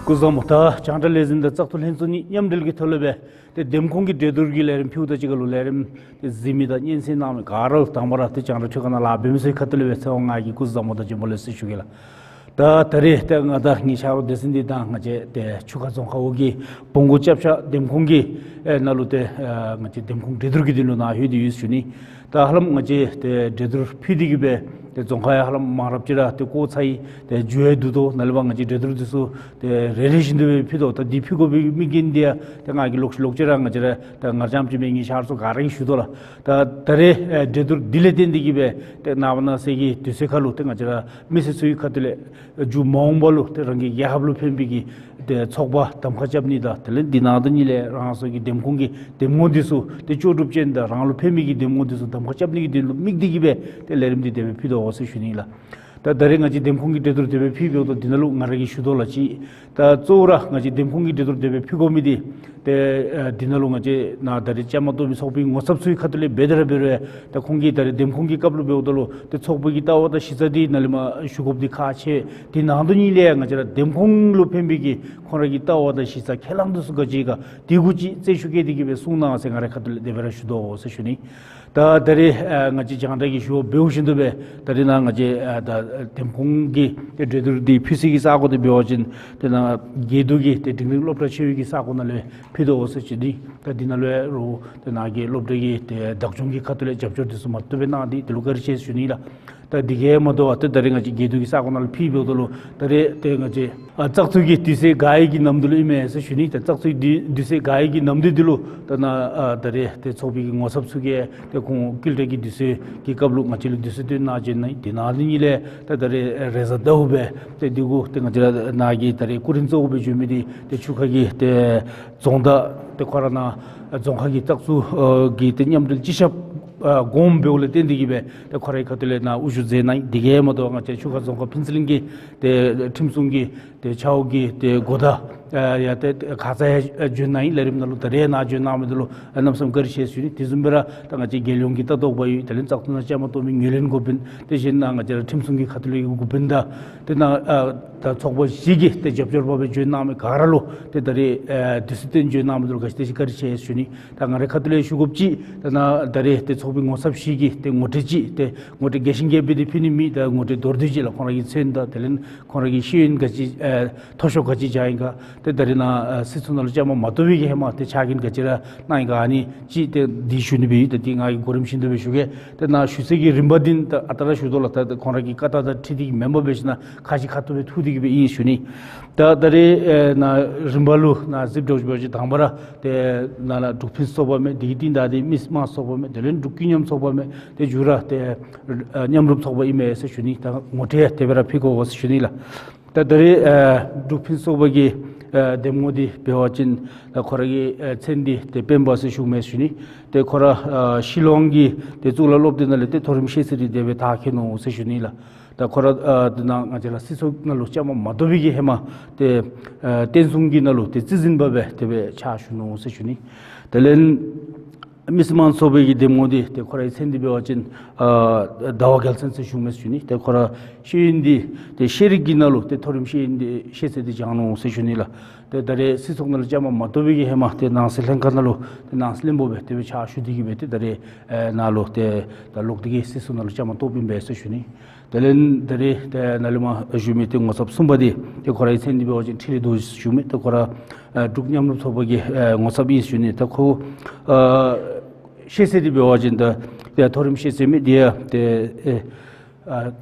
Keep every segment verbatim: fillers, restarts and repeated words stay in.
སྐུ་གཟུགས་བཟང་པོ། ད་རྒྱང་བསྒྲགས་ལས་འཛིན་དང་བཙག་འཐུ་ལྷན་ཚོགས་གཉིས་མཉམ་འབྲེལ་གྱི་ཐོག་ལས་སྦེ་ཏེ་འདེམས་ཁོངས་ཀྱི་གྲོས་བསྡུར་གྱི་ལས་རིམ་ཕུལཝ་ད་གཅིག་ཁར་ལུ་ལས་རིམ་ཏེ་གཟིགས་མི་དང་སྙན་གསན་གནང་མི་ག་ར་ལུ་དང་པ་ར་ཏེ་རྒྱང་བསྒྲགས་འཕྲུལ་ཁང་ནང་ལཱ་འབད་མི་ཚུ་ཁ་ཐུག་ལས་སྦེ་ཚེ་དབང་ང་གིས་སྐུ་གཟུགས་བཟང་པོ་དང་བྱོན་པ་ལེགས་ཟེར་ཞུ་གེ་ལགས། ད་ད་རེས་ཏེ་ང་དང་ངེའི་ཆ་རོགས་སྡེ་ཚན་འདི་དང་ང་བཅས་ཏེ་ཆུ་ཁ་རྫོང་ཁག་འོག་གི་བོང་གུ་སྐྱབས་ཆ་འདེམས་ཁོངས་ཀྱི་ཨེ་ནང་ལུ་ཏེ་ཨ་ང་བཅས་འདེམས་ཁོངས་གྲོས་བསྡུར་གྱི་དོན་ལུ་ནཱ་ལྷོད་དེ་ཡོད་ཟེར་ཞུ་ནི། ད་ཧ་ལམ་ང་བཅས་ཏེ་གྲོས་བསྡུར་ཕུལ་ཏེ་གི་སྦེ་ཏེ་རྫོང་ཁག་ཡང་ཧ་ལམ་མང་རབས་ཅིག་ར་ཏེ་བསྐོར་ཚར་ཡི། ཏེ་མཇུག་ཡང་བསྡུ་དོ། ནཱ་ལས་ཕར་ང་བཅས་གྲོས་བསྡུར་འདི་ཚུ་ཏེ་རེ་རེ་བཞིན་དུ་སྦེ་ཕུལ་དོ། ད་འདི་ཕུལ་དགོ་པའི་དམིགས་རྐྱེན་འདི་ཡང་ཏེ་ང་གིས་ལོག་ཤུལ་ལོག་ཅིག་ར་ང་བཅས་ར་ད་ངར་རྐྱངམ་ཅིག་མེན། ངེའི་ཆ་རོགས་ཚུ་ག་ར་གིས་ཞུ་དོ་ལགས། ད་ད་རེས་ཨེ་གྲོས་བསྡུར་འདི་ལས་བརྟེན་ཏེ་གི་སྦེ་ཏེ་ནངས་པ་གནངས་ཚེ་གི་དུས་ཚོད་ཁར་ལུ་ཏེ་ང་བཅས་ར་མི་སེར་ཚུ་གི་ཁ་ཐུག་ལས་མཇུག་མ་འོངས་པ་ལུ་ཏེ་རང་གི་རྒྱལ་ཁབ་ལུ་ཕན་པའི་གི་ཏེ་ཚོགས་པ་གདམ་ཁ་རྐྱབ་ནི་དང་དེ་ལས་འདི་ནང་དོན་གཉིས་ལས་རང་སོའི་གི་འདེམས་ཁོངས་ཀྱི་འདེམས་ངོ་འདི་ཚུ་ཏེ་ལྕོགས་གྲུབ་ཅན་དང་རང་ལུ་ཕན་མི་གི་འདེམས་ངོ་འདི་ཚུ་གདམ་ཁ་རྐྱབ་ནི་གི་དོན་ལུ་དམིགས་ཏེ་གི་སྦེ་ཏེ་ལས་རིམ་འདི་དེ་སྦེ་ཕུལ་དོ་ཟེར་ཞུ་ནི་ལགས། ད་ད་རེས་ང་བཅས་འདེམས་ཁོངས་ཀྱི་གྲོས་བསྡུར་དེ་སྦེ་ཕུལ་འབདཝ་ད་འདི་ནང་ལུ་ང་ར་གིས་ཞུ་དོ་ལགས། གཅིག་ད་གཙོ་བོ་ར་ང་བཅས་འདེམས་ཁོངས་ཀྱི་གྲོས་བསྡུར་དེ་སྦེ་ཕུལ་དགོ་མི་འདི་ཏེ་ཨ་འདི་ནང་ལུ་ང་བཅས་ནཱ་ད་རེས་བཅའ་མར་གཏོགས་མི་ཚོགས་པའི་ངོ་ཚབ་ཚུ་གི་ཁ་ཐུག་ལས་འབད་དེ་ར་འབད་རུང་ཡང་ད་ཁོང་གིས་ད་རེས་འདེམས་ཁོངས་ཀྱི་སྐབས་ལུ་འབདཝ་ད་ལུ་ཏེ་ཚོགས་པ་གི་ལྟ་བ་དང་གཞི་རྩ་འདི་ནཱ་ལས་མར་ཞུ་དགོཔ་འདི་ཁག་ཆེ། འདི་ནང་དོན་གཉིས་ལས་ཡང་ང་བཅས་ར་འདེམས་ཁོངས་ལུ་ཕན་པའི་གི་ཁོང་ར་གི་ལྟ་བ་དང་གཞི་རྩ་ཁས་བླངས་འདི་ཚུ་ག་ཅི་ག་འདི་གུ་ཅིག་རྩད་ཞུ་བཀལ་ཏེ་གི་སྦེ་གསུང་གནང་ཟེར་ང་རའི་ཁ་ཐུག་ལས་དེ་སྦེ་ར་ཞུ་དོ་ཟེར་ཞུ་ནི། ད་ད་རེས་ཨ་ང་བཅས་རྒྱང་བསྒྲགས་ཀྱིས་ཞུ་བ་འབདཝ་བཞིན་དུ་སྦེ་ད་རེས་ནཱ་ང་བཅས་ཨ་ད་འདེམས་ཁོངས་ཀྱི་ཏེ་གྲོས་བསྡུར་འདི་ཕུལ་སའི་གི་ས་གོ་འདི་འབད་བ་ཅིན་ཏེ་ནཱ་དགེ་འདུན་གྱི་ཏེ་འབྲིང་རིམ་སློབ་གྲྭ་ཆེ་བའི་གི་ས་གོ་ནང་ལས་ཕུལ་དོ་ཟེར་ཞུ་ནི། ད་འདི་ནང་ལུ་རུང་ཏེ་ནཱ་གི་སློབ་གྲྭ་གི་ཏེ་བདག་སྐྱོང་གི་ཁ་ཐུག་ལས་རྒྱབ་སྐྱོར་འདི་ཚུ་མ་བཏུབ་སྦེ་གནང་སྟེ་དེ་ལུ་བཀའ་དྲིན་ཆེ་ཟེར་ཞུ་ནི་ལགས། ད་འདི་གིས་མ་དོ་བར་ཏེ་ད་རེས་ང་བཅས་དགེ་འདུན་གྱི་ས་གོ་ནང་ལུ་ཕུལ་འབདཝ་ད་ལུ་ད་རེས་ཏེ་ང་བཅས་ཨ་བཙག་འཐུ་གི་དུས་ཚོད་བརྒལ་བའི་གི་ནམ་དུས་ལུ་ཨིན་མས་ཟེར་ཞུ་ནི། ད་བཙག་འཐུ་གི་དུས་ཚོད་བརྒལ་བའི་གི་ནམ་དུས་འདི་ལུ་ད་ནཱ་ཨ་ད་རེས་ཏེ་ཚོགས་པའི་གི་ངོ་ཚབ་ཚུ་གིས་ཏེ་ཁོང་བསྐུལ་བསྒྲགས་ཀྱི་དུས་ཚོད་ཀྱི་སྐབས་ལུ་ང་བཅས་ལུ་དུས་ཚོད་སྟོན་གནང་བྱོན་གནང་ཡི། དེ་ནང་དོན་གཉིས་ལས་ད་ད་རེས་རེས་གཟའ་ཟླཝ་སྦེ་ཏེ་འདི་གུ་ཏེ་ང་བཅས་ར་ནཱ་གི་ད་རེས་སྐུ་རིམ་གཙོ་བོ་སྦེ་བྱོན་མི་འདི་ཏེ་ཆུ་ཁ་གི་ཏེ་རྫོང་བདག་ཏེ་ཁོ་ར་ནཱ་རྫོང་ཁག་གི་བཙག་འཐུ་ཨ་གི་ཏེ་མཉམ་འབྲེལ་སྤྱི་ཁྱབ་ཨ་དགོངསམ་འབདཝ་ལས་བརྟེན་ཏེ་གི་སྦེ་ཏེ་ཁོ་རའི་ཁ་ཐུག་ལས་ནཱ་དབུ་བཞུགས་མཛད་གནང་ཡི། དེ་གིས་མ་དོ་ང་བཅས་ཆུ་ཁ་རྫོང་ཁག་ཕུན་ཚོགས་གླིང་གི་ཏེ་ཁྲིམས་སྲུང་གི་ཏེ་ཆ་འོག་གི་ཏེ་འགོ་བདག་ཨ་ཡང་ཏེ་ཁ་ཙ་ཡང་བྱོན་གནང་ཡི། ལས་རིམ་ནང་ལུ་ད་རེས་ནཱ་བྱོན་གནང་མི་འདི་ལུ་ཨ་གནམ་མེད་ས་མེད་བཀའ་དྲིན་ཆེ་ཟེར་ཞུ་ནི། དེ་བཟུམ་སྦེ་ར་ད་ང་བཅས་རྒྱལ་ཡོངས་ཀྱི་ལྟ་རྟོག་པ་ཡོད། དེ་ལས་བཙག་འཐུ་ནང་བཅའ་མར་གཏོགས་མི་ངོས་ལེན་འགོ་དཔོན་དེ་བཞིན་ནཱ་ང་བཅས་ར་ཁྲིམས་སྲུང་གི་ཁ་ཐུག་ལས་འགོ་དཔོན་དང་ཏེ་ནཱ་ཨ་ད་ཚོགས་པ་བཞི་གི་ཏེ་རྒྱབ་སྐྱོར་པ་སྦེ་བྱོན་གནང་མི་ག་ར་ལུ་ཏེ་ད་རེས་ཨ་དུས་ཚོད་བཏོན་བྱོན་གནང་མི་འདི་ལུ་ག་ཅི་དེ་ཅིག་བཀའ་དྲིན་ཆེ་ཟེར་ཞུ་ནི། ད་ང་རའི་ཁ་ཐུག་ལས་ཞུ་དགོཔ་ཅིག་ད་ནཱ་ད་རེས་ཏེ་ཚོགས་པའི་ངོ་ཚབ་བཞི་གི་ཏེ་ངོ་སྤྲོད་ཅིག་ཏེ་ངོ་སྤྲོད་རྒྱས་ཤིང་རྒྱས་པ་འདི་ཕུལ་ནི་མེད། ད་ངོ་སྤྲོད་མདོར་བསྡུས་ཅིག་ལགས། ཁོང་ར་གི་མཚན་དང་དེ་ལས་ཁོང་ར་གི་ཤེས་ཡོན་ག་ཅི་ཨེ་མཐོ་ཤོས་ག་ཅི་བྱུང་ཡི་ག། ཏེ་ད་རེས་ནཱ་ཨེ་སྲིད་ཚོགས་ནང་ལུ་བཅའ་མར་མ་གཏོགས་པའི་གི་ཧེ་མ་ཏེ་ཕྱག་འགན་ག་ཅི་ར་གནང་ཡི་ག། ཨ་ནི་ཅིག་ཏེ་འདི་ཞུ་ནི་སྦེ་ཡོད། ད་འདི་ང་གིས་གོ་རིམ་བཞིན་དུ་སྦེ་ཞུ་གེ། ཏེ་ནཱ་ཞུ་སའི་གི་རིམ་པ་འདི་ད་ཨ་རྟག་ར་ཞུ་དོ་ལགས། ད་ཁོང་ར་གི་བཀའ་རྟགས་དང་འཁྲིལ་ཏེ་གི་མེན་པར་འབད་ཞིན་ན་ཁ་ཅིག་ཁ་ཐུག་སྦེ་ཐུག་སྟེ་གི་སྦེ་ཨིན་ཞུ་ནི། ད་ད་རེས་ཨེ་ནཱ་རིམ་པ་ལུ་ནཱ་གཟིགས་འགྱོ་བ་ཅིན་དང་པ་ར་ཏེ་ནཱ་ལུ་འབྲུག་ཕུན་སུམ་ཚོགས་པ་མས། དེ་གི་རྟིང་བདའ་སྟེ་མི་སྨྲ་ཚོགས་པ་མས། དེ་ལས་འབྲུག་ཀུན་མཉམ་ཚོགས་པ་མས། ཏེ་མཇུག་ར་ཏེ་ཨེ་མཉམ་རུབ་ཚོགས་པ་ཨིན་མས་ཟེར་ཞུ་ནི། ད་ངོ་སྤྲོད་དེ་སྦེ་ར་ཕུལ་དགོ་ཟེར་ཞུ་ནི་ལགས། ད་ད་རེས་ཨེ་འབྲུག་ཕུན་སུམ་ཚོགས་པ་གི་ཨེ་འདེམས་ངོ་འདི་འབད་བ་ཅིན་ད་ཁོ་ར་གི་ཨེ་མཚན་འདི་ཏེ་སྤེན་པ་ཟེར་ཞུཝ་མས་ཟེར་ཞུ་ནི། ཏེ་ཁོ་ར་ཨེ་ཤི་ལོང་གི་ཏེ་གཙུག་ལག་སློབ་སྡེ་ནང་ལས་ཏེ་མཐོ་རིམ་ཤེས་ཚད་འདི་དེ་སྦེ་མཐར་འཁྱོལ་ནུག་ཟེར་ཞུ་ནི་ལགས། ད་ཁོ་ར་ཨ་དེ་ནང་ང་བཅས་ར་སྲིད་ཚོགས་ནང་ལུ་བཅའ་མར་མ་གཏོགས་པའི་གི་ཧེ་མ་ཏེ་ཨ་བསྟན་སྲུང་གི་ནང་ལུ་ཏེ་རྩིས་འཛིན་པ་སྦེ་དེ་སྦེ་ཕྱག་ཞུ་ནུག་ཟེར་ཞུ་ནི། དེ་ལས་མི་སེར་དམངས་ཚོགས་པའི་གི་འདེམས་ངོ་འདི་ཏེ་ཁོ་རའི་མཚན་འདི་འབད་བ་ཅིན་ཨ་ཟླ་བ་རྒྱལ་མཚན་ཟེར་ཞུཝ་མས་ཟེར་ཞུ་ནི། ཏེ་ཁོ་ར་ཤེས་ཡོན་འདི་ཏེ་ཤེས་རིག་གི་ནང་ལུ་ཏེ་མཐོ་རིམ་ཤེས་ཡོན་འདི་ཤེས་ཚད་འདི་སྦྱངས་ནུག་ཟེར་ཞུ་ནི་ལགས། ཏེ་ད་རེས་སྲིད་ཚོགས་ནང་ལུ་བཅའ་མར་མ་གཏོགས་པའི་གི་ཧེ་མ་ཏེ་ནང་སྲིད་ལྷན་ཁག་ནང་ལུ་ཏེ་ནང་སྲིད་བློན་པོ་སྦེ་དེ་སྦེ་ཕྱག་ཞུ་སྟེ་གི་སྦེ་ཏེ་ད་རེས་ཨེ་ནཱ་ལུ་ཏེ་ད་ལོག་སྟེ་གི་སྲིད་ཚོགས་ནང་ལུ་བཅའ་མར་གཏོགསཔ་ཨིན་པས་ཟེར་ཞུ་ནི། དེ་ལས་ད་རེས་ཏེ་ནཱ་ལས་མར་ཞུ་མི་ཏེ་ངོ་ཚབ་གསུམ་པ་འདི་ཏེ་ཁོ་རའི་མཚན་འདི་འབད་བ་ཅིན་ཁྲི་ལས་རྡོ་ཞུ་མི་ཏེ་ཁོ་ར་ཨེ་འབྲུག་མཉམ་རུབ་ཚོགས་པ་གི་ཨེ་ངོ་ཚབ་ཨིན་ཟེར་ཞུ་ནི། ད་ཁོ་ཨ་ཤེས་ཚད་འདི་འབད་བ་ཅིན་ད་ཏེ་མཐོ་རིམ་ཤེས་ཚད་མས། དེ་ཡང་ཏེ་ཨེ་ཨ་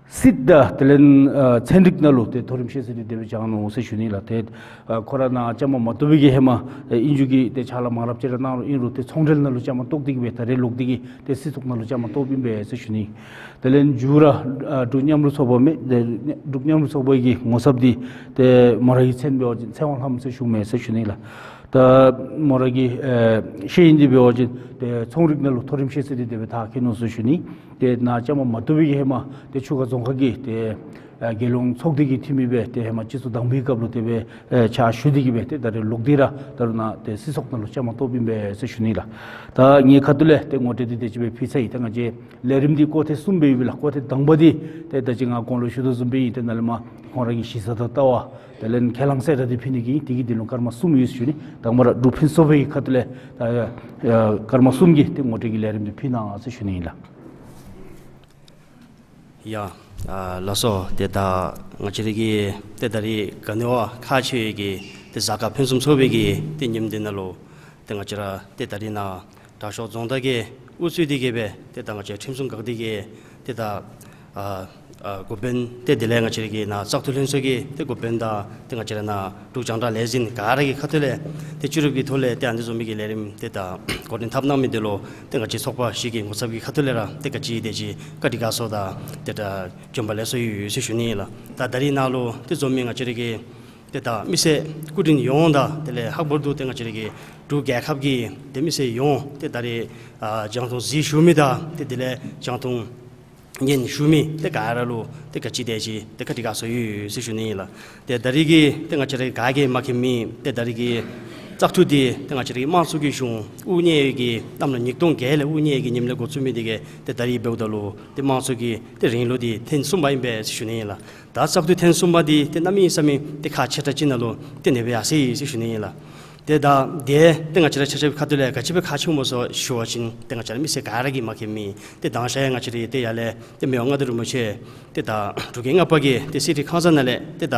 སྲིད་དང་དེ་ལས་ཨ་ཚན་རིག་ནང་ལུ་ཏེ་མཐོ་རིམ་ཤེས་ཚད་འདི་དེ་སྦེ་སྦྱངས་ནུག་ཟེར་ཞུ་ནི་ལགས། ཏེ་ཨ་ཁོ་ར་ནཱ་བཅའ་མར་མ་གཏོགས་པའི་གི་ཧེ་མ་ཨ་ཨིན་རུང་གི་ཏེ་ཕྱག་ལཱ་མང་རབས་ཅིག་ར་གནང་རུང་ཨིན་རུང་ཏེ་ཚོང་འབྲེལ་ནང་ལུ་བཅའ་མར་གཏོགས་ཏེ་གི་སྦེ་ད་རེས་ལོག་སྟེ་གི་ཏེ་སྲིད་ཚོགས་ནང་ལུ་བཅའ་མར་གཏོགསཔ་ཨིན་པས་ཟེར་ཞུ་ནི། དེ་ལས་མཇུག་ར་ཨ་འབྲུག་མཉམ་རུབ་ཚོགས་པ་མས། ཏེ་འབྲུག་མཉམ་རུབ་ཚོགས་པ་གི་ངོ་ཚབ་འདི་ཏེ་མོ་ར་གི་མཚན་འབད་བ་ཅིན་ཚེ་དབང་ལྷ་མོ་ཟེར་ཞུཝ་མས་ཟེར་ཞུ་ནི་ལགས། ད་མོ་ར་གི་ཨེ་ཤེས་ཡོན་འདི་འབད་བ་ཅིན་ཏེ་ཚོང་རིག་ནང་ལུ་མཐོ་རིམ་ཤེས་ཚད་འདི་དེ་སྦེ་མཐར་འཁྱོལ་ནུག་ཟེར་ཞུ་ནི། ཏེ་ནཱ་བཅའ་མར་མ་གཏོགས་པའི་གི་ཧེ་མ་ཏེ་ཆུ་ཁ་རྫོང་ཁག་གི་ཏེ་ ཨ་རྒྱལ་ཡོངས་ཚོགས་སྡེ་གི་འཐུས་མི་སྦེ་ཏེ་ཧེ་མ་སྤྱི་ཚོགས་དང་པའི་སྐབས་ལུ་དེ་སྦེ་ཨེ་ཕྱག་ཞུ་སྟེ་གི་སྦེ་ཏེ་ད་རེས་ལོག་སྟེ་ར་ད་རུང་ནཱ་ཏེ་སྲིད་ཚོགས་ནང་ལུ་བཅའ་མར་གཏོགསཔ་ཨིན་པས་ཟེར་ཞུ་ནི་ལགས། ད་ངེའི་ཁ་ཐུག་ལས་ཏེ་ངོ་སྤྲོད་འདི་དེ་ཅིག་སྦེ་ཕུལ་ཚར་ཡི། ད་ང་བཅས་ལས་རིམ་འདི་སྐོར་ཐེངས་གསུམ་སྦེ་ཡོད་པས་ལགས། སྐོར་ཐེངས་དང་པ་འདི་ཏེ་ད་ཅི་ང་གོང་ལུ་ཞུ་དོ་བཟུམ་སྦེ་ཨིན། ཏེ་ནཱ་ལས་མར་ཁོང་ར་གི་གཞི་རྩ་དང་ལྟ་བ་དེ་ལས་ཁས་བླངས་གསལ་བསྒྲགས་འདི་ཕུལ་ནི་གི་ཨིན། དེ་གི་དོན་ལུ་སྐར་མ་གསུམ་ཡོད་ཟེར་ཞུ་ནི། དང་པ་ར་འབྲུག་ཕུན་ཚོགས་པའི་ཁ་ཐུག་ལས་ད་ཨ་སྐར་མ་གསུམ་གྱི་ཏེ་ངོ་སྤྲོད་ཀྱི་ལས་རིམ་འདི་ཕུལ་གནང་ཟེར་ཞུ་ནི་ཨིན་ལགས། ཡ། ཨ་ལགས་སོ། ཏེ་ད་ང་བཅས་ར་གི་ཏེ་ད་རིས་ག་ནི་བ་ཁག་ཆེ་བའི་གི་ཏེ་གཟའ་སྐར་ཕུན་སུམ་ཚོགས་པའི་གི་ཏེ་ཉིནམ་འདི་ནང་ལུ་ཏེ་ང་བཅས་ར་ཏེ་ད་རིས་ནཱ་དྲག་ཤོས་རྫོང་བདག་གིས་དབུ་གཙོས་ཏེ་གི་སྦེ་ཏེ་ད་ང་བཅས་ཁྲིམས་སྲུང་འགག་སྡེ་གི་ཏེ་ད་ཨ་ཨ་འགོ་དཔོན་ཏེ་དེ་ལས་ང་བཅས་ར་གི་ནཱ་བཙག་འཐུ་ལྷན་ཚོགས་ཀྱི་ཏེ་འགོ་དཔོན་དང་ཏེ་ང་བཅས་ར་ནཱ་འབྲུག་རྒྱང་བསྒྲགས་ལས་འཛིན་ག་ར་གི་ཁ་ཐུག་ལས་ཏེ་བཅུ་རུབ་ཀྱི་ཐོག་ལས་ཏེ་ཨ་ནི་བཟུམ་མའི་གི་ལས་རིམ་ཏེ་ད་འགོ་འདྲེན་འཐབ་གནང་མི་འདི་ལུ་ཏེ་ང་བཅས་ཚོགས་པ་བཞི་གི་ངོ་ཚབ་ཀྱི་ཁ་ཐུག་ལས་ར་ཏེ་ག་ཅི་དེ་ཅིག་བཀའ་དྲིན་དགའ་ཚོར་དང་ཏེ་ད་བྱོན་པ་ལེགས་སོ་ཡོད་ཟེར་ཞུ་ནི་ཨིན་ལགས། ད་ད་རིས་ནཱ་ལུ་ཏེ་འཛོམས་མི་ང་བཅས་ར་གི་ཏེ་ད་མི་སེར་སྐུ་མགྲོན་ཡོངས་དང་དེ་ལས་ལྷག་པར་དུ་ཏེ་ང་བཅས་ར་གི་འབྲུག་རྒྱལ་ཁབ་ཀྱི་ཏེ་མི་སེར་ཡོངས་ཏེ་ད་རིས་ཨ་རྒྱང་མཐོང་གཟིགས་བཞུགས་མི་དང་ཏེ་དེ་ལས་རྒྱང་མཐོང་ཉན་བཞུགས་མི་ཏེ་ག་ར་ལུ་ཏེ་ག་ཅི་དེ་ཅིག་ཏེ་བཀའ་དྲིན་དགའ་ཚོར་ཡོད་ཟེར་ཞུ་ནི་ཨིན་ལགས། ཏེ་ད་རིས་ཀྱི་ཏེ་ང་བཅས་ར་ག་གིས་མ་མཁྱེན་མི་ཏེ་ད་རིས་ཀྱི་བཙག་འཐུ་འདི་ཏེ་ང་བཅས་ར་གི་དམངས་གཙོ་གི་གཞུང་དབུ་བརྙེས་ཀྱི་གནམ་ལོ་ཉིས་སྟོང་བརྒྱད་ལས་དབུ་བརྙེས་ཀྱི་ཉིནམ་ལས་འགོ་བཙུགས་མི་འདི་གིས་ཏེ་ད་རིས་འབདཝ་ད་ལུ་ཏེ་དམངས་གཙོ་གི་ཏེ་རིང་ལོ་འདི་ཐེངས་གསུམ་པ་ཨིན་པས་ཟེར་ཞུ་ནི་ཨིན་ལགས། ད་བཙག་འཐུ་ཐེངས་གསུམ་པ་འདི་ཏེ་གནམ་མེད་ས་མེད་ཏེ་ཁག་ཆེ་དྲགས་ཅིག་ནང་ལུ་ཏེ་གནས་པས་ཡར་སོ་ཡི་ཟེར་ཞུ་ནི་ཨིན་ལགས། ཏེ་ད་དེ་ཏེ་ང་བཅས་ར་ཆ་ཁྱབ་ཁ་ཐུག་ལས་ག་ཅི་སྦེ་ཁག་ཆེཝ་སྨོ་ཟེར་ཞུ་བ་ཅིན་ཏེ་ང་བཅས་ར་མི་སེར་ག་ར་གིས་མ་མཁྱེན་མི་ཏེ་དང་ཤ་ཡང་ང་བཅས་ར་ཏེ་ཡར་ལས་ཏེ་མི་དབང་མངའ་བདག་རིན་པོ་ཆེ་ཏེ་ད་འབྲུག་རྒྱལ་ལྔ་པ་གིས་ཏེ་གསེར་ཁྲི་ཁང་བཟང་ནང་ལས་ཏེ་ད་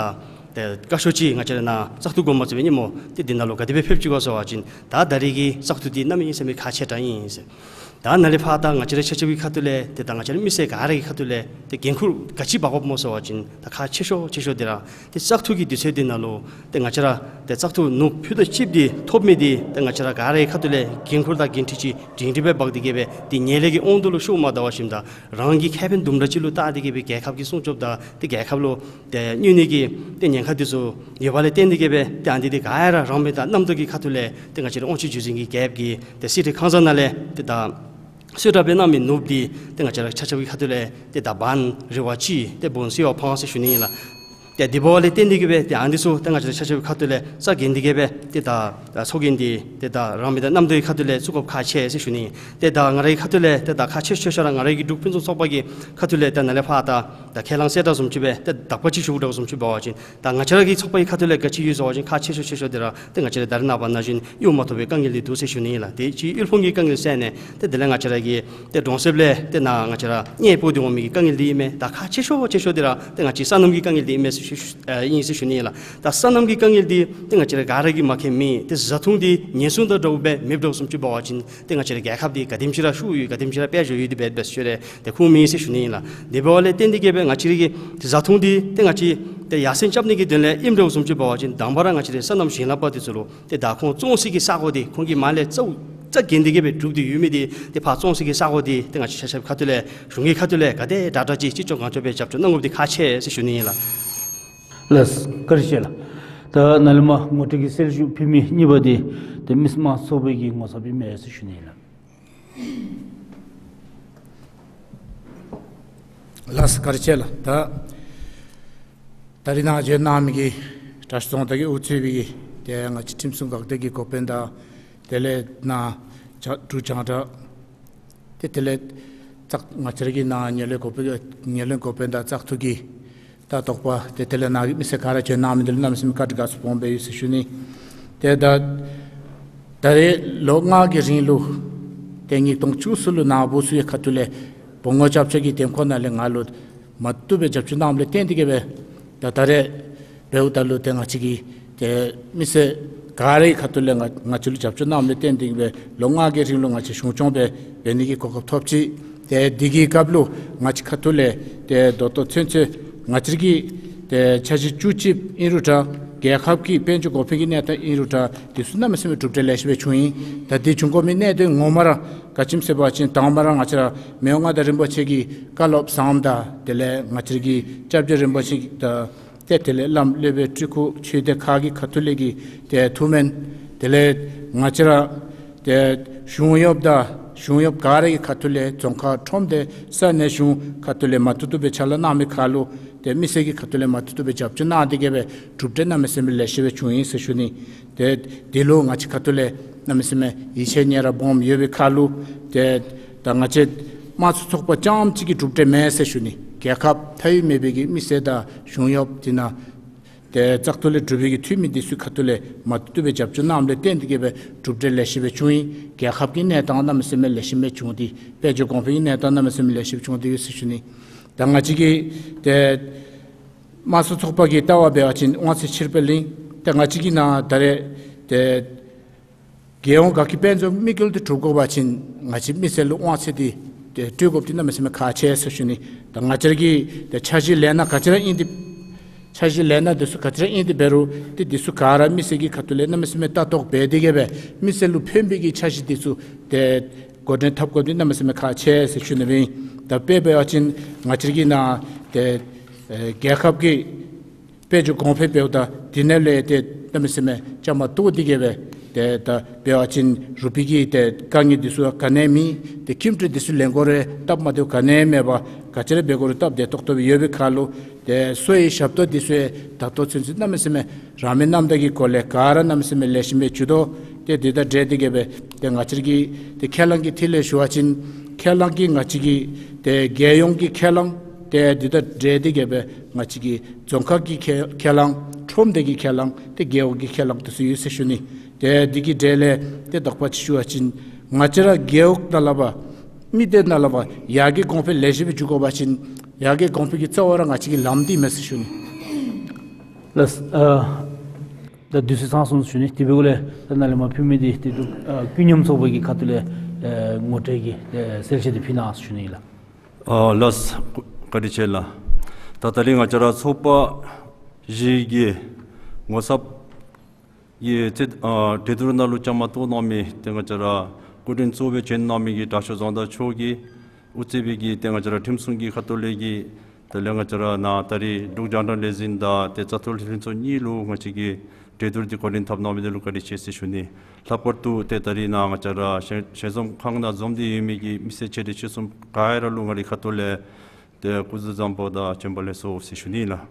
ཏེ་བཀའ་ཤོག་ཅིག་ང་བཅས་ར་ནཱ་བཙག་འཐུ་འགོ་མ་བཙུགས་པའི་ཉིནམ་སྨོ་ཏེ་འདི་ནང་ལུ་ག་དེ་སྦེ་ཕེབས་ཅི་ག་ཟེར་བ་ཅིན་ད་ད་རིས་ཀྱི་བཙག་འཐུ་འདི་གནམ་མེད་ས་མེད་ཁག་ཆེ་དྲགས་ཨིན་ཟེར། ད་ནཱ་ལས་ཕར་ད་ང་བཅས་ར་ཆ་ཁྱབ་ཀྱི་ཁ་ཐུག་ལས་ཏེ་ད་ང་བཅས་ར་མི་སེར་ག་ར་གི་ཁ་ཐུག་ལས་ཏེ་འགན་ཁུར་ག་ཅི་འབག་དགོཔ་སྨོ་ཟེར་བ་ཅིན་ད་ཁག་ཆེ་ཤོས་ཆེ་ཤོས་འདི་ར་ཏེ་བཙག་འཐུ་གི་དུས་ཚོད་འདི་ནང་ལུ་ཏེ་ང་བཅས་ར་ཏེ་བཙག་འཐུ་ནོར་བུ་དང་གཅིགཔ་འདི་ཐོབ་མི་འདི་ཏེ་ང་བཅས་ར་ག་ར་གི་ཁ་ཐུག་ལས་འགན་ཁུར་དང་འགན་འཁྲི་ཅིག་སྒྲིང་སྒྲི་སྦེ་འབག་སྟེ་གི་སྦེ་ཏེ་ངན་ལྷད་ཀྱི་དབང་དུ་ལུ་ཤོར་མ་བཏང་བ་ཅིན་དང་རང་གི་ཁེ་ཕན་དུམ་གྲ་ཅིག་ལུ་བལྟ་སྟེ་གི་སྦེ་རྒྱལ་ཁབ་ཀྱི་སྲུང་སྐྱོབ་དང་ཏེ་རྒྱལ་ཁབ་ལུ་ཏེ་གནོད་ནི་གི་ཏེ་ཉེན་ཁ་འདི་ཚུ་ཡོད་པ་ལས་བརྟེན་ཏེ་གི་སྦེ་ཏེ་ཨ་ནི་འདི་ག་ར་རང་མོས་དང་རྣམ་རྟོག་གི་ཁ་ཐུག་ལས་ཏེ་ང་བཅས་ར་དབང་ཕྱུག་བརྒྱུད་འཛིན་གྱི་རྒྱལཔོ་གིས་ཏེ་གསེར་ཁྲི་ཁང་བཟང་ནང་ལས་ཏེ་ད་གསོལ་གྲབས་སྦེ་གནང་མི་ནོར་བུ་འདི་ཏེ་ང་བཅས་ར་ཆ་ཁྱབ་ཀྱི་ཁ་ཐུག་ལས་ཏེ་ད་བན་རི་བ་གཅིག་ཏེ་བོན་སིལ་བ་འཕང་ཟེར་ཞུ་ནི་ཨིན་ལགས། ཏེ་འདི་འབདཝ་ལས་བརྟེན་ཏེ་གི་སྦེ་ཏེ་ཨ་ནི་ཚུ་ཏེ་ང་བཅས་ར་ཆ་ཁྱབ་ཀྱི་ཁ་ཐུག་ལས་རྩ་འགེངས་ཏེ་གི་སྦེ་ཏེ་ད་ད་ཚོགས་རྒྱན་འདི་ཏེ་ད་རང་མོས་དང་རྣམ་རྟོག་གི་ཁ་ཐུག་ལས་བཙུགས་དགོཔ་ཁག་ཆེ་ཟེར་ཞུ་ནི། ཏེ་ད་ང་རའི་ཁ་ཐུག་ལས་ཏེ་ད་ཁག་ཆེ་ཤོས་ཤོས་ར་ང་རའི་གི་འབྲུག་ཕུན་སུམ་ཚོགས་པ་གི་ཁ་ཐུག་ལས་ཏེ་ནཱ་ལས་ཕར་ད་ད་ཁས་བླངས་གསལ་བསྒྲགས་བཟུམ་ཅིག་སྦེ་ཏེ་དག་པ་ཅིག་ཞུ་དགོཔ་བཟུམ་ཅིག་འབད་བ་ཅིན་ད་ང་བཅས་ར་གི་ཚོགས་པ་གི་ཁ་ཐུག་ལས་ག་ཅི་ཡོད་ཟེར་བ་ཅིན་ཁག་ཆེ་ཤོས་ཆེ་ཤོས་འདི་ར་ཏེ་ང་བཅས་ར་ད་རེས་ནངས་པ་ནང་བཞིན་གཡུག་མ་ཐུབ་པའི་དཀའ་ངལ་འདི་འདུག་ཟེར་ཞུ་ནི་ཨིན་ལགས། ཏེ་གཅིག་དབུལ་ཕོངས་ཀྱི་དཀའ་ངལ་བསལ་ནི་ཏེ་དེ་ལས་ང་བཅས་ར་གི་ཏེ་གྲོང་གསེབ་ལས་ཏེ་ནཱ་ང་བཅས་ར་གཉེར་སྤོ་སྟེ་འོང་མི་གི་དཀའ་ངལ་འདི་ཨིན་མས། ད་ཁག་ཆེ་ཤོས་ཆེ་ཤོས་འདི་ར་ཏེ་ང་བཅས་སོ་ནམ་གྱི་དཀའ་ངལ་འདི་ཨིན་མས་ཟེར་ཞུ་ཨ་ཨིན་ཟེར་ཞུ་ནི་ཨིན་ལགས། ད་སོ་ནམ་གྱི་དཀའ་ངལ་འདི་ཏེ་ང་བཅས་ར་ག་ར་གིས་མ་མཁྱེན་མི་ཏེ་བཟའ་འཐུང་འདི་ཉེན་སྲུང་དང་འདྲཝ་སྦེ་མེདཔ་འདྲཝ་བཟུམ་ཅིག་འབད་བ་ཅིན་ཏེ་ང་བཅས་ར་རྒྱལ་ཁབ་འདི་ག་དེམ་ཅིག་ར་ཤུགས་ཡོད་ག་དེམ་ཅིག་ར་དཔལ་འབྱོར་ཡོད་དེ་འབད་འབད་ཟེར་ཞུ་རུང་ཏེ་ཁུངས་མེད་ཟེར་ཞུ་ནི་ཨིན་ལགས། དེ་འབདཝ་ལས་བརྟེན་ཏེ་གི་སྦེ་ང་བཅས་ར་གི་ཏེ་བཟའ་འཐུང་འདི་ཏེ་ང་བཅས་ཏེ་ཡར་སེང་རྐྱབ་ནི་གི་དོན་ལས་ཨིནམ་འདྲཝ་བཟུམ་ཅིག་འབད་བ་ཅིན་དང་པ་ར་ང་བཅས་ར་སོ་ནམ་ཞིང་ལཱ་པ་འདི་ཚུ་ལུ་ཏེ་ད་ཁོང་བཙོང་སའི་གི་ས་གོ་འདི་ཁོང་གིས་མར་ལས་རྩ་རྩ་འགེངས་ཏེ་གི་སྦེ་སྒྲུབ་སྟེ་ཡོད་མི་འདི་ཏེ་ཕར་བཙོང་སའི་གི་ས་གོ་འདི་ཏེ་ང་བཅས་ཆ་ཁྱབ་ཁ་ཐུག་ལས་གཞུང་གི་ཁ་ཐུག་ལས་ག་དེ་དྲག་དྲག་ཅིག་ཅི་ལྕོགས་གང་ལྕོགས་སྦེ་རྒྱབ་སྐྱོར་གནང་དགོཔ་འདི་ཁག་ཆེ་ཟེར་ཞུ་ནི་ཨིན་ལགས། ལགས་བཀའ་དྲིན་ཆེ་ལགས། ད་ནཱ་ལས་མར་ངོ་སྤྲོད་ཀྱི་གསལ་ཞུ་ཕུལ་མི་གཉིས་པ་འདི་ཏེ་མི་སེར་དམངས་གཙོ་ཚོགས་པའི་གི་ངོ་ཚབ་ཨིན་མས་ཟེར་ཞུ་ནི་ཨིན་ལགས། ལགས་བཀའ་དྲིན་ཆེ་ལགས། ད་ད་རིས་ནཱ་བྱོན་གནང་མི་གི་དྲག་ཤོས་རྫོང་བདག་གིས་དབུ་གཙོས་པའི་གི་ཏེ་ང་བཅས་ཁྲིམས་སྲུང་འགག་སྡེ་གི་འགོ་དཔོན་དང་དེ་ལས་ནཱ་བྱང་འབྲུག་རྒྱང་བསྒྲགས་ཏེ་དེ་ལས་བཙག་ང་བཅས་ར་གི་ནཱ་ངན་ལྷད་འགོ་དཔོན་ངན་ལྷད་འགོ་དཔོན་དང་བཙག་འཐུ་གི་ད་དོགས་པ་ཏེ་དེ་ལས་ནཱ་གི་མི་སེར་ག་ར་བྱོན་གནང་མི་འདི་ལུ་གནམ་མེད་ས་མེད་བཀའ་དྲིན་དགའ་ཚོར་སྦོམ་སྦེ་ཡོད་ཟེར་ཞུ་ནི། ཏེ་ད་ད་རེས་ལོ་ལྔ་གི་རིང་ལུ་ཏེ་ཉིས་སྟོང་བཅུ་གསུམ་ལུ་ནཱ་བུ་ཚུ་གི་ཁ་ཐུག་ལས་བུམ་ངོ་སྐྱབས་བཅོལ་གྱི་འདེམས་ཁོངས་ནང་ལས་ང་ལུ་མ་བཏུབ་སྦེ་རྒྱབ་སྐྱོར་གནངམ་ལས་བརྟེན་ཏེ་གི་སྦེ་ད་ད་རེས་འབདཝ་ད་ལུ་ཏེ་ང་བཅས་ཀྱི་ཏེ་མི་སེར་ག་རའི་ཁ་ཐུག་ལས་ང་ང་བཅས་ལུ་རྒྱབ་སྐྱོར་གནངམ་ལས་བརྟེན་ཏེ་གི་སྦེ་ལོ་ལྔ་གི་རིང་ལུ་ང་བཅས་གཞུང་སྐྱོང་སྦེ་འབད་ནི་གི་གོ་སྐབས་ཐོབ་ཅི། ཏེ་འདི་གི་སྐབས་ལུ་ང་བཅས་ཁ་ཐུག་ལས་ཏེ་ད་ལྟོ་ཚུན་ཚོད་ང་བཅས་ཀྱི་ཏེ་འཆར་གཞི་བཅུ་གཅིག་ཨིན་རུང་འདྲ་རྒྱལ་ཁབ་ཀྱི་དཔལ་འབྱོར་འགོ་དཔོན་གྱི་གནས་སྟངས་ཨིན་རུང་འདྲ་འདི་ཚུ་གནམ་མེད་ས་མེད་གྲུབ་འབྲས་ལེགས་ཤོམ་སྦེ་བྱུང་ཡི། ད་འདི་བྱུང་དགོ་མི་གནད་དོན་ངོ་མ་ར་ག་ཅི་སྨོ་ཟེར་བ་ཅིན་དང་པ་ར་ང་བཅས་ར་མི་དབང་མངའ་བདག་རིན་པོ་ཆེ་གི་བཀའ་སློབ་བཟང་དང་དེ་ལས་ང་བཅས་ཀྱི་སྐྱབས་རྗེ་རིན་པོ་ཆེ་དང་ཏེ་དེ་ལས་བླམ་སློབ་དཔོན་སྤྲུལ་སྐུ་ཆོས་སྡེ་ཁག་གི་ཁ་ཐུག་ལས་ཀྱི་ཏེ་ཐུགས་སྨོན་དེ་ལས་ང་བཅས་ར་ཏེ་གཞུང་གཡོགཔ་དང་གཞུང་གཡོགཔ་ག་ར་གི་ཁ་ཐུག་ལས་རྫོང་ཁག་ཁྲོམ་སྡེ་ས་གནས་གཞུང་ཁ་ཐུག་ལས་མ་བཏུབ་བཏུབ་སྦེ་ཕྱག་ལཱ་གནང་མི་ཁར་ལུ་ ཏེ་མི་སེར་གྱི་ཁ་ཐུག་ལས་མ་བཏུབ་བཏུབ་སྦེ་རྒྱབ་སྐྱོར་གནང་སྟེ་གི་སྦེ་གྲུབ་འབྲས་གནམ་མེད་ས་མེད་ལེ་ཤ་སྦེ་བྱུང་ཡི་ཟེར་ཞུ་ནི། ཏེ་འདི་ལུ་ང་བཅས་ཁ་ཐུག་ལས་གནམ་མེད་ས་མེད་ཡིད་ཆེས་ཉེ་ར་སྦོམ་ཡོད་པའི་ཁར་ལུ་ཏེ་ད་ང་བཅས་དམངས་གཙོ་ཚོགས་པ་རྐྱངམ་གཅིག་གི་གྲུབ་འབྲས་མེན་ཟེར་ཞུ་ནི། རྒྱལ་ཁབ་མཐའ་དབུས་མེད་པའི་གི་མི་སེར་དང་གཞུང་གཡོགཔ་དེ་ནང་ཏེ་བཙག་འཐུ་ལས་གྲུབ་པའི་གི་འཐུས་མི་འདི་ཚུ་ཁ་ཐུག་ལས་མ་བཏུབ་བཏུབ་སྦེ་རྒྱབ་སྐྱོར་གནངམ་ལས་བརྟེན་ཏེ་གི་སྦེ་གྲུབ་འབྲས་ལེ་ཤ་སྦེ་བྱུང་ཡི། རྒྱལ་ཁབ་ཀྱི་གནས་སྟངས་གནམ་མེད་ས་མེད་ལེ་ཤ་སྦེ་བྱུང་སྟེ་དཔལ་འབྱོར་གོང་འཕེལ་གྱི་གནས་སྟངས་གནམ་མེད་ས་མེད་ལེ་ཤ་བྱུང་སྟེ་ཡོད་ཟེར་ཞུ་ནི། ད་ང་བཅས་ཀྱིས་ཏེ་དམངས་གཙོ་ཚོགས་པ་གི་ལྟ་བ་འབད་བ་ཅིན་དབང་ཚད་ཕྱིར་སྤེལ་ཨིན། ཏེ་ང་བཅས་ཀྱི་ནང་ད་རེས་ཏེ་རྒྱལ་ཡོངས་དགའ་སྐྱིད་དཔལ་འཛོམས་དམིགས་ཡུལ་འདི་འགྲུབ་དགོ་པ་ཅིན་ང་བཅས་མི་སེར་ལུ་དབང་ཚད་འདི་ཏེ་སྤྲོད་དགོཔ་འདི་གནམ་མེད་ས་མེད་ཁག་ཆེ་ཟེར་ཞུ་ནི། ད་ང་བཅས་ཀྱི་ཏེ་འཆར་གཞི་ལས་སྣ་ག་ཅི་ར་ཨིན་ཏེ་འཆར་གཞི་ལས་སྣ་འདི་ཚུ་ག་ཅི་ར་ཨིན་ཏེ་འབད་རུང་ཏེ་འདི་ཚུ་ག་ར་མི་སེར་གྱི་ཁ་ཐུག་ལས་གནམ་མེད་ས་མེད་ལྟ་རྟོག་འབད་དེ་གི་སྦེ་མི་སེར་ལུ་ཕན་པའི་གི་འཆར་གཞི་འདི་ཚུ་ཏེ་འགོ་འདྲེན་འཐབ་དགོཔ་འདི་གནམ་མེད་ས་མེད་ཁག་ཆེ་ཟེར་ཞུ་ནི་ཨིན། ད་དཔེ་འབད་བ་ཅིན་ང་བཅས་ཀྱི་ནང་ཏེ་ཨེ་རྒྱལ་ཁབ་ཀྱི་དཔལ་འབྱོར་གོང་འཕེལ་འབདཝ་ད་དེ་ནང་ལས་ཏེ་གནམ་མེད་ས་མེད་བཅའ་མར་གཏོགས་ཏེ་གི་སྦེ་ཏེ་ད་འབད་བ་ཅིན་རུ་པི་གི་ཏེ་དཀའ་ངལ་འདི་ཚུ་ག་ནི་ཡང་མེད། ཏེ་ཁྱིམ་དྲོད་འདི་ཚུ་ལེན་དགོ་རུང་སྟབས་མ་བདེཝ་ག་ནི་ཡང་མེད་པར་ག་ཅི་ར་འབད་དགོ་རུང་སྟབས་བདེ་ཏོག་ཏོ་སྦེ་ཡོད་པའི་ཁར་ལུ་ཏེ་གསོ་བའི་ཞབས་ཏོག་འདི་ཚུ་ད་ལྟོ་ཚུན་ཚོད་གནམ་མེད་ས་མེད་རང་མོས་རྣམ་དག་གི་སྒོ་ལས་ག་ར་གནམ་མེད་ས་མེད་ལེགས་ཤོམ་སྦེ་བྱུང་དོ། ཏེ་འདི་དང་འབྲེལ་ཏེ་གི་སྦེ་ཏེ་ང་བཅས་ཀྱི་ཏེ་ཁས་བླངས་ཀྱི་ཐད་ལས་ཞུ་བ་ཅིན་ཁས་བླངས་ཀྱི་ང་བཅས་ཀྱི་ཏེ་རྒྱལ་ཡོངས་ཀྱི་ཁས་བླངས་ཏེ་འདི་དང་འབྲེལ་ཏེ་གི་སྦེ་ང་བཅས་ཀྱི་རྫོང་ཁག་གི་ཁས་ཁས་བླངས་ཁྲོམ་སྡེ་གི་ཁས་བླངས་ཏེ་རྒེད་འོག་གི་ཁས་བླངས་འདི་ཚུ་ཡོད་ཟེར་ཞུ་ནི། ཏེ་འདི་གི་གྲས་ལས་ཏེ་དག་པ་ཅིག་ཞུ་བ་ཅིན་ང་བཅས་ར་རྒེད་འོག་ནང་ལུ་འབད་མི་སྡེ་ནང་ལུ་འབད་ཡར་རྒྱས་གོང་འཕེལ་ལེགས་ཤོམ་སྦེ་འགྱོ་དགོ་པ་ཅིན་ཡར་རྒྱས་གོང་འཕེལ་གྱི་རྩ་བ་ར་ང་བཅས་ཀྱི་ལམ་འདི་མས་ཟེར་ཞུ་ནི། ལགས། ཨ་ད་དུས་ཚོད་ཚང་སོང་ཟེར་ཞུ་ནི། དེ་འབདཝ་ལས་ད་ནཱ་ལས་མར་ཕུལ་མི་འདི་ཏེ་འབྲུག་ཨ་ཀུན་མཉམ་ཚོགས་པ་གི་ཁ་ཐུག་ལས་ཨེ་ངོ་སྤྲོད་ཀྱི་ཨེ་གསལ་བཤད་འདི་ཕུལ་གནང་ཟེར་ཞུ་ནི་ལགས། ཨ་ལགས། བཀའ་དྲིན་ཆེ་ལགས། ད་ད་རིས་ང་བཅས་ར་ཚོགས་པ་བཞི་གི་ངོ་ཚབ་ཀྱི་ཚེ་ཨ་གྲོས་བསྡུར་ནང་ལུ་བཅའ་མར་གཏོགས་གནང་མི་ཏེ་ང་བཅས་ར་སྐུ་མགྲོན་གཙོ་བོ་བྱོན་གནང་མི་གི་དྲག་ཤོས་རྫོང་བདག་མཆོག་གིས་དབུ་གཙོས་པའི་གི་ཏེ་ང་བཅས་ར་ཁྲིམས་སྲུང་གི་ཁ་ཐུག་ལས་ཀྱི་དེ་ལས་ང་བཅས་ར་ནཱ་ད་རིས་འབྲུག་རྒྱང་བསྒྲགས་ལས་འཛིན་དང་ཏེ་བཙག་འཐུ་ལྷན་ཚོགས་གཉིས་ལུ་ང་བཅས་ཀྱི་གྲོས་བསྡུར་འདི་གོ་སྒྲིག་འཐབ་གནང་མི་འདི་ལུ་བཀའ་དྲིན་ཆེ་ཟེར་ཞུ་ནི། ལྷག་པར་དུ་ཏེ་ད་རིས་ནཱ་ང་བཅས་ར་ཞལ་ཞལ་འཛོམས་ཁང་ནང་འཛོམས་ཏེ་ཡོད་མི་གི་མི་སེར་ཆེ་འབྲིང་ཆུང་གསུམ་ག་ར་ལུ་ང་རའི་ཁ་ཐུག་ལས་ཏེ་སྐུ་གཟུགས་བཟང་པོ་དང་བྱོན་པ་ལེགས་སོ་ཟེར་ཞུ་ནི་ལགས།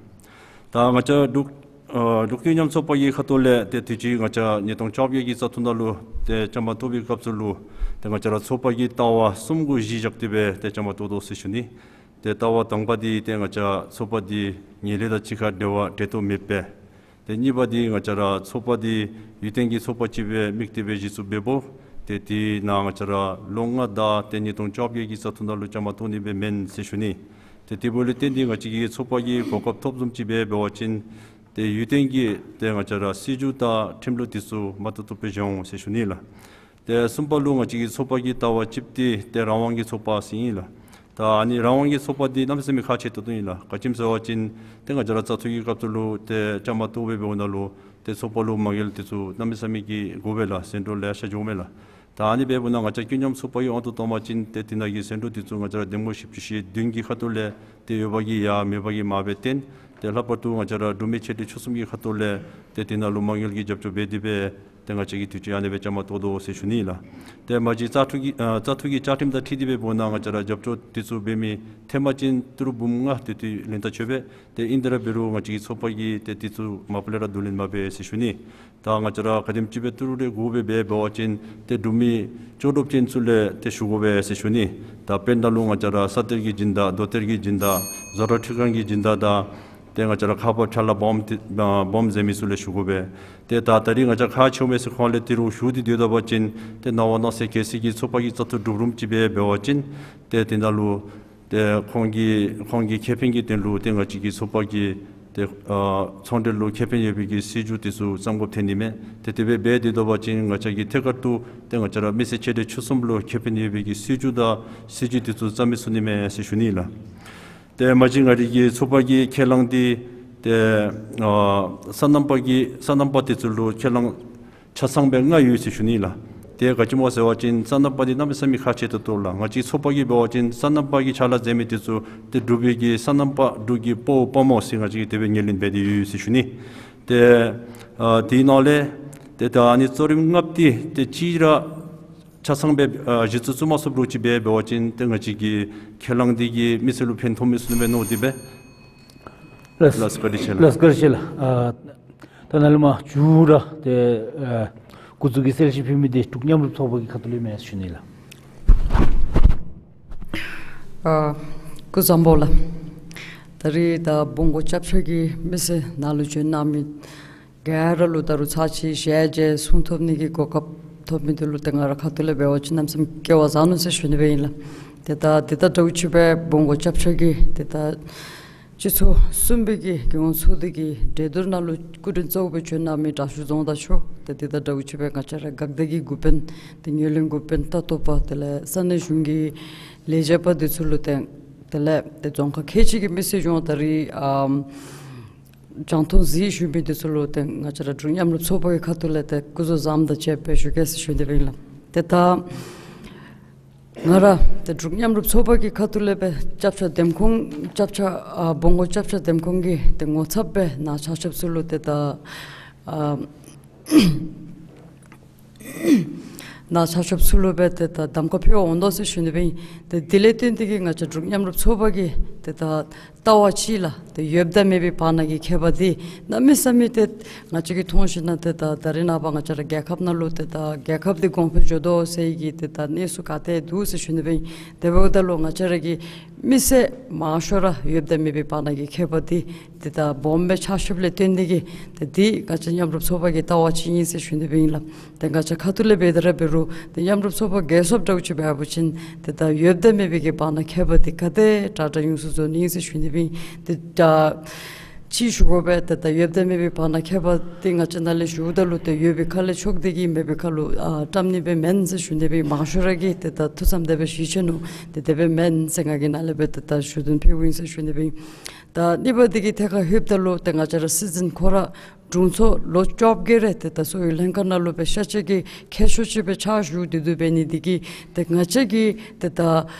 ད་ང་བཅས་འབྲུག་ཨ་འབྲུག་ཀུན་མཉམ་ཚོགས་པ་གི་ཁ་ཐུག་ལས་ཏེ་དུས་ཅི་ང་བཅས་ཉིས་སྟོང་བཅོ་བརྒྱད་ཀྱི་བཙག་འཐུ་ནང་ལུ་ཏེ་བཅའ་མར་གཏོགས་པའི་སྐབས་སུ་ལུ་ཏེ་ང་བཅས་ར་ཚོགས་པ་གི་ལྟ་བ་གསུམ་གུ་གཞི་བཞག་སྟེ་སྦེ་ཏེ་བཅའ་མར་གཏོགས་དོ་ཟེར་ཞུ་ནི། ཏེ་ལྟ་བ་དང་པ་འདི་ཏེ་ང་བཅས་ཚོགས་པ་འདི་ངན་ལྷད་དང་གཅིག་ཁར་འབྲེལ་བ་འབྲེལ་གཏོགས་མེད་པས། ཏེ་གཉིས་པ་འདི་ང་བཅས་ར་ཚོགས་པ་འདི་ཡུན་བརྟན་གྱི་ཚོགས་པ་ཅིག་སྦེ་དམིགས་ཏེ་སྦེ་གཞི་བཙུགས་འབདཝ་ཏེ་དེ་ནང་ང་བཅས་ར་ལོ་ལྔ་དང་ཏེ་ཉིས་སྟོང་བཅོ་བརྒྱད་ཀྱི་བཙག་འཐུ་ནང་ལུ་བཅའ་མར་གཏོགས་ནི་སྦེ་མེན་ཟེར་ཞུ་ནི། ཏེ་དེ་འབདཝ་ལས་བརྟེན་ཏེ་ང་བཅས་ཀྱི་ཚོགས་པ་གི་གོ་སྐབས་ཐོབ་བཟུམ་ཅིག་སྦེ་འབད་བ་ཅིན་ཏེ་ཡུན་བརྟན་གྱི་ཏེ་ང་བཅས་ར་སྲིད་བྱུས་དང་ཁྲིམས་ལུགས་འདི་ཚུ་མ་བཏུབ་བཏུབ་སྦེ་བཞག་འོང་ཟེར་ཞུ་ནི་ལགས། ཏེ་གསུམ་པ་ལུ་ང་བཅས་ཀྱི་ཚོགས་པ་གི་ལྟ་བ་གཅིག་འདི་ཏེ་རང་དབང་གི་ཚོགས་པ་ཟེར་ཨིན་ལགས། ད་ཨ་ནི་རང་དབང་གི་ཚོགས་པ་འདི་གནམ་མེད་ས་མེད་ཁག་ཆེ་ཏོག་ཏོ་ཨིན་ལགས། ག་ཅི་སྨོ་ཟེར་བ་ཅིན་ཏེ་ང་བཅས་ར་བཙག་འཐུ་གི་སྐབས་སུ་ལུ་ཏེ་བཅའ་མར་གཏོགས་སྦེ་འབདཝ་ད་ལུ་ཏེ་ཚོགས་པ་ལུ་མ་དགེ་འདི་ཚུ་གནམ་མེད་ས་མེད་ཀྱི་དགོ་པས་ལགས། ཟད་འགྲོ་ལེ་ཤ་འགྱོཝ་མས་ལགས། ད་ཨ་ནི་འབདཝ་ད་ང་བཅས་ཀུན་མཉམ་ཚོགས་པ་གི་དབང་དུ་བཏང་བ་ཅིན་ཏེ་དེ་ནང་གི་ཟད་འགྲོ་འདི་ཚུ་ང་བཅས་ར་འདེམས་ངོ་བཞི་བཅུ་ཞེ་བདུན་གྱི་ཁ་ཐུག་ལས་ཏེ་ཡོད་པ་གིས་ཡོད་མེད་པ་གིས་མེདཔ་སྦེ་བཏོན། ཏེ་ལྷག་པར་དུ་ང་བཅས་ར་འབྲུག་མི་ཆེ་འབྲིང་ཆུང་གསུམ་གྱི་ཁ་ཐུག་ལས་ཏེ་དེ་ནང་ལུ་མ་དངུལ་གྱི་རྒྱབ་སྐྱོར་འབད་དེ་སྦེ་ཏེ་ང་བཅས་ཀྱིས་དུས་ཅི་ཨ་ནི་སྦེ་བཅའ་མར་གཏོགས་དོ་ཟེར་ཞུ་ནི་ལགས། ཏེ་མ་གཞི་བཙག་འཐུ་གི་ཨ་བཙག་འཐུ་གི་བཅའ་ཁྲིམས་དང་འཁྲིལ་ཏེ་སྦེ་འབདཝ་ད་ང་བཅས་ར་རྒྱབ་སྐྱོར་འདི་ཚུ་འབད་མི་ཐེངས་མ་གཅིག་ཏི་རུ་འབུམ་ལྔ་དེ་ཅིག་ལེན་ད་ཆོག་པས། ཏེ་ཨིན་དེ་ར་འབད་རུང་ང་བཅས་ཀྱི་ཚོགས་པ་གིས་ཏེ་འདི་ཚུ་མ་པ་ལས་ར་བསྡུ་ལེན་མ་འབད་ཟེར་ཞུ་ནི། ད་ང་བཅས་ར་ག་དེམ་ཅིག་སྦེ་ཏི་རུ་རེ་དགོ་པས་འབད་བ་ཅིན་ཏེ་འབྲུག་མི་ལྕོགས་གྲུབ་ཅན་ཚུ་ལས་ཏེ་ཞུ་དགོ་པས་ཟེར་ཞུ་ནི། ད་དཔེར་ན་ལུ་ང་བཅས་ར་ས་གཏེར་གྱི་སྦྱིན་བདག་རྡོ་གཏེར་གྱི་སྦྱིན་བདག་བཟོ་གྲྭ་ཁྲི་ཁང་གི་སྦྱིན་བདག་དང་ཏེ་ང་བཅས་ར་ཁག་འབག་ཕྱག་ལཱ་འབག་འོང་ཏེ་འབག་འོང་ཟེར་མི་ཚུ་ལས་ཞུ་དགོ་པས། ཏེ་ད་ད་རིས་ང་བཅས་ཁག་ཆེཝ་མས་ཟེར་ཁོང་ལས་ཏི་རུ་ཞུ་སྟེ་སྡོད་ད་པ་ཅིན་ཏེ་ནངས་པ་གནངས་ཚེ་གལ་སྲིད་ཀྱི་ཚོགས་པ་གི་བཙག་འཐུ་གྲུབ་རུང་ཅིག་སྦེ་འབད་བ་ཅིན་ཏེ་དེ་ནང་ལུ་ཏེ་ཁོང་གི་ཁོང་གི་ཁེ་ཕན་གྱི་དོན་ལུ་ཏེ་ང་བཅས་ཀྱི་ཚོགས་པ་གི་ཏེ་ཨ་ཚོང་འབྲེལ་ལུ་ཁེ་ཕན་ཡོད་པའི་གི་སྲིད་བྱུས་འདི་ཚུ་བརྩམ་དགོཔ་ཐོན་ནི་མས། ཏེ་དེ་སྦེ་འབད་དེ་སྡོད་པ་ཅིན་ང་བཅས་ཀྱི་ཐད་ཀར་དུ་ཏེ་ང་བཅས་ར་མི་སེར་ཆེ་འབྲིང་ཆུང་གསུམ་ལུ་ཁེ་ཕན་ཡོད་པའི་གི་སྲིད་བྱུས་དང་སྲིད་བྱུས་འདི་ཚུ་བརྩམ་མི་ཚུགས་ནི་མས་ཟེར་ཞུ་ནི་ལགས། ཏེ་མ་གཞི་ང་རའི་གི་ཚོགས་པ་གི་ཁས་བླངས་འདི་ཏེ་ཨ་སོ་ནམ་པ་གི་སོ་ནམ་པ་འདི་ཚུ་ལུ་ཁས་བླངས་ཆ་ཚང་སྦེ་ལྔ་ཡོད་ཟེར་ཞུ་ནི་ལགས། ཏེ་ག་ཅི་སྨོ་ཟེར་བ་ཅིན་སོ་ནམ་པ་འདི་གནམ་མེད་ས་མེད་ཁག་ཆེ་ཏོག་ཏོ་ལགས། ང་བཅས་ཚོགས་པ་གིས་འབད་བ་ཅིན་སོ་ནམ་པ་གི་ཕྱག་ལཱ་མཛད་མི་འདི་ཚུ་ཏེ་འབྲུག་པའི་གི་སོ་ནམ་པ་འབྲུག་གི་དཔའ་བོ་དཔའ་མོ་ཟེར་ང་བཅས་ཀྱིས་དེ་སྦེ་ངོས་ལེན་འབད་དེ་ཡོད་ཟེར་ཞུ་ནི། ཏེ་ཨ་དེའི་ནང་ལས་ཏེ་ད་ཨ་ནི་གཙོ་རིམ་ལྔ་པོ་འདི་ཏེ་གཅིག་ར་ཆ་ཚང་སྦེ་ཨ་གཞི་བཙུགས་ཚུགས་མ་ཚུགསཔ་འདྲཝ་ཅིག་སྦེ་འབད་བ་ཅིན་ཏེ་ང་བཅས་ཀྱི་ཁས་བླངས་འདི་གིས་མི་སེར་ལུ་ཕན་ཐོགས་མི་ཚུགས་ནི་མས་མནོ་སྟེ་སྦེ་ ལགས། ལགས་བཀའ་དྲིན་ཆེ་ལགས། ལགས་བཀའ་དྲིན་ཆེ་ལགས། ཨ་ད་ནཱ་ལས་མར་མཇུག་ར་ཏེ་ཨ་སྐུ་གཟུགས་ཀྱི་གསལ་བཤད་ཕུལ་མི་འདི་འབྲུག་མཉམ་རུབ་ཚོགས་པ་གི་ཁ་ཐུག་ལས་མེན་ཟེར་ཞུ་ནི་ལགས། ཨ་སྐུ་གཟུགས་བཟང་པོ་ལགས། ད་རིས་ད་བོང་གུ་སྐྱབས་ཆ་གི་མི་སེར་ནཱ་ལུ་བྱོན་གནང་མི་ག་ར་ལུ་ད་རུང་ཚར་གཅིག་ཞལ་མཇལ་གསུང་ཐོབ་ནི་གི་གོ་སྐབས་ཐོབ་མི་འདི་ལུ་ཏེ་ང་ར་ཁ་ཐུག་ལས་འབད་བ་ཅིན་གནམ་མེད་ས་མེད་སྐལ་བ་བཟང་ནུག་ཟེར་ཞུ་ནི་སྦེ་ཨིན་ལགས། ཏེ་ད་འདི་དང་འདྲཝ་ཅིག་སྦེ་བོང་གུ་སྐྱབས་ཆ་གི་ཏེ་ད་སྤྱི་ཚོགས་གསུམ་པའི་གི་རྒྱལ་ཡོངས་ཚོགས་སྡེ་གི་གྲོས་བསྡུར་ནང་ལུ་སྐུ་མགྲོན་གཙོ་བོ་སྦེ་བྱོན་གནང་མི་དྲག་ཤོས་རྫོང་བདག་མཆོག་ཏེ་འདི་དང་འདྲཝ་ཅིག་སྦེ་ང་བཅས་ར་འགག་སྡེ་གི་འགོ་དཔོན་ཏེ་ངོས་ལེན་འགོ་དཔོན་ལྟ་རྟོག་པ་དེ་ལས་ས་གནས་གཞུང་གི་ལས་བྱེདཔ་འདི་ཚུ་ལུ་ཏེ་དེ་ལས་ཏེ་རྫོང་ཁག་ཁལ་གཅིག་གི་མི་སེར་ཡོངས་ད་རིས་ཨམ་རྒྱང་མཐོང་གཟིགས་བཞུགས་མི་འདི་ཚུ་ལུ་ཏེ་ང་བཅས་ར་འབྲུག་མཉམ་རུབ་ཚོགས་པ་གི་ཁ་ཐུག་ལས་ཏེ་སྐུ་གཟུགས་བཟང་པོ་དང་བཅས་པའི་ཞུ་གེ་ཟེར་ཞུ་ནི་སྦེ་ཨིན་ལགས། ཏེ་ད་ང་ར་ཏེ་འབྲུག་མཉམ་རུབ་ཚོགས་པ་གི་ཁ་ཐུག་ལས་སྦེ་སྐྱབས་ཆ་འདེམས་ཁོངས་སྐྱབས་ཆ་ཨ་བོང་གུ་སྐྱབས་ཆ་འདེམས་ཁོངས་ཀྱི་ཏེ་ངོ་ཚབ་སྦེ་ནཱ་ཆ་ཁྱབ་ཚུ་ལུ་ཏེ་ད་ཨ་ནཱ་ཆ་ཁྱབ་ཚུ་ལུ་སྦེ་ཏེ་ད་གདམ་ཁ་ཕུལ་འོང་དོ་ཟེར་ཞུ་ནི་སྦེ་ཨིན། ཏེ་དེ་ལས་བརྟེན་ཏེ་གིས་ང་བཅས་འབྲུག་མཉམ་རུབ་ཚོགས་པ་གི་ཏེ་ད་ལྟ་བ་ཅིག་ལགས། ཏེ་ཡོདཔ་དང་མེད་པའི་བར་ན་གི་ཁྱད་པར་འདི་གནམ་མེད་ས་མེད་ཏེ་ང་བཅས་ཀྱིས་མཐོང་ཞིནམ་ལས་ཏེ་ད་ད་རེས་ནངས་པ་ང་བཅས་ར་རྒྱལ་ཁབ་ནང་ལུ་ཏེ་ད་རྒྱལ་ཁབ་འདི་གོང་འཕེལ་འགྱོ་དོ་ཟེར་གྱི་ཏེ་ད་གནས་ཚུལ་ག་ཏེ་འདུག་ཟེར་ཞུ་ནི་སྦེ་ཨིན། དེ་འབདཝ་ད་ལུ་ང་བཅས་ར་གི་མི་སེར་མང་ཤོས་ར་ཡོདཔ་དང་མེད་པའི་བར་ན་གི་ཁྱད་པར་འདི་ཏེ་ད་སྦོམ་སྦེ་ཆགས་ཚུགསཔ་ལས་བརྟེན་ཏེ་གིས་ཏེ་འདི་ང་བཅས་མཉམ་རུབ་ཚོགས་པ་གི་ལྟ་བ་ཅིག་ཨིན་ཟེར་ཞུ་ནི་སྦེ་ཨིན་ལགས། ཏེ་ང་བཅས་ཁ་ཐུག་ལས་འབད་དེ་ར་འབད་རུང་ཏེ་མཉམ་རུབ་ཚོགས་པ་རྒྱལ་ཚབ་འདྲཝ་ཅིག་འབད་བ་ཅིན་ཏེ་ད་ཡོདཔ་དང་མེད་པའི་གི་བར་ན་ཁྱད་པར་འདི་ག་དེ་དྲག་དྲག་ཡོངས་སུ་རྫོགས་ནི་ཨིན་ཟེར་ཞུ་ནི་སྦེ་ཨིན། ཏེ་ད་ཅིག་ཞུ་དགོ་པས། ཏེ་ད་ཡོདཔ་དང་མེད་པའི་བར་ན་ཁྱད་པར་འདི་ང་བཅས་ནཱ་ལས་ཞུཝ་ད་ལུ་ཏེ་ཡོད་པའི་ཁ་ལས་ཆོག་སྟེ་གིས་མེད་པའི་ཁ་ལུ་ཨ་བཀྲམ་ནི་སྦེ་མེན་ཟེར་ཞུ་ནི་སྦེ་ཨིན། མང་ཤོས་ར་གིས་ཏེ་ད་ཐུགས་བསམ་དེ་སྦེ་བཞེས་ཆི་ནུག། ཏེ་དེ་སྦེ་མེན་ཟེར་ང་གིས་ནཱ་ལས་སྦེ་ཏེ་ད་ཞུ་དོན་ཕུལཝ་ཨིན་ཟེར་ཞུ་ནི་སྦེ་ཨིན། ད་གཉིས་པ་འདི་གི་ཐད་ཁར་ལྷོདཔ་ད་ལུ་ཏེ་ང་བཅས་ར་སྲིད་འཛིན་ཁོ་ར་དྲུང་འཚོ་ལོ་བཅོ་བརྒྱད་རེ་ཏེ་ད་གསོ་བའི་ལྷན་ཁག་ནང་ལུ་སྦེ་ཤ་ཆེ་གི་མཁས་མཆོག་ཅིག་སྦེ་ཕྱག་ཞུ་སྡོད་སྡོད་འབད་ནི་འདི་གིས་ཏེ་ང་བཅས་ཀྱིས་ཏེ་ད་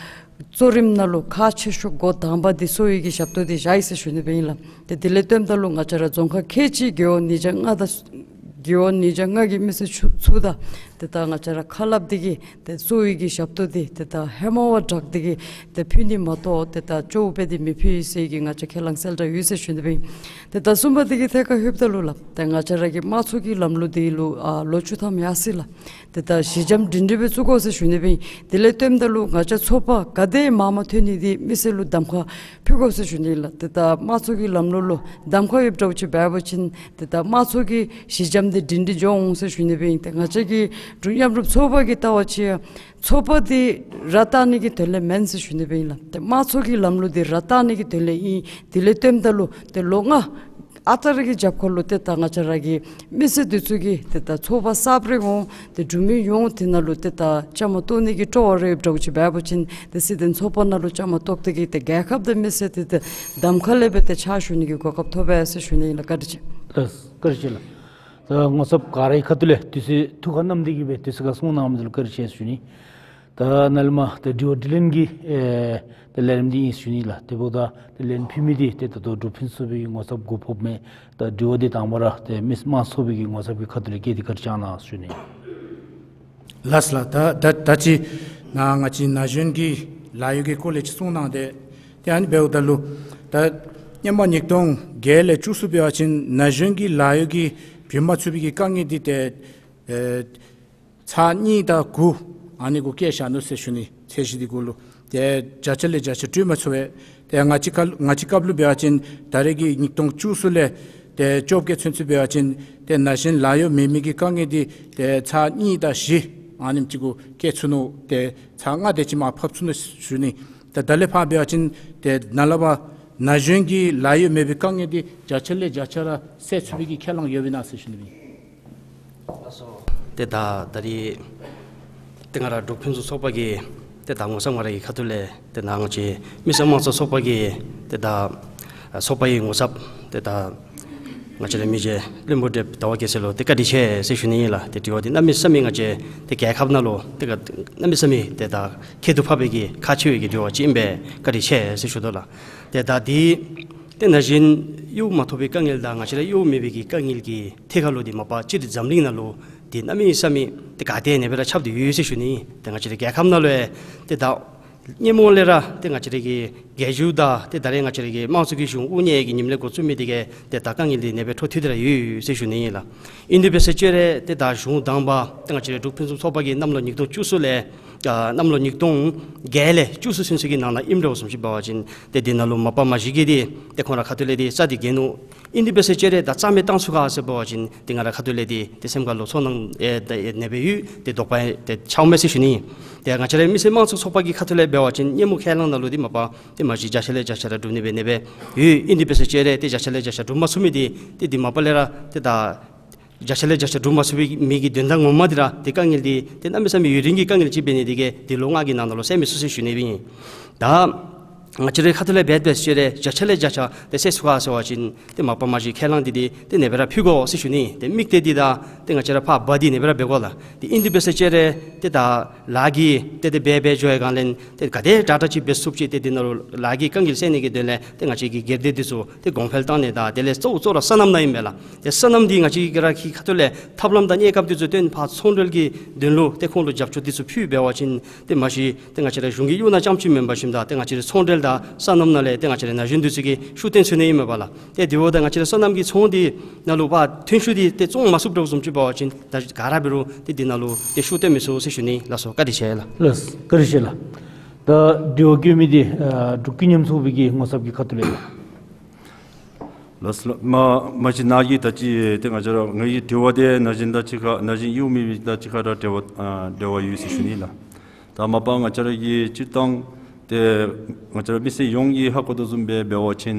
གཙོ་རིམ་ནང་ལུ་ཁག་ཆེ་ཤོས་འགོ་དང་པ་འདི་གསོ་བའི་གི་ཞབས་ཏོག་འདི་བཞག་ཡི་ཟེར་ཞུ་ནི་སྦེ་ཨིན་ལགས། ཏེ་དེ་ལས་བརྟེནམ་ད་ལུ་ང་བཅས་ར་རྫོང་ཁག་ཁལ་གཅིག་རྒེད་འོག་ཉིས་བརྒྱ་ལྔ་དང་རྒེད་འོག་ཉིས་བརྒྱ་ལྔ་གི་མི་སེར་ཚུ་ཚུ་དང་ཏེ་ད་ང་བཅས་ར་ཁ་སླབ་སྟེ་གིས་ཏེ་གསོ་བའི་གི་ཞབས་ཏོག་འདི་ཏེ་ད་ཧེ་མ་བ་དྲག་སྟེ་གིས་ཏེ་ཕུལ་ནི་མ་གཏོགས་ཏེ་ད་སྐྱོ་བོ་སྦེ་འདི་མི་ཕུལ་ཟེར་གྱི་ང་བཅས་ཁས་བླངས་གསལ་བསྒྲགས་ཡོད་ཟེར་ཞུ་ནི་སྦེ་ཨིན། ཏེ་ད་གསུམ་པ་འདི་གི་ཐད་ཁར་ལྷོདཔ་ད་ལུ་ལགས། ཏེ་ང་བཅས་ར་གི་དམངས་གཙོ་གི་ལམ་ལུགས་འདི་ལུ་ཨ་ལོ་བཅུ་ཐམ་ཡར་སོ་ཡི་ལགས། ཏེ་ད་གཞི་འགྱམ་སྒྲིང་སྒྲི་སྦེ་བཙུགས་དགོ་ཟེར་ཞུ་ནི་སྦེ་ཨིན། དེ་ལས་བརྟེནམ་ད་ལུ་ང་བཅས་ཚོགས་པ་ག་དེ་མང་མང་ཐོན་ནི་འདི་མི་སེར་ལུ་གདམ་ཁ་ཕུལ་དགོ་ཟེར་ཞུ་ནི་ལགས། ཏེ་ད་དམངས་གཙོ་གི་ལམ་ལུགས་ལུ་གདམ་ཁ་ཡོདཔ་འདྲཝ་ཅིག་འབད་བ་ཅིན་ཏེ་ད་དམངས་གཙོ་གི་གཞི་འགྱམ་འདི་སྒྲིང་སྒྲི་འགྱོ་འོང་ཟེར་ཞུ་ནི་སྦེ་ཨིན། ཏེ་ང་བཅས་ཀྱི་འབྲུག་མཉམ་རུབ་ཚོགས་པ་གི་ལྟ་བ་ཅིག་ཡང་ཚོགས་པ་འདི་ར་བཏགས་ནི་གི་དོན་ལས་མེན་ཟེར་ཞུ་ནི་སྦེ་ཨིན་ལགས། ཏེ་དམངས་གཙོ་གི་ལམ་ལུགས་འདི་ར་བཏགས་ནི་གི་དོན་ལས་ཨིན། དེ་ལས་བརྟེནམ་ད་ལུ་ཏེ་ལོ་ལྔ་ཨ་རྟག་ར་གི་རྒྱབ་ཁར་ལུ་ཏེ་ད་ང་བཅས་ར་གི་མི་སེར་འདི་ཚུ་གིས་ཏེ་ད་ཚོགས་པ་གསརཔ་རེ་འོང་ཏེ་འབྲུག་མི་ཡོངས་འདི་ནང་ལུ་ཏེ་ད་བཅའ་མར་གཏོགས་ནི་གི་སྤྲོ་བ་རེ་ཡོདཔ་འདྲཝ་ཅིག་འབད་བ་ཅིན་ཏེ་སྲིད་དོན་ཚོགས་པ་ནང་ལུ་བཅའ་མར་གཏོགས་ཏེ་གིས་ཏེ་རྒྱལ་ཁབ་དང་མི་སེར་འདི་ཏེ་གདམ་ཁ་ལས་སྦེ་ཏེ་ཕྱག་ཞུ་ནི་གི་གོ་སྐབས་ཐོབ་པས་ཟེར་ཞུ་ནི་ཨིན་ལགས། བཀའ་དྲིན་ཆེ། ལགས་བཀའ་དྲིན་ཆེ་ལགས། ད་ངོ་ཚབ་ག་རའི་ཁ་ཐུག་ལས་དུས་ཚོད་ཐུགས་ཁར་བསྣམས་ཏེ་གིས་སྦེ་དུས་ཚོད་ཁར་གསུང་གནང་མི་འདི་ལུ་བཀའ་དྲིན་ཆེ་ཟེར་ཞུ་ནི། ད་ནཱ་ལས་མར་ད་དྲི་བ་དྲིས་ལན་གྱི་ཨེ་ད་ལས་རིམ་འདི་ཨིན་ཟེར་ཞུ་ནི་ལགས། དེ་འབདཝ་ད་ད་ལན་ཕུལ་མི་འདི་ཏེ་ད་ལྟོ་འབྲུག་ཕུན་སུམ་ཚོགས་པའི་ངོ་ཚབ་གུ་ཕོགཔ་མས། ད་དྲི་བ་འདི་དང་པ་ར་ཏེ་མི་དམངས་ཚོགས་པའི་གི་ངོ་ཚབ་ཀྱི་ཁ་ཐུག་ལས་བཀོད་དེ་བཀའ་དྲིན་བསྐྱང་གནང་ཟེར་ཞུ་ནི། ལགས་ལགས། ད་ད་ད་ཅི་ནཱ་ང་བཅས་ན་གཞོན་གྱི་ལཱ་གཡོག་གི་སྐོར་ལས་ཅིག་གསུང་གནང་སྟེ། ཏེ་ཨ་ནི་འབདཝ་ད་ལུ་ད་སྔོན་མ་ཉིས་སྟོང་བརྒྱད་ལས་བཅུ་གསུམ་འབད་བ་ཅིན་ན་གཞོན་གྱི་ལཱ་གཡོག་གི་བྱིན་མ་ཚུགས་པའི་གི་དཀའ་ངལ་འདི་ཏེ་ཨེ་ཚར་གཉིས་དང་དགུ་ཨ་ནི་གུ་བཀལ་བཞག་ནུག་ཟེར་ཞུ་ནི། ཚད་གཞི་འདི་གུ་ལུ་ཏེ་བརྒྱ་ཆ་ལས་བརྒྱ་ཆ་སྤྲོད་མ་ཚུགས་པས། ཏེ་ང་བཅས་ཁ་ང་བཅས་སྐབས་ལུ་འབད་བ་ཅིན་ད་རེས་ཀྱི་ཉིས་སྟོང་བཅུ་གསུམ་ལས་ཏེ་བཅོ་བརྒྱད་ཚུན་ཚོད་འབད་བ་ཅིན་ཏེ་ན་གཞོན་ལཱ་གཡོག་མེད་མི་གི་དཀའ་ངལ་འདི་ཏེ་ཚར་གཉིས་དང་བཞི་ཨ་ནེམ་ཅིག་གུ་བཀལ་ཚུགས་ནུག། ཏེ་ཚར་ལྔ་དེ་ཅིག་མར་ཕབ་ཚུགས་ནུག་ཟེར་ཞུ་ནི། ཏེ་ད་ལས་ཕར་འབད་བ་ཅིན་ཏེ་ནཱ་ལས་ཕར་ན་གཞོན་གྱི་ལཱ་གཡོག་མེད་པའི་དཀའ་ངལ་འདི་བརྒྱ་ཆ་ལས་བརྒྱ་ཆ་ར་སེལ་ཚུགས་པའི་གི་ཁས་བླངས་ཡོདཔ་ཨིན་ན་ཟེར་ཞུ་ནི་ཨིན། ཏེ་ད་ད་རིས་ཏེ་ང་ར་འབྲུག་ཕུན་སུམ་ཚོགས་པ་གི་ཏེ་ད་ངོ་ཚབ་ང་ར་གི་ཁ་ཐུག་ལས་ཏེ་ནཱ་ང་བཅས་མི་སེར་དམངས་གཙོ་ཚོགས་པ་གི་ཏེ་ད་ཚོགས་པ་གི་ངོ་ཚབ་ཏེ་ད་ང་བཅས་ར་མི་རྗེ་བློན་པོ་བགྲེསཔ་ཟླ་བ་རྒྱལ་མཚན་ལུ་ཏེ་བཀའ་དྲིན་ཆེ་ཟེར་ཞུ་ནི་ཨིན་ལགས། ཏེ་དྲི་བ་འདི་གནམ་མེད་ས་མེད་ང་བཅས་ཏེ་རྒྱལ་ཁབ་ནང་ལུ་ཏེ་གནམ་མེད་ས་མེད་ཏེ་ད་ཁྱད་དུ་འཕགས་པའི་གི་ཁག་ཆེ་བའི་གི་དྲི་བ་ཅིག་ཨིན་པས། བཀའ་དྲིན་ཆེ་ཟེར་ཞུ་དོ་ལགས། ཏེ་ད་འདི་ཏེ་ན་གཞོན་གཡོག་མ་ཐོབ་པའི་དཀའ་ངལ་དང་ང་བཅས་ར་གཡོག་མེད་པའི་གི་དཀའ་ངལ་གྱི་ཐད་ཁར་ལུ་འདི་མ་པ་སྤྱིར་འཛམ་གླིང་ནང་ལུ་འདི་གནམ་མེད་ས་མེད་ཏེ་ག་ཏེ་ཨ་ནི་སྦེ་ར་ཁྱབ་སྟེ་ཡོད་ཟེར་ཞུ་ནི། ཏེ་ང་བཅས་ར་རྒྱལ་ཁབ་ནང་ལུ་ཡང་ཏེ་ད་ སྔོན་མ་ལས་ར་ཏེ་ང་བཅས་ར་གི་རྒྱལ་བརྒྱུད་དང་ཏེ་ད་རེས་ང་བཅས་ར་གི་དམངས་གཙོ་གི་གཞུང་དབུ་བརྙེས་ཀྱི་ཉིནམ་ལས་འགོ་བཙུགས་མི་འདི་གིས་ཏེ་ད་དཀའ་ངལ་འདི་ཨ་ནེ་སྦེ་འཕྲོ་མཐུད་དེ་ར་ཡོད་ཟེར་ཞུ་ནི་ཨིན་ལགས། ཨིན་དེ་འབད་ས་ཅིག་ར་ཏེ་ད་གཞུང་དང་པ་ཏེ་ང་བཅས་ར་འབྲུག་ཕུན་སུམ་ཚོགས་པ་གིས་གནམ་ལོ་ཉིས་སྟོང་བཅུ་གསུམ་ལས་ཨ་གནམ་ལོ་ཉིས་སྟོང་བརྒྱད་ལས་བཅུ་གསུམ་ཚུན་ཚོད་ཀྱི་ནང་ན་ཨིནམ་འདྲཝ་བཟུམ་ཅིག་འབད་བ་ཅིན་ཏེ་འདི་ནང་ལུ་མ་པ་མ་གཞི་གིས་འདི་ཏེ་ཁོང་ར་ཁ་ཐུག་ལས་འདི་རྩ་འདི་འགེངས་ནུག། ཨིན་དེ་འབད་ས་ཅིག་ར་ད་རྩ་མེད་བཏང་ཚུགས་ག་ཟེར་འབད་བ་ཅིན་ཏེ་ང་ར་ཁ་ཐུག་ལས་འདི་ཏེ་སེམས་ཁ་ལུ་ཚོར་སྣང་ཨེ་ད་ཨ་ནེ་སྦེ་ཡོད། ཏེ་དོགས་པ་ཏེ་ཆགས་མས་ཟེར་ཞུ་ནི། ཏེ་ང་བཅས་ར་མི་སེར་དམངས་གཙོ་ཚོགས་པ་གི་ཁ་ཐུག་ལས་འབད་བ་ཅིན་སྔོན་མ་ཁས་བླངས་ནང་ལུ་འདི་མ་པ་ཏེ་མ་གཞི་བརྒྱ་ཆ་ལས་བརྒྱ་ཆ་ར་སྒྲུབ་ནི་སྦེ་ཨ་ནེ་སྦེ་ཡོད། ཨིན་དེ་འབད་ས་ཅིག་ར་ཏེ་བརྒྱ་ཆ་ལས་བརྒྱ་ཆ་སྒྲུབ་མ་ཚུགས་མི་འདི་ཏེ་འདི་མ་པ་ལས་ར་ཏེ་ད་བརྒྱ་ཆ་ལས་བརྒྱ་ཆ་སྒྲུབ་མ་ཚུགས་པའི་མི་གི་དོན་དག་ངོ་མ་འདི་ར་ཏེ་དཀའ་ངལ་འདི་ཏེ་གནམ་མེད་ས་མེད་ཡུན་རིང་གི་དཀའ་ངལ་ཅིག་འབད་ནི་འདི་གིས་འདི་ལོ་ལྔ་གི་ནང་ན་ལུ་སེལ་མི་ཚུགས་ཟེར་ཞུ་ནི་སྦེ་ཨིན། ད་ང་བཅས་རའི་ཁ་ཐུག་ལས་འབད་འབད་ས་ཅིག་ར་བརྒྱ་ཆ་ལས་བརྒྱ་ཆ་ཏེ་སེལ་ཚུགས་ག་ཟེར་བ་ཅིན་ཏེ་མ་པ་མ་གཞི་ཁས་བླངས་འདི་འདི་ཏེ་ཨ་ནེ་སྦེ་ར་ཕུལ་དགོ་ཟེར་ཞུ་ནི། ཏེ་དམིགས་གཏད་འདི་དང་ཏེ་ང་བཅས་ར་ཕར་འབད་འདི་ཨ་ནེ་སྦེ་ར་འབད་དགོ་ལགས། ཏེ་ཨིན་དེ་འབད་ས་ཅིག་ར་ཏེ་ད་ལཱ་གི་ཏེ་ཏེ་འབད་འབད་འགྱོ་བའི་སྒང་ལས་ཏེ་ག་དེ་དྲག་དྲག་ཅིག་འབད་ཚུགསཔ་ཅིག་ཏེ་འདི་ནང་ལུ་ལཱ་གི་དཀའ་ངལ་སེལ་ནི་གི་དོན་ལས་ཏེ་ང་བཅས་ཀྱི་སྒེར་སྡེ་འདི་ཚུ་ཏེ་གོང་འཕེལ་བཏང་ནི་དང་དེ་ལས་གཙོ་བོ་གཙོ་བོ་ར་སོ་ནམ་ནང་ཨིན་པས་ལགས། ཏེ་སོ་ནམ་འདི་ང་བཅས་ཀྱི་ར་གི་ཁ་ཐུག་ལས་ཐབས་ལམ་དང་གནས་སྐབས་འདི་ཚུ་སྟོན་ཕར་ཚོང་འབྲེལ་གྱི་དོན་ལུ་ཏེ་ཁོང་ལུ་རྒྱབ་སྐྱོར་འདི་ཚུ་ཕུལ་འབད་བ་ཅིན་ཏེ་མ་གཞི་ཏེ་ང་བཅས་ར་གཞུང་གི་གཡོག་ནང་རྐྱངམ་ཅིག་མེན་པར་ཞིནམ་ད་ཏེ་ང་བཅས་ར་ཚོང་འབྲེལ་དང་སོ་ནམ་ནང་ལས་ཏེ་ང་བཅས་ར་ན་གཞོན་འདི་ཚུ་གིས་ཤུགས་བཏོན་ཚུགས་ནི་ཨིན་མས་པ་ལགས། ཏེ་དེ་འབདཝ་ད་ང་བཅས་ར་སོ་ནམ་གྱི་ཚོང་འདི་ནང་ལུ་ཕར་ཐོན་ཤུགས་འདི་ཏེ་བཙོང་མ་ཚུགསཔ་འདྲཝ་བཟུམ་ཅིག་འབད་བ་ཅིན་ད་ག་ར་འབད་རུང་ཏེ་འདི་ནང་ལུ་ཏེ་ཤུགས་བཏོན་མི་ཚུགས་ཟེར་ཞུ་ནི་ལགས་སོ། བཀའ་དྲིན་ཆེ་ལགས། ལགས་བཀའ་དྲིན་ཆེ་ལགས། ད་དྲི་བ་བཀོད་མི་འདི་ཨ་འབྲུག་ཀུན་མཉམ་ཚོགས་པའི་གི་ངོ་ཚབ་ཀྱི་ཁ་ཐུག་ལས་ལགས། ལགས་སོ་ལགས། མ་མ་གཞི་ནཱ་གི་ད་ཅི་ཏེ་ང་བཅས་ར་ངེའི་དྲི་བ་འདི་ན་གཞོན་དང་གཅིག་ཁར་ན་གཞོན་གཡུས་མི་དང་གཅིག་ཁར་ར་འབྲེལ་བ་ཨ་འབྲེལ་བ་ཡོད་ཟེར་ཞུ་ནི་ལགས། ད་མ་པ་ང་བཅས་ར་གི་སྤྱིར་བཏང་ཏེ་ང་བཅས་ར་མི་སེར་ཡོངས་ཀྱིས་ཧ་གོ་དོ་བཟུམ་སྦེ་འབད་བ་ཅིན་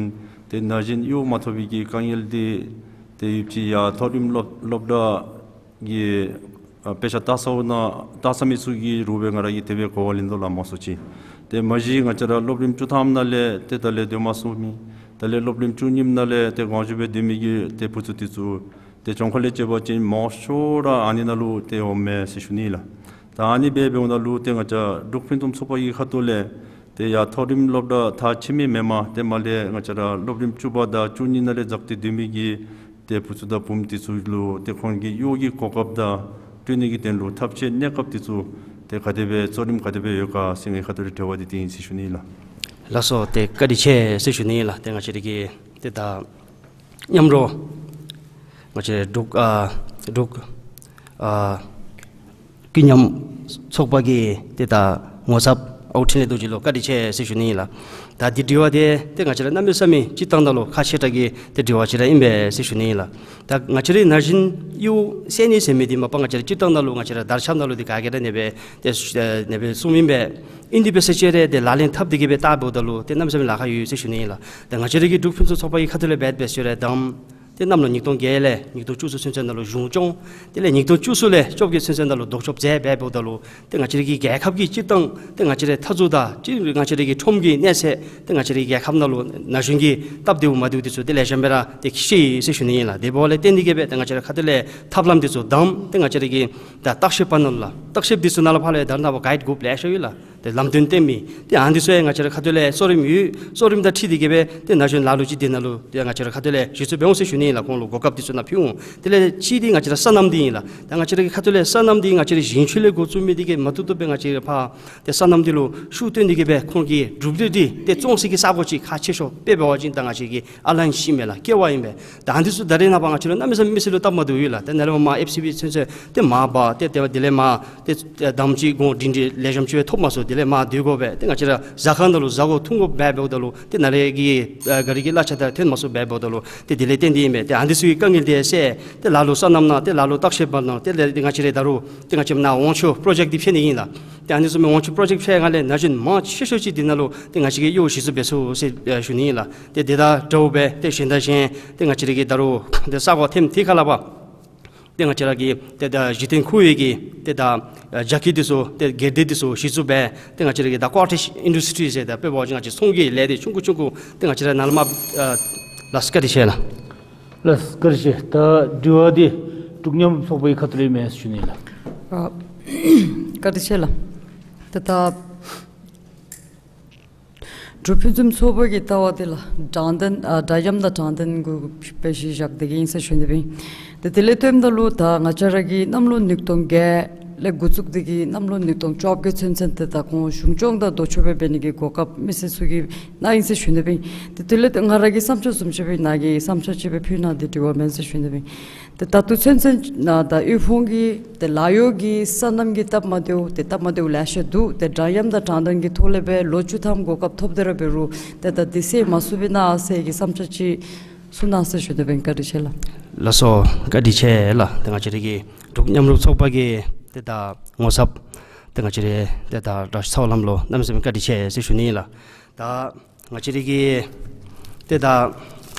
ཏེ་ན་གཞོན་གཡུས་མ་ཐོབ་པའི་གི་དཀའ་ངལ་འདི་ཏེ་ཡོདཔ་ཅིག་ཡར་མཐོ་རིམ་སློབ་སློབ་གྲྭ་གི་ཨ་དཔེ་ཆ་ལྟ་ས་འོང་ན་ལྟ་ས་མི་ཚུ་གི་རུང་སྦེ་ང་ར་གིས་དེ་སྦེ་གོ་བ་ལེན་དོ་ལགས། མང་སུ་ཅིག་ཏེ་མ་གཞི་ང་བཅས་ར་སློབ་རིམ་བཅུ་ཐམ་ནང་ལས་ཏེ་ད་ལས་སྡོད་མ་ཚུགས་མི་ད་ལས་སློབ་རིམ་བཅུ་གཉིསམ་ནང་ལས་ཏེ་དགོངས་ཞུ་སྦེ་སྡོད་མི་གི་ཏེ་བུ་ཚུ་འདི་ཚུ་ཏེ་གྱངས་ཁ་ལས་འབད་བ་ཅིན་མང་ཤོས་ར་ཨ་ནི་ནང་ལུ་ཏེ་འོངམ་མས་ཟེར་ཞུ་ནི་ལགས། ད་ཨ་ནི་སྦེ་འབདཝ་ད་ལུ་ཏེ་ང་བཅས་འབྲུག་ཕུན་སུམ་ཚོགས་པ་གི་ཁ་ཐུག་ལས་ཏེ་ཡར་མཐོ་རིམ་སློབ་གྲྭ་མཐར་ཕྱིན་མི་མེན་པར་ཏེ་མར་ལས་ང་བཅས་ར་སློབ་རིམ་བཅུ་པ་དང་བཅུ་གཉིས་ནང་ལས་འཛེགས་ཏེ་སྡོད་མི་གི་ཏེ་བུ་ཚུ་དང་བུམོ་འདི་ཚུ་ལུ་ཏེ་ཁོང་གི་གཡོག་གི་གོ་སྐབས་དང་སྤྲོད་ནི་གི་དོན་ལུ་ཐབས་ཤེས་གནས་སྐབས་འདི་ཚུ་ཏེ་ག་དེ་སྦེ་གཙོ་རིམ་ག་དེ་སྦེ་ཡོད་ག་ཟེར་ངེའི་ཁ་ཐུག་ལས་དྲི་བ་འདི་འདི་ཨིན་ཟེར་ཞུ་ནི་ལགས། ལགས་སོ། ཏེ་བཀའ་དྲིན་ཆེ་ཟེར་ཞུ་ནི་ལགས། ཏེ་ང་བཅས་ར་གི་ཏེ་ད་མཉམ་རོགས་ང་བཅས་འབྲུག་ཨ་འབྲུག་ཨ་ཀུན་མཉམ་ཚོགས་པ་གི་ཏེ་ད་ངོ་ཚབ་ཨའུ་འཕྲིན་ལས་རྡོ་རྗེ་ལུ་བཀའ་དྲིན་ཆེ་ཟེར་ཞུ་ནི་ཨིན་ལགས། ད་འདི་དྲི་བ་འདི་ཏེ་ང་བཅས་ར་གནམ་མེད་ས་མེད་སྤྱིར་བཏང་ནང་ལུ་ཁག་ཆེ་དྲགས་ཀྱི་ཏེ་དྲི་བ་ཅིག་ར་ཨིན་པས་ཟེར་ཞུ་ནི་ཨིན་ལགས། ད་ང་བཅས་རའི་ན་གཞོན་གཡུས་སེལ་ནི་ཟེར་མི་འདི་མ་པ་ང་བཅས་ར་སྤྱིར་བཏང་ནང་ལུ་ང་བཅས་ར་དར་ཁྱབ་ནང་ལུ་འདི་ག་གིས་ར་ཨ་ནེ་སྦེ་ཏེ་ཨ་ནེ་སྦེ་གསུངམ་ཨིན་པས། ཨིན་དེ་འབད་ས་ཅིག་ར་ཏེ་ལག་ལེན་འཐབ་སྟེ་གི་སྦེ་བལྟཝ་ད་ལུ་ཏེ་གནམ་མེད་ས་མེད་ལཱ་ཁག་ཡོད་ཟེར་ཞུ་ནི་ཨིན་ལགས། ཏེ་ང་བཅས་ར་གི་འབྲུག་ཕུན་སུམ་ཚོགས་པ་གི་ཁ་ཐུག་ལས་འབད་འབད་ས་ཅིག་ར་དང་ཏེ་གནམ་ལོ་ཉིས་སྟོང་བརྒྱད་ལས་ཉིས་སྟོང་བཅུ་གསུམ་ཚུན་ཚོད་ནང་ལུ་གཞུང་སྐྱོང་། དེ་ལས་ཉིས་སྟོང་བཅུ་གསུམ་ལས་བཅོ་བརྒྱད་ཚུན་ཚོད་ནང་ལུ་ལྡོག་ཕྱོགས་མཛད་འབདཝ་ད་ལུ་ཏེ་ང་བཅས་ར་གི་རྒྱལ་ཁབ་ཀྱི་སྤྱིར་བཏང་ཏེ་ང་བཅས་རའི་མཐའ་རྫོང་དང་སྤྱིར་ང་བཅས་ར་གི་ཁྲོམ་གྱི་གནས་ཚད་ཏེ་ང་བཅས་ར་གི་རྒྱལ་ཁབ་ནང་ལུ་ན་གཞོན་གྱི་སྟབས་བདེཝ་མ་བདེཝ་འདི་ཚུ་ཏེ་ལེགས་ཤོམ་སྦེ་ར་ཏེ་ཤེས་ཡི་ཟེར་ཞུ་ནི་ཨིན་ལགས། དེ་འབདཝ་ལས་བརྟེན་ཏེ་གི་སྦེ་ཏེ་ང་བཅས་ར་ཁ་ཐུག་ལས་ཐབས་ལམ་འདི་ཚུ་དང་ཏེ་ང་བཅས་ར་གི་ད་བརྟག་ཞིབ་པ་ནང་ལུ་བརྟག་ཞིབ་འདི་ཚུ་ནང་ལུ་ཕར་ལས་ད་རེས་ནངས་པ་གའིཌ་གུ་རུབ་ལེ་ཤ་ཡོད་ལགས། ཏེ་ལམ་སྟོན་སྟོན་མི་ཏེ་ཨ་ནི་ཚུ་ཡང་ང་བཅས་ར་ཁ་ཐུག་ལས་གཙོ་རིམ་ཡོད། གཙོ་རིམ་དང་འཁྲིལ་ཏེ་གི་སྦེ་ཏེ་ན་གཞོན་ལ་ལུ་ཅིག་འདི་ནང་ལུ་ཏེ་ང་བཅས་ར་ཁ་ཐུག་ལས་གཞི་བཙུགས་འབད་འོང་ཟེར་ཞུ་ནི་ཨིན་ལགས། ཁོང་ལུ་གོ་སྐབས་འདི་ཚུ་ནང་ཕུལ་འོང་། དེ་ལས་གཅིག་འདི་ང་བཅས་ར་སོ་ནམ་འདི་ཨིན་ལགས། ད་ང་བཅས་ར་གི་ཁ་ཐུག་ལས་སོ་ནམ་འདི་ང་བཅས་ར་ཞིང་ཆུ་ལས་འགོ་བཙུགས་མི་འདི་གིས་མ་བཏུབ་བཏུབ་སྦེ་ང་བཅས་ར་ཕར་ཏེ་སོ་ནམ་འདི་ལུ་ཤུགས་བཏོན་ཏེ་གི་སྦེ་ཁོང་གིས་གྲུབ་འབྲས་འདི་ཏེ་བཙོང་ས་གི་ས་གོ་ཅིག་ཁག་ཆེ་ཤོས་དཔེ་འབད་བ་ཅིན་ད་ང་བཅས་ར་གི་ཨ་ལན་ཤི་མེད་ལགས། ཀེ་ཝ་ཨིན་པས། ད་ཨ་ནི་ཚུ་ད་རེས་ནངས་པ་ང་བཅས་ར་གནམ་མེད་ས་མེད་མི་སེར་ལུ་སྟབས་མ་བདེཝ་ཡོད་ལགས། ཏེ་ནཱ་ལས་མར་ཨེཕ་སི་བི་ཚུན་ཚོད་ཏེ་མར་འབག་སྟེ་ཏེ་དེ་ལས་མར་ཏེ་ཨེ་དམ་ཅིག་གོང་སྒྲིང་སྒྲིང་ལེགས་ཤོམ་ཅིག་སྦེ་ཐོབ་མ་ཚུགས། དེ་ལས་མར་སྡོད་དགོ་པས། ཏེ་ང་བཅས་ར་ཟ་ཁང་ནང་ལུ་ཟ་དགོ་འཐུང་དགོ་འབད་འབདཝ་ད་ལུ་ཏེ་ནཱ་ལས་ཀྱི་ཨ་ག་རི་གི་གླ་ཆ་དང་ཐོན་མ་ཚུགས་འབད་འབདཝ་ད་ལུ་ཏེ་དེ་ལས་བརྟེན་ཏེ་ཨིན་པས། ཏེ་ཨ་ནི་ཚུ་གི་དཀའ་ངལ་འདི་སེལ་ཏེ་ལ་ལུ་སོ་ནམ་གནང་ཏེ་ལ་ལུ་བརྟག་ཞིབ་པ་གནང་ཏེ་ལས་ཏེ་ང་བཅས་ར་ད་རུང་ཏེ་ང་བཅས་ནཱ་ཝང་ཆུ་པྲོ་ཇེཀཊ་འདི་ཕྱེ་ནི་ཨིན་ལགས། ཏེ་ཨ་ནི་ཚུ་མི་ཝང་ཆུ་པྲོ་ཇེཀཊ་ཕྱེ་སྒང་ལས་ན་གཞོན་མང་ཆེ་ཤོས་ཅིག་འདི་ནང་ལུ་ཏེ་ང་བཅས་ཀྱིས་གཡོག་གཞི་བཙུགས་འབད་ཚུགས་ཟེར་ཨ་ཞུ་ནི་ཨིན་ལགས། ཏེ་དེ་དང་འདྲཝ་སྦེ་ཏེ་གཞན་དང་གཞན་ཏེ་ང་བཅས་ར་གི་ད་རུང་ཏེ་ས་གོ་ཐེམ་ཐིག་ཁ་ལས་ཕར་ཏེ་ང་བཅས་ར་གི་ཏེ་ད་གཞི་རྟེན་ཁོར་ཡུག་གི་ཏེ་ད་ཨ་རྒྱ་སྐྱེད་འདི་ཚུ་ཏེ་སྒེར་སྡེ་འདི་ཚུ་གཞི་བཙུགས་འབད་ཏེ་ང་བཅས་ར་གི་ད་ཀོ་ཊེཇ་ཨིན་ཌསི་ཊི་རི་ཟེར་ད་དཔེ་འབད་བ་ཅིན་ང་བཅས་ཚོང་གི་ལས་སྡེ་ཆུང་ཀུ་ཆུང་ཀུ་ཏེ་ང་བཅས་ར་ནཱ་ལས་མར་ཨ་ལགས་བཀའ་དྲིན་ཆེ་ལགས། ལགས་བཀའ་དྲིན་ཆེ། ད་དྲི་བ་འདི་འབྲུག་ཀུན་མཉམ་ཚོགས་པའི་ཁ་ཐུག་ལས་མས་ཞུ་ནི་ལགས། ཨ་བཀའ་དྲིན་ཆེ་ལགས། ད་ད་འབྲུག་ཕུན་སུམ་ཚོགས་པ་གི་ལྟ་བ་འདི་ལགས་དྲང་བདེན་ཨ་དྲ་མཉམ་དང་དྲང་བདེན་གུ་དཔེ་གཞི་བཞག་སྟེ་གི་ཨིན་ཟེར་ཞུ་ནི་སྦེ། ཏེ་དེ་ལས་བརྟེནམ་ད་ལུ་ད་ང་བཅས་ར་གི་གནམ་ལོ་ཉིས་སྟོང་བརྒྱད་ ལས་འགོ་བཙུགས་ཏེ་གིས་གནམ་ལོ་ཉིས་སྟོང་བཅོ་བརྒྱད་ཚུན་ཚོད་ཏེ་ད་ཁོང་གཞུང་སྐྱོང་དང་ལྡོག་ཕྱོགས་སྦེ་འབད་ནི་གི་གོ་སྐབས་མི་སེར་ཚུ་གིས་གནང་ཡི་ཟེར་ཞུ་ནི་སྦེ་ཨིན། ཏེ་དེ་ལས་ཏེ་ང་ར་གི་བསམ་འཆར་བཟུམ་ཅིག་སྦེ་ནཱ་གིས་བསམ་འཆར་ཅིག་སྦེ་ཕུལ་གནང་སྟེ་དྲི་བ་མེན་ཟེར་ཞུ་ནི་སྦེ་ཨིན། ཏེ་ད་ལྟོ་ཚུན་ཚོད་ནང་ད་དབུལ་ཕོངས་ཀྱི་ཏེ་ལཱ་གཡོག་གི་སོ་ནམ་གྱི་སྟབས་མ་བདེཝ་ཏེ་སྟབས་མ་བདེཝ་ལེ་ཤ་འདུག། ཏེ་འདྲ་མཉམ་དང་དྲང་བདེན་གྱི་ཐོག་ལས་སྦེ་ལོ་བཅུ་ཐམ་གོ་སྐབས་ཐོབ་སྟེ་ར་འབད་རུང་ཏེ་ད་དེ་སེལ་མ་ཚུགས་པས་ན་ཟེར་གྱི་བསམ་འཆར་ཅིག་གསུང་གནང་ཟེར་ཞུ་ནི་སྦེ་ཨིན། བཀའ་དྲིན་ཆེ་ལགས། ལགས་སོ། བཀའ་དྲིན་ཆེ་ལགས། ཏེ་ང་བཅས་ར་གི་འབྲུག་མཉམ་རུབ་ཚོགས་པ་གི་ཏེ་ད་ངོ་ཚབ་ཏེ་ང་བཅས་ར་ཏེ་ད་དྲག་ཤོས་ཚ་བ་ལམ་ལུ་གནམ་མེད་ས་མེད་བཀའ་དྲིན་ཆེ་ཟེར་ཞུ་ནི་ལགས། ད་ང་བཅས་ར་གི་ཏེ་ད་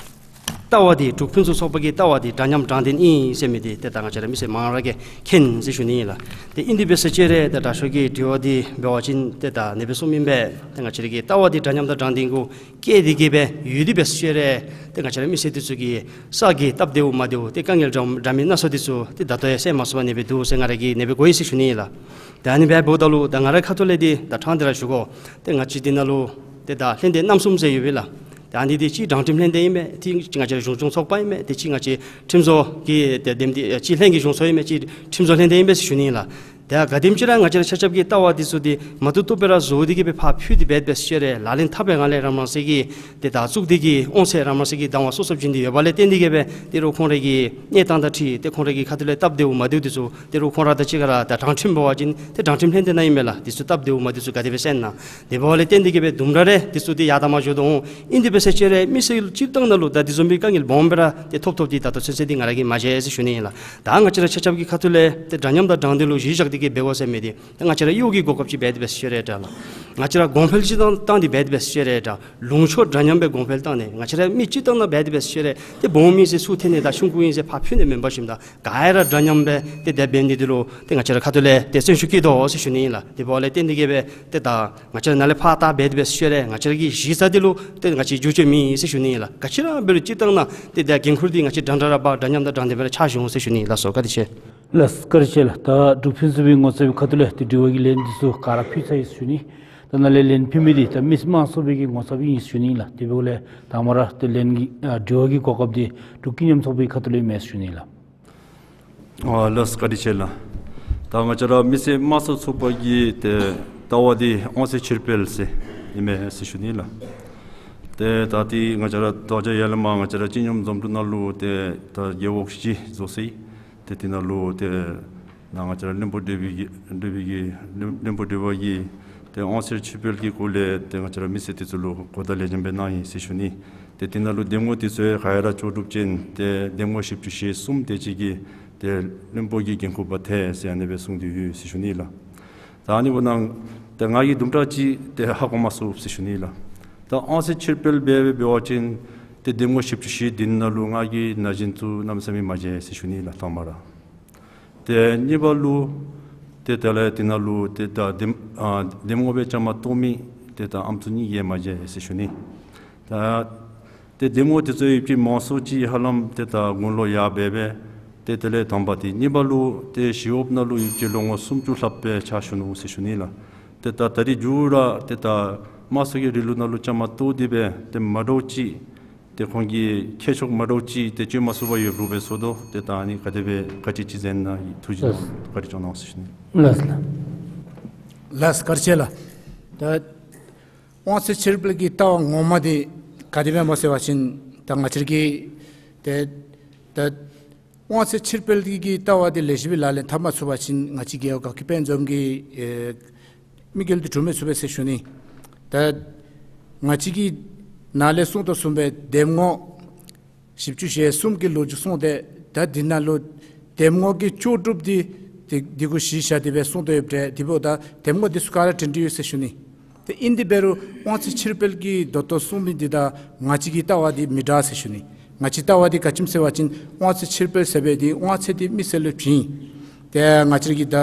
ལྟ་བ་འདི་འབྲུག་ཕུན་སུམ་ཚོགས་པ་གི་ལྟ་བ་འདི་འདྲ་མཉམ་དྲང་བདེན་ཨིན་ཟེར་མི་འདི་ཏེ་ད་ང་བཅས་ར་མི་སེར་མང་ར་གིས་མཁྱེན་ཟེར་ཞུ་ནི་ལགས། ཏེ་ཨིན་དེ་འབད་ས་ཅིག་ར་ཏེ་དྲག་ཤོས་ཀྱི་དྲི་བ་འདི་འབད་བ་ཅིན་ཏེ་ད་ཨ་ནི་སྦེ་གསུངམ་ཨིན་པས། ཏེ་ང་བཅས་ར་གི་ལྟ་བ་འདི་འདྲ་མཉམ་དང་དྲང་བདེན་གུ་བཀལ་ཏེ་གིས་སྦེ་ཡོད་དེ་འབད་ས་ཅིག་ར་ཏེ་ང་བཅས་ར་མི་སེར་འདི་ཚུ་གི་ས་གི་སྟབས་བདེཝ་མ་བདེཝ་ཏེ་དཀའ་ངལ་འདྲ་འདྲ་མིན་སྣ་ཚོགས་འདི་ཚུ་ཏེ་ད་ལྟོ་ཡང་སེལ་མ་ཚུགས་པར་ཨ་ནི་སྦེ་འདུག་ཟེར་ང་ར་གིས་ཨ་ནི་སྦེ་གོ་ཡི་ཟེར་ཞུ་ནི་ལགས། ཏེ་ཨ་ནི་སྦེ་འབདཝ་ད་ལུ་ད་ང་རའི་ཁ་ཐུག་ལས་འདི་ད་དྲང་སྟེ་ར་ཞུ་དགོ། ཏེ་ང་བཅས་འདི་ནང་ལུ་ཏེ་ད་ལྷན་སྡེ་རྣམ་གསུམ་ཟེར་ཡོད་པས་ལགས། ཏེ་ཨ་ནི་འདི་གཅིག་དྲང་ཁྲིམས་ལྷན་སྡེ་ཨིན་མས། གཅིག་ང་བཅས་ར་གཞུང་སྐྱོང་ཚོགས་པ་ཨིན་མས། ཏེ་གཅིག་ང་བཅས་ཁྲིམས་བཟོ་གི་ཏེ་འདེམས་ཏེ་གཅིག་ལྷན་གྱི་གཞུང་ཚོགས་ཨིན་མས། གཅིག་ཁྲིམས་བཟོ་ལྷན་སྡེ་ཨིན་པས་ཟེར་ཞུ་ནི་ལགས། ཏེ་ག་དེམ་ཅིག་ར་ང་བཅས་ར་ཆ་ཁྱབ་ཀྱི་ལྟ་བ་འདི་ཚུ་འདི་མ་བཏུབ་བཏུབ་སྦེ་ར་བཟོ་སྟེ་གིས་སྦེ་ཕར་ཕུལ་ཏེ་འབད་འབད་ས་ཅིག་ར་ལག་ལེན་འཐབ་པའི་སྒང་ལས་རང་རང་སོའི་གི་ཏེ་ད་བཙུགས་ཏེ་གིས་དབང་ཚད་རང་རང་སོའི་གི་བདག་དབང་སོ་སོ་བྱིན་ཏེ་ཡོད་པ་ལས་བརྟེན་ཏེ་གིས་སྦེ་ཏེ་རུང་ཁོང་རའི་གི་གནས་སྟངས་དང་འཁྲིལ་ཏེ་ཁོང་རའི་གི་ཁ་ཐུག་ལས་སྟབས་བདེཝ་མ་བདེཝ་འདི་ཚུ་ཏེ་རུང་ཁོང་ར་དང་གཅིག་ཁར་ར་ད་དྲང་ཁྲིམས་འབད་བ་ཅིན་ཏེ་དྲང་ཁྲིམས་ལྷན་སྡེ་ནང་ཨིན་མས་ལགས། འདི་ཚུ་སྟབས་བདེཝ་མ་བདེཝ་ཚུ་ག་དེ་སྦེ་སེལ་ན། དེ་འབདཝ་ལས་བརྟེན་ཏེ་གིས་སྦེ་དུམ་གྲ་རེ་འདི་ཚུ་འདི་ཡར་དང་མར་འགྱོ་དོ་འོང་། ཨིན་དེ་འབད་ས་ཅིག་ར་མི་སེར་སྤྱིར་བཏང་ནང་ལུ་ད་འདི་བཟུམ་མའི་དཀའ་ངལ་སྦོམ་སྦེ་ར་ཏེ་ཐོབ་ཐོབ་སྟེ་ད་ལྟོ་ཚུན་ཚོད་འདི་ང་ར་གིས་མ་མཇལ་ཟེར་ཞུ་ནི་ཨིན་ལགས། ད་ང་བཅས་ར་ཆ་ཁྱབ་ཀྱི་ཁ་ཐུག་ལས་ཏེ་འདྲ་མཉམ་དང་དྲང་བདེན་ལུ་གཞི་བཞག་སྟེ་གིས་འབད་དགོ་ཟེར་མི་འདི་ཏེ་ང་བཅས་ར་གཡོག་གི་གོ་སྐབས་ཅིག་འབད་དེ་འབད་ས་ཅིག་ར་འདྲ་ལགས། ང་བཅས་ར་གོང་འཕེལ་ཅིག་བཏང་བཏང་སྟེ་འབད་དེ་འབད་ས་ཅིག་ར་འདྲ་ལུང་ཕྱོགས་འདྲ་མཉམ་སྦེ་གོང་འཕེལ་བཏང་ནི་ང་བཅས་ར་མི་སྤྱིར་བཏང་ནང་འབད་དེ་འབད་ས་ཅིག་ར་ཏེ་སྦོམ་ཨིན་ཟེར་ཚུར་འཐེན་ནི་དང་ཆུང་ཀུ་ཨིན་ཟེར་ཕར་ཕུལ་ནི་མེན་པར་ཞིནམ་ད་ག་ར་འདྲ་མཉམ་སྦེ་ཏེ་དེ་འབད་ནི་འདི་ལུ་ཏེ་ང་བཅས་ར་ཁ་ཐུག་ལས་ཏེ་བརྩོན་ཤུགས་བསྐྱེད་དོ་ཟེར་ཞུ་ནི་ཨིན་ལགས། དེ་འབདཝ་ལས་བརྟེན་ཏེ་གིས་སྦེ་ཏེ་ད་ང་བཅས་ར་ནཱ་ལས་ཕར་ད་འབད་དེ་འབད་ས་ཅིག་ར་ང་བཅས་ར་གི་གཞི་རྩ་འདི་ལུ་ཏེ་ང་བཅས་འགྱུར་བཅོས་མེད་ཟེར་ཞུ་ནི་ཨིན་ལགས། ག་ཅི་ར་འབད་རུང་སྤྱིར་བཏང་ནང་ཏེ་ད་འགན་ཁུར་འདི་ང་བཅས་འདྲན་འདྲ་ར་འབད་འདྲ་མཉམ་དང་དྲང་བདེན་སྦེ་ར་ཕྱག་ཞུ་འོང་ཟེར་ཞུ་ནི་ཨིན་ལགས་སོ། བཀའ་དྲིན་ཆེ། ལགས་བཀའ་དྲིན་ཆེ་ལགས། ད་འབྲུག་ཕུན་སུམ་ཚོགས་པའི་ངོ་ཚབ་པའི་ཁ་ཐུག་ལས་ཏེ་དྲི་བ་གི་ལན་འདི་ཚུ་ག་ར་ཕུལ་ཚར་ཡི་ཟེར་ཞུ་ནི། ད་ནཱ་ལས་ལན་ཕུལ་མི་འདི་ད་མི་སེར་དམངས་གཙོ་པའི་གི་ངོ་ཚབ་ཨིན་ཟེར་ཞུ་ནི་ཨིན་ལགས། དེ་འབདཝ་ལས་དང་པ་ར་ཏེ་ལན་གྱི་ཨ་དྲི་བ་གི་གོ་སྐབས་འདི་འབྲུག་ཀུན་མཉམ་ཚོགས་པའི་ཁ་ཐུག་ལས་མེད་ཟེར་ཞུ་ནི་ཨིན་ལགས། ཨ་ལགས་བཀའ་དྲིན་ཆེ་ལགས། ད་ང་བཅས་ར་མི་སེར་དམངས་གཙོ་ཚོགས་པ་གི་ཏེ་ལྟ་བ་འདི་དབང་ཚད་ཕྱིར་སྤེལ་ཟེར་ཨིན་མས་ཟེར་ཞུ་ནི་ལགས། ཏེ་ད་འདི་ང་བཅས་ར་ད་ཅི་ཡར་ལས་མར་ང་བཅས་ར་སྤྱི་སྙོམས་འཛོམས་གྲུབ་ནང་ལུ་ཏེ་ད་རྒེད་འོག་བཞི་བཟོ་ཅི། ཏེ་དེ་ནང་ལུ་ཏེ་ནཱ་ང་བཅས་ར་བློན་པོ་བགྲེས་པའི་གི་བགྲེས་པའི་གི་བློན་བློན་པོ་བགྲེས་པ་གིས་ཏེ་དབང་ཚད་ཕྱིར་སྤེལ་གྱི་སྐོར་ལས་ཏེ་ང་བཅས་ར་མི་སེར་འདི་ཚུ་ལུ་གོ་བརྡ་ལེགས་ཤོམ་སྦེ་གནང་ཡི་ཟེར་ཞུ་ནི། ཏེ་དེ་ནང་ལུ་འདེམས་ངོ་འདི་ཚུ་ཡང་ག་ར་ལྕོགས་གྲུབ་ཅན་ཏེ་འདེམས་ངོ་བཞི་བཅུ་ཞེ་གསུམ་དེ་ཅིག་གིས་ཏེ་བློན་པོ་གི་འགན་ཁུར་འབག་ཐལ་ཟེར་ཨ་ནི་སྦེ་གསུངས་ཏེ་ཡོད་ཟེར་ཞུ་ནི་ལགས། ད་ཨ་ནི་འབདཝ་ད་ཏེ་ང་གིས་དུམ་གྲ་ཅིག་ཏེ་ཧ་གོ་མ་ཚུགས་ཟེར་ཞུ་ནི་ལགས། ད་དབང་ཚད་ཕྱིར་སྤེལ་འབད་འབད་བ་ཅིན་ཏེ་འདེམས་ངོ་བཞི་བཅུ་ཞེ་བདུན་ནང་ལུ་ང་གིས་ན་གཞོན་ཚུ་གནམ་མེད་ས་མེད་མ་མཇལ་ཟེར་ཞུ་ནི་ལགས་དང་པ་ར། ཏེ་གཉིས་པ་ལུ་ཏེ་དེ་ལས་དེ་ནང་ལུ་ཏེ་ད་འདེམས་ཨ་འདེམས་ངོ་སྦེ་བཅའ་མར་གཏོགས་མི་ཏེ་ད་ཨམ་སྲུ་གཉིས་ཀྱིས་མ་མཇལ་ཟེར་ཞུ་ནི། ད་ཏེ་འདེམས་ངོ་འདི་ཚུ་ཡོད་ཅི་མང་སུ་ཅིག་ཧ་ལམ་ཏེ་ད་དགུང་ལོ་ཡར་འབད་འབད་ཏེ་དེ་ལས་དང་པ་འདི། གཉིས་པ་ལུ་ཏེ་ཞི་གཡོགཔ་ནང་ལུ་ཡོད་ཅི་ལོ་ངོ་སུམ་ཅུ་ལྷགཔ་སྦེ་ཕྱག་ཞུ་ནུག་ཟེར་ཞུ་ནི་ལགས། ཏེ་ད་ད་རིས་མཇུག་ར་ཏེ་ད་དམངས་གཙོ་གི་རིང་ལུགས་ནང་ལུ་བཅའ་མར་གཏོགས་ཏེ་འབད་ཏེ་མ་འདྲཝ་ཅིག་ཏེ་ཁོང་གི་ཁྱད་ཆོས་མ་འདྲཝ་ཅིག་ཏེ་སྤྱོད་མ་ཚུགས་པར་ཡོདཔ་འདྲཝ་སྦེ་ཚོར་དོ། ཏེ་ད་ཨ་ནི་ག་དེ་སྦེ་ག་ཅི་ཅིག་མཛད་ན་ཐུགས་རྗེ་གནང་། བཀའ་དྲིན་སྐྱོང་གནང་ཟེར་ཞུ་ནི། ལགས་ལགས། ལགས་བཀའ་དྲིན་ཆེ་ལགས། ད་དབང་ཚད་ཕྱིར་སྤེལ་གྱི་ལྟ་བ་ངོ་མ་འདི་ག་དེ་སྦེ་སྨོ་ཟེར་བ་ཅིན་ད་ང་བཅས་ཀྱིས་ཏེ་ད་དབང་ཚད་ཕྱིར་སྤེལ་གྱི་ལྟ་བ་འདི་ལེགས་ཤོམ་སྦེ་ལག་ལེན་འཐབ་མ་ཚུགས་པ་ཅིན་ང་བཅས་རྒེད་འོག་དགའ་སྐྱིད་དཔལ་འཛོམས་ཀྱི་ཨེ་དམིགས་ཡུལ་འདི་གྲུབ་མི་ཚུགས་པས་ཟེར་ཞུ་ནི། ད་ང་བཅས་ཀྱིས་ནཱ་ལས་གསུངས་དོ་བཟུམ་སྦེ་འདེམས་ངོ་བཞི་བཅུ་ཞེ་གསུམ་གྱི་ལོ་རྒྱུས་གསུངས་ཏེ་ད་འདི་ནང་ལུ་འདེམས་ངོ་གི་ལྕོགས་གྲུབ་འདི་འདི་འདི་གུ་གཞི་བཞག་སྟེ་སྦེ་གསུངས་ཏེ་ཡོདཔ་འདྲས། དེ་འབདཝ་ད་འདེམས་ངོ་འདི་ཚུ་ག་ར་འདྲན་འདྲ་ཡོད་ཟེར་ཞུ་ནི། ཏེ་ཨིན་དེ་འབད་རུང་དབང་ཚད་ཕྱིར་སྤེལ་གྱི་ད་ལྟོ་གསུངས་མི་འདི་དང་ང་བཅས་ཀྱི་ལྟ་བ་འདི་མི་འདྲ་ཟེར་ཞུ་ནི། ང་བཅས་ལྟ་བ་འདི་ག་ཅི་སྨོ་ཟེར་བ་ཅིན་དབང་ཚད་ཕྱིར་སྤེལ་ཟེར་བའི་འདི་དབང་ཚད་འདི་མི་སེར་ལུ་བྱིན། ཏེ་ང་བཅས་ཀྱི་ད་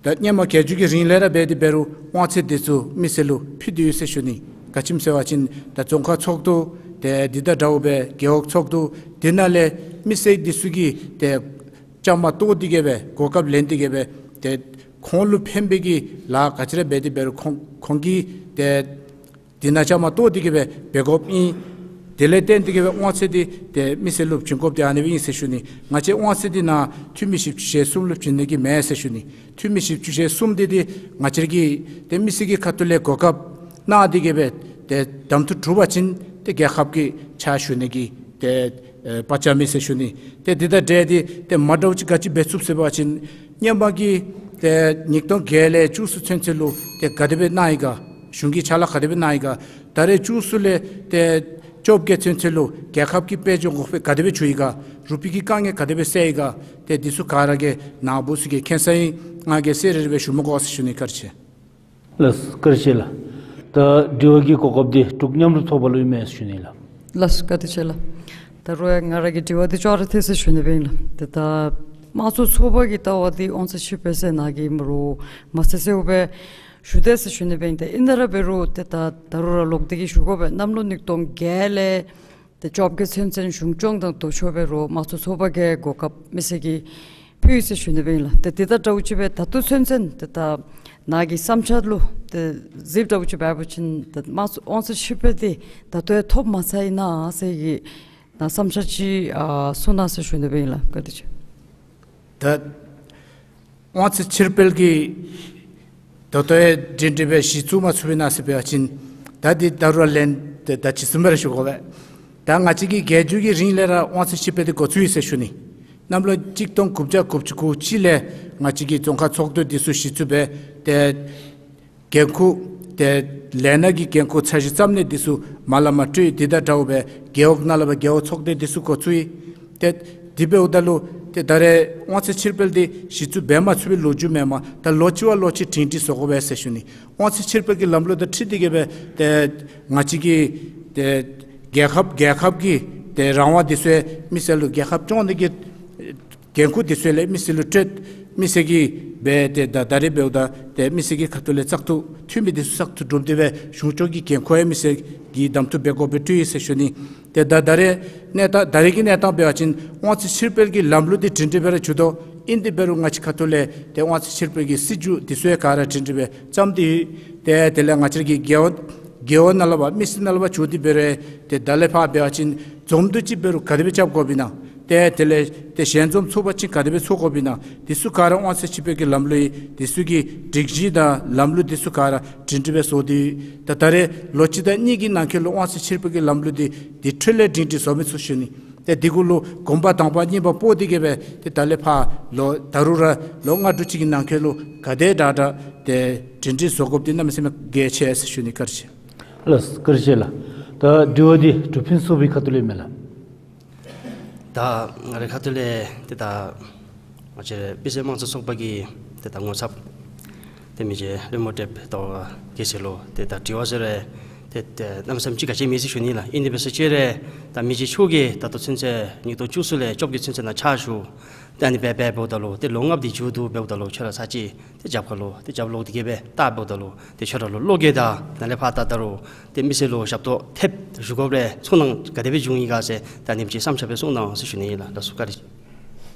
ད་སྔོན་མ་བརྒྱད་ཅུ་གི་རིང་ལས་ར་འབད་དེ་འབད་རུང་དབང་ཚད་འདི་ཚུ་མི་སེར་ལུ་ཕུལ་ཏེ་ཡོད་ཟེར་ཞུ་ནི། ག་ཅི་སྨོ་ཟེར་བ་ཅིན་ད་རྫོང་ཁག་ཚོགས་འདུ་ཏེ་འདི་དང་འདྲཝ་སྦེ་རྒེད་འོག་ཚོགས་འདུ་འདི་ནང་ལས་མི་སེར་འདི་ཚུ་གིས་ཏེ་བཅའ་མར་གཏོགས་ཏེ་གིས་སྦེ་གོ་སྐབས་ལེན་ཏེ་གིས་སྦེ་ཏེ་ཁོང་ལུ་ཕན་པའི་གི་ལཱ་ག་ཅི་ར་འབད་དེ་འབད་རུང་ཁོང་ཁོང་གིས་ཏེ་འདི་ནང་བཅའ་མར་གཏོགས་ཏེ་གིས་སྦེ་འབད་དགོཔ་ཨིན། དེ་ལས་བརྟེན་ཏེ་གི་སྦེ་དབང་ཚད་འདི་ཏེ་མི་སེར་ལུ་བྱིན་དགོཔ་འདི་ཨ་ནི་སྦེ་ཨིན་ཟེར་ཞུ་ནི། ང་བཅས་དབང་ཚད་འདི་ནང་འཐུས་མི་བཞི་བཅུ་ཞེ་གསུམ་ལུ་བྱིན་ནི་གི་མེན་ཟེར་ཞུ་ནི། འཐུས་མི་བཞི་བཅུ་ཞེ་གསུམ་འདི་འདི་ང་བཅས་ཀྱིས་ཏེ་མི་སེར་གྱི་ཁ་ཐུག་ལས་གོ་སྐབས་གནང་སྟེ་གི་སྦེ་ཏེ་གདམ་འཐུ་གྲུབ་པ་ཅིན་ཏེ་རྒྱལ་ཁབ་ཀྱི་ཕྱག་ཞུ་ནི་གི་ཏེ་ཨེ་པ་ཅ་མི་ཟེར་ཞུ་ནི། ཏེ་འདི་དང་འབྲེལ་ཏེ་ཏེ་མ་འདྲཝ་ཅིག་ག་ཅི་འབད་ཚུགས་ཟེར་བ་ཅིན་སྔོན་མ་གི་ཏེ་ཉིས་སྟོང་བརྒྱད་ལས་བཅུ་གསུམ་ཚུན་ཚོད་ལུ་ཏེ་ག་དེ་སྦེ་གནང་ཡི་ག། གཞུང་གི་ཕྱག་ལཱ་ག་དེ་སྦེ་གནང་ཡི་ག། ད་རེས་བཅུ་གསུམ་ལས་ཏེ་བཅོ་བརྒྱད་ཚུན་ཚོད་ལུ་རྒྱལ་ཁབ་ཀྱི་དཔལ་འབྱོར་གོང་འཕེལ་ག་དེ་སྦེ་བྱུང་ཡི་ག། རུ་པི་གི་དཀའ་ངལ་ག་དེ་སྦེ་སེལ་ཡི་ག། ཏེ་འདི་ཚུ་ག་ར་གིས་ནཱ་བུ་ཚུ་གིས་མཁྱེན་ས་ཨིན། ང་གིས་གསལ་རི་རི་སྦེ་ཞུ་མི་དགོ་ཟེར་ཞུ་ནི། བཀའ་དྲིན་ཆེ། ལགས་སོ། བཀའ་དྲིན་ཆེ་ལགས། ད་དྲི་བ་གི་གོ་སྐབས་འདི་འབྲུག་མཉམ་རུབ་ཚོགས་པ་ལུ་ཨིན་མས་ཟེར་ཞུ་ནི་ལགས། ལགས་སོ། བཀའ་དྲིན་ཆེ་ལགས། ད་རུང་ཡང་ང་ར་གི་དྲི་བ་འདི་ཅོག་ར་འཐད་ཟེར་ཞུ་ནི་སྦེ་ཨིན་ལགས། ཏེ་ད་དམངས་གཙོ་ཚོགས་པ་གི་ལྟ་བ་འདི་དབང་ཚད་ཕྱིར་སྤེལ་ཟེར་ནཱ་གིས་མ་རུང་མ་གསལ་གསལཝ་སྦེ་ཞུ་དེས་ཟེར་ཞུ་ནི་སྦེ་ཨིན། ཏེ་ཨིན་ན་ར་འབད་རུང་ཏེ་ད་ད་རུང་ར་ལོག་སྟེ་གི་ཞུ་དགོ་པས། གནམ་ལོ་ཉིས་སྟོང་བརྒྱད་ལས་ཏེ་བཅོ་བརྒྱད་ཚུན་ཚོད་གཞུང་སྐྱོང་དང་ལྡོག་ཕྱོགས་འབད་རུང་དམངས་གཙོ་ཚོགས་པ་གིས་གོ་སྐབས་མི་སེར་གྱིས་ཕུལ་ཡི་ཟེར་ཞུ་ནི་སྦེ་ཨིན་ལགས། ཏེ་དེ་དང་འདྲཝ་ཅིག་སྦེ་ད་ལྟོ་ཚུན་ཚོད་ཏེ་ད་ནཱ་གི་བསམ་འཆར་ལུ་ཏེ་གཟིགསཔ་འདྲཝ་ཅིག་འབད་བ་ཅིན་ཏེ་དམངས་གཙོ་དབང་ཚད་ཕྱིར་སྤེལ་འདི་ད་ལྟོ་ཡང་ཐོབ་མ་ཚར་ཨིན་ན་ཟེར་གྱི་ནཱ་བསམ་འཆར་ཅིག་ཨ་གསུང་གནང་ཟེར་ཞུ་ནི་སྦེ་ཨིན་ལགས། བཀའ་དྲིན་ཆེ། ད་དབང་ཚད་ཕྱིར་སྤེལ་གྱི་ད་ལྟོ་ཡང་སྒྲིང་སྒྲིང་སྦེ་གཞི་བཙུགས་མ་ཚུགས་པས་ན་ཟེར་བ་ཅིན་ད་འདི་ད་རུང་ལན་ཏེ་ད་ཇི་བཟུམ་སྦེ་ར་ཞུ་དགོ་པས། ད་ང་བཅས་ཀྱི་རྒྱལ་བརྒྱུད་ཀྱི་རིང་ལས་ར་དབང་ཚད་ཕྱིར་སྤེལ་འདི་འགོ་བཙུགས་ཡི་ཟེར་ཞུ་ནི། གནམ་ལོ་གཅིག་སྟོང་དགུ་བརྒྱ་དགུ་བཅུ་གོ་གཅིག་ལས་ང་བཅས་ཀྱི་རྫོང་ཁག་ཚོགས་འདུ་འདི་ཚུ་གཞི་བཙུགས་འབད་ཏེ་འགན་ཁུར་ཏེ་ལས་སྣ་གི་འགན་ཁུར་ཚར་གཞི་རྩ་གནས་འདི་ཚུ་མ་ལས་མར་སྤྲོད། དེ་དང་འདྲཝ་སྦེ་རྒེད་འོག་ནང་ལས་འབད་རྒེད་འོག་ཚོགས་སྡེ་འདི་ཚུ་འགོ་བཙུགས་ཡི། ཏེ་དེ་འབདཝ་ད་ལུ་ཏེ་ད་རེས་དབང་ཚད་ཕྱིར་སྤེལ་འདི་གཞི་བཙུགས་འབད་མ་ཚུགས་པའི་ལོ་རྒྱུས་མེན་མས། ད་ལོ་གཅིག་བ་ལོ་གཅིག་སྒྲིང་སྒྲིང་བཟོ་དགོ་པས་ཟེར་ཞུ་ནི། དབང་ཚད་ཕྱིར་སྤེལ་གྱི་ལམ་ལུགས་དང་འཁྲིལ་ཏེ་གི་སྦེ་ཏེ་ང་བཅས་ཀྱི་ཏེ་རྒྱལ་ཁབ་རྒྱལ་ཁབ་ཀྱི་ཏེ་རང་དབང་འདི་ཚུ་ཡང་མི་སེར་ལུ་རྒྱལ་ཁབ་སྐྱོང་ནི་གི་འགན་ཁུར་འདི་ཚུ་ལས་མི་སེར་ལུ་སྤྲོད། མི་སེར་གྱིས་འབད་ཏེ་ད་ད་རེས་འབདཝ་ད་ཏེ་མི་སེར་གྱི་ཁ་ཐུག་ལས་བཙག་འཐུ་འཐུས་མི་འདི་ཚུ་བཙག་འཐུ་གྲུབ་སྟེ་སྦེ་གཞུང་སྐྱོང་གི་འགན་ཁུར་ཡང་མི་སེར་གྱིས་གདམ་འཐུ་འབད་དགོཔ་སྦེ་སྤྲོད་ཡི་ཟེར་ཞུ་ནི། ཏེ་ད་ད་རེས་གནས་སྟངས་ད་རེས་ཀྱི་གནས་སྟངས་འབད་བ་ཅིན་དབང་ཚད་ཕྱིར་སྤེལ་གྱི་ལམ་ལུགས་འདི་སྒྲིང་སྒྲིང་སྦེ་ར་འགྱོ་དོ། ཨིན་དེ་འབད་རུང་ང་བཅས་ཁ་ཐུག་ལས་ཏེ་དབང་ཚད་ཕྱིར་སྤེལ་གྱི་སྲིད་བྱུས་འདི་ཚུ་ཡང་ག་ར་སྒྲིང་སྒྲིང་སྦེ་བརྩམས་ཏེ་ཡོད། ཏེ་དེ་ལས་ང་བཅས་ཀྱི་རྒེད་འོག་རྒེད་འོག་ནང་ལས་འབད་མི་སེར་ནང་ལས་འབད་བྱུང་སྟེ་འབད་རུང་ཏེ་ད་ལས་ཕར་འབད་བ་ཅིན་འཛོམས་འདུ་ཅིག་འབད་རུང་ག་དེ་སྦེ་རྐྱབ་དགོཔ་ཨིན་ན། ཏེ་དེ་ལས་ཏེ་ཞལ་འཛོམས་ཚོགས་པ་ཅིན་ག་དེ་སྦེ་ཚོགས་དགོཔ་ཨིན་ན། འདི་ཚུ་ག་ར་དབང་ཚད་ཕྱིར་སྤེལ་གྱི་ལམ་ལུགས་ཨིན། འདི་ཚུ་གི་སྒྲིག་གཞི་དང་ལམ་ལུགས་འདི་ཚུ་ག་ར་སྒྲིང་སྒྲིང་སྦེ་བཟོ་སྟེ་ཡོད། ད་ད་རེས་ལོ་གཅིག་དང་གཉིས་ཀྱི་ནང་འཁོད་ལུ་དབང་ཚད་ཕྱིར་སྤེལ་གྱི་ལམ་ལུགས་འདི་འདི་འཕྲོ་ལས་སྒྲིང་སྒྲིང་བཟོ་མི་ཚུགས་ཞུ་ནི། ཏེ་འདི་གུ་ལུ་གོམ་པ་དང་པ་གཉིས་པ་སྤོ་སྟེ་གི་སྦེ་ཏེ་ད་ལས་ཕར་ལོ་ད་རུང་ར་ལོ་ལྔ་དྲུག་ཅིག་གི་ནང་འཁོད་ལུ་ག་དེ་དྲག་དྲག་ཏེ་སྒྲིང་སྒྲིང་བཟོ་དགོཔ་འདི་གནམ་མེད་ས་མེད་གལ་ཆེ་ཟེར་ཞུ་ནི། བཀའ་དྲིན་ཆེ། ལགས་སོ། བཀའ་དྲིན་ཆེ་ལགས། ད་དྲི་བ་འདི་འབྲུག་ཕུན་ཚོགས་པའི་ཁ་ཐུག་ལས་མས་ལགས། ད་ང་རའི་ཁ་ཐུག་ལས་ཏེ་ད་ང་བཅས་རའི་སྤུས་ཚད་དམངས་གཙོ་ཚོགས་པ་གི་ཏེ་ད་ངོ་ཚབ་ཏེ་མི་རྗེ་བློན་པོ་བགྲེསཔ་ད་གེ་སར་ལུ་ཏེ་ད་དྲི་བ་ཟེར་རུང་ཏེ་ཏེ་གནམ་མེད་ས་མེད་ཅིག་ག་ཅི་མེད་ཟེར་ཞུ་ནི་ལགས། ཨིན་དེ་འབད་ས་ཅིག་ར་ད་མི་རྗེ་མཆོག་གིས་ད་ལྟོ་ཚུན་ཚོད་ཉིས་སྟོང་བཅུ་གསུམ་ལས་བཅོ་བརྒྱད་ཚུན་ཚོད་ནང་ཕྱག་ཞུ་ད་ཨ་ནི་འབད་འབད་འབདཝ་ད་ལུ་ཏེ་ལོ་ལྔ་པོ་འདི་མཇུག་བསྡུ་འབདཝ་ད་ལུ་ཁྱོད་ར་ཚར་གཅིག་ཏེ་རྒྱབ་ཁར་ལུ་ཏེ་རྒྱབ་ལོག་སྟེ་གི་སྦེ་ལྟ་འབདཝ་ད་ལུ་ཏེ་ཁྱོད་ར་ལུ་བློ་འགྱོད་དང་ད་ལས་ཕར་ད་ད་རུང་ཏེ་མི་སེར་ལུ་ཞབས་ཏོག་ཐེབས་ཞུ་དགོཔ་རེ་ཚོར་སྣང་ག་དེ་སྦེ་བྱུང་ཡི་ག་ཟེར་ད་ཨ་ནེམ་ཅིག་བསམ་འཆར་སྦེ་གསུང་གནང་ཟེར་ཞུ་ནི་ཨིན་ལགས། ལགས་སོ། བཀའ་དྲིན་ཆེ།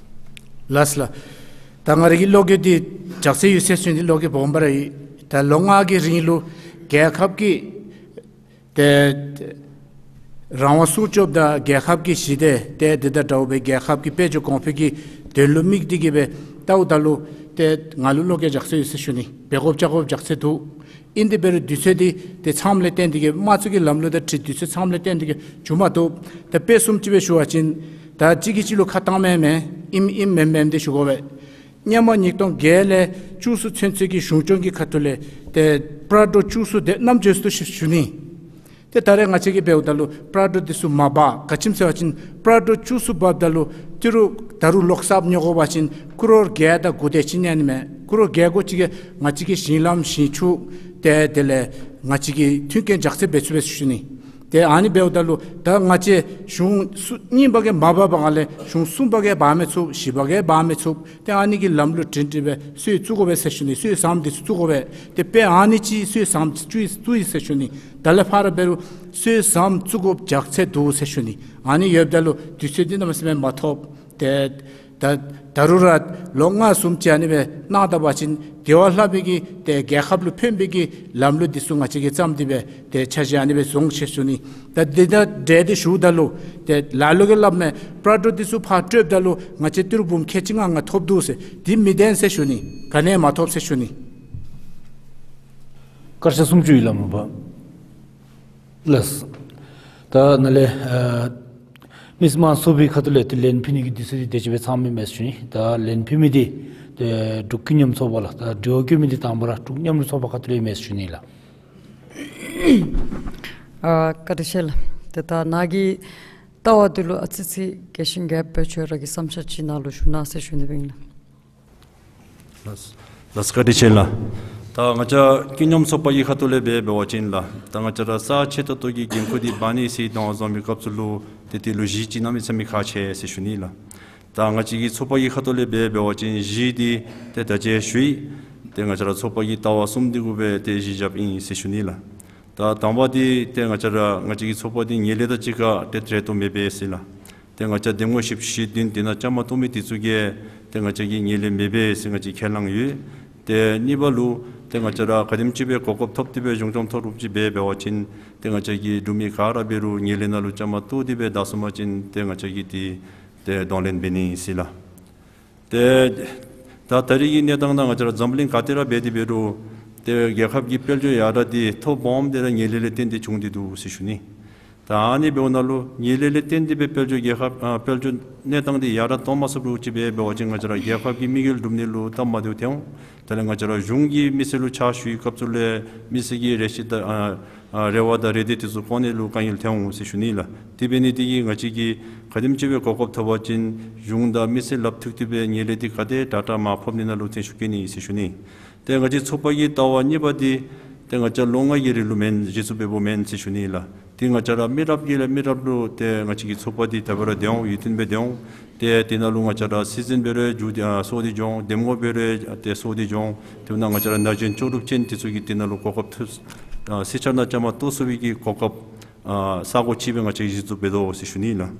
ལགས་སོ་ལགས། ད་ང་རའི་གི་བློ་འགྱོད་འདི་ཇག་ཚོད་ཡོད་ཟེར་ཞུ་ནི། བློ་འགྱོད་སྦོམ་སྦེ་ར་ཡོད། ད་ལོ་ལྔ་གི་རིང་ལུ་རྒྱལ་ཁབ་ཀྱི་ཏེ་རང་དབང་སྲུང་སྐྱོབ་དང་རྒྱལ་ཁབ་ཀྱི་ཞི་བདེ་ཏེ་དེ་དང་འདྲཝ་སྦེ་རྒྱལ་ཁབ་ཀྱི་དཔལ་འབྱོར་གོང་འཕེལ་གྱི་དོན་ལུ་དམིགས་ཏེ་གི་སྦེ་ལྟཝ་ད་ལུ་ཏེ་ང་ལུ་བློ་འགྱོད་ཇག་ཚོད་ཡོད་ཟེར་ཞུ་ནི། འབད་དགོཔ་རྐྱབ་དགོཔ་ཇག་ཚོད་འདུག། ཨིན་དེ་འབད་རུང་དུས་ཚོད་འདི་ཏེ་ཚངམ་ལས་བརྟེན་ཏེ་གི་དམངས་གཙོ་གི་ལམ་ལུགས་དང་འཁྲིལ་དུས་ཚོད་ཚངམ་ལས་བརྟེན་ཏེ་གི་འགྱོ་མ་བཏུབ། ད་དཔེ་བཟུམ་ཅིག་སྦེ་ཞུ་བ་ཅིན་ད་གཅིག་གིས་གཅིག་ལུ་ཁ་བཏང་མི་མེན། ཨིནམ་ཨིནམ་མེནམ་མེནམ་འདི་ཞུ་དགོ་པས། སྔོན་མ་ཉིས་སྟོང་བརྒྱད་ལས་བཅུ་གསུམ་ཚུན་ཚོད་ཀྱི་གཞུང་སྐྱོང་གི་ཁ་ཐུག་ལས་ཏེ་པར་ཌོ་བཅུ་གསུམ་དེ་བསྣམས་འགྱོ་ཟེར་ཞུ་ནི། ཏེ་ད་རེས་ང་བཅས་ཀྱིས་འབདཝ་ད་ལུ་པར་ཌོ་འདི་ཚུ་མ་འབག། ག་ཅི་སྨོ་ཟེར་བ་ཅིན་པར་ཌོ་བཅུ་གསུམ་འབགཔ་ད་ལུ་ཏི་རུ་ད་རུང་ལོག་གསརཔ་ཉོ་དགོ་པ་ཅིན་ཀོ་རོར་བརྒྱད་དང་དགུ་དེ་ཅིག་ཉན་ནི་མས། ཀོ་རོར་བརྒྱད་དགུ་ཅིག་གིས་ང་བཅས་ཀྱི་ཞིང་ལམ་ཞིང་ཆུ་ཏེ་དེ་ལས་ང་བཅས་ཀྱི་མཐུན་རྐྱེན་ཇག་ཚོད་འབད་ཚུགས་པས་ཟེར་ཞུ་ནི། ཏེ་ཨ་ནི་འབདཝ་ད་ལུ་ད་ང་བཅས་གཞུང་གསུམ་གཉིས་པ་གིས་མ་འབག་པའི་སྒང་ལས་གཞུང་གསུམ་པ་གིས་འབག་མི་ཚུགས། བཞི་པ་གིས་འབག་མི་ཚུགས། ཏེ་ཨ་ནི་གི་ལམ་ལུགས་སྒྲིང་སྒྲིང་སྦེ་སྲོལ་བཙུགས་དགོ་པས་ཟེར་ཞུ་ནི། སྲོལ་བཟང་འདི་ཚུ་བཙུགས་དགོ་པས། ཏེ་དཔེ་ཨ་ནི་ཅིག་སྲོལ་བཟང་བཙུགས་ཡི་བཙུགས་ཡི་ཟེར་ཞུ་ནི། ད་ལས་ཕར་འབད་རུང་སྲོལ་བཟང་བཙུགས་དགོཔ་ཇག་ཚོད་འདུག་ཟེར་ཞུ་ནི། ཨ་ནི་ཡོདཔ་ད་ལུ་དུས་ཚོད་འདི་གནམ་མེད་ས་མེད་མ་ཐོབ། ཏེ་ད་ ད་རུང་ར་ལོ་ལྔ་གསུམ་ཅིག་ཨ་ནི་སྦེ་གནང་ད་པ་ཅིན་དེ་བ་ལྷག་པའི་གི་ཏེ་རྒྱལ་ཁབ་ལུ་ཕན་པའི་གི་ལམ་ལུགས་འདི་ཚུ་ང་བཅས་ཀྱིས་བརྩམས་ཏེ་སྦེ་ཏེ་འཆར་གཞི་ཨ་ནི་སྦེ་བཟོ་འོང་ཟེར་ཞུ་ནི། ད་འདི་དང་འབྲེལ་ཏེ་ཞུཝ་ད་ལུ་ཏེ་ལ་ལུ་གིས་སླབ་མས། པྲ་ཌོ་འདི་ཚུ་ཕར་སྤྲོདཔ་ད་ལུ་ང་བཅས་ཏི་རུ་འབུམ་ཁལ་གཅིག་ལྔ་ལྔ་ཐོབ་འདུག་ཟེར། འདི་མི་བདེན་ཟེར་ཞུ་ནི། ག་ནི་ཡང་མ་ཐོབ་ཟེར་ཞུ་ནི། བཀའ་ཤག་གསུམ་བཅུ་ཡི་ལམ་པ། ལགས། ད་ནཱ་ལས་ཨ་མི་སེར་དམངས་ཚོགས་པའི་ཁ་ཐུག་ལས་ཏེ་ལན་ཕུལ་ནི་གི་དུས་ཚོད་འདི་དེ་ཅིག་སྦེ་ཚང་མི་མས་ཞུ་ནི། ད་ལན་ཕུལ་མི་འདི་ཏེ་འབྲུག་ཀུན་མཉམ་ཚོགས་པ་ལགས། ད་དྲི་བ་བཀོད་མི་འདི་དང་པ་ར་འབྲུག་མཉམ་རུབ་ཚོགས་པ་ཁ་ཐུག་ལས་མས་ཞུ་ནི་ལགས། ཨ་བཀའ་དྲིན་ཆེ་ལགས། ཏེ་ད་ནཱ་གི་ལྟ་བ་འདི་ལུ་ཨ་ཙི་ཅིག་རྒྱས་ཤིང་རྒྱས་པ་སྦེ་ཁྱོད་ར་གི་བསམ་འཆར་ཅིག་ནཱ་ལུ་ཞུ་གནང་ཟེར་ཞུ་ནི་སྦེ་ཨིན་ལགས། ལགས་ལགས་བཀའ་དྲིན་ཆེ་ལགས། ད་ང་བཅས་ཀུན་མཉམ་ཚོགས་པ་གི་ཁ་ཐུག་ལས་འབད་འབད་བ་ཅིན་ལགས། ད་ང་བཅས་ར་རྩ་ཆེ་ཏོག་ཏོ་གི་འགན་ཁུར་འདི་འབག་ནི་ཟེར་གདོང་བཟུང་མི་སྐབས་སུ་ལུ་ཏེ་དེ་ལུ་གཞི་ཅིག་གནམ་མེད་ས་མེད་ཁག་ཆེ་ཟེར་ཞུ་ནི་ལགས། ད་ང་བཅས་ཀྱི་ཚོགས་པ་གི་ཁ་ཐུག་ལས་འབད་འབད་བ་ཅིན་གཞི་འདི་ཏེ་ད་ཅི་ཞུ་ཡི། ཏེ་ང་བཅས་ར་ཚོགས་པ་གི་ལྟ་བ་གསུམ་འདི་གུ་སྦེ་ཏེ་གཞི་བཞགཔ་ཨིན་ཟེར་ཞུ་ནི་ལགས། ད་དང་པ་འདི་ཏེ་ང་བཅས་ར་ང་བཅས་ཀྱི་ཚོགས་པ་འདི་ངན་ལྷད་དང་གཅིག་ཁར་ཏེ་འབྲེལ་གཏོགས་མེད་པས་ཟེར་ལགས། ཏེ་ང་བཅས་འདེམས་ངོ་བཞི་བཅུ་ཞེ་བདུན་འདི་ནང་བཅའ་མར་གཏོགས་མི་འདི་ཚུ་གིས་ཏེ་ང་བཅས་ཀྱི་ངན་ལྷད་མེད་པས་ཟེར་ང་བཅས་ཁས་བླངས་ཡོད། ཏེ་གཉིས་པ་ལུ་ཏེ་ང་བཅས་ར་ག་དེམ་ཅིག་སྦེ་གོ་སྐབས་ཐོབ་སྟེ་སྦེ་གཞུང་སྐྱོང་ཐོབ་རུང་ཅིག་འབད་འབད་བ་ཅིན་ཏེ་ང་བཅས་ཀྱི་འབྲུག་མི་ག་ར་འབད་རུང་ངན་ལྷད་ནང་ལུ་བཅའ་མར་གཏོགས་ཏེ་སྦེ་བདའ་ཚུགས་པ་ཅིན་ཏེ་ང་བཅས་ཀྱིས་ཏེ་ཏེ་གདོང་ལེན་འབད་ནི་ཟེར་ལགས། ཏེ་ད་ད་རེས་ཀྱི་གནས་སྟངས་ནང་ང་བཅས་ར་འཛམ་གླིང་ག་ཏེ་ར་འབད་དེ་འབད་རུང་ཏེ་རྒྱལ་ཁབ་ཀྱི་དཔལ་འབྱོར་ཡར་དྲག་འདི་ཐོག་སྦོམ་འདི་ར་ངན་ལྷད་ལས་བརྟེན་ཏེ་བྱུང་སྟེ་འདུག་ཟེར་ཞུ་ནི། ད་ཨ་ནི་འབདཝ་ད་ལུ་ངན་ལྷད་ལས་བརྟེན་ཏེ་སྦེ་དཔལ་འབྱོར་རྒྱལ་ཁབ་ཨ་དཔལ་འབྱོར་གནས་སྟངས་འདི་ཡར་དྲག་གཏང་མ་ཚུགས་རུང་ཅིག་འབད་འབད་བ་ཅིན་ང་བཅས་ར་རྒྱལ་ཁབ་ཀྱི་དམིགས་ཡུལ་འགྲུབ་ནི་ལུ་སྟབས་མ་བདེཝ་ཐོན་འོང་། དེ་ལས་ང་བཅས་ར་གཞུང་གི་མི་སེར་ལུ་ཕྱག་ཞུ་བའི་སྐབས་སུ་ལས་མི་སེར་གྱི་རེ་ཆེ་དང་ཨ་ཨ་རེ་བ་དང་རེ་འདོད་འདི་ཚུ་བསྐང་ནི་ལུ་དཀའ་ངལ་ཐོན་འོང་ཟེར་ཞུ་ནི་ལགས། དེ་འབད་ནི་འདི་གིས་ང་བཅས་ཀྱིས་ག་དེམ་ཅིག་སྦེ་གོ་སྐབས་ཐོབ་པ་ཅིན་གཞུང་དང་མི་སེར་ལགཔ་ཐུག་སྟེ་སྦེ་ངན་ལྷད་འདི་ག་དེ་དྲག་དྲག་མར་ཕབ་ནི་ནང་ལུ་བརྩོན་ཤུགས་བསྐྱེད་ནི་ཟེར་ཞུ་ནི། ཏེ་ང་བཅས་ཚོགས་པ་གི་ལྟ་བ་གཉིས་པ་འདི་ཏེ་ང་བཅས་ལོ་ལྔ་གི་རིང་ལུ་མེན་གཞི་བཙུགས་འབདཝ་མེན་ཟེར་ཞུ་ནི་ལགས། ཏེ་ང་བཅས་ར་མི་རབས་ཀྱི་ལས་མི་རབས་ལུ་ཏེ་ང་བཅས་ཀྱི་ཚོགས་པ་འདི་ད་འབད་རུང་སྡོད་འོང་། ཡུན་བརྟན་སྦེ་སྡོད་འོང་། ཏེ་དེ་ནང་ལུ་ང་བཅས་ར་སྲིད་འཛིན་འབད་རུང་འགྱུར་ཏེ་ཨ་སོར་ཏེ་འགྱོ་འོང་། འདེམས་ངོ་འབད་རུང་ཏེ་སོར་ཏེ་འགྱོ་འོང་། དེ་ནང་ང་བཅས་ར་ན་གཞོན་ལྕོགས་གྲུབ་ཅན་འདི་ཚུ་གིས་དེ་ནང་ལུ་གོ་སྐབས་ཐོབ་ཨ་སྲིད་བྱུས་ནང་བཅའ་མར་གཏོགས་ཚུགས་པའི་གི་གོ་སྐབས་ཨ་ས་གོ་ཅིག་སྦེ་ང་བཅས་གཞི་བཙུགས་འབད་དོ་ཟེར་ཞུ་ནི་ལགས།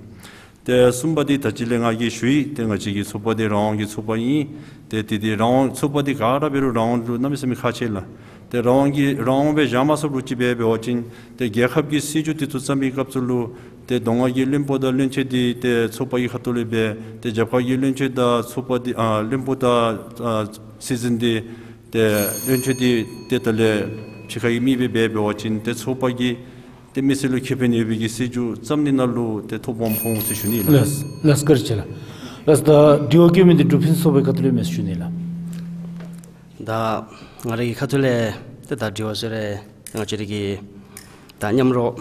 ཏེ་གསུམ་པ་འདི་ད་ཅི་ལས་ང་གིས་ཞུ་ཡི། ཏེ་ང་བཅས་ཀྱི་ཚོགས་པ་འདི་རང་དབང་གི་ཚོགས་པ་ཨིན། ཏེ་དེ་འདི་རང་དབང་ཚོགས་པ་འདི་ག་ར་འབད་རུང་རང་དབང་ལུ་གནམ་མེད་ས་མེད་ཁག་ཆེ་ལགས། ཏེ་རང་དབང་གི་རང་དབང་སྦེ་བཞག་མ་ཚུགས་རུང་ཅིག་འབད་འབད་བ་ཅིན་ཏེ་རྒྱལ་ཁབ་ཀྱི་སྲིད་བྱུས་འདི་ཚུ་བརྩམ་པའི་སྐབས་སུ་ལུ་ཏེ་མདོ་སྔགས་ཀྱི་བློན་པོ་དང་བློན་ཆེན་འདི་ཏེ་ཚོགས་པ་གི་ཁ་ཐུག་ལས་འབད། ཏེ་རྒྱབ་ཁ་གི་བློན་ཆེན་དང་ཚོགས་པ་འདི་ཨ་བློན་པོ་དང་ཨ་སྲིད་འཛིན་འདི་ཏེ་བློན་ཆེན་འདི་ཏེ་ད་ལས་ཕྱི་ཁ་གི་མི་སྦེ་འབད་འབད་བ་ཅིན་ཏེ་ཚོགས་པ་གི་ཏེ་མི་སེར་ལུ་ཁེ་ཕན་ཡོད་པའི་གི་སྲིད་བྱུས་བརྩམ་ནི་ནང་ལུ་ཏེ་ཐོ་སྦོམ་ཕོག་འོང་ཟེར་ཞུ་ནི་ལགས། ལགས་ལགས་བཀའ་དྲིན་ཆེ་ལགས། ལགས་ད་དྲི་བ་བཀོད་མི་འདི་འབྲུག་ཕུན་སུམ་ཚོགས་པའི་ཁ་ཐུག་ལས་མས་ཞུ་ནི་ལགས། ད་ང་རའི་ཁ་ཐུག་ལས་ཏེ་ད་དྲི་བ་ཟེར་རུང་ང་བཅས་རའི་གི་ད་མཉམ་རོགས་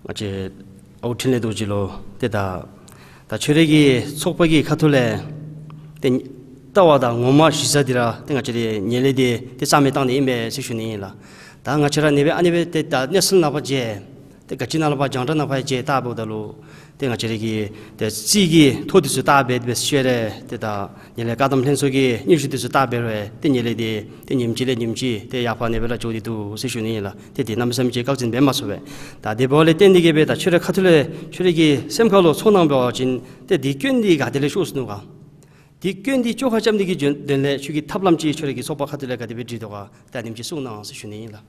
ང་བཅས་ཨའུ་འཕྲིན་ལས་རྡོ་རྗེ་ལུ་ཏེ་ད་ད་ཁྱོད་རའི་གི་ཚོགས་པ་གི་ཁ་ཐུག་ལས་ཏེ་ལྟ་བ་དང་ངོ་མ་གཞི་རྩ་འདི་ར་ཏེ་ང་བཅས་རའི་ངན་ལྷད་འདི་ཏེ་རྩ་མེད་བཏང་ནི་ཨིན་པས་ཟེར་ཞུ་ནི་ཨིན་ལགས། ད་ང་བཅས་ར་ཨ་ནི་སྦེ་ཨ་ནི་སྦེ་ཏེ་ད་གནས་ཚུལ་ནང་ཕར་མཇལ། ཏེ་ག་ཅི་ནང་ལུ་ཕར་རྒྱང་བསྒྲགས་ནང་ཕར་མཇལ་བལྟཝ་ད་ལུ་ཏེ་ང་བཅས་རའི་གི་ཏེ་རྩིས་ཀྱི་ཐོ་འདི་ཚུ་བལྟ་འབད་འབད་ཞིནམ་ལས་ཏེ་ད་ངན་ལྷད་བཀག་སྡོམ་ལྷན་ཚོགས་ཀྱི་སྙན་ཞུ་འདི་ཚུ་བལྟ་འབད་རུང་ཏེ་ངན་ལྷད་འདི་ཏེ་ཉིནམ་གཅིག་ལས་ཉིནམ་གཅིག་ཏེ་ཡར་འཕར་ཨ་ནི་སྦེ་ར་འགྱོ་སྟེ་འདུག་ཟེར་ཞུ་ནི་ཨིན་ལགས། ཏེ་འདི་གནམ་མེད་ས་མེད་ཅིག་བཀག་འཛིན་འབད་མ་ཚུགས་པས། ད་དེ་འབདཝ་ལས་བརྟེན་ཏེ་གིས་སྦེ་ད་ཁྱོད་རའི་ཁ་ཐུག་ལས་ཁྱོད་རའི་གི་སེམས་ཁ་ལུ་ཚོར་སྣང་འབད་བ་ཅིན་ཏེ་འདི་སྐྱོན་འདི་ག་ཏེ་ལས་ཤོར་སོ་ནུག་ག། འདི་སྐྱོན་འདི་བཅོ་ཁ་རྐྱབ་ནི་གི་དོན་དོན་ལས་ཁྱོད་ཀྱི་ཐབས་ལམ་ཅིག་ཁྱོད་རའི་གི་ཚོགས་པ་ཁ་ཐུག་ལས་ག་དེ་སྦེ་སྒྲིག་དོ་ག། ད་ཨ་ནེམ་ཅིག་གསུང་གནང་ཟེར་ཞུ་ནི་ཨིན་ལགས།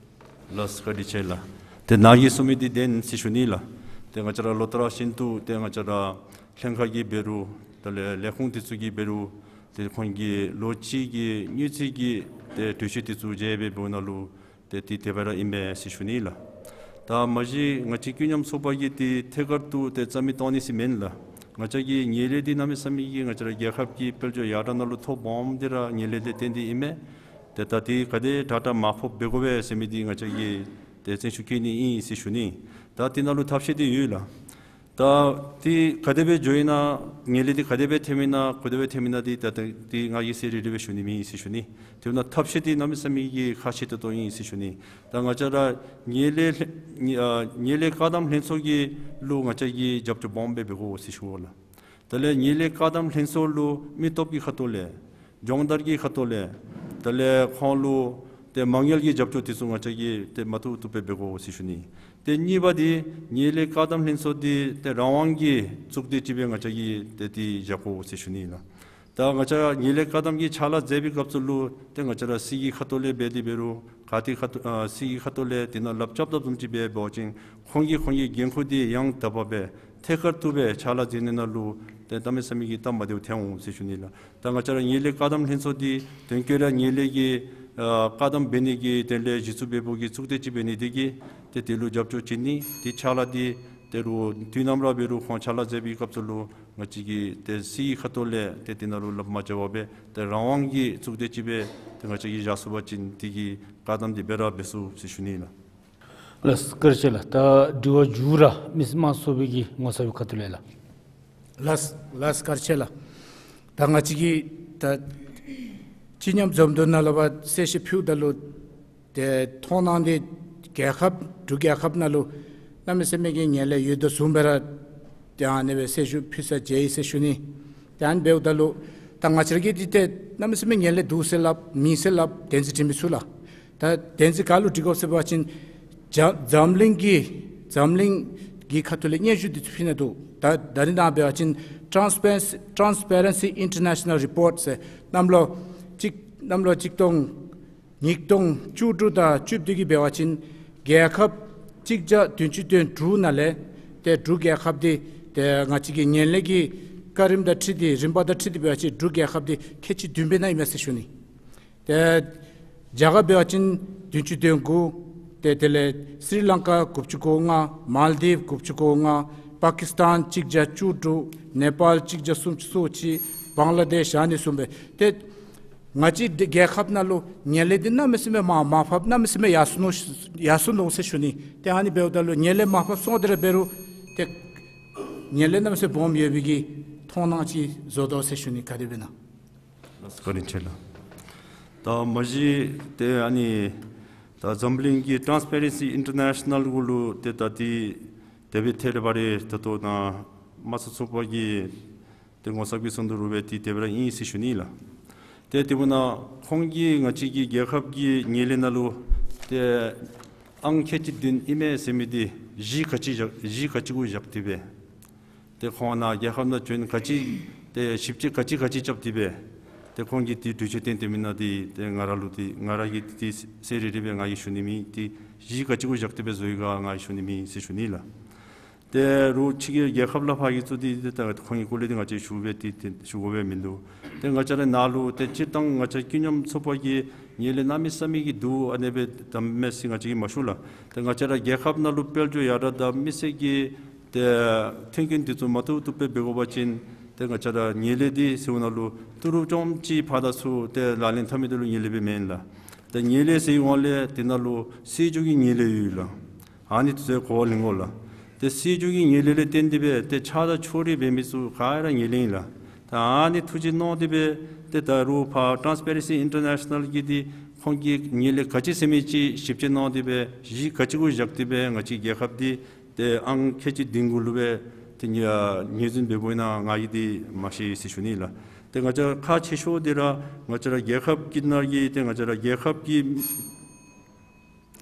ལགས་བཀའ་དྲིན་ཆེ་ལགས། ཏེ་ནཱ་གིས་གསུང་མི་འདི་བདེན་ཟེར་ཞུ་ནི་ལགས། ཏེ་ང་བཅས་ར་ལོ་ལྟར་བཞིན་དུ་ཏེ་ང་བཅས་ར་ལྷན་ཁག་གིས་འབད་རུང་དེ་ལས་ལས་ཁུངས་འདི་ཚུ་གིས་འབད་རུང་ཏེ་ཁོང་གི་ལོ་གཅིག་གི་དངུལ་རྩིས་ཀྱི་ཏེ་གྲོས་ཆོད་འདི་ཚུ་མཇལ་སྦེ་འབདཝ་ད་ལུ་ཏེ་འདི་དེ་སྦེ་ར་ཨིན་པས་ཟེར་ཞུ་ནི་ལགས། ད་མ་གཞི་ང་བཅས་ཀུན་མཉམ་ཚོགས་པ་གིས་འདི་ཐད་ཀར་དུ་ཏེ་རྩ་མེད་གཏང་ནི་ཟེར་མེན་ལགས། ང་བཅས་ཀྱི་ངན་ལྷད་འདི་གནམ་མེད་ས་མེད་ཀྱི་ང་བཅས་ར་རྒྱལ་ཁབ་ཀྱི་དཔལ་འབྱོར་ཡར་དྲག་ནང་ལུ་ཐོ་སྦོམ་འདི་ར་ངན་ལྷད་ལས་བརྟེན་ཏེ་ཨིན་མས། ཏེ་ད་འདི་ག་དེ་དྲག་དྲག་མར་ཕབ་འབད་དགོ་པས་ཟེར་མི་འདི་ང་བཅས་ཀྱིས་ཏེ་བརྩོན་ཤུགས་བསྐྱེད་ནི་ཨིན་ཟེར་ཞུ་ནི། ད་འདི་ནང་ལུ་ཐབས་ཤེས་འདི་ཡོད་ལགས། ད་འདི་ག་དེ་སྦེ་འགྱོ་ཡི་ན་ངན་ལྷད་འདི་ག་དེ་སྦེ་ཐོནམ་ཨིན་ན་ག་དེ་སྦེ་ཐོནམ་ཨིན་ན་འདི་ད་ད་འདི་ང་གིས་ཟེར་རི་རི་སྦེ་ཞུ་ནི་མེད་ཟེར་ཞུ་ནི། དེ་འབདཝ་ད་ཐབས་ཤེས་འདི་གནམ་མེད་ས་མེད་ཀྱི་ཁག་ཆེ་ཏོག་ཏོ་ཨིན་ཟེར་ཞུ་ནི། ད་ང་བཅས་ར་ངན་ལྷད་ཨ་ངན་ལྷད་བཀག་སྡོམ་ལྷན་ཚོགས་ཀྱི་ལུ་ང་བཅས་ཀྱིས་རྒྱབ་སྐྱོར་སྦོམ་སྦེ་འབད་དགོ་ཟེར་ཞུ་དགོ་ལགས། དེ་ལས་ངན་ལྷད་བཀག་སྡོམ་ལྷན་ཚོགས་ལུ་མི་སྟོབས་ཀྱི་ཁ་ཐུག་ལས་སྦྱོང་བརྡར་གྱི་ཁ་ཐུག་ལས་དེ་ལས་ཁོང་ལུ་ཏེ་མ་དངུལ་གྱི་རྒྱབ་སྐྱོར་འདི་ཚུ་ང་བཅས་ཀྱིས་ཏེ་མ་བཏུབ་བཏུབ་སྦེ་འབད་དགོ་ཟེར་ཞུ་ནི། ཏེ་གཉིས་པ་འདི་ངན་ལྷད་བཀག་སྡོམ་ལྷན་ཚོགས་འདི་ཏེ་རང་དབང་གི་གཙུག་སྡེ་ཅིག་སྦེ་ང་བཅས་ཀྱིས་ཏེ་འདི་བཞག་དགོ་ཟེར་ཞུ་ནི་ལགས། ད་ང་བཅས་ངན་ལྷད་བཀག་སྡོམ་གྱི་ཕྱག་ལཱ་མཛད་པའི་སྐབས་སུ་ལུ་ཏེ་ང་བཅས་ར་སྲིད་ཀྱི་ཁ་ཐུག་ལས་འབད་དེ་འབད་རུང་ག་ཏེ་ཁ་ཐུག་ཨ་སྲིད་ཀྱི་ཁ་ཐུག་ལས་དེ་ནང་ལགཔ་རྐྱབ་རྐྱབ་བཟུམ་ཅིག་འབད་འབད་བ་ཅིན་ཁོང་གིས་ཁོང་གི་འགན་ཁུར་འདི་ཡང་དག་པ་སྦེ་ཐད་ཀར་དུ་སྦེ་ཕྱག་ལཱ་མཛད་ནི་ནང་ལུ་ཏེ་གནམ་མེད་ས་མེད་ཀྱི་སྟབས་མ་བདེཝ་ཐོན་འོང་ཟེར་ཞུ་ནི་ལགས། ད་ང་བཅས་ར་ངན་ལྷད་བཀག་སྡོམ་ལྷན་ཚོགས་འདི་དོན་གྱིས་ར་ངན་ལྷད་ཀྱི་ཨ་བཀག་སྡོམ་འབད་ནི་གི་དོན་ལས་གཞི་བཙུགས་འབད་འབདཝ་གི་གཙུག་སྡེ་ཅིག་འབད་ནི་དེ་གིས་ཏེ་དེ་ལུ་རྒྱབ་སྐྱོར་བྱིན་ནི་དེ་ཕྱག་ལཱ་འདི་ཏེ་རུང་དུས་ནམ་ར་འབད་རུང་ཁོང་ཕྱག་ལཱ་མཛད་པའི་སྐབས་སུ་ལུ་ང་བཅས་ཀྱིས་ཏེ་སྲིད་ཀྱི་ཁ་ཐུག་ལས་ཏེ་དེ་ནང་ལུ་ལགཔ་མ་རྐྱབ་པར་སྦེ་ཏེ་རང་དབང་གི་གཙུག་སྡེ་ཅིག་སྦེ་ཏེ་ང་བཅས་ཀྱིས་བཞག་ཚུགས་པ་ཅིན་དེ་གི་བཀག་སྡོམ་འདི་སྦེ་ར་འབད་ཚུགས་ཟེར་ཞུ་ནི་ལགས། ལགས་བཀའ་དྲིན་ཆེ་ལགས། ད་དྲི་བ་མཇུག་ར་མི་སེར་དམངས་གཙོ་ཚོགས་པའི་གི་ངོ་ཚབ་ཀྱི་ཁ་ཐུག་ལས་ལགས། ལགས་ལགས་བཀའ་དྲིན་ཆེ་ལགས། ད་ང་བཅས་ཀྱིས་ད་སྤྱི་མཉམ་འཛོམས་འདུ་ནང་ལུ་ཕར་གསལ་བཤད་ཕུལཝ་ད་ལུ་ཏེ་མཐོང་སྣང་འདི་རྒྱལ་ཁབ་འབྲུག་རྒྱལ་ཁབ་ནང་ལུ་གནམ་མེད་ས་མེད་ཀྱི་ངན་ལྷད་ཡོདཔ་བཟུམ་སྦེ་ར་ཏེ་ཨ་ནི་སྦེ་གསལ་ཞུ་ཕུལ་ས་མཇལ་ཡི་ཟེར་ཞུ་ནི། ཏེ་ཨ་ནི་འབདཝ་ད་ལུ་ད་ང་བཅས་ར་གིས་འདི་ཏེ་གནམ་མེད་ས་མེད་ངན་ལྷད་འདུག་ཟེར་སླབ་མེད་ཟེར་སླབ་བདེན་འཛིན་འདྲི་མི་ཚུགས་ལགས། ད་བདེན་འཛིན་ག་ལུ་འདྲི་དགོཔ་ཟེར་བ་ཅིན་འཛམ་འཛམ་གླིང་གི་འཛམ་གླིང་གི་ཁ་ཐུག་ལས་སྙན་ཞུ་འདི་ཚུ་ཕུལ་ནི་འདུག། ད་ད་རིས་ནངས་པ་འབད་བ་ཅིན་Transparency Transparency International Report ཟེར་གནམ་ལོ་གཅིག་གནམ་ལོ་གཅིག་སྟོང་ཉིས་སྟོང་བཅུ་དྲུག་དང་བཅུ་བདུན་གྱི་འབད་བ་ཅིན་རྒྱལ་ཁབ་གཅིག་བརྒྱ་བདུན་ཅུ་དོན་དྲུག་ནང་ལས་ཏེ་འབྲུག་རྒྱལ་ཁབ་འདི་ཏེ་ང་བཅས་ཀྱི་ངན་ལྷད་ཀྱི་བཀག་རིམ་དང་འཁྲིལ་ཏེ་རིམ་པ་དང་འཁྲིལ་ཏེ་འབད་བ་ཅིན་འབྲུག་རྒྱལ་ཁབ་འདི་ཁལ་གཅིག་བདུན་པའི་ནང་ཨིན་མས་ཟེར་ཞུ་ནི། ཏེ་རྒྱ་གར་འབད་བ་ཅིན་བདུན་ཅུ་དོན་དགུ། ཏེ་དེ་ལས་སི་རི་ལང་ཀ་དགུ་བཅུ་གོ་ལྔ། མཱལ་དིབ་དགུ་བཅུ་གོ་ལྔ། པ་ཀི་སི་ཐན་གཅིག་བརྒྱ་བཅུ་དྲུག། ནེ་པཱལ་གཅིག་བརྒྱ་སུམ་ཅུ་སོ་གཅིག། བང་ལ་དེཤ་ཨ་ནི་བཟུམ་སྦེ་ཏེ་ང་བཅས་རྒྱལ་ཁབ་ནང་ལུ་ངན་ལྷད་འདི་གནམ་མེད་ས་མེད་མར་མར་ཕབ་གནམ་མེད་ས་མེད་ཡར་སོ་ནུག་ཡར་སོ་ནུག་ཟེར་ཞུ་ནི། ཏེ་ཨ་ནི་འབདཝ་ད་ལུ་ངན་ལྷད་མར་ཕབ་སོང་སྟེ་ར་འབད་རུང་ཏེ་ངན་ལྷད་གནམ་མེད་ས་མེད་སྦོམ་ཡོད་པའི་གི་མཐོང་སྣང་ཅིག་བཟོ་དོ་ཟེར་ཞུ་ནི། ག་དེ་སྦེ་ན། ལགས་བཀའ་དྲིན་ཆེ་ལགས། ད་མ་གཞི་ཏེ་ཨ་ནི་ད་འཛམ་གླིང་གི་Transparency International གུ་ལུ་ཏེ་ད་འདི་དེ་སྦེ་ཐད་རི་བ་རི་ད་ལྟོ་ནཱ་མ་ཚོགས་ཚོགས་པ་གི་ཏེ་ངོ་ཚབ་ཀྱིས་གསུང་དོ་རུང་སྦེ་འདི་དེ་སྦེ་ར་ཨིན་ཟེར་ཞུ་ནི་ལགས། ཏེ་དེ་འབདཝ་ད་ཁོང་གིས་ང་བཅས་ཀྱི་རྒྱལ་ཁབ་ཀྱི་ངན་ལྷད་ནང་ལུ་ཏེ་ཨང་ཁལ་གཅིག་བདུན་ཨིན་མས་ཟེར་མི་འདི་གཞི་ག་ཅི་བཞག་གཞི་ག་ཅི་གུ་བཞག་སྟེ་སྦེ་ཏེ་ཁོང་ནཱ་རྒྱལ་ཁབ་ནང་བྱོན་ག་ཅི་ཏེ་ཞིབ་དཔྱད་ག་ཅི་ག་ཅི་རྐྱབ་སྟེ་སྦེ་ཏེ་ཁོང་གིས་འདི་གྲོས་ཆོད་བཏོན་ཏེ་མེན་ན་འདི་ཏེ་ང་ར་ལུ་འདི་ང་ར་གིས་འདི་གསལ་རི་རི་སྦེ་ང་གིས་ཞུ་ནི་མེད། ཏེ་གཞི་ག་ཅི་གུ་བཞག་སྟེ་སྦེ་བཟོ་ཡི་ག་ང་གིས་ཞུ་ནི་མེད་ཟེར་ཞུ་ནི་ལགས། ཏེ་རུང་ཕྱི་རྒྱལ་ཁབ་ལས་ཕར་གྱི་ཚུ་འདི་ཏེ་ད་ཁོང་གི་སྐོར་ལས་འདི་ང་བཅས་ཞུ་སྦེ་འདི་ཏེ་ཞུ་དགོ་པའི་མིན་འདུག། ཏེ་ང་བཅས་ར་ནཱ་ལུ་ཏེ་སྤྱིར་བཏང་ང་བཅས་ཀུན་མཉམ་ཚོགས་པ་གིས་ངན་ལྷད་གནམ་མེད་ས་མེད་ཀྱི་འདུག་ཨ་ནི་སྦེ་གཏམ་མེད་ཟེར་ང་བཅས་ཀྱིས་མ་ཞུ་ལགས། ཏེ་ང་བཅས་ར་རྒྱལ་ཁབ་ནང་ལུ་དཔལ་འབྱོར་ཡར་དྲག་དང་མི་སེར་གྱི་ཏེ་མཐུན་རྐྱེན་འདི་ཚུ་མ་བཏུབ་བཏུབ་སྦེ་འབད་དགོ་པ་ཅིན་ཏེ་ང་བཅས་ར་ངན་ལྷད་འདི་ཟེརཝ་ནང་ལུ་ཏི་རུ་ཅུང་ཅིག་ཕར་དང་ཚུར་ཏེ་ལག་ལེན་འཐབ་མི་འདི་ལུ་ངན་ལྷད་སྦེ་མེན་ལགས། ཏེ་ངན་ལྷད་ཟེར་བའི་སྒང་ལས་དེ་ནང་ལུ་སྲིད་བྱུས་ཀྱི་ངན་ལྷད་ཡོད་ལགས། ཨ་ནི་ཚུ་གོ་བ་ལེན་དགོ་ལགས། ཏེ་སྲིད་བྱུས་ཀྱི་ངན་ལྷད་ལས་བརྟེན་ཏེ་སྦེ་ཏེ་ཆགས་སྡང་ཕྱོགས་རིས་འབད་མི་ཚུ་ག་ར་ངན་ལྷད་ཨིན་ལགས། ད་ཨ་ནི་ཐུགས་རྗེ་གནང་སྟེ་སྦེ་ཏེ་ད་རུང་ཕར་Transparency International གིས་འདི་ཁོང་གིས་ངན་ལྷད་ག་ཅི་ཟེར་མི་ཅིག་ཞིབ་དཔྱད་གནང་སྟེ་སྦེ་གཞི་ག་ཅི་གུ་བཞག་སྟེ་སྦེ་ང་བཅས་རྒྱལ་ཁབ་འདི་ཏེ་ཨང་ཁལ་གཅིག་བདུན་གུ་ལུ་སྦེ་ཏེ་ངོས་འཛིན་འབད་འབདཝ་ཨིན་ན་ང་གིས་འདི་མ་ཤེས་ཟེར་ཞུ་ནི་ལགས། ཏེ་ང་བཅས་ཁག་ཆེ་ཤོས་འདི་ར་ང་བཅས་ར་རྒྱལ་ཁབ་ཀྱི་ནང་གི་ཏེ་ང་བཅས་ར་རྒྱལ་ཁབ་ཀྱི་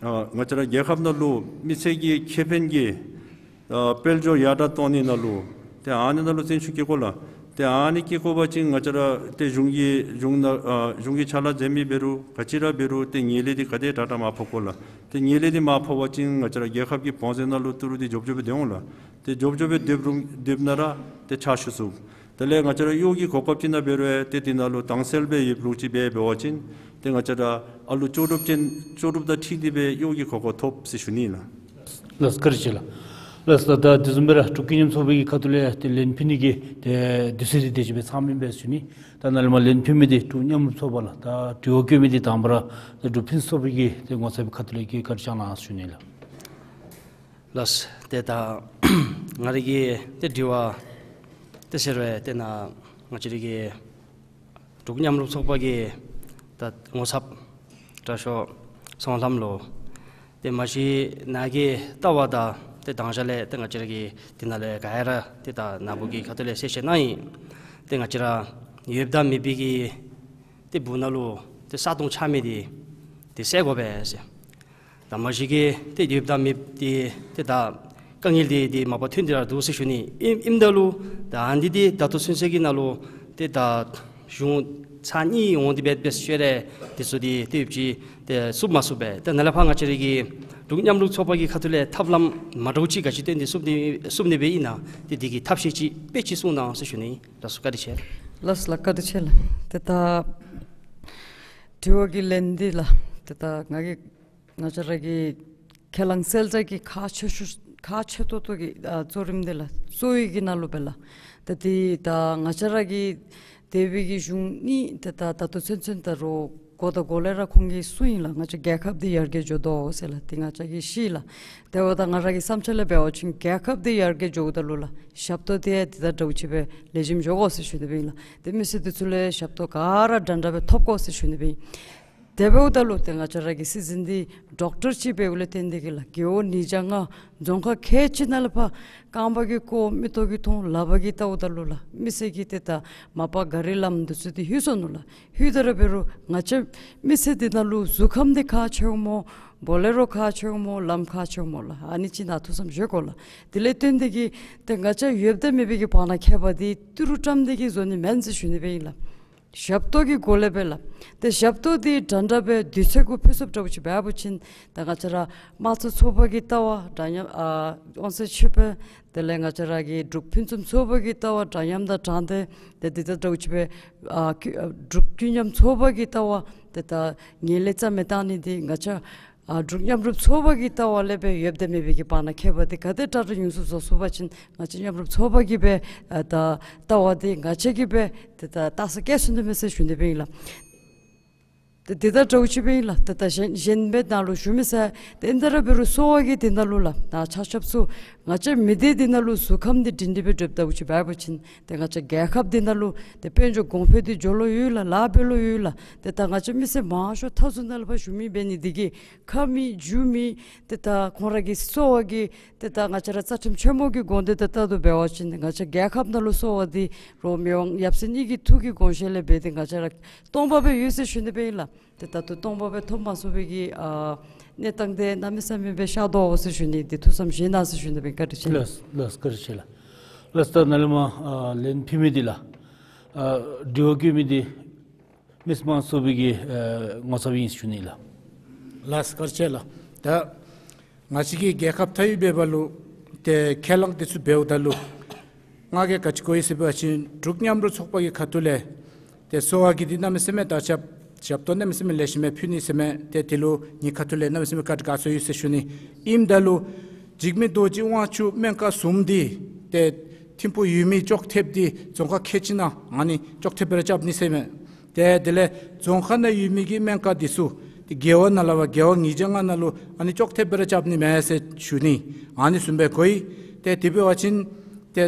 ཨ་ང་བཅས་ར་རྒྱལ་ཁབ་ནང་ལུ་མི་སེར་གྱི་ཁེ་ཕན་གྱི་ཨ་དཔལ་འབྱོར་ཡར་དྲག་གཏང་ནི་ནང་ལུ་ཏེ་ཨ་ནི་ནང་ལུ་བརྩོན་ཤུགས་བསྐྱེད་དགོ་ལགས། ཏེ་ཨ་ནི་བསྐྱེད་དགོ་པ་ཅིན་ང་བཅས་ར་ཏེ་གཞུང་གི་གཞུང་ནང་ཨ་གཞུང་གི་ཕྱག་ལཱ་མཛད་མི་འབད་རུང་ག་ཅི་ར་འབད་རུང་ཏེ་ངན་ལྷད་འདི་ག་དེ་དྲག་དྲག་མར་ཕབ་དགོ་ལགས། ཏེ་ངན་ལྷད་འདི་མར་ཕབ་པ་ཅིན་ང་བཅས་ར་རྒྱལ་ཁབ་ཀྱི་བང་མཛོད་ནང་ལུ་ཏི་རུ་འདི་འཇོབ་འཇོབ་སྦེ་སྡོད་འོང་ལགས། ཏེ་འཇོབ་འཇོབ་སྦེ་སྡོད་རུང་སྡོདཔ་ན་ར་ཏེ་ཕྱག་ཞུ་ཚུགས། དེ་ལས་ང་བཅས་ར་གཡོག་གི་གོ་སྐབས་ཅིག་ནང་འབད་རུང་ཏེ་དེ་ནང་ལུ་དྭངས་གསལ་སྦེ་ཡོདཔ་ལུགས་ཅིག་སྦེ་འབད་བ་ཅིན་ཏེ་ང་བཅས་ར་ཨ་ལུ་ལྕོགས་གྲུབ་ཅན་ལྕོགས་གྲུབ་དང་འཁྲིལ་ཏེ་སྦེ་གཡོག་གི་གོ་སྐབས་ཐོབ་ཟེར་ཞུ་ནི་ལགས། ལགས་བཀའ་དྲིན་ཆེ་ལགས། ལགས་ད་ད་དེ་བཟུམ་སྦེ་ར་འབྲུག་ཀུན་མཉམ་ཚོགས་པའི་གི་ཁ་ཐུག་ལས་ཏེ་ལན་ཕུལ་ནི་གི་ཏེ་དུས་ཚོད་འདི་དེ་ཅིག་སྦེ་ཚང་མི་སྦེ་ཞུ་ནི། ད་ནཱ་ལས་མར་ལན་ཕུལ་མི་འདི་འབྲུག་མཉམ་རུབ་ཚོགས་པ་ལགས། ད་དྲི་བ་བཀོད་མི་འདི་དང་པ་ར་ད་འབྲུག་ཕུན་ཚོགས་པའི་གི་ཏེ་ངོ་ཚབ་ཁ་ཐུག་ལས་ཀྱི་བཀའ་དྲིན་བསྐྱང་གནང་ཞུ་ནི་ལགས། ལགས། ཏེ་ད་ང་རའི་གི་ཏེ་དྲི་བ་ཏེ་ཟེར་བའི་ཏེ་ནཱ་ང་བཅས་རའི་གི་འབྲུག་མཉམ་རུབ་ཚོགས་པ་གི་ད་ངོ་ཚབ་དྲག་ཤོས་ཚོང་ལམ་ལུ་ཏེ་མ་གཞི་ནཱ་གི་ལྟ་བ་དང་ཏེ་དང་ཞག་ལས་ཏེ་ང་བཅས་ར་གི་ཏེ་ནཱ་ལས་ག་ཡ་ར་ཏེ་ད་ནཱ་བུ་གི་ཁ་ཐུག་ལས་གསལ་བཤད་གནང་ཡི། ཏེ་ང་བཅས་ར་ཡོདཔ་དང་མེདཔ་གི་ཏེ་སྦུག་ན་ལུ་ཏེ་ས་སྟོང་ཆགས་མི་འདི་ཏེ་སེལ་དགོ་པས་ཟེར། ད་མ་གཞི་གི་ཏེ་ཡོདཔ་དང་མེདཔ་འདི་ཏེ་ད་དཀའ་ངལ་འདི་ཏེ་མ་པ་ཐོན་ཏེ་ར་འདུག་ཟེར་ཞུ་ནི། ཨིན་ཨིནམ་ད་ལུ་ད་ཨ་ནི་འདི་ད་ལྟོ་ཚུན་ཚོད་ཀྱི་ནང་ལུ་ཏེ་ད་ གཞུང་ཚར་གཉིས་འོང་སྟེ་འབད་འབད་ཞུ་རེ་དེ་ཚུ་འདི་ཏེ་ཡོདཔ་ཅིག་ཏེ་བསུབ་མ་ཚུགས་པས། ཏེ་ནཱ་ལས་ཕར་ང་བཅས་ར་གི་འབྲུག་མཉམ་རུབ་ཚོགས་པ་གི་ཁ་ཐུག་ལས་ཐབས་ལམ་མ་འདྲཝ་ཅིག་ག་ཅི་སྟོན་ཏེ་བསུབ་ནི་བསུབ་ནི་སྦེ་ཨིན་ན་ཏེ་དེ་གི་ཐབས་ཤེས་ཅིག་དཔེ་ཅིག་གསུང་གནང་ཟེར་ཞུ་ནི། ལགས་སོ་བཀའ་དྲིན་ཆེ། ལགས་སོ་ལགས་བཀའ་དྲིན་ཆེ་ལགས། ཏེ་ད་དྲི་བ་གི་ལན་འདི་ལགས་ཏེ་ད་ང་གིས་ང་བཅས་ར་གི་ཁས་བླངས་གསལ་བསྒྲགས་ཀྱི་ཁག་ཆེ་ཤོས་ཁག་ཆེ་ཏོག་ཏོ་གི་ཨ་གཙོ་རིམ་འདི་ལགས་གསོ་བའི་གི་ནང་ལུ་སྦེ་ལགས། ད་འདི་ད་ང་བཅས་ར་གི་འདས་པའི་གི་གཞུང་གཉིས་ཏེ་ད་ད་ལྟོ་ཚུན་ཚོད་ད་རུང་འགོ་དང་འགོ་ལས་ར་ཁོང་གིས་གསུངས་ཡི་ལགས། ང་བཅས་རྒྱལ་ཁབ་འདི་ཡར་རྒྱས་འགྱོ་དོ་ཟེར་ལགས། ཏེ་ང་བཅས་ཀྱིས་ཤེས་ལགས། དེ་འབདཝ་ད་ང་ར་གི་བསམ་འཆར་ལས་འབད་བ་ཅིན་རྒྱལ་ཁབ་འདི་ཡར་རྒྱས་འགྱོཝ་ད་ལུ་ལགས་ཞབས་ཏོག་འདི་ཡང་འདི་དང་འདྲཝ་ཅིག་སྦེ་ལེགས་ཤོམ་འགྱོ་དགོ་ཟེར་ཞུ་ནི་སྦེ་ཨིན་ལགས། ཏེ་མི་སེར་འདི་ཚུ་ལས་ཞབས་ཏོག་ག་ར་འདྲ་འདྲ་སྦེ་ཐོབ་དགོ་ཟེར་ཞུ་ནི་སྦེ་ཨིན། དེ་འབདཝ་ད་ལུ་ཏེ་ང་བཅས་ར་གི་སྲིད་འཛིན་འདི་ཌོག་ཊར་ཅིག་འབདཝ་ལས་བརྟེན་ཏེ་གིས་ལགས་རྒེད་འོག་ཉིས་བརྒྱ་ལྔ་རྫོང་ཁག་ཁལ་གཅིག་ནང་ལས་ཕར་རྐང་པ་གིས་བཀོག་མིག་ཏོ་གིས་མཐོང་ལག་པ་གིས་བལྟཝ་ད་ལུ་ལགས་མི་སེར་གྱིས་ཏེ་ད་མ་པ་ག་རི་ལམ་འདི་ཚུ་འདི་ལྷོད་སོ་ནུག་ལགས། ལྷོདཔ་ད་ར་འབད་རུང་ང་བཅས་མི་སེར་འདི་ནང་ལུ་གཟུགས་ཁམས་འདི་ཁག་ཆེཝ་སྨོ། བོ་ལེ་རོ་ཁག་ཆེཝ་སྨོ། ལམ་ཁག་ཆེཝ་སྨོ་ལགས། ཨ་ནི་ཅིག་ནང་ཐུགས་བསམ་བཞེས་དགོ་ལགས། དེ་ལས་བརྟེན་ཏེ་གིས་ཏེ་ང་བཅས་ཡོདཔ་དང་མེད་པའི་གི་བར་ན་ཁྱད་པར་འདི་ཏི་རུ་བཀྲམ་སྟེ་གིས་བཟོ་ནི་མེན་ཟེར་ཞུ་ནི་སྦེ་ཨིན་ལགས། ཞབས་ཏོག་གི་སྒོ་ལས་སྦེ་ལགས། ཏེ་ཞབས་ཏོག་འདི་འདྲ་འདྲ་སྦེ་དུས་ཚོད་གུ་ཕུལ་ཚུགསཔ་འདྲཝ་ཅིག་འབད་བ་ཅིན་ད་ང་བཅས་ར་དམངས་གཙོ་ཚོགས་པ་གི་ལྟ་བ་འདྲ་མཉམ་ཨ་དབང་ཚད་ཕྱེད་པ་དེ་ལས་ང་བཅས་ར་གི་འབྲུག་ཕུན་སུམ་ཚོགས་པ་གི་ལྟ་བ་འདྲ་མཉམ་དང་དྲང་བདེན་ཏེ་འདི་དང་འདྲཝ་ཅིག་སྦེ་ཨ་ཀུན་ཨ་འབྲུག་ཀུན་མཉམ་ཚོགས་པ་གི་ལྟ་བ་ཏེ་ད་ངན་ལྷད་རྩ་མེད་བཏང་ནི་འདི་ང་བཅས་ཨ་འབྲུག་མཉམ་རུབ་ཚོགས་པ་གི་ལྟ་བ་ལས་སྦེ་ཡོདཔ་དང་མེད་པའི་གི་བར་ན་ཁྱད་པར་འདི་ག་དེ་དྲག་དྲག་ཉུང་སུ་བཟོ་ཚུགས་པ་ཅིན་ང་བཅས་མཉམ་རུབ་ཚོགས་པ་གིས་སྦེ་ཨ་ད་ལྟ་བ་འདི་ང་བཅས་ཀྱིས་སྦེ་ཏེ་ད་ལྟ་ས་སྐྱེལ་ཚུགས་ནི་མས་ཟེར་ཞུ་ནི་སྦེ་ཨིན་ལགས། ཏེ་འདི་དང་འདྲཝ་ཅིག་སྦེ་ཨིན་ལགས། ཏེ་ད་གཞན་གཞན་སྦེ་ནང་ལུ་ཞུ་མི་ཟེར་ཏེ་ཨིན་ད་ར་འབད་རུང་གསོ་བ་གི་འདི་ནང་ལུ་ལགས་ད་ཆ་ཁྱབ་ཚུ་ང་བཅས་མི་སྡེ་འདི་ནང་ལུ་གཟུགས་ཁམས་འདི་སྒྲིང་སྒྲི་སྦེ་སྒྲུབ་འདྲཝ་ཅིག་འབད་བ་ཅིན་ཏེ་ང་བཅས་རྒྱལ་ཁབ་འདི་ནང་ལུ་ཏེ་དཔལ་འབྱོར་གོང་འཕེལ་འདི་འགྱོ་ལོང་ཡོད་ལགས། ལཱ་འབད་ལོང་ཡོད་ལགས། ཏེ་ད་ང་བཅས་མི་སེར་མང་ཤོས་མཐའ་ཟུར་ནང་ལས་ཕར་བཞུགས་མི་འབད་ནི་འདི་གིས་ཁ་མེད་རྒྱུ་མེད་ཏེ་ད་ཁོང་ར་གི་གསོ་བ་གི་ཏེ་ད་ང་བཅས་ར་རྩ་ཁྲིམས་ཆེན་མོ་གི་དགོངས་དོན་དང་ལྟར་དུ་འབད་བ་ཅིན་ང་བཅས་རྒྱལ་ཁབ་ནང་ལུ་གསོ་བ་འདི་རོགས་མི་དབང་ཡབ་སྲས་གཉིས་ཀྱི་ཐུགས་ཀྱི་དགོངས་བཞེད་ལས་འབད་དེ་ང་བཅས་ར་སྟོང་པ་སྦེ་ཡོད་ཟེར་ཞུ་ནི་སྦེ་ཨིན་ལགས། ཏེ་ད་ལྟོ་སྟོང་པ་སྦེ་ཐོབ་མ་ཚུགས་པའི་གི་ཨ་གནས་སྟངས་འདི་གནམ་མེད་ས་མེད་སྦེ་ཤར་དོ་ཟེར་ཞུ་ནི་འདི་ཐུགས་བསམ་བཞེས་གནང་ཟེར་ཞུ་ནི་སྦེ་བཀའ་དྲིན་ཆེ་ལགས། ལགས་ལགས་བཀའ་དྲིན་ཆེ་ལགས། ལགས་ད་ནཱ་ལས་མར་ཨ་ལན་ཕུལ་མི་འདི་ལགས་ཨ་དྲི་བ་བཀོད་མི་འདི་མི་སེར་དམངས་གཙོའི་གི་ཨ་ངོ་ཚབ་ཨིན་ཟེར་ཞུ་ནི་ལགས། ལགས་བཀའ་དྲིན་ཆེ་ལགས། ད་ང་བཅས་ཀྱིས་རྒྱལ་ཁབ་མཐའ་དབུས་འབདཝ་ལུ་ཏེ་ཁས་བླངས་འདི་ཚུ་འབདཝ་ད་ལུ་ང་གིས་ག་ཅི་གོ་ཡི་ཟེར་བ་ཅིན་འབྲུག་མཉམ་རུབ་ཚོགས་པ་གི་ཁ་ཐུག་ལས་ཏེ་གསོ་བ་གི་འདི་གནམ་མེད་ས་མེད་ད་ཞབས་ཞབས་ཏོག་གནམ་མེད་ས་མེད་ལེགས་ཤོམ་སྦེ་ཕུལ་ནི་ཟེར་མས། ཏེ་དེ་ལུ་ངེའི་ཁ་ཐུག་ལས་གནམ་མེད་ས་མེད་བཀའ་དྲིན་དགའ་ཚོར་ཡོད་ཟེར་ཞུ་ནི། ཨིནམ་ད་ལུ་འཇིགས་མེད་རྡོ་རྗེ་དབང་ཕྱུག་སྨན་ཁང་གསུམ་འདི་ཏེ་ཐིམ་ཕུག་ཡུལ་མི་ཅོག་འཐདཔ་འདི་རྫོང་ཁག་ཁལ་གཅིག་ནང་ཨ་ནི་ཅོག་འཐདཔ་སྦེ་ར་རྐྱབ་ནི་ཟེར་མས། ཏེ་དེ་ལས་རྫོང་ཁག་ནང་ཡོད་མི་གི་སྨན་ཁང་འདི་ཚུ་ཏེ་རྒེད་འོག་ནང་ལས་ཕར་རྒེད་འོག་ཉིས་བརྒྱ་ལྔ་ནང་ལུ་ཨ་ནི་ཅོག་འཐདཔ་སྦེ་ར་རྐྱབ་ནི་མས་ཟེར་ཞུ་ནི། ཨ་ནི་བཟུམ་སྦེ་གོ་ཡི། ཏེ་དེ་འབད་བ་ཅིན་ཏེ་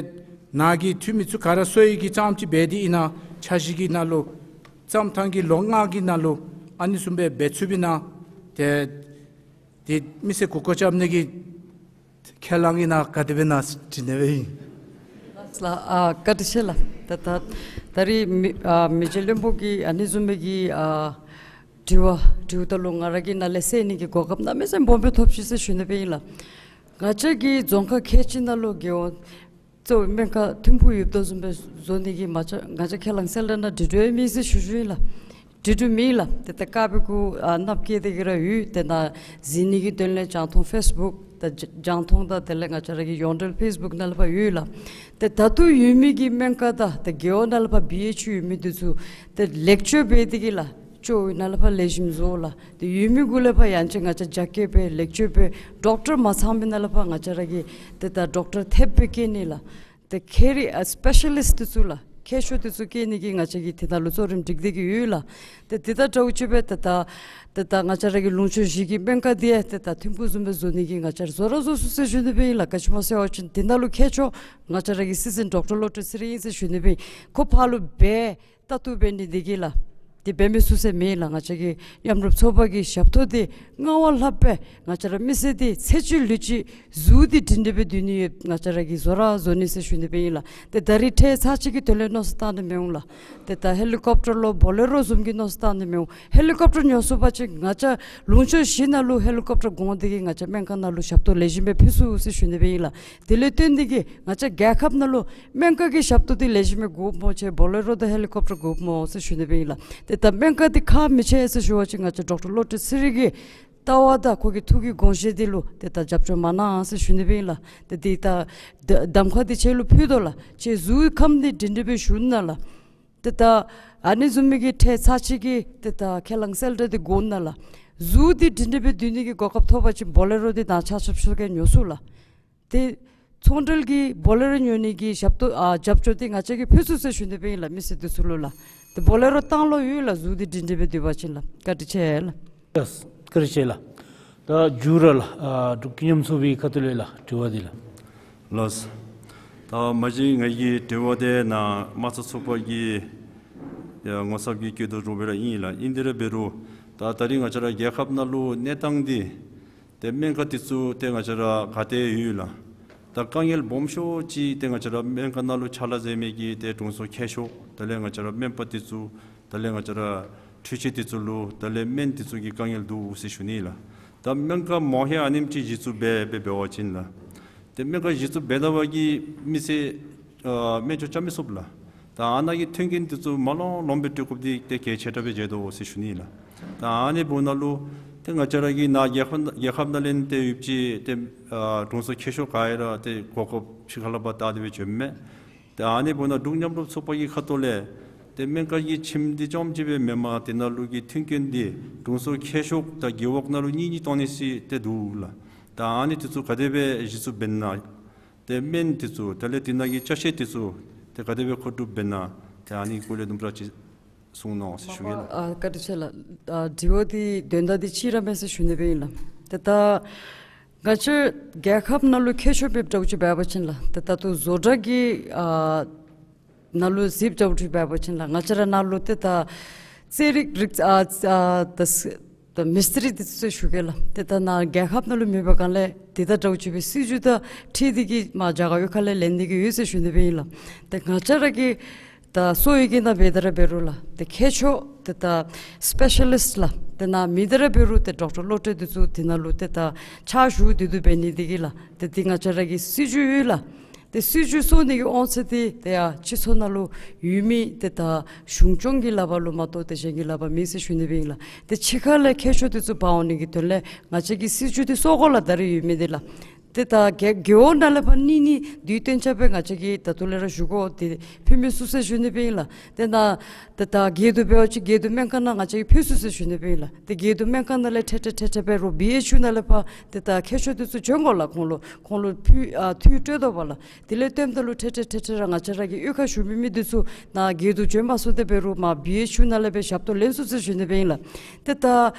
ནཱ་གི་འཐུས་མི་ཚུ་ག་ར་གསོ་བའི་གི་རྐྱངམ་ཅིག་འབད་དེ་ཨིན་ན་འཆར་གཞི་གི་ནང་ལུ་བརྩམས་ཐངས་ཀྱི་ལོ་ལྔ་གི་ནང་ལུ་ཨ་ནི་བཟུམ་སྦེ་འབད་ཚུགས་པས་ན་ཏེ་ཏེ་མི་སེར་གུ་སྐོར་རྐྱབ་ནི་གི་ཁས་བླངས་ཨིན་ན་ག་དེ་སྦེ་ཨིན་ན་དྲི་ནི་སྦེ་ཨིན། ལགས་ལགས། ཨ་བཀའ་དྲིན་ཆེ་ལགས། ད་ད་ད་རིས་མི་ཨ་མི་རྗེ་བློན་པོ་གིས་ཨ་ནི་བཟུམ་མའི་གི་ཨ་དྲི་བ་དྲིཝ་ད་ལུ་ང་ར་གིས་ནཱ་ལས་སེལ་ནི་གི་གོ་སྐབས་གནམ་མེད་ས་མེད་སྦོམ་སྦེ་ཐོབ་ཅི་ཟེར་ཞུ་ནི་སྦེ་ཨིན་ལགས། ང་བཅས་ཀྱི་རྫོང་ཁག་ཁལ་གཅིག་ནང་ལུ་རྒེད་འོག་གཙོ་བོ་སྨན་ཁང་ཐིམ་ཕུག་ཡུདཔ་ཐེངས་བཟུམ་སྦེ་བཟོ་ནི་གི་ང་བཅས་ང་བཅས་ཁས་བླངས་གསལ་བསྒྲགས་ནང་འབྲི་འདོད་མེད་ཟེར་ཞུ་ཞུཝ་ཨིན་ལགས། འབྲི་འདོད་མེད་ལགས། ཏེ་ད་ཀ་པི་ཀུ་ཨ་ནགཔ་བཀལ་ཏེ་གི་ར་ཡོད། ཏེ་ནཱ་གཟིགས་ནི་གི་དོན་ལས་རྒྱང་མཐོང་ཕེསི་བུཀ་ད་རྒྱང་མཐོང་དང་དེ་ལས་ང་བཅས་ར་གི་ཡོངས་འབྲེལ་ཕེསི་བུཀ་ནང་ལས་ཕར་ཡོད་ལགས། ཏེ་ད་ལྟོ་ཡོད་མི་གི་སྨན་ཁང་དང་ཏེ་རྒེད་འོག་ནང་ལས་ཕར་བི་ཨེཆ་ཡུ་ཡོད་མི་འདི་ཚུ་ཏེ་ལེགས་བཅོས་འབད་དེ་གི་ལགས། ཅོག་ནང་ལས་ཕར་ལེགས་ཤོམ་བཟོ་ལགས། ཏེ་ཡོད་མི་གུ་ལས་ཕར་ཡང་ཅིན་ང་བཅས་རྒྱ་སྐྱེད་འབད་ལེགས་བཅོས་འབད་ཌོག་ཊར་མ་ཚང་མི་ནང་ལས་ཕར་ང་བཅས་ར་གིས་ཏེ་ད་ཌོག་ཊར་ཐེབས་སྦེ་བསྐྱལ་ནི་ལགས། ཏེ་མཁས་རིགས་ཨ་སི་པེ་ཤ་ལིསཊ་འདི་ཚུ་ལགས། མཁས་མཆོག་འདི་ཚུ་བསྐྱལ་ནི་གི་ང་བཅས་ཀྱིས་དེ་ནང་ལུ་གཙོ་རིམ་སྒྲིག་སྟེ་གི་ཡོད་ལགས། ཏེ་དེ་དང་འདྲཝ་ཅིག་སྦེ་ཏེ་ད་ཏེ་ད་ང་བཅས་ར་གི་ལུང་ཕྱོགས་བཞི་གི་སྨན་ཁང་འདི་ཡང་ཏེ་ད་ཐིམ་ཕུག་བཟུམ་སྦེ་བཟོ་ནི་གི་ང་བཅས་ར་བཟོ་ར་བཟོ་ཚུགས་ཟེར་ཞུ་ནི་སྦེ་ཨིན་ལགས། ག་ཅི་སྨོ་ཟེར་བ་ཅིན་དེ་ནང་ལུ་མཁས་མཆོག་ང་བཅས་ར་གི་སྲིད་འཛིན་ཌོག་ཊར་བློ་གྲོས་ཚེ་རིང་ཨིན་ཟེར་ཞུ་ནི་སྦེ་ཨིན། ཁོ་ཕར་ལུ་འབད་ལྟ་རྟོག་འབད་ནི་འདི་གིས་ལགས། དེ་འབད་མི་ཚུགས་ཟེར་མེད་ལགས། ང་བཅས་ཀྱི་མཉམ་རུབ་ཚོགས་པ་གི་ཞབས་ཏོག་འདི་སྔར་བ་ལྷགཔ་སྦེ་ང་བཅས་ར་མི་སེར་འདི་ཚེ་གཅིག་ལུས་གཅིག་གཟུགས་འདི་སྒྲིང་སྒྲི་སྦེ་སྡོད་ནི་ཡོད་ང་བཅས་ར་གིས་བཟོ་ར་བཟོ་ནི་ཟེར་ཞུ་ནི་སྦེ་ཨིན་ལགས། ཏེ་ད་རིས་ཁྲལ་ཚར་གཅིག་གི་དོན་ལས་མནོ་བསམ་བཏང་ནི་མི་འོང་ལགས། ཏེ་ད་ཧེ་ལི་ཀོབ་ཊར་ལོ་བོ་ལེ་རོ་བཟུམ་གྱི་མནོ་བསམ་བཏང་ནི་མི་འོང་། ཧེ་ལི་ཀོབ་ཊར་ཉོ་ཚུགས་པ་ཅིན་ང་བཅས་ལུང་ཕྱོགས་བཞི་ནང་ལུ་ཧེ་ལི་ཀོབ་ཊར་དགོ་འདི་གིས་ང་བཅས་སྨན་ཁང་ནང་ལུ་ཞབས་ཏོག་ལེགས་ཤོམ་སྦེ་ཕུལ་ཚུགས་ཟེར་ཞུ་ནི་སྦེ་ཨིན་ལགས། དེ་ལས་བརྟེན་འདི་གིས་ང་བཅས་རྒྱལ་ཁབ་ནང་ལུ་སྨན་ཁང་གི་ཞབས་ཏོག་འདི་ལེགས་ཤོམ་སྦེ་དགོཔ་སྨོ་ཅིན་བོ་ལེ་རོ་དང་ཧེ་ལི་ཀོབ་ཊར་དགོཔ་སྨོ་ཟེར་ཞུ་ནི་སྦེ་ཨིན་ལགས། ཏེ་ད་སྨན་ཁང་འདི་ཁག་མི་ཆེ་ཟེར་ཞུ་བ་ཅིན་ང་བཅས་ཌོག་ཊར་བློ་གྲོས་ཚེ་རིང་གི་ལྟ་བ་དང་ཁོ་གི་ཐུགས་ཀྱི་དགོངས་བཞེད་འདི་ལུ་ཏེ་ད་རྒྱབ་སྐྱོར་མ་གནང་ཟེར་ཞུ་ནི་སྦེ་ཨིན་ལགས། ཏེ་འདི་ད་གདམ་ཁ་འདི་ཁྱེད་ལུ་ཕུལ་དོ་ལགས། ཁྱེད་གཟུགས་ཁམས་འདི་སྒྲིང་སྒྲི་སྦེ་བཞུགས་གནང་ལགས། ཏེ་ད་ཨ་ནི་བཟུམ་མའི་གི་ཁྲལ་ཚར་གཅིག་གི་ཏེ་ད་ཁས་བླངས་གསལ་བསྒྲགས་འདི་དགོ་གནང་ལགས། གཟུགས་འདི་སྒྲིང་སྒྲི་སྦེ་སྡོད་ནི་གི་གོ་སྐབས་ཐོབ་པ་ཅིན་བོ་ལེ་རོ་འདི་ནཱ་ཆ་ཁྱབ་ཤོས་ཀྱིས་ཉོ་ཚུགས་ལགས། ཏེ་ཚོང་འབྲེལ་གྱི་བོ་ལེ་རོ་ཉོ་ནི་གི་ཞབས་ཏོག་ཨ་རྒྱབ་སྐྱོར་འདི་ང་བཅས་ཀྱིས་ཕུལ་ཚུགས་ཟེར་ཞུ་ནི་སྦེ་ཨིན་ལགས། མི་སེར་འདི་ཚུ་ལུ་ལགས། ཏེ་བོ་ལེ་རོ་བཏང་ལོང་ཡོད་ལགས། གཟུགས་འདི་སྒྲིང་སྒྲི་སྦེ་སྡོད་པ་ཅིན་ལགས། བཀའ་དྲིན་ཆེ་ལགས། ལགས། བཀའ་དྲིན་ཆེ་ལགས། ད་མཇུག་ར་ལགས། ཨ་འབྲུག་མཐུན་ཉམས་ཚོགས་པའི་ཁ་ཐུག་ལས་ལགས་དྲི་བ་འདི་ལགས། ལགས། ད་མ་གཞི་ང་གི་དྲི་བ་འདི་ནཱ་དམངས་གཙོ་ཚོགས་པ་གི་ཡ་ངོ་ཚབ་ཀྱིས་བཀོད་དོ་རུང་སྦེ་ར་ཨིན་ལགས། ཨིན་དེ་ར་འབད་རུང་ད་ད་རིས་ང་བཅས་ར་རྒྱལ་ཁབ་ནང་ལུ་གནས་སྟངས་འདི་ཏེ་སྨན་ཁང་འདི་ཚུ་ཏེ་ང་བཅས་ར་ག་ཏེ་ཡོད་ལགས། ད་དཀའ་ངལ་སྦོམ་ཤོས་ཅིག་ཏེ་ང་བཅས་ར་སྨན་ཁང་ནང་ལུ་ཕྱག་ལཱ་མཛད་མི་གི་ཏེ་དྲུང་འཚོ་མཁས་མཆོག་དེ་ལས་ང་བཅས་ར་སྨན་པ་འདི་ཚུ་དེ་ལས་ང་བཅས་ར་འཕྲུལ་ཆས་འདི་ཚུ་ལུ་དེ་ལས་སྨན་འདི་ཚུ་གི་དཀའ་ངལ་འདུག་ཟེར་ཞུ་ནི་ལགས། ད་སྨན་ཁང་མང་ཧེང་ཨ་ནེམ་ཅིག་གཞི་བཙུགས་འབད་འབད་འབད་བ་ཅིན་ལགས། ཏེ་སྨན་ཁང་གཞི་བཙུགས་འབད་ད་བ་གི་མི་སེར་ཨ་སྨན་བཅོས་རྐྱབ་མི་ཚུགས་ལགས། ད་ཨ་ནཱ་གི་མཐུན་རྐྱེན་འདི་ཚུ་མ་ལོངས་ལོངས་སྦེ་སྤྲོད་དགོཔ་འདི་ཏེ་གལ་ཆེ་དྲགས་སྦེ་མཇལ་དོ་ཟེར་ཞུ་ནི་ལགས། ད་ཨ་ནི་འབདཝ་ད་ལུ་ཏེ་ང་བཅས་ར་གི་ནཱ་རྒྱལ་ཁབ་རྒྱལ་ཁབ་ནང་ལས་ཏེ་ཡོདཔ་ཅིག་ཏེ་ཨ་དྲུང་འཚོ་མཁས་མཆོག་ག་ར་ཏེ་གོ་སྐབས་ཕྱི་ཁ་ལས་ཕར་བལྟ་སྟེ་སྦེ་བྱོནམ་མས། ཏེ་ཨ་ནི་འབདཝ་ད་འབྲུག་མཉམ་རུབ་ཚོགས་པ་གི་ཁ་ཐུག་ལས་ཏེ་སྨན་ཁང་གི་ཁྱིམ་འདི་རྐྱངམ་ཅིག་སྦེ་མེན་པར་དེ་ནང་ལུ་གི་མཐུན་རྐྱེན་འདི་དྲུང་འཚོ་མཁས་མཆོག་དང་རྒེད་འོག་ནང་ལུ་གཉིས་གཉིས་གཏོང་ནི་ཟེར་ཏེ་འདུག་ལགས། ད་ཨ་ནི་འདི་ཚུ་ག་དེ་སྦེ་གཞི་བཙུགས་འབད་ནི་ཨིན་ན། ཏེ་སྨན་འདི་ཚུ་དེ་ལས་དེ་ནང་གི་ཅ་ཆས་འདི་ཚུ་ཏེ་ག་དེ་སྦེ་མཁོ་སྒྲུབ་འབད་ནི་ཨིན་ན། ཏེ་ཨ་ནི་སྐོར་ལས་དུམ་གྲ་ཅིག་གསུང་གནང་ཟེར་ཞུ་གེ་ལགས། ཨ་བཀའ་དྲིན་ཆེ་ལགས། ཨ་དྲི་བ་འདི་དོན་དག་འདི་གཅིག་ར་མས་ཟེར་ཞུ་ནི་སྦེ་ཨིན་ལགས། ཏེ་ད་ང་བཅས་རྒྱལ་ཁབ་ནང་ལུ་ཁྱད་ཆོས་འབད་འདྲཝ་ཅིག་འབད་བ་ཅིན་ལགས། ཏེ་ད་ལྟོ་བཟོ་གྲྭ་གི་ཨ་ནང་ལུ་གཟིགས་འདྲཝ་ཅིག་འབད་བ་ཅིན་ལགས། ང་བཅས་ར་ནང་ལུ་ཏེ་ད་རྩེད་རིགས་རིགས་ཨ་ཨ་ད་ད་མི་སི་ཏྲི་འདི་ཚུ་ཟེར་ཞུ་གེ་ལགས། ཏེ་ད་ནཱ་རྒྱལ་ཁབ་ནང་ལུ་མེད་པའི་སྒང་ལས་དེ་དང་འདྲཝ་ཅིག་སྦེ་སྲིད་བྱུས་དང་འཁྲིལ་ཏེ་གིས་མར་རྒྱ་གར་ཡུལ་ཁ་ལས་ལེན་ནི་གི་ཡོད་ཟེར་ཞུ་ནི་སྦེ་ཨིན་ལགས། ཏེ་ང་བཅས་ར་གི་ད་གསོ་བའི་གི་ནང་འབད་དེ་ར་འབད་རུང་ལགས། ཏེ་མཁས་མཆོག་ཏེ་ད་སི་པེ་ཤ་ལིསཊ་ལགས། ཏེ་ནཱ་མེད་དེ་ར་འབད་རུང་ཏེ་ཌོག་ཊར་བློ་གྲོས་འདི་ཚུ་དེ་ནང་ལུ་ཏེ་ད་ཕྱག་ཞུ་སྟེ་འདུག་འབད་ནི་འདི་གིས་ལགས། ཏེ་འདི་ང་བཅས་ར་གི་སྲིད་བྱུས་ཡོད་ལགས། ཏེ་སྲིད་བྱུས་བཟོ་ནི་གི་དབང་ཚད་འདི་ཏེ་ཡ་སྤྱི་ཚོགས་ནང་ལུ་ཡོད་མི་ཏེ་ད་གཞུང་སྐྱོང་གི་ལག་པར་ལུ་མ་གཏོགས་ཏེ་གཞན་གྱི་ལག་པར་མེད་ཟེར་ཞུ་ནི་སྦེ་ཨིན་ལགས། ཏེ་ཕྱི་ཁ་ལས་མཁས་མཆོག་འདི་ཚུ་འབག་འོང་ནི་གི་དོན་ལས་ང་བཅས་ཀྱི་སྲིད་བྱུས་འདི་བཟོ་དགོ་ལགས། ད་རེས་ཡོད་མི་འདི་ལགས། ཏེ་ད་རྒེད་རྒེད་འོག་ནང་ལས་ཕར་གཉིས་གཉིས་བསྡུ་བསྟུན་རྐྱབ་སྦེ་ང་བཅས་ཀྱིས་ད་ལྟོ་ལས་ར་ཞུ་དགོ། ཏེ་ཕུལ་མི་ཚུགས་ཟེར་ཞུ་ནི་སྦེ་ཨིན་ལགས། ཏེ་ནཱ་ཏེ་ད་རྒེད་འོག་འབད་བ་ཅིན་རྒེད་འོག་སྨན་ཁང་ནང་ང་བཅས་ཀྱིས་ཕུལ་ཚུགས་ཟེར་ཞུ་ནི་སྦེ་ཨིན་ལགས། ཏེ་རྒེད་འོག་སྨན་ཁང་ནང་ལས་ཁྲལ་ཁྲལ་ཁྲལ་ཁྲལ་འབད་རུང་བི་ཨེཆ་ཡུ་ནང་ལས་ཕར་ཏེ་ད་མཁས་མཆོག་འདི་ཚུ་བྱོན་དགོ་ལགས། ཁོང་ལུ་ཁོང་ལུ་ཕུལ་ཨ་ཐུགས་སྤྲོད་དོ་བ་ལགས། དེ་ལས་བརྟེན་ད་ལུ་ཁྲལ་ཁྲལ་ཁྲལ་ཁྲལ་ར་ང་བཅས་ར་གི་གཡུས་ཁར་བཞུགས་མི་མི་འདི་ཚུ་ནཱ་རྒེད་འོག་བྱོན་མ་ཚུགས་ཏེ་འབད་རུང་མར་བི་ཨེཆ་ཡུ་ནང་ལས་སྦེ་ཞབས་ཏོག་ལེན་ཚུགས་ཟེར་ཞུ་ནི་སྦེ་ཨིན་ལགས། ཏེ་ད་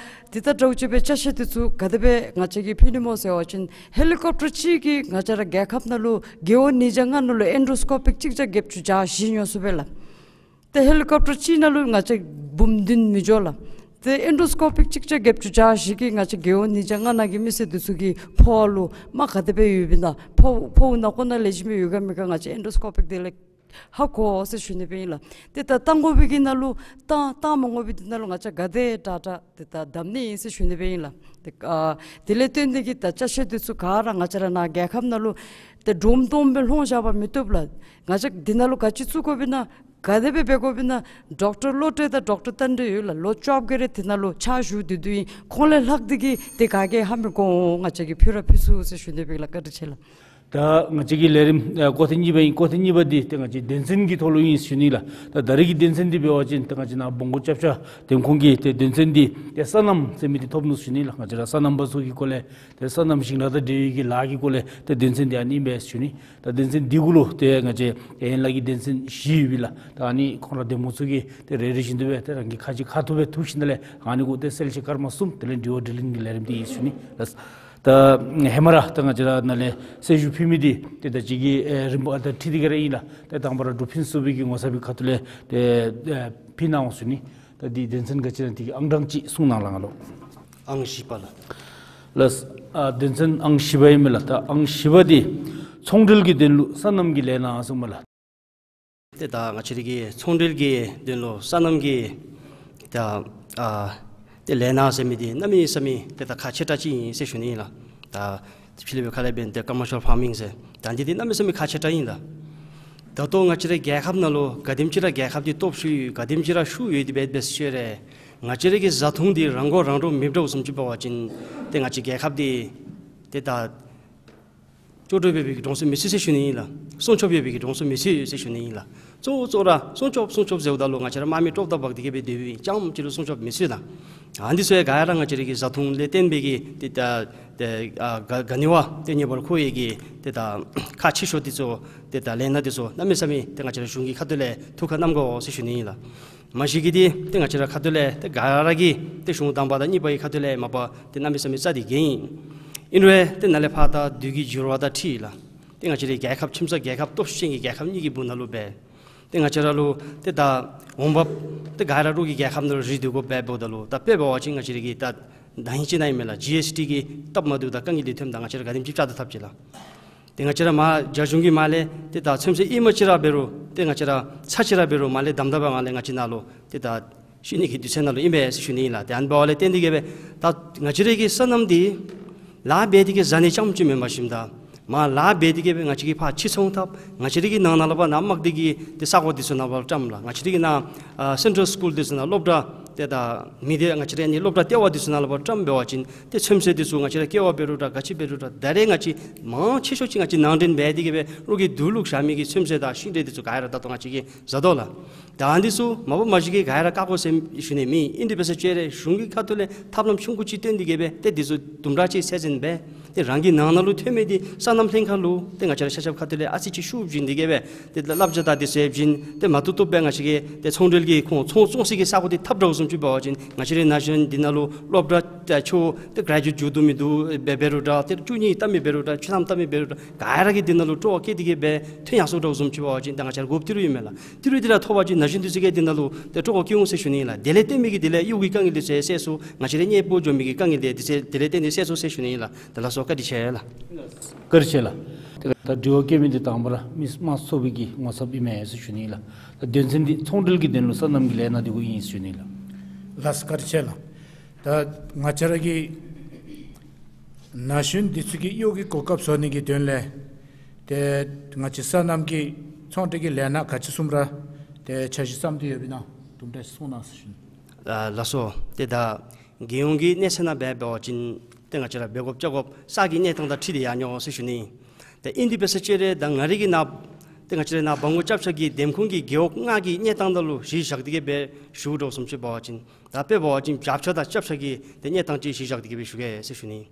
དེ་དང་འདྲཝ་ཅིག་སྦེ་ཅ་ཆས་འདི་ཚུ་ག་དེ་སྦེ་ང་བཅས་ཀྱིས་ཕུལ་ནི་སྨོ་ཟེར་བ་ཅིན་ཧེ་ལི་ཀོབ་ཊར་གཅིག་གིས་ང་བཅས་ར་རྒྱལ་ཁབ་ནང་ལུ་རྒེད་འོག་ཉིས་བརྒྱ་ལྔ་ནང་ལུ་ཨེན་ཌོ་སི་ཀོ་པིག་གཅིག་བརྒྱ་བརྒྱད་ཅུ་གྱ་བཞི་ཉོ་ཚུགས་པས་ལགས། ཏེ་ཧེ་ལི་ཀོབ་ཊར་གཅིག་ནང་ལུ་ང་བཅས་འབུམ་བདུན་མི་འགྱོ་ལགས། ཏེ་ཨེན་ཌོ་སི་ཀོ་པིག་གཅིག་བརྒྱ་བརྒྱད་ཅུ་གྱ་བཞི་གིས་ང་བཅས་རྒེད་འོག་ཉིས་བརྒྱ་ལྔ་ནང་གི་མི་སེར་འདི་ཚུ་གི་ཕོཝ་ལུ་རྨ་ག་དེ་སྦེ་ཡོདཔ་ཨིན་ན་ཕོཝ་ཕོཝ་ནང་ཁོག་ནང་ལེགས་ཤོམ་སྦེ་ཡོད་ག་མེད་ག་ང་བཅས་ཨེན་ཌོ་སི་ཀོ་པིག་འདི་ལས་ཧ་གོ་ཟེར་ཞུ་ནི་སྦེ་ཨིན་ལགས། ཏེ་ད་བཏང་དགོ་པའི་གི་ནང་ལུ་བཏང་བཏང་མ་དགོ་པའི་འདི་ནང་ལུ་ང་བཅས་ག་དེ་དྲག་དྲག་ཏེ་ད་བསྡམ་ནི་ཨིན་ཟེར་ཞུ་ནི་སྦེ་ཨིན་ལགས། ཏེ་ཨ་དེ་ལས་བརྟེན་ཏེ་གིས་ད་ཅ་ཆས་འདི་ཚུ་ག་ར་ང་བཅས་ར་ནཱ་རྒྱལ་ཁབ་ནང་ལུ་ཏེ་སྒྲོམ་སྟོང་སྦེ་ལྷོང་བཞག་པ་མི་བཏུབ་ལགས། ང་བཅས་འདི་ནང་ལུ་ག་ཅི་བཙུགས་དགོཔ་ཨིན་ན་ག་དེ་སྦེ་འབད་དགོཔ་ཨིན་ན་ཌོག་ཊར་བློ་གྲོས་དང་ཌོག་ཊར་རྟ་མགྲིན་ཡོད་ལགས། ལོ་བཅོ་བརྒྱད་རེ་དེ་ནང་ལུ་ཕྱག་ཞུ་སྟེ་འདུག་ཨིན། ཁོང་ལས་ལྷག་སྟེ་གིས་ཏེ་ག་གིས་ཧ་མི་གོ་འོང་། ང་བཅས་ཀྱིས་ཕུལ་ར་ཕུལ་ཚུགས་ཟེར་ཞུ་ནི་སྦེ་ལགས། བཀའ་དྲིན་ཆེ་ལགས། ད་ང་བཅས་ཀྱི་ལས་རིམ་ཨ་སྐོར་ཐེངས་གཉིས་པ་ཨིན། སྐོར་ཐེངས་གཉིས་པ་འདི་ཏེ་ང་བཅས་དོན་ཚན་གྱི་ཐོག་ལུ་ཨིན་ཟེར་ཞུ་ནི་ལགས། ད་ད་རེས་ཀྱི་དོན་ཚན་འདི་འབད་བ་ཅིན་ཏེ་ང་བཅས་ནཱ་སྦོམ་སྒོར་སྐྱབས་ཆ་འདེམས་ཁོངས་ཀྱི་ཏེ་དོན་ཚན་འདི་ཏེ་སོ་ནམ་ཟེར་མི་འདི་ཐོབ་ནུག་ཟེར་ཞུ་ནི་ལགས། ང་བཅས་ར་སོ་ནམ་པ་ཚུ་གི་སྐོར་ལས་ཏེ་སོ་ནམ་ཞིང་ལཱ་དང་འབྲེལ་བའི་གི་ལཱ་གི་སྐོར་ལས་ཏེ་དོན་ཚན་འདི་ཨ་ནི་ཨིན་པས་ཟེར་ཞུ་ནི། ད་དོན་ཚན་འདི་གུ་ལུ་ཏེ་ང་བཅས་ཡན་ལག་གི་དོན་ཚན་བཞི་ཡོད་པས་ལགས། ད་ཨ་ནི་ཁོང་ར་འདེམས་ཁོངས་ཚུ་གིས་ཏེ་རེ་རེ་བཞིན་དུ་སྦེ་ཏེ་རང་གི་ཁ་རྗེ་ཁ་ཐུག་སྦེ་ཐུག་ཞིནམ་ལས་ཨ་ནི་གུ་ཏེ་གསལ་བཤད་སྐར་མ་གསུམ་དེ་ལས་དྲི་བ་དྲིས་ལན་གྱི་ལས་རིམ་འདི་ཨིན་ཟེར་ཞུ་ནི་ལགས། ད་ཧེ་མ་ར་ད་ང་བཅས་ར་ནཱ་ལས་གསལ་ཞུ་ཕུལ་མི་འདི་ཏེ་ད་ཅི་གི་ཨེ་རིམ་པ་དང་འཁྲིལ་ཏེ་གི་ར་ཨིན་ལགས། ཏེ་དང་པ་ར་འབྲུག་ཕུན་ཚོགས་པའི་གི་ངོ་ཚབ་པའི་ཁ་ཐུག་ལས་ཏེ་ཨེ་ཕུལ་གནང་འོང་ཟེར་ཞུ་ནི། ད་འདི་དོན་ཚན་ག་ཅི་ར་འདི་གི་ཨང་གྲངས་ཅིག་གསུང་གནང་ལགས་ང་ལུ། ཨང་བཞི་པ་ལགས། ལགས། ཨ་དོན་ཚན་ཨང་བཞི་པ་ཨིན་མས་ལགས། ད་ཨང་བཞི་པ་འདི་ཚོང་འབྲེལ་གྱི་དོན་ལུ་སོ་ནམ་གྱི་ལས་སྣ་གསུངམ་མས་ལགས། ཏེ་ད་ང་བཅས་ར་གི་ཚོང་འབྲེལ་གྱི་དོན་ལུ་སོ་ནམ་གྱི་ད་ཨ་ཏེ་ལས་སྣ་ཟེར་མི་འདི་གནམ་མེད་ས་མེད་ཏེ་ད་ཁག་ཆེ་དྲགས་ཅིག་ཨིན་ཟེར་ཞུ་ནི་ཨིན་ལགས། ད་ཕྱི་གླིང་པའི་ཁ་ལས་འབད་ན་ཏེ་ཀོ་མར་ཤལ་ཕར་མིང་ཟེར། ད་འདི་འདི་གནམ་མེད་ས་མེད་ཁག་ཆེ་དྲགས་ཨིན་ལགས། ད་ལྟོ་ང་བཅས་རའི་རྒྱལ་ཁབ་ནང་ལུ་ག་དེམ་ཅིག་ར་རྒྱལ་ཁབ་འདི་སྟོབས་ཤུགས་ཡོད་ག་དེམ་ཅིག་ར་ཤུགས་ཡོད་དེ་འབད་འབད་ཟེར་རུང་ང་བཅས་ར་གི་བཟའ་འཐུང་འདི་རང་མགོ་རང་འདྲོངས་མེདཔ་འདྲཝ་བཟུམ་ཅིག་འབད་བ་ཅིན་ཏེ་ང་བཅས་རྒྱལ་ཁབ་འདི་ཏེ་ད་ཅོག་འཐདཔ་འབད་བའི་གི་འདྲོངས་སུ་མི་ཚུད་ཟེར་ཞུ་ནི་ཨིན་ལགས། སྲུང་སྐྱོབ་འབད་བའི་གི་འདྲོངས་སུ་མི་ཚུད་ཟེར་ཞུ་ནི་ཨིན་ལགས། གཙོ་བོ་གཙོ་བོ་ར་སྲུང་སྐྱོབ་སྲུང་སྐྱོབ་ཟེརཝ་ད་ལུ་ང་བཅས་ར་དམག་མི་དཀྲོག་དཔ་འབག་སྟེ་གི་འབད་སྡོད་པའི་ཅམ་ཅིག་ལུ་སྲུང་སྐྱོབ་མི་ཚུད་ལགས། ཨ་འདི་ཚུ་ཡང་ག་ར་ང་བཅས་ར་གི་བཟའ་འཐུང་ལས་བརྟེན་པའི་གི་ཏེ་ད་ཏེ་ཨ་ག་ག་ནི་བ་ཏེ་ཉེ་བར་མཁོ་བའི་གི་ཏེ་ད་ཁག་ཆེ་ཤོས་འདི་ཚུ་ཏེ་ད་ལས་སྣ་འདི་ཚུ་གནམ་མེད་ས་མེད་ཏེ་ང་བཅས་ར་གཞུང་གི་ཁ་ཐུག་ལས་ཐུགས་ཁར་བསྣམ་དགོ་ཟེར་ཞུ་ནི་ཨིན་ལགས། མ་གཞི་གི་འདི་ཏེ་ང་བཅས་ར་ཁ་ཐུག་ལས་ཏེ་ག་ར་གིས་ཏེ་གཞུང་དང་པ་དང་གཉིས་པའི་ཁ་ཐུག་ལས་མ་པ་ཏེ་གནམ་མེད་ས་མེད་རྩ་འདི་འགེངས་ཨིན། ཨིན་རུང་ཏེ་ནཱ་ལས་ཕར་ད་དུས་ཀྱི་འགྱུར་བ་དང་འཁྲིལ་ལགས། ཏེ་ང་བཅས་རའི་རྒྱལ་ཁབ་ཁྱིམ་ཚང་རྒྱལ་ཁབ་སྟོབས་ཤུགས་ཅན་གྱི་རྒྱལ་ཁབ་གཉིས་ཀྱི་སྦུག་ནང་ལུ་འབད་ཏེ་ང་བཅས་ར་ལུ་ཏེ་ད་འོང་འབབ་ཏེ་ག་ར་རོགས་ཀྱི་རྒྱལ་ཁབ་ནང་ལུ་རིལ་སྡོད་དགོཔ་འབདཝ་ད་ལུ་ད་དཔེ་འབད་བ་ཅིན་ང་བཅས་ར་གི་ད་ད་ཧིང་ཅིག་ནང་ཨིན་མས་ལགས། ཇི་ཨེསི་ཊི་གི་སྟབས་མ་བདེཝ་དང་དཀའ་ངལ་འདི་ཐོནམ་ད་ང་བཅས་ར་ག་དེམ་ཅིག་བཅག་ད་ཐབས་ཅིག་ལགས། ཏེ་ང་བཅས་ར་མར་རྒྱ་གཞུང་གིས་མར་ལས་ཏེ་ད་ཚོད་བསྲེ་ཨིན་མ་ཅིག་ར་འབད་རུང་ཏེ་ང་བཅས་ར་ཚར་ཅིག་ར་འབད་རུང་མར་ལས་དམ་དམ་སྦེ་མར་ལས་ང་བཅས་ནང་ལུ་ཏེ་ད་ཤི་ནི་གི་དུས་ཚོད་ནང་ལུ་ཨིན་པས་ཟེར་ཞུ་ནི་ཨིན་ལགས། ཏེ་ཨ་ནི་འབདཝ་ལས་བརྟེན་ཏེ་གི་འབད་ད་ང་བཅས་ར་གི་སོ་ནམ་འདི་ལཱ་འབད་དེ་གི་བཟའ་ནི་རྐྱངམ་ཅིག་མེན་པར་ཞིནམ་ད་མར་ལཱ་འབད་དེ་གི་འབད་ང་བཅས་ཀྱིས་ཕར་ཕྱིར་ཚོང་འཐབ། ང་བཅས་ར་གི་ནང་ན་ལུ་ཕར་ནཱ་དམག་སྡེ་གི་ཏེ་ས་གོ་འདི་ཚུ་ནང་ཕར་བཀྲམ་ལགས། ང་བཅས་ར་གི་ནཱ་ཨ་སེན་ཊལ་སི་ཀུལ་འདི་ཚུ་ནང་སློབ་གྲྭ་ཏེ་ད་མི་སྡེ་ང་བཅས་ར་ནི་སློབ་གྲྭ་ལྟེ་བ་འདི་ཚུ་ནང་ལུ་ཕར་བཀྲམ་འབད་བ་ཅིན་ཏེ་ཚོད་བསྲེ་འདི་ཚུ་ང་བཅས་ར་ཀེ་བ་འབད་རུང་འདྲ་ག་ཅི་འབད་རུང་འདྲ་ད་རེས་ང་བཅས་མང་ཆེ་ཤོས་ཅིག་ང་བཅས་ནང་འདྲེན་འབད་དེ་གི་འབད་རོགས་ཀྱིས་དུག་བླུགས་བཞག་མི་གི་ཚོད་བསྲེ་དང་ཤིང་འབྲས་འདི་ཚུ་ག་ར་ད་ལྟོ་ང་བཅས་ཀྱིས་བཟའ་དོ་ལགས། ད་ཨ་འདི་ཚུ་མ་པ་མ་གཞི་གི་ག་ར་བཀག་དགོ་ཟེར་ཞུ་ནི་མེད། ཨིན་དེ་འབད་ཟེར་ཅི་རུང་གཞུང་གི་ཁ་ཐུག་ལས་ཐབས་ལམ་ཆུང་ཀུ་ཅིག་བཏོན་ཏེ་གི་འབད་ཏེ་འདི་ཚུ་དུམ་གྲ་ཅིག་ཚད་འཛིན་འབད་ཏེ་རང་གི་ནང་ན་ལུ་ཐོན་མི་འདི་སོ་ནམ་ལྷན་ཁག་ལུ་ཏེ་ང་བཅས་ར་ཆ་ཁྱབ་ཁ་ཐུག་ལས་ཨ་ཙི་ཅིག་ཤུགས་བྱིན་ཏེ་གི་འབད་ཏེ་བསླབ་བྱ་དང་འདི་ཚུ་བྱིན་ཏེ་མ་བཏུབ་བཏུབ་སྦེ་ང་བཅས་ཀྱིས་ཏེ་ཚོང་འབྲེལ་གྱི་ཁོང་ཚོང་བཙོང་སའི་གི་ས་གོ་འདི་འཐབ་འདྲཝ་བཟུམ་ཅིག་འབད་བ་ཅིན་ང་བཅས་རའི་ན་གཞོན་འདི་ནང་ལུ་སློབ་གྲྭ་ཆོས་ཏེ་གྲྭ་ཆོས་འགྱོ་དོ་མི་འདུག་འབད་འབད་རུང་འདྲ་ཏེ་བཅུ་གཉིས་བལྟ་མི་འབད་རུང་འདྲ་ཆོས་ཐམ་བལྟ་མི་འབད་རུང་འདྲ་ག་ར་གིས་འདི་ནང་ལུ་སྤྲོ་བ་བསྐྱེད་དེ་གི་འབད་ཐོན་ཡར་སོང་འདྲཝ་བཟུམ་ཅིག་འབད་བ་ཅིན་ད་ང་བཅས་ར་དགོཔ་ཏི་རུ་ཨིན་མས་ལགས། ཏི་རུ་འདི་ར་ཐོབ་པ་ཅིན་ན་གཞོན་འདི་ཚུ་གིས་འདི་ནང་ལུ་ཏེ་སྤྲོ་བ་སྐྱེ་འོང་ཟེར་ཞུ་ནི་ཨིན་ལགས། དེ་ལས་བརྟེན་མི་གི་དེ་ལས་གཡོག་གི་དཀའ་ངལ་འདི་ཚུ་སེལ་སོང་། ང་བཅས་རའི་གཉེར་པོ་འགྱོ་མི་གི་དཀའ་ངལ་འདི་འདི་ཚུ་དེ་ལས་བརྟེན་ཏེ་སེལ་སོང་ཟེར་ཞུ་ནི་ཨིན་ལགས། ད་ལགས་སོ་བཀའ་དྲིན་ཆེ་ལགས། བཀའ་དྲིན་ཆེ་ལགས། ད་དྲི་བ་བཀོད་མི་འདི་དང་པ་ར་མི་དམངས་ཚོགས་པའི་གི་ངོ་ཚབ་ཨིན་མས་ཟེར་ཞུ་ནི་ཨིན་ལགས། ད་དོན་ཚན་འདི་ཚོང་འབྲེལ་གྱི་དོན་ལུ་སོ་ནམ་གྱི་ལས་སྣ་འདི་གུ་ཨིན་ཟེར་ཞུ་ནི་ཨིན་ལགས། ལགས་སོ་བཀའ་དྲིན་ཆེ་ལགས། ད་ང་བཅས་ར་གི་ན་གཞོན་འདི་ཚུ་གི་གཡོག་གི་གོ་སྐབས་བཟོ་ནི་གི་དོན་ལས་ཏེ་ང་བཅས་སོ་ནམ་གྱི་ཚོང་འབྲེལ་གྱི་ལས་སྣ་ག་ཅི་གསུམ་ར་ཏེ་འཆར་གཞི་བརྩམས་ཏེ་ཡོདཔ་ཨིན་ན་དུམ་གྲ་ཅིག་གསུང་གནང་ཟེར་ཞུ་ནི། ཨ་ལགས་སོ། ཏེ་ད་རྒྱལ་ཡོངས་ཀྱི་གནས་ཚད་ནང་འབད་འབད་བ་ཅིན་ཏེ་ང་བཅས་ར་འབད་དགོཔ་བཅའ་དགོཔ་ས་གི་གནས་སྟངས་དང་འཁྲིལ་ཏེ་ཡར་འགྱོ་འོང་ཟེར་ཞུ་ནི། ཏེ་ཨིན་དེ་འབད་ཟེར་ཅི་རུང་ད་ང་རའི་གི་ནཱ་ཏེ་ང་བཅས་ར་ནཱ་སྦ་སྔོ་སྐྱབས་ཆ་གི་འདེམས་ཁོངས་ཀྱི་རྒེད་འོག་ལྔ་གི་གནས་སྟངས་དང་ལུ་གཞི་བཞག་སྟེ་གི་འབད་ཞུ་འདྲཝ་བཟུམ་ཅིག་འབད་བ་ཅིན་ད་དཔེ་འབད་བ་ཅིན་བྱབྱ་ཆ་དང་སྐྱབས་ཆ་གི་ཏེ་གནས་སྟངས་ཅིག་གཞི་བཞག་སྟེ་གི་འབད་ཞུ་གེ་ཟེར་ཞུ་ནི།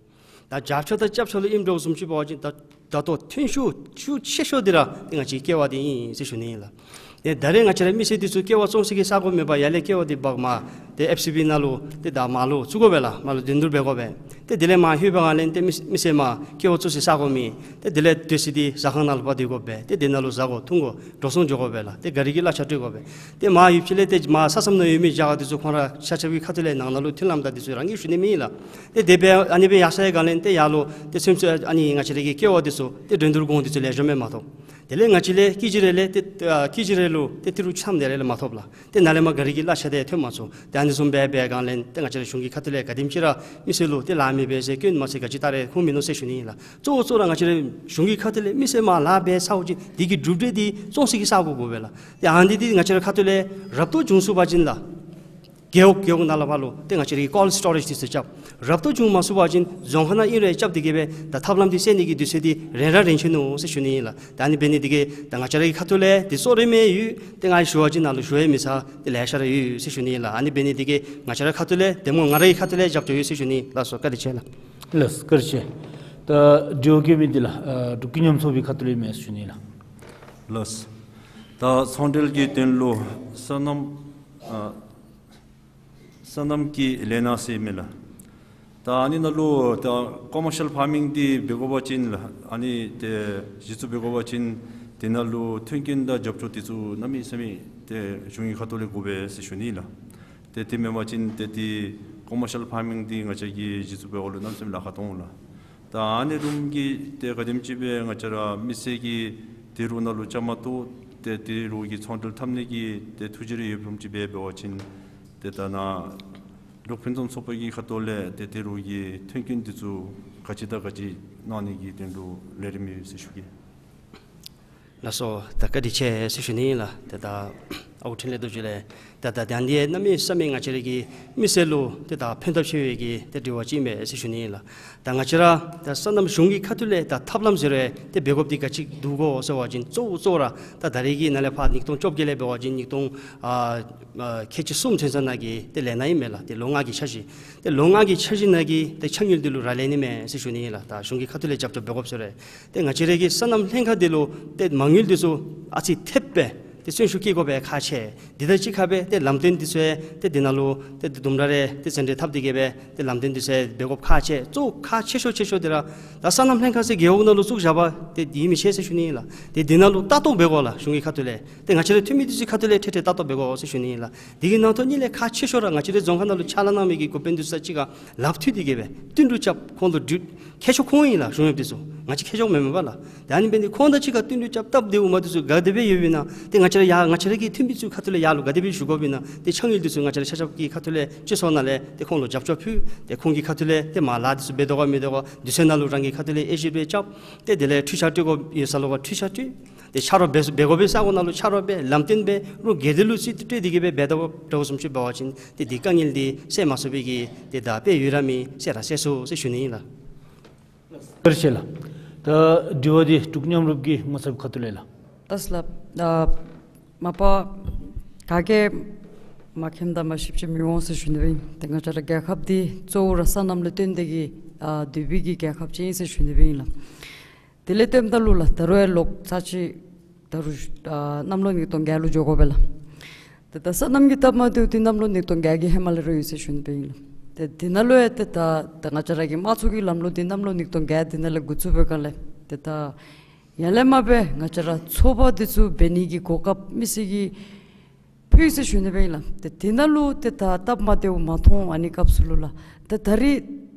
ད་བྱབྱ་ཆ་དང་སྐྱབས་ཆ་ལུ་ཨིནམ་འདྲཝ་བཟུམ་ཅིག་འབད་བ་ཅིན་ད་ད་ལྟོ་ཐོན་ཤུགས་ཤུགས་ཆེ་ཤོས་འདི་ར་ཏེ་ང་བཅས་ཀེ་བ་འདི་ཨིན་ཟེར་ཞུ་ནི་ཨིན་ལགས། ཏེ་ད་རེས་ང་བཅས་ར་མི་སེར་འདི་ཚུ་ཀེ་བ་བཙོང་སའི་གི་ས་གོ་མེད་པར་ཡར་ལས་ཀེ་བ་འདི་འབག་མར་ཏེ་ཨེཕ་སི་བི་ནང་ལུ་ཏེ་ད་མར་ལུ་བཙུགས་དགོ་པས་ལགས། མར་ལུ་འགྲན་བསྡུར་འབད་དགོ་པས། ཏེ་དེ་ལས་མར་ལྷོད་པའི་སྒང་ལས་ཏེ་མི་མི་སེར་མར་ཀེ་བ་བཙོང་སའི་ས་གོ་མེད། ཏེ་དེ་ལས་སྡོད་ས་འདི་ཟ་ཁང་ནང་ལུ་ཕར་སྡོད་དགོ་པས། ཏེ་དེ་ནང་ལུ་བཟའ་དགོ་འཐུང་དགོ་འགྲོ་སོང་འགྱོ་དགོ་པས་ལགས། ཏེ་ག་རི་གི་གླ་ཆ་སྤྲོད་དགོ་པས། ཏེ་མར་ཡུལ་ཕྱོགས་ལས་ཏེ་མར་ས་མཚམས་ནང་ཡོད་མི་རྒྱ་གར་འདི་ཚུ་ཁོང་ར་ཆ་ཁྱབ་ཀྱི་ཁ་ཐུག་ལས་ནང་ན་ལུ་མཐུན་ལམ་དང་འདི་ཚུ་རང་གིས་ཞུ་ནི་མེད་ལགས། ཏེ་དེ་སྦེ་ཨ་ནི་སྦེ་ཡར་སོང་པའི་སྒང་ལས་ཏེ་ཡར་ལུ་ཏེ་སེམས་སུ་ཨ་ནི་ང་བཅས་ར་གི་ཀེ་བ་འདི་ཚུ་ཏེ་འགྲན་བསྡུར་གོང་འདི་ཚུ་ལེགས་ཤོམ་སྦེ་མ་ཐོབ། དེ་ལས་ང་བཅས་ལས་སྐྱིད་ཅིག་རེ་ལས་ཏེ་ཨ་སྐྱིད་ཅིག་རེ་ལུ་ཏེ་ཏི་རུ་ཆ་ཐམ་དེ་རེ་ལས་མ་ཐོབ་ལགས། ཏེ་ནཱ་ལས་མར་ག་རི་གི་གླ་ཆ་དེ་ཐོན་མ་ཚུགས། ཏེ་ཨ་ནི་བཟུམ་སྦེ་འབད་སྒང་ལས་ཏེ་ང་བཅས་ར་གཞུང་གི་ཁ་ཐུག་ལས་ག་དེམ་ཅིག་ར་མི་སེར་ལུ་ཏེ་ལཱ་མེད་པས་ཟེར་སྐྱོན་མ་ཟེར་ག་ཅི་ད་རེས་ཁུངས་མིན་ནུག་ཟེར་ཞུ་ནི་ཨིན་ལགས། གཙོ་བོ་གཙོ་བོ་ར་ང་བཅས་ར་གཞུང་གི་ཁ་ཐུག་ལས་མི་སེར་མར་ལཱ་འབད་ཚརཝ་ཅིག་འདི་གི་གྲུབ་འབྲས་འདི་བཙོང་སའི་གི་ས་གོ་དགོ་པས་ལགས། ཏེ་ཨ་ནི་འདི་ང་བཅས་ར་ཁ་ཐུག་ལས་རབ་ཏུ་བྱུང་ཚུགས་པ་ཅིན་ལགས། རྒེད་འོག་རྒེད་འོག་ནང་ལས་ཕར་ལུ་ཏེ་ང་བཅས་ར་གི་ཀོལཌ་སི་ཊོ་རེཇ་འདི་ཚུ་རྐྱབ། རབ་ཏུ་བྱུང་མ་ཚུགས་པ་ཅིན་རྫོང་ཁག་ནང་ཨིན་རུང་རྐྱབ་སྟེ་གི་འབད་ད་ཐབས་ལམ་འདི་སེལ་ནི་གི་དུས་ཚོད་འདི་རན་ར་རན་ཆི་ནུག་ཟེར་ཞུ་ནི་ཨིན་ལགས། ད་ཨ་ནི་འབད་ནི་འདི་གིས་ད་ང་བཅས་ར་གི་ཁ་ཐུག་ལས་འདི་གཙོ་རིམ་ཡོད། ཏེ་ང་ཞུ་བ་ཅིན་ནཱ་ལུ་ཞུ་ཡང་མི་ཚར་ཏེ་ལེ་ཤ་ར་ཡོད་ཟེར་ཞུ་ནི་ཨིན་ལགས། ཨ་ནི་འབད་ནི་འདི་གིས་ང་བཅས་ར་ཁ་ཐུག་ལས་འདེམས་ངོ་ང་ར་གི་ཁ་ཐུག་ལས་རྒྱབ་སྐྱོར་ཡོད་ཟེར་ཞུ་ནི་ཨིན་ལགས། ལགས་སོ་བཀའ་དྲིན་ཆེ་ལགས། ལགས་སོ་བཀའ་དྲིན་ཆེ། ད་དྲི་བ་བཀོད་མི་འདི་ལགས་ཨ་འབྲུག་ཀུན་མཉམ་ཚོགས་པའི་ཁ་ཐུག་ལས་ཨིན་མས་ཟེར་ཞུ་ནི་ཨིན་ལགས། ལགས་སོ། ད་ཚོང་འབྲེལ་གྱི་དོན་ལུ་སོ་ནམ་ཨ་སོ་ནམ་གྱི་ལས་སྣ་ཟེར་མི་ལགས། ད་ཨ་ནི་ནང་ལུ་ད་ཀོ་མར་ཤལ་ཕར་མིང་འདི་འབད་དགོ་པ་ཅིན་ལགས་ཨ་ནི་ཏེ་གཞི་བཙུགས་འབད་དགོ་པ་ཅིན་དེ་ནང་ལུ་མཐུན་རྐྱེན་དང་རྒྱབ་སྐྱོར་འདི་ཚུ་གནམ་མེད་ས་མེད་ཏེ་གཞུང་གི་ཁ་ཐུག་ལས་དགོ་པས་ཟེར་ཞུ་ནི་ལགས། ཏེ་དེ་མེན་པ་ཅིན་ཏེ་དེ་ཀོ་མར་ཤལ་ཕར་མིང་འདི་ང་བཅས་ཀྱིས་གཞི་བཙུགས་འབད་བའི་ལུ་གནམ་མེད་ས་མེད་ལཱ་ཁག་འཐོན་འོང་ལགས། ད་ཨ་ནི་རུམ་གྱི་ཏེ་ག་དེམ་ཅིག་སྦེ་ང་བཅས་ར་མི་སེར་གྱིས་དེ་རུ་ནང་ལུ་བཅའ་མར་གཏོགས་ཏེ་དེ་རུ་གི་ཚོང་འབྲེལ་འཐབ་ནི་གི་ཏེ་ཐུགས་བཞེད་རེ་ཡོདཔ་རུམ་ཅིག་སྦེ་འབད་བ་ཅིན་ཏེ་ད་ནཱ་འབྲུག་ཕུན་སུམ་ཚོགས་པ་གི་ཁ་ཐུག་ལས་ཏེ་དེ་རུ་གི་མཐུན་རྐྱེན་འདི་ཚུ་ག་ཅི་དང་ག་ཅི་གནང་ནི་གི་དོན་ལུ་ལས་རིམ་ཡོད་ཟེར་ཞུ་གེ། ལགས་སོ། ད་བཀའ་དྲིན་ཆེ་ཟེར་ཞུ་ནི་ཨིན་ལགས། ཏེ་ད་ཨའུ་འཕྲིན་ལས་རྡོ་རྗེ་ལས་ད་ད་ད་འདི་གནམ་མེད་ས་མེད་ང་བཅས་ར་གི་མི་སེར་ལུ་ཏེ་ད་ཕན་ཐབས་ཆེ་བའི་གི་ཏེ་དྲི་བ་ཅིག་ཨིན་པས་ཟེར་ཞུ་ནི་ཨིན་ལགས། ད་ང་བཅས་ར་ད་སོ་ནམ་གཞུང་གི་ཁ་ཐུག་ལས་ད་ཐབས་ལམ་ཟེར་རུང་ཏེ་འབད་དགོཔ་འདི་ག་ཅི་འདུག་གོ་ཟེར་བ་ཅིན་གཙོ་བོ་གཙོ་བོ་ར་ད་ད་རེས་ཀྱི་ནང་ལས་ཕར་ཉིས་སྟོང་བཅོ་བརྒྱད་ལས་འབད་བ་ཅིན་ཉིས་སྟོང་ཨ་ཨ་ཁལ་གཅིག་གསུམ་ཚུན་ཚོད་ནང་གི་ཏེ་ལས་ནང་ཨིན་མས་ལགས། ཏེ་ལོ་ལྔ་གི་འཆར་གཞི། ཏེ་ལོ་ལྔ་གི་འཆར་གཞི་ནང་གི་ཏེ་ཕྱགས་སྙིགས་འདི་ལུ་ར་ལས་ནི་མས་ཟེར་ཞུ་ནི་ཨིན་ལགས། ད་གཞུང་གི་ཁ་ཐུག་ལས་རྒྱབ་སྐྱོར་འབད་དགོཔ་ཟེར་རུང་ཏེ་ང་བཅས་ར་གི་སོ་ནམ་ལྷན་ཁག་འདི་ལུ་ཏེ་མ་དངུལ་འདི་ཚུ་ཨ་ཙི་ཐེབས་སྦེ་ཏེ་གསོན་ཤུགས་བསྐྱེད་དགོ་པའི་ཁག་ཆེ། འདི་དང་གཅིག་ཁར་སྦེ་ཏེ་ལམ་སྟོན་འདི་ཚུ་ཏེ་འདི་ནང་ལུ་ཏེ་དུམ་གྲ་རེ་ཏེ་ཟེར་འདྲེ་འཐབ་སྟེ་གི་སྦེ་ཏེ་ལམ་སྟོན་འདི་ཚུ་འབད་དགོཔ་ཁག་ཆེ། གཙོ་བོ་ཁག་ཆེ་ཤོས་ཆེ་ཤོས་འདི་ར་ད་སོ་ནམ་ལྷན་ཁག་ཟེར་རྒེད་འོག་ནང་ལུ་བཙུགས་བཞག་པ་ཏེ་འདི་མི་ཤེས་ཟེར་ཞུ་ནི་ཨིན་ལགས། ཏེ་འདི་ནང་ལུ་ལྟ་རྟོག་འབད་དགོ་ལགས། གཞུང་གི་ཁ་ཐུག་ལས་ཏེ་ང་བཅས་ར་འཐུས་མི་འདི་ཚུ་གི་ཁ་ཐུག་ལས་ཁྲིད་ཁྲིད་ལྟ་རྟོག་འབད་དགོ་ཟེར་ཞུ་ནི་ཨིན་ལགས། དེ་གི་ནང་དོན་གཉིས་ལས་ཁག་ཆེ་ཤོས་ར་ང་བཅས་རའི་རྫོང་ཁག་ནང་ལུ་ཕྱག་ལཱ་གནང་མི་གི་འགོ་དཔོན་འདི་ཚུ་གཅིག་ཁར་ལགཔ་མཐུད་དེ་གི་སྦེ་བསྟུན་གྲོས་རྐྱབ། ཁོང་ལུ་གྲོས་མཁས་མཆོག་ཁོང་ཨིན་ལགས། གཞུང་གཡོགཔ་འདི་ཚུ་ང་བཅས་མཁས་མཆོག་མེན་མས་པ་ལགས། ཏེ་ཨ་ནི་འབད་ནི་ཁོང་དང་གཅིག་ཁར་བསྟུན་གྲོས་རྐྱབ་སྟབས་བདེཝ་མ་བདེཝ་ཚུ་ག་དེ་སྦེ་ཡོདཔ་ཨིན་ན། ཏེ་ང་བཅས་ར་ཡར་ང་བཅས་ར་གི་འཐུས་མི་ཚུ་གི་ཁ་ཐུག་ལས་ཡར་ལུ་ག་དེ་སྦེ་ཞུ་དགོཔ་ཨིན་ན། ཏེ་ཕྱགས་སྙིགས་འདི་ཚུ་ང་བཅས་ར་ཆ་ཁྱབ་ཀྱི་ཁ་ཐུག་ལས་སྤྱི་ཚོགས་ནང་ལས་ཏེ་ཁོང་ལུ་རྒྱབ་སྐྱོར་ཕུལ། ཏེ་ཁོང་གི་ཁ་ཐུག་ལས་ཏེ་མར་ལཱ་འདི་ཚུ་འབད་དོ་ག་མི་དོ་ག་དུས་ཚོད་ནང་ལུ་རང་གི་ཁ་ཐུག་ལས་དབྱེ་ཞིབ་རེ་རྐྱབ། ཏེ་དེ་ལས་འཕྲུལ་ཆས་སྤྲོད་དགོཔ་ཡོད་ས་ལུ་ག་འཕྲུལ་ཆས་སྤྲོད། ཏེ་ཆ་རོགས་འབད་འབད་དགོ་པའི་ས་གོ་ནང་ལུ་ཆ་རོགས་འབད། ལམ་སྟོན་འབད། རོགས་སྒེར་སྡེ་ལུ་རྩིས་སྤྲོད་དེ་གི་སྦེ་འབད་དོ་ག་འདྲཝ་བཟུམ་ཅིག་འབད་བ་ཅིན་ཏེ་འདི་དཀའ་ངལ་འདི་སེལ་མ་ཚུགས་པའི་གི་ཏེ་ད་དཔེ་ཡོད་ར་མེད། སེལ་ར་སེལ་ཚུགས་ཟེར་ཞུ་ནི་ཨིན་ལགས། བཀའ་དྲིན་ཆེ་ལགས། ད་དྲི་བ་འདི་འབྲུག་མཉམ་རུབ་ཀྱི་ངོ་ཚབ་ཁ་ཐུག་ལས་ལགས། ལགས་ལགས། ཨ་མ་པ་ག་གིས་མ་མཁྱེནམ་དང་མ་ཤེསཔ་ཅིག་མི་འོང་ཟེར་ཞུ་ནི་སྦེ་ཨིན། ཏེ་ང་བཅས་ར་རྒྱལ་ཁབ་འདི་གཙོ་བོ་ར་སོ་ནམ་ལས་བརྟེན་ཏེ་གི་ཨ་སྡོད་པའི་གི་རྒྱལ་ཁབ་ཅིག་ཨིན་ཟེར་ཞུ་ནི་སྦེ་ཨིན་ལགས། དེ་ལས་བརྟེནམ་ད་ལུ་ལགས་ད་རུང་ཡང་ལོག་ཚར་ཅིག་ད་རུང་ཨ་གནམ་ལོ་ཉིས་སྟོང་བརྒྱད་ལུ་འགྱོ་དགོ་པས་ལགས། ཏེ་ད་སོ་ནམ་གྱི་སྟབས་མ་བདེཝ་འདི་གནམ་ལོ་ཉིས་སྟོང་བརྒྱད་ཀྱི་ཧེ་མ་ལས་ར་ཡོད་ཟེར་ཞུ་ནི་སྦེ་ཨིན་ལགས། ཏེ་འདི་ནང་ལུ་ཡང་ཏེ་ད་ད་ང་བཅས་ར་གི་དམངས་གཙོ་གི་ལམ་ལུགས་འདི་གནམ་ལོ་ཉིས་སྟོང་བརྒྱད་འདི་ནང་ལས་འགོ་བཙུགས་པའི་སྒང་ལས་ཏེ་ད་ཡར་ལས་མར་སྦེ་ང་བཅས་ར་ཚོགས་པ་འདི་ཚུ་འབད་ནི་གི་གོ་སྐབས་མི་སེར་གྱིས་ཕུལ་ཟེར་ཞུ་ནི་སྦེ་ཨིན་ལགས། ཏེ་འདི་ནང་ལུ་ཏེ་ད་སྟབས་མ་བདེཝ་མ་མཐོང་། ཨ་ནི་སྐབས་སུ་ལུ་ལགས་ཏེ་ད་རིས་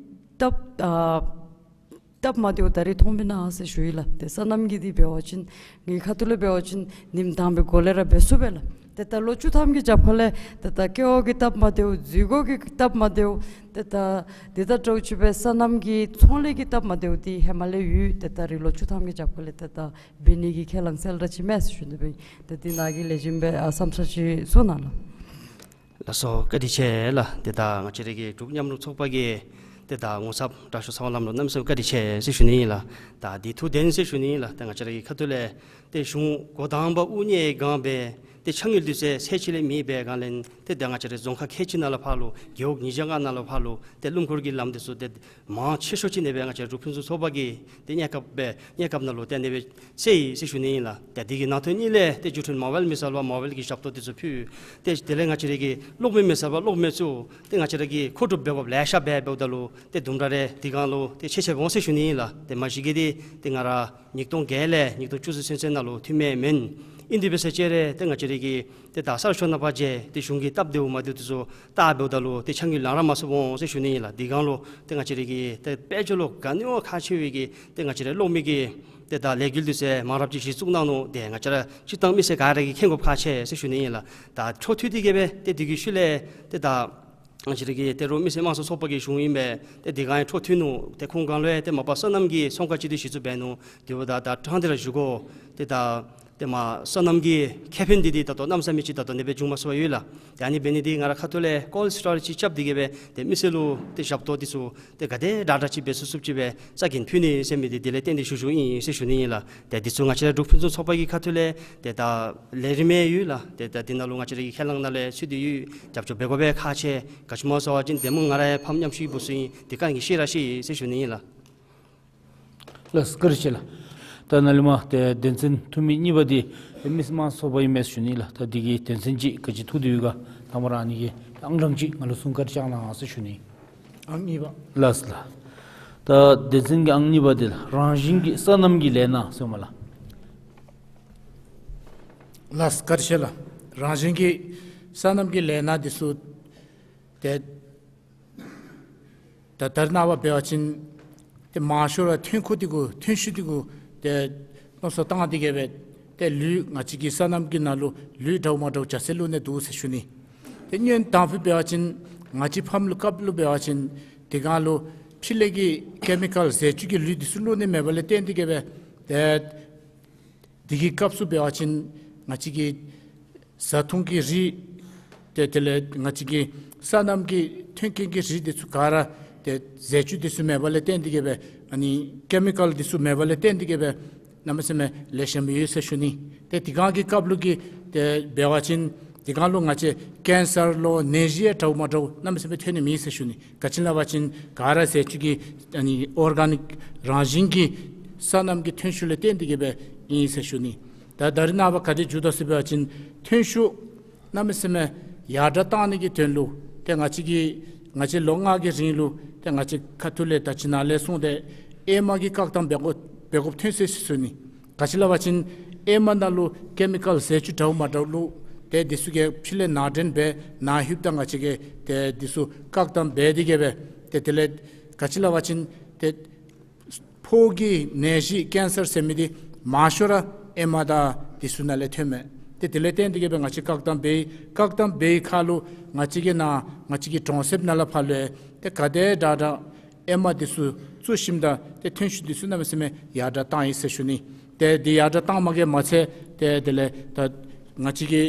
སྟབས་ཨ་སྟབས་མ་བདེཝ་ད་རིས་མཐོངམ་ཨིན་ན་ཟེར་ཞུ་ཡི་ལགས། ཏེ་སོ་ནམ་གྱི་འདི་འབད་བ་ཅིན་ངེའི་ཁ་ཐུག་ལས་འབད་བ་ཅིན་ཉིནམ་དང་པའི་འགོ་ལས་ར་འབད་ཚུགས་པས་ལགས། ཏེ་ད་ལོ་བཅུ་ཐམ་གྱི་རྒྱབ་ཁ་ལས་ཏེ་ད་ཀེ་ཝ་གི་སྟབས་མ་བདེཝ་འཛུལ་སྒོ་གི་སྟབས་མ་བདེཝ་ཏེ་ད་འདི་དང་འདྲཝ་ཅིག་སྦེ་སོ་ནམ་གྱི་ཚོང་ལས་ཀྱི་སྟབས་མ་བདེཝ་འདི་ཧེ་མ་ལས་ཡོད། ཏེ་ད་རིས་ལོ་བཅུ་ཐམ་གྱི་རྒྱབ་ཁ་ལས་ཏེ་ད་འབད་ནི་གི་ཁས་བླངས་གསལ་བསྒྲགས་ཅིག་མས་ཟེར་ཞུ་ནི་སྦེ་ཨིན། ཏེ་འདི་ནང་གི་ལས་བྱེདཔ་སྦེ་ཨ་བསམ་ཚུལ་ཅིག་གསུང་གནང་ལགས། ལགས་སོ། བཀའ་དྲིན་ཆེ་ལགས། ཏེ་ད་ང་བཅས་ར་གི་འབྲུག་མཉམ་རུབ་ཚོགས་པ་གི་ཏེ་ད་ངོ་ཚབ་དྲག་ཤོས་ཚང་བ་ལམ་ལུ་གནམ་མེད་ས་མེད་བཀའ་དྲིན་ཆེ་ཟེར་ཞུ་ནི་ཨིན་ལགས། ད་འདི་ཐུགས་བདེན་ཟེར་ཞུ་ནི་ཨིན་ལགས། ཏེ་ང་བཅས་ར་གི་ཁ་ཐུག་ལས་ཏེ་གཞུང་འགོ་དང་པ་དབུ་བརྙེས་སྒང་སྦེ་ཏེ་ཕྱགས་སྙིགས་འདི་ཚུ་ཚད་ཅིག་ལས་མེདཔ་འབད་སྒང་ལས་ཏེ་ད་ང་བཅས་ར་རྫོང་ཁག་ཁལ་གཅིག་ནང་ལས་ཕར་ལུ་རྒེད་འོག་ཉིས་བརྒྱ་ལྔ་ནང་ལས་ཕར་ལུ་ཏེ་སྣུམ་འཁོར་གྱི་ལམ་འདི་ཚུ་ཏེ་མང་ཆེ་ཤོས་ཅིག་ཨ་ནི་སྦེ་ང་བཅས་འབྲུག་ཕུན་སུམ་ཚོགས་པ་གི་ཏེ་གནས་སྐབས་སྦེ་གནས་སྐབས་ནང་ལུ་ཏེ་ཨ་ནི་སྦེ་སེལ་ཡི་ཟེར་ཞུ་ནི་ཨིན་ལགས། ཏེ་འདི་གི་ནང་དོན་གཉིས་ལས་ཏེ་བརྒྱུད་འཕྲིན་མོ་བཱའིལ་མེད་ས་ལུ་མོ་བཱའིལ་གྱི་ཞབས་ཏོག་འདི་ཚུ་ཕུལ། ཏེ་དེ་ལས་ང་བཅས་ར་གི་གློག་མེ་མེད་ས་ལུ་གློག་མེ་བཙུགས། ཏེ་ང་བཅས་ར་གིས་མཁོ་སྒྲུབ་འབད་དགོཔ་ལེ་ཤ་འབད་འབདཝ་ད་ལུ་ཏེ་དུམ་གྲ་རེ་འདི་སྒང་ལུ་ཏེ་ཆེ་ཆེ་འོང་ཟེར་ཞུ་ནི་ཨིན་ལགས། ཏེ་མ་གཞི་གི་འདི་ཏེ་ང་ར་ཉིས་སྟོང་བརྒྱད་ལས་ཉིས་སྟོང་བཅུ་གསུམ་ཚུན་ཚོད་ནང་ལུ་འཐུས་མི་མེན། ཨིན་དེ་འབད་ས་ཅིག་ར་ཏེ་ང་བཅས་ར་གི་ཏེ་ད་གསར་ཤོག་ནང་ཕར་མཇལ་ཏེ་གཞུང་གི་སྟབས་བདེཝ་མ་བདེཝ་འདི་ཚུ་བལྟ་འབདཝ་ད་ལུ་ཏེ་ཕྱགས་སྙིགས་ལང་ར་མ་ཚུགསཔ་འོང་ཟེར་ཞུ་ནི་ཨིན་ལགས། འདི་སྒང་ལུ་ཏེ་ང་བཅས་ར་གི་ཏེ་དཔལ་འབྱོར་ལུ་ག་ནི་བ་ཁག་ཆེ་བའི་གི་ཏེ་ང་བཅས་ར་གློག་མེ་གི་ཏེ་ད་ལས་འགུལ་འདི་ཚུ་མང་རབས་ཅིག་གཞི་བཙུགས་གནང་ནུག། ཏེ་ང་བཅས་ར་སྤྱིར་བཏང་མི་སེར་ག་ར་གིས་མཁྱེན་དགོཔ་ཁག་ཆེ་ཟེར་ཞུ་ནི་ཨིན་ལགས། ད་འཕྲོ་མཐུད་དེ་གི་སྦེ་ཏེ་འདི་གི་ཤུལ་ལས་ཏེ་ད་ང་བཅས་ར་གི་ཏེ་རུང་མི་སེར་དམངས་གཙོ་ཚོགས་པ་གི་གཞུང་ཨིན་པས། ཏེ་འདི་སྒང་ཡང་འཕྲོ་མཐུད་ནུག། ཏེ་ཁོང་སྒང་ལུ་ཡང་ཏེ་མ་པ་སོ་ནམ་གྱི་ཚོང་ཁང་ཅིག་འདི་གཞི་བཙུགས་འབད་ནུག། དེ་འབདཝ་ད་ད་ཐང་འདི་ར་བཞུགས་དགོ། ཏེ་ད་ཏེ་མ་སོ་ནམ་གྱི་ཁེ་ཕན་འདི་འདི་ད་ལྟོ་གནམ་མེད་ས་མེད་ཅིག་ད་ལྟོ་ཨ་ནི་སྦེ་བྱུང་མ་ཚུགས་པར་ཡོད་ལགས། ཏེ་ཨ་ནི་འབད་ནི་འདི་ང་ར་ཁ་ཐུག་ལས་ཀོལཌ་སི་ཊོ་རེཇ་ཅིག་རྐྱབ་སྟེ་གི་སྦེ་ཏེ་མི་སེར་ལུ་ཏེ་ཞབས་ཏོག་འདི་ཚུ་ཏེ་ག་དེ་དྲག་དྲག་ཅིག་འབད་ཚུགས་ཚུགསཔ་ཅིག་སྦེ་རྩ་འགེངས་ཕུལ་ནི་ཟེར་མི་འདི་དེ་ལས་བརྟེན་ཏེ་ཞུ་ཞུཝ་ཨིན་ཟེར་ཞུ་ནི་ཨིན་ལགས། ཏེ་འདི་ཚུ་ང་བཅས་ར་འབྲུག་ཕུན་སུམ་ཚོགས་པ་གི་ཁ་ཐུག་ལས་ཏེ་ད་ལས་རིམ་ཡང་ཡོད་ལགས། ཏེ་ད་འདི་ནང་ལུ་ང་བཅས་ར་གི་ཁས་བླངས་ནང་ལས་ཚུད་དེ་ཡོད། རྒྱབ་སྐྱོར་འབད་དགོ་པའི་ཁག་ཆེ། ག་ཅི་སྨོ་ཟེར་བ་ཅིན་དེ་སྨོ་ང་ར་ཡང་ཕམ་ཉམས་ཞིབ་འབད་སོང་ཡི། དེ་ག་གིས་ཤེས་ར་ཤེས་ཡི་ཟེར་ཞུ་ནི་ཨིན་ལགས། ལགས་སོ། བཀའ་དྲིན་ཆེ་ལགས། ད་ནཱ་ལས་མར་ཏེ་དོན་ཚན་འཐུས་མི་གཉིས་པ་འདི་མི་སེར་དམངས་གཙོ་ཚོགས་པ་ཨིན་མས་ཟེར་ཞུ་ནི་ལགས། ད་འདི་གི་དོན་ཚན་ཅིག་ག་ཅི་ཐུག་སྟེ་ཡོད་ག་དང་པ་ར་ཨ་ནི་གི་ཨང་གྲངས་ཅིག་ང་ལུ་གསུང་བཀའ་དྲིན་བསྐྱང་གནང་ཟེར་ཞུ་ནི། ཨང་གཉིས་པ། ལགས་སོ་ལགས། ད་དོན་ཚན་གྱི་ཨང་གཉིས་པ་འདི་ལགས་རང་བཞིན་གྱི་སོ་ནམ་གྱི་ལས་སྣ་ཟེར་མས་ལགས། ལགས་སོ། བཀའ་དྲིན་ཆེ་ལགས། རང་བཞིན་གྱི་སོ་ནམ་གྱི་ལས་སྣ་འདི་ཚུ་ ཏེ་ད་ད་རེས་ནངས་པ་འབད་བ་ཅིན་ཏེ་མང་ཤོས་ར་ཐོན་ཁུངས་འདི་གུ་ཐོན་ཤུགས་འདི་གུ་ཏེ་མནོ་བསམ་བཏང་སྟེ་གི་སྦེ་ཏེ་ལུད་ང་བཅས་ཀྱི་སོ་ནམ་གྱི་ནང་ལུ་ལུད་འདྲཝ་མ་འདྲཝ་རྒྱ་ཆེ་བླུགས་ནི་འདུག་ཟེར་ཞུ་ནི། ཏེ་སྔོན་དང་ཕུ་འབད་བ་ཅིན་ང་བཅས་ཕམ་ལུ་སྐབས་ལུ་འབད་བ་ཅིན་དེ་སྒང་ལུ་ཕྱི་ལས་ཀྱི་ཀེ་མི་ཀཱལ་ཟས་བཅུད་ཀྱི་ལུད་འདི་ཚུ་བླུགས་ནི་མེདཔ་ལས་བརྟེན་ཏེ་གི་སྦེ་ཏེ་དེ་གི་སྐབས་སུ་འབད་བ་ཅིན་ང་བཅས་ཀྱི་བཟའ་འཐུང་གི་རིགས་ཏེ་དེ་ལས་ང་བཅས་ཀྱི་སོ་ནམ་གྱི་ཐོན་སྐྱེད་ཀྱི་རིགས་འདི་ཚུ་ག་ར་ཏེ་ཟས་བཅུད་འདི་ཚུ་མེདཔ་ལས་བརྟེན་ཏེ་གི་སྦེ་ཨ་ནི་ཀེ་མི་ཀཱལ་འདི་ཚུ་མེདཔ་ལས་བརྟེན་ཏེ་གི་སྦེ་གནམ་མེད་ས་མེད་ལེགས་ཤོམ་ཡོད་ཟེར་ཞུ་ནི། ཏེ་དེ་སྒང་གི་སྐབས་ལུ་གི་ཏེ་འབད་བ་ཅིན་དེ་སྒང་ལུ་ང་བཅས་ཀེན་སར་ལོ་ནད་གཞི་ཡང་འདྲཝ་མ་འདྲཝ་གནམ་མེད་ས་མེད་ཐོན་ནི་མེད་ཟེར་ཞུ་ནི། ག་ཅི་སླབ་པ་ཅིན་ག་ར་ཟས་བཅུད་ཀྱི་ཨ་ནི་ཨོར་ག་ནིཀ་རང་བཞིན་གྱི་སོ་ནམ་གྱི་ཐོན་ཤུགས་ལས་བརྟེན་ཏེ་གི་སྦེ་ཨིན་ཟེར་ཞུ་ནི། ད་ད་རེས་ནངས་པ་ག་དེ་འགྱོ་དོ་ཟེར་བ་ཅིན་ཐོན་ཤུགས་གནམ་མེད་ས་མེད་ཡར་དྲགས་བཏང་ནི་གི་དོན་ལུ་ཏེ་ང་བཅས་ཀྱིས་ང་བཅས་ལོ་ལྔ་གི་རིང་ལུ་ཏེ་ང་བཅས་ཁ་ཐུག་ལས་ད་ཅི་ནཱ་ལས་གསུངས་ཏེ་ཨེ་མ་གི་བཀག་དམ་འབད་དགོ་འབད་དགོཔ་ཐོན་སོ་ཡི་ཟེར་ཞུ་ནི། ག་ཅི་སླབ་པ་ཅིན་ཨེ་མ་ནང་ལུ་ཀེ་མི་ཀཱལ་ཟས་བཅུད་འདྲཝ་མ་འདྲཝ་བླུགས་ཏེ་འདི་ཚུ་གི་ཕྱི་ལས་ནང་འདྲེན་འབད་ནང་ལྷོདཔ་ད་ང་བཅས་ཀྱིས་ཏེ་འདི་ཚུ་བཀག་དམ་འབད་དེ་གི་སྦེ་ཏེ་དེ་ལས་ག་ཅི་སླབ་པ་ཅིན་ཏེ་ཕོཝ་གི་ནད་གཞི་ཀེན་སར་ཟེར་མི་འདི་མང་ཤོས་ར་ཨེ་མ་དང་འདི་ཚུ་ནང་ལས་ཐོནམ་མས། ཏེ་དེ་ལས་བརྟེན་ཏེ་གི་སྦེ་ང་བཅས་བཀག་དམ་འབད་བཀག་དམ་འབད་བའི་ཁར་ལུ་ང་བཅས་ཀྱི་ནང་ང་བཅས་ཀྱི་གྲོང་གསེབ་ནང་ལས་ཕར་ལུ་ཏེ་ག་དེ་དྲག་དྲག་ཨེ་མ་འདི་ཚུ་བཙུགས་ཞིནམ་ད་ཏེ་ཐོན་ཤུགས་འདི་ཚུ་གནམ་མེད་ས་མེད་ཡར་དྲགས་བཏང་ཡི་ཟེར་ཞུ་ནི། ཏེ་འདི་ཡར་དྲགས་བཏངམ་གིས་མ་ཚད་ཏེ་དེ་ལས་ད་ང་བཅས་ཀྱི་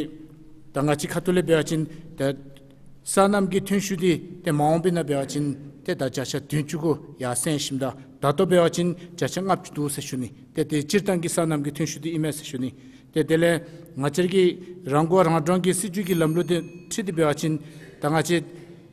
ད་ང་བཅས་ཁ་ཐུག་ལས་འབད་བ་ཅིན་ཏེ་སོ་ནམ་གྱི་ཐོན་ཤུགས་འདི་ཏེ་མ་འོངས་པའི་ནང་འབད་བ་ཅིན་ཏེ་ད་བརྒྱ་ཆ་བདུན་ཅུ་གུ་ཡར་སེང་ཞིནམ་ད་ད་ལྟོ་འབད་བ་ཅིན་བརྒྱ་ཆ་ལྔ་བཅུ་འདུག་ཟེར་ཞུ་ནི། ཏེ་དེ་སྤྱིར་བཏང་གི་སོ་ནམ་གྱི་ཐོན་ཤུགས་འདི་ཨིན་མས་ཟེར་ཞུ་ནི། ཏེ་དེ་ལས་ང་བཅས་ཀྱི་རང་མགོ་རང་འདྲོངས་ཀྱི་སྲིད་བྱུས་ཀྱི་ལམ་ལུགས་འདི་འཁྲིལ་ཏེ་འབད་བ་ཅིན་ད་ང་བཅས་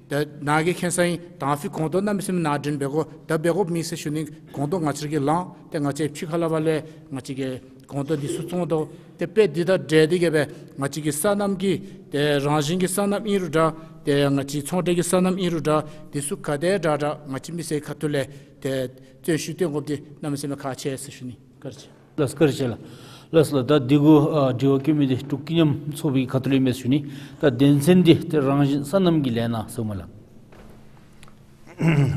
ད་ནཱ་གིས་མཁྱེན་ས་ཨིན། དང་ཕུའི་སྒོང་རྡོག་གནམ་མེད་ས་མེད་ནང་འདྲེན་འབད་དགོ་ད་འབད་དགོཔ་མེད་ཟེར་ཞུ་ནི། སྒོང་རྡོག་ང་བཅས་ཀྱིས་ལངམ་ད་ང་བཅས་ཕྱི་ཁ་ལས་ཕར་ལས་ང་བཅས་ཀྱིས་སྒོང་རྡོག་འདི་ཚུ་བཙོང་དོ། ཏེ་དཔེ་འདི་དང་འབྲེལ་ཏེ་གི་སྦེ་ང་བཅས་ཀྱི་སོ་ནམ་གྱི་ཏེ་རང་བཞིན་གྱི་སོ་ནམ་ཨིན་རུང་འདྲ་ཏེ་ང་བཅས་ཚོང་འབྲེལ་གྱི་སོ་ནམ་ཨིན་རུང་འདྲ་འདི་ཚུ་ག་དེ་དྲག་དྲག་ང་བཅས་མི་སེར་ཁ་ཐུག་ལས་ཏེ་བརྩོན་ཤུགས་བཏོན་དགོཔ་འདི་གནམ་མེད་ས་མེད་ཁག་ཆེ་ཟེར་ཞུ་ནི། བཀའ་དྲིན་ཆེ། ལགས་བཀའ་དྲིན་ཆེ་ལགས། ལགས་ལགས། ད་འདི་གུ་ཨ་དྲི་བ་བཀོད་མི་འདི་འབྲུག་ཀུན་མཉམ་ཚོགས་པའི་ཁ་ཐུག་ལས་ཨིན་མས་ཟེར་ཞུ་ནི། ད་དོན་ཚན་འདི་ཏེ་རང་བཞིན་སོ་ནམ་གྱི་ལས་སྣ་ཟེར་མས་ལགས།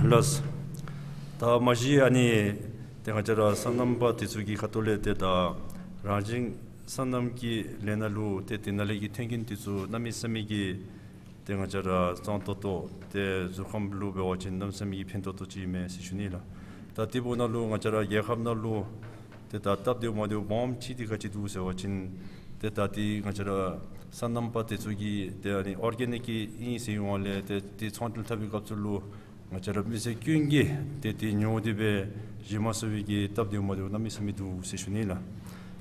ལགས། ད་མ་གཞི་ཨ་ནི་ཏེ་ང་བཅས་ར་སོ་ནམ་པ་འདི་ཚུ་གི་ཁ་ཐུག་ལས་ཏེ་ད་རང་བཞིན་སོ་ནམ་གྱི་ལས་སྣ་ལུ་ཏེ་དེ་ནང་ལས་ཀྱི་མཐུན་རྐྱེན་འདི་ཚུ་གནམ་མེད་ས་མེད་ཀྱི་ཏེ་ང་བཅས་ར་གཙང་ཏོག་ཏོ་ཏེ་གཟུགས་ཁམས་ལུ་འབད་བ་ཅིན་གནམ་མེད་ས་མེད་ཀྱི་ཕན་ཏོག་ཏོ་ཅིག་ཨིན་མས་ཟེར་ཞུ་ནི་ལགས། ད་དེ་འབདཝ་ད་ལུ་ང་བཅས་ར་རྒྱལ་ཁབ་ནང་ལུ་ཏེ་ད་སྟབས་བདེཝ་མ་བདེཝ་སྦོམ་ཅིག་འདི་ག་ཅི་འདུག་ཟེར་བ་ཅིན་ཏེ་ད་འདི་ང་བཅས་ར་སོ་ནམ་པ་འདི་ཚུ་གིས་ཏེ་ཨ་ནི་ཨོར་གེ་ནིཀ་གི་ཨིན་ཟེར་འོང་ལས་ཏེ་འདི་ཚོང་འབྲེལ་འཐབ་པའི་སྐབས་སུ་ལུ་ང་བཅས་ར་མི་སེར་ཀུན་གྱིས་ཏེ་འདི་ཉོ་སྟེ་སྦེ་བཞེས་མ་ཚུགས་པའི་གི་སྟབས་བདེཝ་མ་བདེཝ་གནམ་མེད་ས་མེད་འདུག་ཟེར་ཞུ་ནི་ལགས།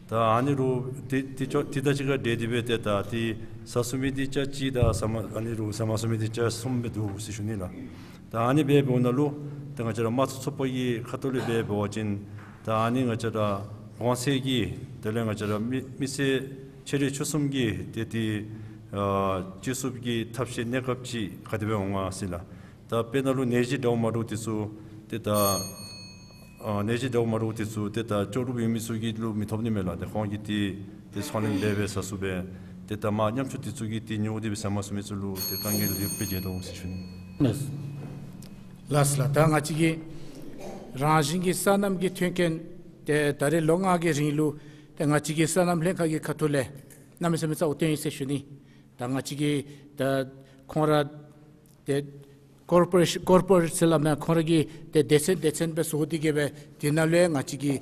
ད་ཨ་ནི་རུང་འདི་འདི་ཅོག་འདི་དང་གཅིག་ཁར་འབྲེལ་ཏེ་སྦེ་ཏེ་ད་འདི་ཟ་ཚུགས་མི་འདི་ཆ་གཅིག་དང་ཟ་མ་ཨ་ནི་རུང་ཟ་མ་ཚུགས་མི་འདི་ཆ་གསུམ་སྦེ་འདུག་ཟེར་ཞུ་ནི་ལགས། ད་ཨ་ནི་སྦེ་འབདཝ་ད་ལུ་ཏེ་ང་བཅས་ར་དམངས་གཙོ་ཚོགས་པ་གི་ཁ་ཐུག་ལས་སྦེ་འབད་བ་ཅིན་ད་ཨ་ནི་ང་བཅས་ར་གོང་ཚད་ཀྱི་དེ་ལས་ང་བཅས་ར་མི་མི་སེར་ཆེ་འབྲིང་ཆུང་གསུམ་གྱི་ཏེ་འདི་ཨ་སྤྱི་གསུམ་གྱི་ཐབས་ཤེས་གནས་སྐབས་ཅིག་ག་དེ་སྦེ་འོང་ང་ཟེར་ལགས། ད་དཔེར་ན་ལུ་ནད་གཞི་འདྲཝ་མ་འདྲཝ་འདི་ཚུ་ཏེ་ད་ཨ་ནད་གཞི་འདྲཝ་མ་འདྲཝ་འདི་ཚུ་ཏེ་ད་ལྕོགས་གྲུབ་ཡོད་མི་ཚུ་གི་ལུ་མི་ཐོབ་ནི་མས་ལགས། ཏེ་ཁོང་གིས་ཏེ་ཏེ་ཚོང་ལེན་ལེགས་སྦེ་ཟ་ཚུགས་པས། ཏེ་ད་མར་ཉམ་ཆུང་འདི་ཚུ་གིས་ཏེ་ཉོ་སྟེ་སྦེ་ཟ་མ་ཚུགས་མི་ཚུ་ལུ་ཏེ་དཀའ་ངལ་ཡོདཔ་སྦེ་མཇལ་དོ་ཟེར་ཞུ་ནི། ལགས། ལགས་ལགས། ད་ང་བཅས་ཀྱི་རང་བཞིན་གྱི་སོ་ནམ་གྱི་མཐུན་རྐྱེན་ཏེ་ད་རེས་ལོ་ལྔ་གི་རིང་ལུ་ཏེ་ང་བཅས་ཀྱི་སོ་ནམ་ལྷན་ཁག་གི་ཁ་ཐུག་ལས་གནམ་མེད་ས་མེད་རྩ་བོ་བཏོན་ཡི་ཟེར་ཞུ་ནི། ད་ང་བཅས་ཀྱིས་ད་ཁོང་ར་ཏེ་ཀོར་པོ་རེ་ཤ་ཀོར་པོ་རེཊ་ཟེར་སླབ་མས། ཁོང་ར་གིས་ཏེ་སྡེ་ཚན་སྡེ་ཚན་སྦེ་བཟོ་སྟེ་གི་སྦེ་དེ་ནང་ལུ་ཡང་ང་བཅས་ཀྱི་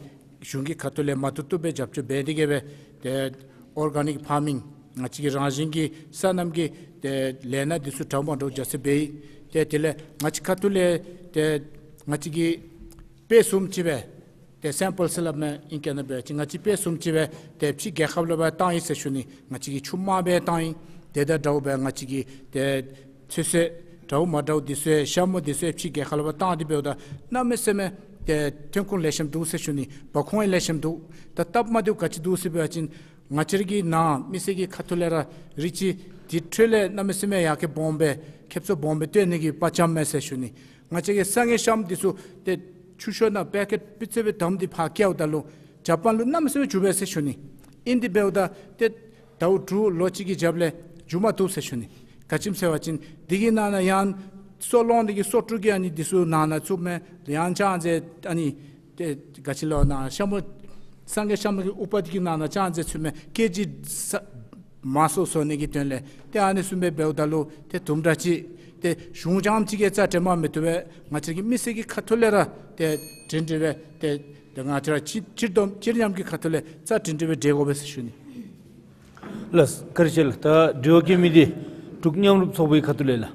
གཞུང་གི་ཁ་ཐུག་ལས་མ་བཏུབ་བཏུབ་སྦེ་རྒྱབ་སྐྱོར་འབད་དེ་གི་སྦེ་ཏེ་ཨོར་ག་ནིཀ་ཕར་མིང་ང་བཅས་ཀྱི་རང་བཞིན་གྱི་སོ་ནམ་གྱི་ཏེ་ལས་སྣ་འདི་ཚུ་འདྲཝ་མ་འདྲཝ་རྒྱ་ཆེ་སྦེ་ཏེ་དེ་ལས་ང་བཅས་ཁ་ཐུག་ལས་ཏེ་ང་བཅས་ཀྱིས་དཔེ་བཟུམ་ཅིག་སྦེ་ཏེ་སེམ་པཱལ་ཟེར་སླབ་མས་ཨིང་སྐད་ནང་འབད་བ་ཅིན་ང་བཅས་དཔེ་བཟུམ་ཅིག་སྦེ་ཏེ་ཕྱི་རྒྱལ་ཁབ་ལུ་འབག་བཏང་ཡི་ཟེར་ཞུ་ནི། ང་བཅས་ཀྱིས་ཆུ་དམརཔོ་སྦེ་བཏང་ཡི། དེ་དང་འདྲཝ་སྦེ་ང་བཅས་ཀྱིས་ཏེ་ཚོད་བསྲེ་འདྲཝ་མ་འདྲཝ་འདི་ཚུ་ཡང་ཤ་མུ་འདི་ཚུ་ཡང་ཕྱི་རྒྱལ་ཁབ་ལུ་འབག་བཏང་སྟེ་འབདཝ་ད་གནམ་མེད་ས་མེད་ཏེ་ཐོན་ཁུངས་ལེགས་ཤོམ་འདུག་ཟེར་ཞུ་ནི། འབག་ཁུངས་ཡང་ལེགས་ཤོམ་འདུག། ད་སྟབས་མ་བདེཝ་ག་ཅི་འདུག་ཟེར་བ་ཅིན་ང་བཅས་ར་གི་ནཱ་མི་སེར་གྱི་ཁ་ཐུག་ལས་ར་རིགས་ཅིག་འདི་འཕྲོ་ལས་གནམ་མེད་ས་མེད་ཡར་རྒྱས་སྦོམ་སྦེ་ཁེབ་སང་སྦོམ་སྦེ་སྟོན་ནི་གི་དཔའ་བཅམ་མས་ཟེར་ཞུ་ནི། ང་བཅས་ཀྱི་ས་ངན་ཤ་མུ་འདི་ཚུ་ཏེ་ཆུ་ཤོག་ནང་པེ་ཀེཊ་པི་ཙེ་སྦེ་བསྡམས་ཏེ་ཕར་བསྐྱལཝ་ད་ལུ་ཇ་པཱན་ལུ་གནམ་མེད་ས་མེད་རྒྱུག་པས་ཟེར་ཞུ་ནི། ཨིན་དེ་འབདཝ་ད་ཏེ་ཟླཝ་དྲུག་ལོ་གཅིག་གི་རྒྱབ་ལས་རྒྱུག་མ་བཏུབ་ཟེར་ཞུ་ནི། ག་ཅི་སྨོ་ཟེར་བ་ཅིན་དེ་གི་ནང་ན་ཡང་སོ་སློང་དེ་གི་སོ་དཀྲུག་གི་ཨ་ནི་དེ་ཚུ་ནང་ན་བཙུགས་མས། ཡང་ཅང་ཟེར་ཨ་ནི་ཏེ་ག་ཅི་ལོ་ན་ཤ་མོ་སངས་རྒྱས་ཤ་མོ་གི་ཨུཏྤལ་དེ་གི་ནང་ན་ཅང་ཟེར་ཚུད་མས། སྐད་ཅིག་ས་མང་སུ་བཟོ་ནི་གི་དོན་ལས། ཏེ་ཨ་ནི་བཟུམ་སྦེ་འབདཝ་ད་ལུ་ཏེ་དུམ་གྲ་ཅིག་ཏེ་གཞུང་རྐྱངམ་ཅིག་གིས་རྩ་འགྲེམ་མ་མི་བཏུབ་པས། ང་བཅས་ཀྱི་མི་སེར་གྱི་ཁ་ཐུག་ལས་ར་ཏེ་འགྲེམ་འགྲེམ་སྦེ་ཏེ་ཏེ་ང་བཅས་ར་སྤྱི་སྤྱིར་བསྡོམས་སྤྱིར་ཉམས་ཀྱི་ཁ་ཐུག་ལས་རྩ་འགྲེམ་འགྲེམ་སྦེ་འགྲེམ་དགོ་པས་ཟེར་ཞུ་ནི། ལགས་སོ། བཀའ་དྲིན་ཆེ་ལགས། ད་དྲི་བ་བཀོད་མི་འདི་འབྲུག་མཉམ་རུབ་ཚོགས་པའི་ཁ་ཐུག་ལས་ལགས།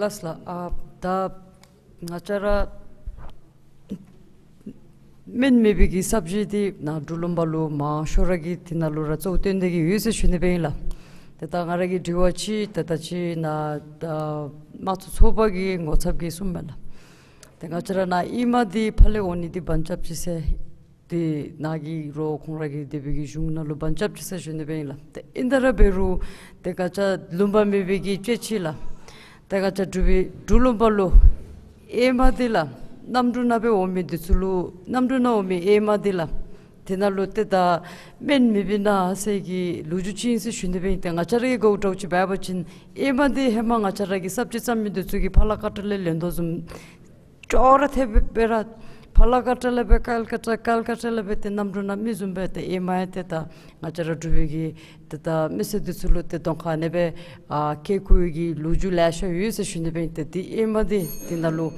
ལགས་ལགས། ཨ་ད་ང་བཅས་ར་སྨན་མེད་པའི་གི་ས་བཅད་འདི་ནཱ་འབྲུག་ལུང་པ་ལུ་མང་ཤོས་ར་གིས་དེ་ནང་ལུ་ར་གཙོ་བོ་བཏོན་ཏེ་གི་ཡོད་ཟེར་ཞུ་ནི་སྦེ་ཨིན་ལགས། ཏེ་ད་ང་ར་གི་དྲི་བ་ཅིག་ཏེ་ད་ཅིག་ནཱ་ད་དམངས་གཙོ་ཚོགས་པ་གི་ངོ་ཚབ་ཀྱིས་གསུངམ་མས་ལགས། ཏེ་ང་བཅས་ར་ནཱ་ཨེ་མ་འདི་ཕར་ལས་འོང་ནི་འདི་བར་ཆད་ཅིག་ཟེར། ཏེ་ནཱ་གི་རོགས་ཁོང་ར་གི་དེ་སྦེ་གི་གཞུང་ནང་ལུ་བར་ཆད་ཅིག་ཟེར་ཞུ་ནི་སྦེ་ཨིན་ལགས། ཏེ་ཨིན་ཏེ་ར་འབད་རུང་ཏེ་ང་བཅས་ལུང་པ་མེད་པའི་གི་དཔྱེ་ཅིག་ལགས། ཏེ་ང་བཅས་འབྲུག་པའི་འབྲུག་ལུང་པ་ལུ་ཨེ་མ་འདི་ལགས་གནམ་གྲུ་ནང་སྦེ་འོང་མི་འདི་ཚུ་ལུ་གནམ་གྲུ་ནང་འོང་མི་ཨེ་མ་འདི་ལགས་དེ་ནང་ལུ་ཏེ་ད་སྨན་མེད་པས་ན་ཟེར་གྱི་ལོ་རྒྱུས་ཅིག་ཨིན་ཟེར་ཞུ་ནི་སྦེ་ཨིན། ཏེ་ང་བཅས་ར་གི་གོ་སྐབས་ཅིག་འབད་བ་ཅིན་ཨེ་མ་འདི་ཧེ་མ་ང་བཅས་ར་གི་ས་བཅད་བརྩམ་མི་འདི་ཚུ་གིས་ཕར་ལ་ཀ་ཏ་ལས་ལེན་དོ་བཟུམ་ཅོག་ར་འཐདཔ་སྦེ་ར་ཕར་ལ་ཀ་ཏ་ལས་སྦེ་ཀལ་ཀ་ཏ་ཀལ་ཀ་ཏ་ལས་སྦེ་ཏེ་གནམ་གྲུ་ནང་མི་བཟུམ་སྦེ་ཏེ་ཨེ་མ་ཡང་ཏེ་ད་ང་བཅས་ར་འབྲུག་པའི་གི་ཏེ་ད་མི་སེར་འདི་ཚུ་ལུ་ཏེ་གདོང་ཁར་ཨ་ནེ་སྦེ་ཨ་བཀལ་བཀོལ་གྱི་ལོ་རྒྱུས་ལེ་ཤ་ཡོད་ཟེར་ཞུ་ནི་སྦེ་ཨིན། ཏེ་འདི་ཨེ་མ་འདི་འདི་ནང་ལུ་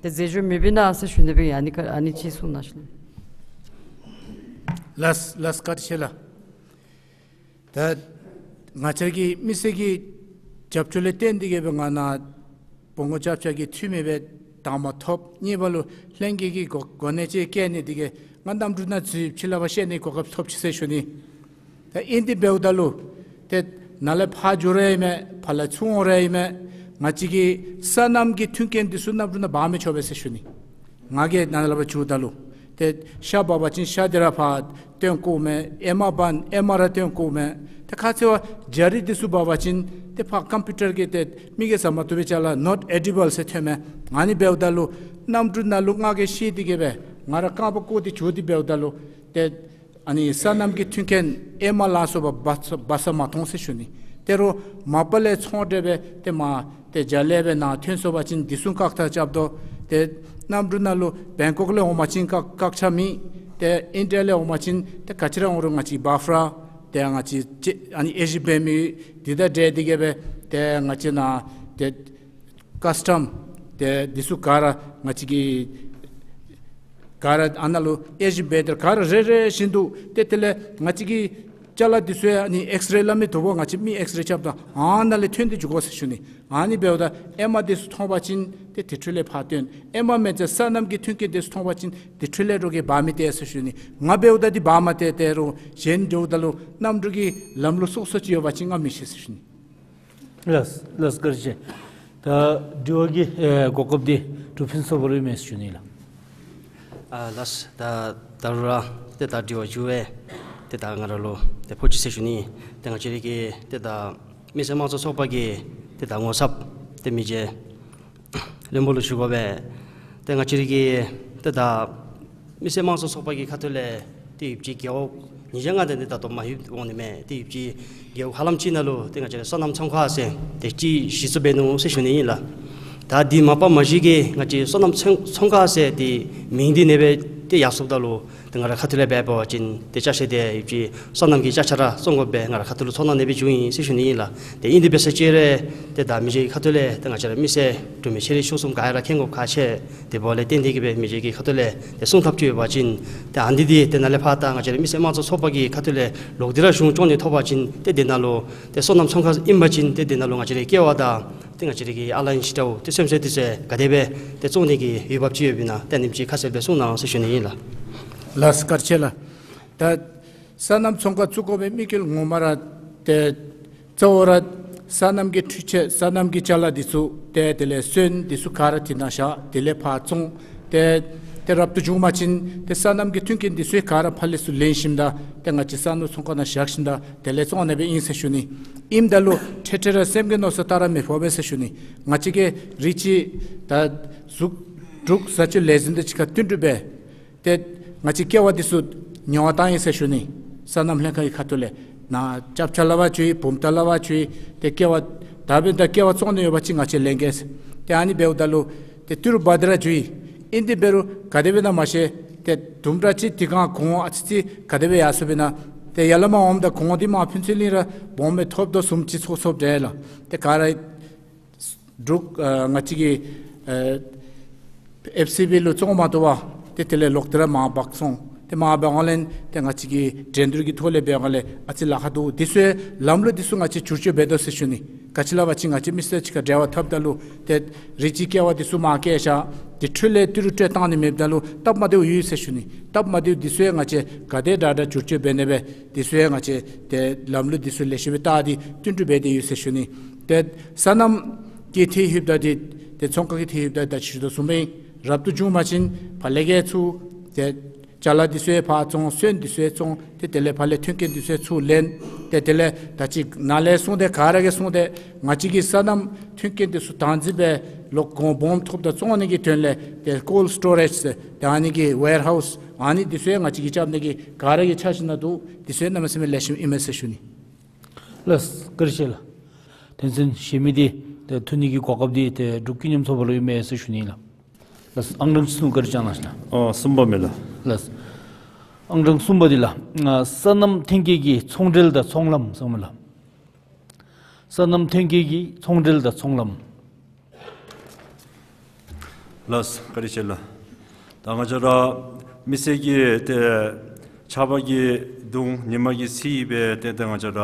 ཏེ་རྫས་སྦྱོར་མེད་པས་ན་ཟེར་ཞུ་ནི་སྦེ་ཨིན། ཨ་ནི་ཁ་ཨ་ནི་ཅིག་གསུང་གནང་ཞུ་ནི། ལགས་ལགས། བཀའ་དྲིན་ཆེ་ལགས། ད་ང་བཅས་ཀྱི་མི་སེར་གྱི་རྒྱབ་སྐྱོར་ལས་བརྟེན་ཏེ་གི་སྦེ་ང་ནཱ་བོང་གུ་རྐྱབ་རྐྱབ་ཀྱི་འཐུས་མི་སྦེ་དང་པ་ཐོབ། གཉིས་པ་ལུ་ལྷན་རྒྱས་ཀྱི་གོ་གོ་གནས་ཅིག་བཀལ་ནི་དེ་གིས་ང་གནམ་གྲུ་ནང་འཛུལ་ཕྱི་ལུ་ཕར་བཤལ་ནི་གོ་སྐབས་ཐོབ་ཅི་ཟེར་ཞུ་ནི། ད་ཨིན་དེ་འབདཝ་ད་ལུ་ཏེ་ནཱ་ལས་ཕར་འགྱོ་རུང་ཨིན་མས། ཕར་ལས་ཚུར་འོང་རུང་ཨིན་མས། ང་བཅས་ཀྱི་སོ་ནམ་གྱི་མཐུན་རྐྱེན་འདི་ཚུ་གནམ་གྲུ་ནང་འབག་མི་ཆོག་པས་ཟེར་ཞུ་ནི། ང་གིས་ནཱ་ལས་ཕར་འགྱོཝ་ད་ལུ་ཏེ་ཤ་འབག་པ་ཅིན་ཤ་འདི་ར་ཕར་བཏོན་བཀོཝ་མས། ཨེ་མ་འབག་ཨེ་མ་ར་བཏོན་བཀོཝ་མས། ཏེ་ཁ་ཙ་བ་ཇ་རིགས་འདི་ཚུ་འབག་པ་ཅིན་ཏེ་ཕར་ཀམ་པིའུ་ཊར་གྱིས་ཏེ་མི་གིས་བཟའ་མ་བཏུབ་པའི་ཅ་ལ་not edible ཟེར་ཐོན་མས། ཨ་ནི་འབདཝ་ད་ལུ་གནམ་གྲུ་ནང་ལུ་ང་གིས་ཤེས་ཏེ་གི་སྦེ་ང་ར་རྐང་པ་བཀོག་སྟེ་འགྱོ་སྟེ་འབདཝ་ད་ལུ་ཏེ་ཨ་ནི་སོ་ནམ་གྱི་མཐུན་རྐྱེན་ཨེ་མ་ལ་སོགས་པ་འབག་འབག་ས་མ་མཐོང་ཟེར་ཞུ་ནི། དེ་རུང་མ་པ་ལས་ཚོང་འབྲེལ་སྦེ་ཏེ་མར་ཏེ་རྒྱ་ལས་སྦེ་ནཱ་ཐོན་སོང་པ་ཅིན་དེ་ཚུ་བཀག་ཐག་རྐྱབ་དོ། ཏེ་གནམ་གྲུ་ནང་ལུ་བེང་ཀོག་ལས་འོང་པ་ཅིན་བཀག་བཀག་ཆ་མེད། ཏེ་ཨིན་ཌི་ཡ་ལས་འོང་པ་ཅིན་ཏེ་ག་ཅི་ར་འོང་རུང་ང་བཅས་བཱཕ་ར་ཏེ་ང་བཅས་ཅེ་ཨ་ནི་ཨེ་ཤི་ཡ་འབད་མི་འདི་དང་འབྲེལ་ཏེ་གི་སྦེ་ཏེ་ང་བཅས་ནཱ་ཏེ་ཀཱ་སི་ཊམ་ཏེ་འདི་ཚུ་ག་ར་ང་བཅས་ཀྱི་ག་ར་ཨ་ནཱ་ལུ་ཨེ་ཤི་ཡ་འབད་དེ་ག་ར་རེ་རེ་བཞིན་དུ་ཏེ་དེ་ལས་ང་བཅས་ཀྱི་ཅ་ལ་འདི་ཚུ་ཡང་ཨ་ནི་ཨེགསི་རེ་སླབ་མི་འདུག་པ། ང་བཅས་མི་ཨེགསི་རེ་རྐྱབ་ད་ཨ་ནཱ་ལས་ཐོན་ཏེ་འགྱོ་དགོ་ཟེར་ཞུ་ནི། ཨ་ནི་འབདཝ་ད་ཨེ་མ་འདི་ཚུ་མཐོང་པ་ཅིན་ཏེ་དེ་འཕྲོ་ལས་ཕར་བཏོན། ཨེ་མ་མེན་ཟེར་སོ་ནམ་གྱི་མཐུན་རྐྱེན་འདི་ཚུ་མཐོང་པ་ཅིན་དེ་འཕྲོ་ལས་རོགས་ཀྱིས་འབག་མི་སྟེར་ཟེར་ཞུ་ནི། ང་འབདཝ་ད་འདི་འབག་མ་སྟེར། དེ་རུང་གཞན་འགྱོཝ་ད་ལུ་གནམ་གྲུ་གི་ལམ་ལུགས་སོ་སོ་ཅིག་ཡོད་པ་ཅིན་ང་མི་ཤེས་ཟེར་ཞུ་ནི། ལགས་ལགས། བཀའ་དྲིན་ཆེ། ད་དྲི་བ་གི་ཨེ་གོ་སྐབས་འདི་འབྲུག་ཕུན་ཚོགས་པ་ལུ་ཨིན་མས་ཟེར་ཞུ་ནི་ལགས། ཨ་ལགས། ད་ད་རུང་ར་ཏེ་ད་དྲི་བ་ཞུ་བའི་ཏེ་ད་ང་ར་ལུ་ཏེ་ཕོག་ཅི་ཟེར་ཞུ་ནི། ཏེ་ང་བཅས་ར་གི་ཏེ་ད་མི་སེར་དམངས་གཙོ་ཚོགས་པ་གི་ཏེ་ད་ངོ་ཚབ་ཏེ་མི་རྗེ་བློན་པོ་ལུ་ཞུ་དགོ་པས། ཏེ་ང་བཅས་ར་གི་ཏེ་ད་མི་སེར་དམངས་གཙོ་ཚོགས་པ་གི་ཁ་ཐུག་ལས་ཏེ་ཡོདཔ་ཅིག་རྒེད་འོག་ཉིས་བརྒྱ་ལྔ་བརྒྱ་དེ་ད་ལྟོ་མ་ལྷོད་འོང་ནི་མས། ཏེ་ཡོདཔ་ཅིག་རྒེད་འོག་ཧ་ལམ་ཅིག་ནང་ལུ་ཏེ་ང་བཅས་ར་སོ་ནམ་ཚོང་ཁང་ཟེར་ཏེ་ཅིག་གཞི་བཙུགས་འབད་ནུག་ཟེར་ཞུ་ནི་ཨིན་ལགས། ད་འདི་མ་པ་མ་གཞི་གི་ང་བཅས་སོ་ནམ་ཚོང་ཚོང་ཁང་ཟེར་ཏེ་མིང་འདི་ཨ་ནེ་སྦེ་ཏེ་ཡར་སོངམ་ད་ལུ་ཏེ་ང་ར་ཁ་ཐུག་ལས་འབད་བ་ཅིན་ཏེ་ཅ་ཆས་དེ་ཡོདཔ་ཅིག་སོ་ནམ་གྱི་ཅ་ཆས་ར་བཙོང་དགོ་པས། ང་ར་ཁ་ཐུག་ལུ་ཚོར་སྣང་ཨ་ནེ་སྦེ་བྱུང་ཡི་ཟེར་ཞུ་ནི་ཨིན་ལགས། ཏེ་ཨིན་དེ་འབད་ས་ཅིག་ར་ཏེ་ད་མི་རྗེ་གི་ཁ་ཐུག་ལས་ཏེ་ང་བཅས་ར་མི་སེར་འབྲུག་མི་ཆེ་འབྲིང་ཆུང་གསུམ་ག་ར་མཁྱེན་དགོཔ་ཁག་ཆེ། དེ་འབདཝ་ལས་བརྟེན་ཏེ་གི་སྦེ་མི་རྗེ་གི་ཁ་ཐུག་ལས་ཏེ་གསུང་ཐབས་ཅིག་ཡོད་པ་ཅིན་ཏེ་ཨ་ནི་འདི་ཏེ་ནཱ་ལས་ཕར་ད་ང་བཅས་ར་མི་སེར་དམངས་གཙོ་ཚོགས་པ་གི་ཁ་ཐུག་ལས་ལོག་སྟེ་ར་གཞུང་སྐྱོང་ནི་ཐོབ་པ་ཅིན་ཏེ་དེ་ནང་ལུ་ཏེ་སོ་ནམ་ཚོང་ཁང་ཨིན་པ་ཅིན་ཏེ་དེ་ནང་ལུ་ང་བཅས་ར་སྐྱེ་བ་དང་ཏེ་ང་བཅས་ར་གི་ཨ་ལ་ཨིན་ཅི་འདྲཝ་ཏེ་སེམས་ཅན་འདི་ཚུ་ག་དེ་སྦེ་ཏེ་བཙོང་ནི་གི་འོས་འབབ་ཅིག་ཡོདཔ་ཨིན་ན་ཏེ་ཨ་ནེམ་ཅིག་ཁ་གསལ་སྦེ་གསུང་གནང་ཟེར་ཞུ་ནི་ཨིན་ལགས། ལགས་སོ། བཀའ་དྲིན་ཆེ་ལགས། ད་སོ་ནམ་ཚོང་ཁང་བཙུགས་དགོ་པའི་དམིགས་ཡུལ་ངོ་མ་ར་ཏེ་གཙོ་བོ་ར་སོ་ནམ་གྱི་འཕྲུལ་ཆས་སོ་ནམ་གྱི་ཅ་ལ་འདི་ཚུ་ཏེ་དེ་ལས་སོན་འདི་ཚུ་ག་ར་དེ་ནང་བཞག། དེ་ལས་ཕར་བཙོང་ཏེ་ཏེ་རབ་ཏུ་བྱུང་པ་ཅིན་ཏེ་སོ་ནམ་གྱི་མཐུན་རྐྱེན་འདི་ཚུ་ག་ར་ཕར་ལས་ཚུར་ལེན་ཞིནམ་ད་ཏེ་ང་བཅས་སོ་ནམ་ཚོང་ཁང་ནང་བཞག་ཞིནམ་ད་དེ་ལས་བཙོང་ཨ་ནེ་སྦེ་ཨིན་ཟེར་ཞུ་ནི། ཨིནམ་ད་ལུ་འཕྲལ་འཕྲལ་ར་སེམས་ཀྱི་མནོ་བསམ་བཏང་ར་མི་ཕོག་པས་ཟེར་ཞུ་ནི། ང་བཅས་ཀྱིས་རིགས་ཅིག་ད་གཟུགས་འབྲུག་བཟའ་སྤྱོད་ལས་འཛིན་དང་གཅིག་ཁར་བསྟུན་གྲོས་འབད། ཏེ་ང་བཅས་ཀྱི་ཀེ་ཝ་འདི་ཚུ་ཉོ་བར་བཏང་ཡི་ཟེར་ཞུ་ནི། སོ་ནམ་ལྷན་ཁག་གི་ཁ་ཐུག་ལས། ནཱ་སྐྱབས་ཆ་ལ་བ་ཅིག་ཡོད། བུམ་ཐང་ལ་བ་ཅིག་ཡོད། ཏེ་ཀེ་བ་ད་འབདན་ད་ཀེ་བ་བཙོང་ནི་ཡོད་པ་ཅིན་ང་བཅས་ལེན་གེ་ཟེར། ཏེ་ཨ་ནི་འབདཝ་ད་ལུ་ཏེ་ཏི་རུ་བ་དི་ར་ཅིག་ཡོད། ཨིན་ཏེ་འབད་རུང་ག་དེ་སྦེ་ཨིན་ན་མ་ཤེས། ཏེ་དུམ་གྲ་ཅིག་དེ་སྒང་གོང་ཨ་ཙི་ཙི་ག་དེ་སྦེ་ཡར་སོངམ་ཨིན་ན། ཏེ་ཡར་ལས་མར་འོངམ་ད་གོང་འདི་མར་ཕུན་ཚོགས་གླིང་ར་སྦོམ་སྦེ་ཐོབ་དོ་བཟུམ་ཅིག་ཚོར་ཚོརཝ་འདྲས་ལགས། ཏེ་ག་ར་འབྲུག་ཨ་ང་བཅས་ཀྱི་ཨ་ཨེཕ་སི་བི་ལུ་བཙོང་མ་བཏུབ་པར་ཏེ་དེ་ལས་ལོག་སྟེ་ར་མར་འབག་སོང་། ཏེ་མར་འབག་འོང་ལས་ཏེ་ང་བཅས་ཀྱིས་འགྲན་བསྡུར་གྱི་ཐོག་ལས་འབད་འོང་ལས་ཨ་ཙི་ལཱ་ཁག་འདུག། དེ་ཚུ་ལམ་ལུགས་དེ་ཚུ་ང་བཅས་བསྒྱུར་བཅོས་འབད་དོ་ཟེར་ཞུ་ནི། ག་ཅི་སླབ་པ་ཅིན་ང་བཅས་མི་སེར་ཅིག་ཁར་འབྲེལ་བ་འཐབ་ད་ལུ་ཏེ་རི་ཅིག་ཀེ་བ་དེ་ཚུ་མར་བསྐྱལ་བཞག། དེ་འཕྲོ་ལས་ཏི་རུ་སྤྲོད་བཏང་ནི་མེདཔ་ད་ལུ་སྟབས་མ་བདེཝ་ཡོད་ཟེར་ཞུ་ནི། སྟབས་མ་བདེཝ་དེ་ཚུ་ཡང་ང་བཅས་ག་དེ་དྲག་དྲག་བསྒྱུར་བཅོས་འབད་ནི་སྦེ་དེ་ཚུ་ཡང་ང་བཅས་ཏེ་ལམ་ལུགས་དེ་ཚུ་ལེགས་ཤོམ་སྦེ་བལྟ་སྟེ་བསྟུན་གྲོས་འབད་དེ་ཡོད་ཟེར་ཞུ་ནི། ཏེ་སོ་ནམ་གྱི་ཐད་ལྷོདཔ་ད་ཏེ་ཏེ་ཚོང་ཁང་གི་ཐད་ལྷོདཔ་ད་ད་ཅི་ཞུ་དོ་བཟུམ་སྦེ་རབ་ཏུ་བྱུང་པ་ཅིན་ཕར་ལས་ཀྱི་ཚུ་ཏེ་ཅ་ལ་དེ་ཚུ་ཡང་ཕར་བཙོང་། སོན་དེ་ཚུ་ཡང་བཙོང་། ཏེ་དེ་ལས་ཕར་ལས་མཐུན་རྐྱེན་དེ་ཚུ་ཡང་ཚུར་ལེན། ཏེ་དེ་ལས་ད་ཅི་ནཱ་ལས་གསུངས་ཏེ་ག་ར་གིས་གསུངས་ཏེ་ང་བཅས་ཀྱིས་སོ་ནམ་མཐུན་རྐྱེན་དེ་ཚུ་བདག་འཛིན་འབད་ལོག་གོང་སྦོམ་ཐོབ་ད་བཙོང་ནི་གི་དོན་ལས་ཏེ་ཀོལཌ་སི་ཊོ་རེཇ་ཟེར་ཏེ་ཨ་ནི་གི་ཝེར་ཧའུསི་ཨ་ནི་དེ་ཚུ་ཡང་ང་བཅས་ཀྱིས་རྐྱབ་ནི་གི་ག་ར་གིས་འཆར་གཞི་ནང་འདུག། དེ་ཚུ་ཡང་གནམ་མེད་ས་མེད་ལེགས་ཤོམ་ཨིན་མས་ཟེར་ཞུ་ནི། ལགས་བཀའ་དྲིན་ཆེ་ལགས། དོན་ཚན་གཞན་མི་འདི་ཏེ་ཐུགས་མཉེས་ཀྱི་གོ་སྐབས་འདི་ཏེ་འབྲུག་ཀུན་མཉམ་ཚོགས་པ་ལུ་ཨིན་མས་ཟེར་ཞུ་ནི་ལགས། ལགས་ཨང་གྲངས་གསུམ་བཀའ་དྲིན་བསྐྱང་གནང་ཞུ་ནི། ཨོ་གསུམ་པ་མས་ལགས། ལགས་ཨང་གྲངས་གསུམ་པ་འདི་ལགས། ཨ་སོ་ནམ་ཐོན་སྐྱེད་ཀྱི་ཚོང་འབྲེལ་དང་ཚོང་ལམ་ཟེར་མས་ལགས། སོ་ནམ་ཐོན་སྐྱེད་ཀྱི་ཚོང་འབྲེལ་དང་ཚོང་ལམ། ལགས་བཀའ་དྲིན་ཆེ་ལགས། ད་ང་བཅས་ར་མི་སེར་གྱི་ཏེ་ཆརཔ་གི་གདུང་ཉི་མ་གི་བསིལ་སྦེ་ཏེ་ད་ང་བཅས་ར་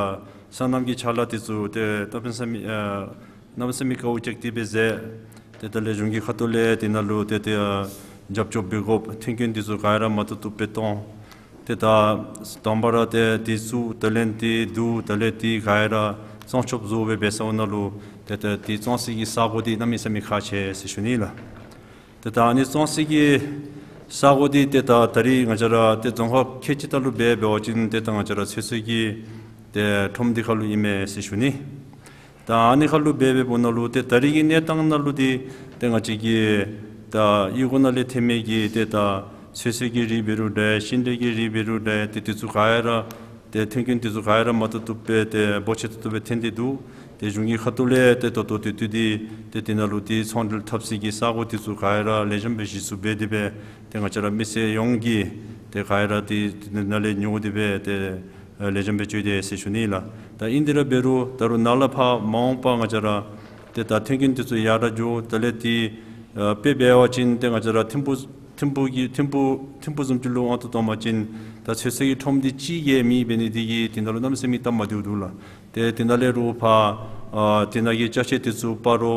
སོ་ནམ་གྱི་ཅ་ལ་དེ་ཚུ་ཏེ་གནམ་མེད་ས་མེད་ཨ་གནམ་མེད་ས་མེད་དཀའཝ་སྤྱད་དེ་སྦེ་མཛད། ཏེ་ད་ལས་གཞུང་གི་ཁ་ཐུག་ལས་དེ་ནང་ལུ་ཏེ་ཏེ་ཨ་རྒྱབ་སྐྱོར་འབད་དགོཔ་མཐུན་རྐྱེན་དེ་ཚུ་ག་ར་མ་བཏུབ་བཏུབ་སྦེ་གཏང་། ཏེ་ད་དང་པ་ར་ཏེ་དེ་ཚུ་ད་ལན་དེ་བསྡུ་ད་ལས་དེ་ག་ར་བཙོང་ཆོགཔ་བཟོ་སྦེ་འབད་ས་འོང་ནང་ལུ་ཏེ་ད་དེ་བཙོང་སའི་གི་ས་གོ་དེ་གནམ་མེད་ས་མེད་ཁག་ཆེ་ཟེར་ཞུ་ནི་ལགས། ཏེ་ད་ཨ་ནི་བཙོང་སའི་གི་ས་གོ་དེ་ཏེ་ད་ད་རིས་ང་བཅས་ར་ཏེ་རྫོང་ཁག་ཁལ་གཅིག་ཁར་ལུ་འབད་འབད་བ་ཅིན་ཏེ་ད་ང་བཅས་ར་ཚོད་བསྲེ་གི་ཏེ་ཁྲོམ་འདི་ཁར་ལུ་ཨིན་མས་ཟེར་ཞུ་ནི། ད་ཨ་ནི་ཁར་ལུ་འབད་འབདཝ་ནང་ལུ་ཏེ་ད་རིས་ཀྱི་གནས་སྟངས་ནང་ལུ་ཏེ་ཏེ་ང་བཅས་ཀྱི་ད་གཡུས་སྒོ་ནང་ལས་ཐོན་མི་གི་ཏེ་ད་ཚོད་བསྲེ་གི་རིགས་འབད་རུང་འདྲ་ཤིང་འབྲས་ཀྱི་རིགས་འབད་རུང་འདྲ་ཏེ་དེ་ཚུ་ག་ར་ཏེ་མཐུན་རྐྱེན་དེ་ཚུ་ག་ར་མ་བཏུབ་བཏུབ་སྦེ་ཏེ་འབོར་ཆེ་ཏོག་ཏོ་སྦེ་ཐོན་ཏེ་འདུག། ཏེ་གཞུང་གི་ཁ་ཐུག་ལས་ཏེ་ད་ལྟོ་དེ་དུས་འདི་ཏེ་དེ་ནང་ལུ་ཏེ་ཚོང་འབྲེལ་འཐབ་སའི་གི་ས་གོ་དེ་ཚུ་ག་ར་ལེགས་ཤོམ་སྦེ་གཞི་བཙུགས་འབད་དེ་སྦེ་ཏེ་ང་བཅས་ར་མི་སེར་ཡོངས་ཀྱིས་ཏེ་ག་ར་ཏེ་དེ་ནང་ལས་ཉོ་སྟེ་སྦེ་ཏེ་ཨ་ལེགས་ཤོམ་སྦེ་སྤྱོད་དེ་ཟེར་ཞུ་ནི་ལགས། ད་ཨིན་དེ་ར་འབད་རུང་ད་རུང་ནཱ་ལས་ཕར་མ་འོངས་པར་ང་བཅས་ར་ཏེ་ད་མཐུན་རྐྱེན་དེ་ཚུ་ཡར་ར་འགྱོ། ད་ལས་ཏེ་ཨ་དཔེ་འབད་བ་ཅིན་ཏེ་ང་བཅས་ར་ཐིམ་ཕུ་ཐིམ་ཕུ་གི་ཐིམ་ཕུ་ཐིམ་ཕུ་བཟུམ་ཅིག་ལུ་དབང་དུ་བཏང་པ་ཅིན་ད་ཚོད་བསྲེ་གི་ཁྲོམ་འདི་གཅིག་ཡང་མེད་འབད་ནི་དེ་གིས་དེ་ནང་ལུ་གནམ་མེད་ས་མེད་སྟབས་མ་བདེཝ་འདུག་ལགས། ཏེ་དེ་ནང་ལས་རུང་ཕར་ཨ་དེ་ནང་གི་ཅ་ཆས་དེ་ཚུ་སྤ་རོ་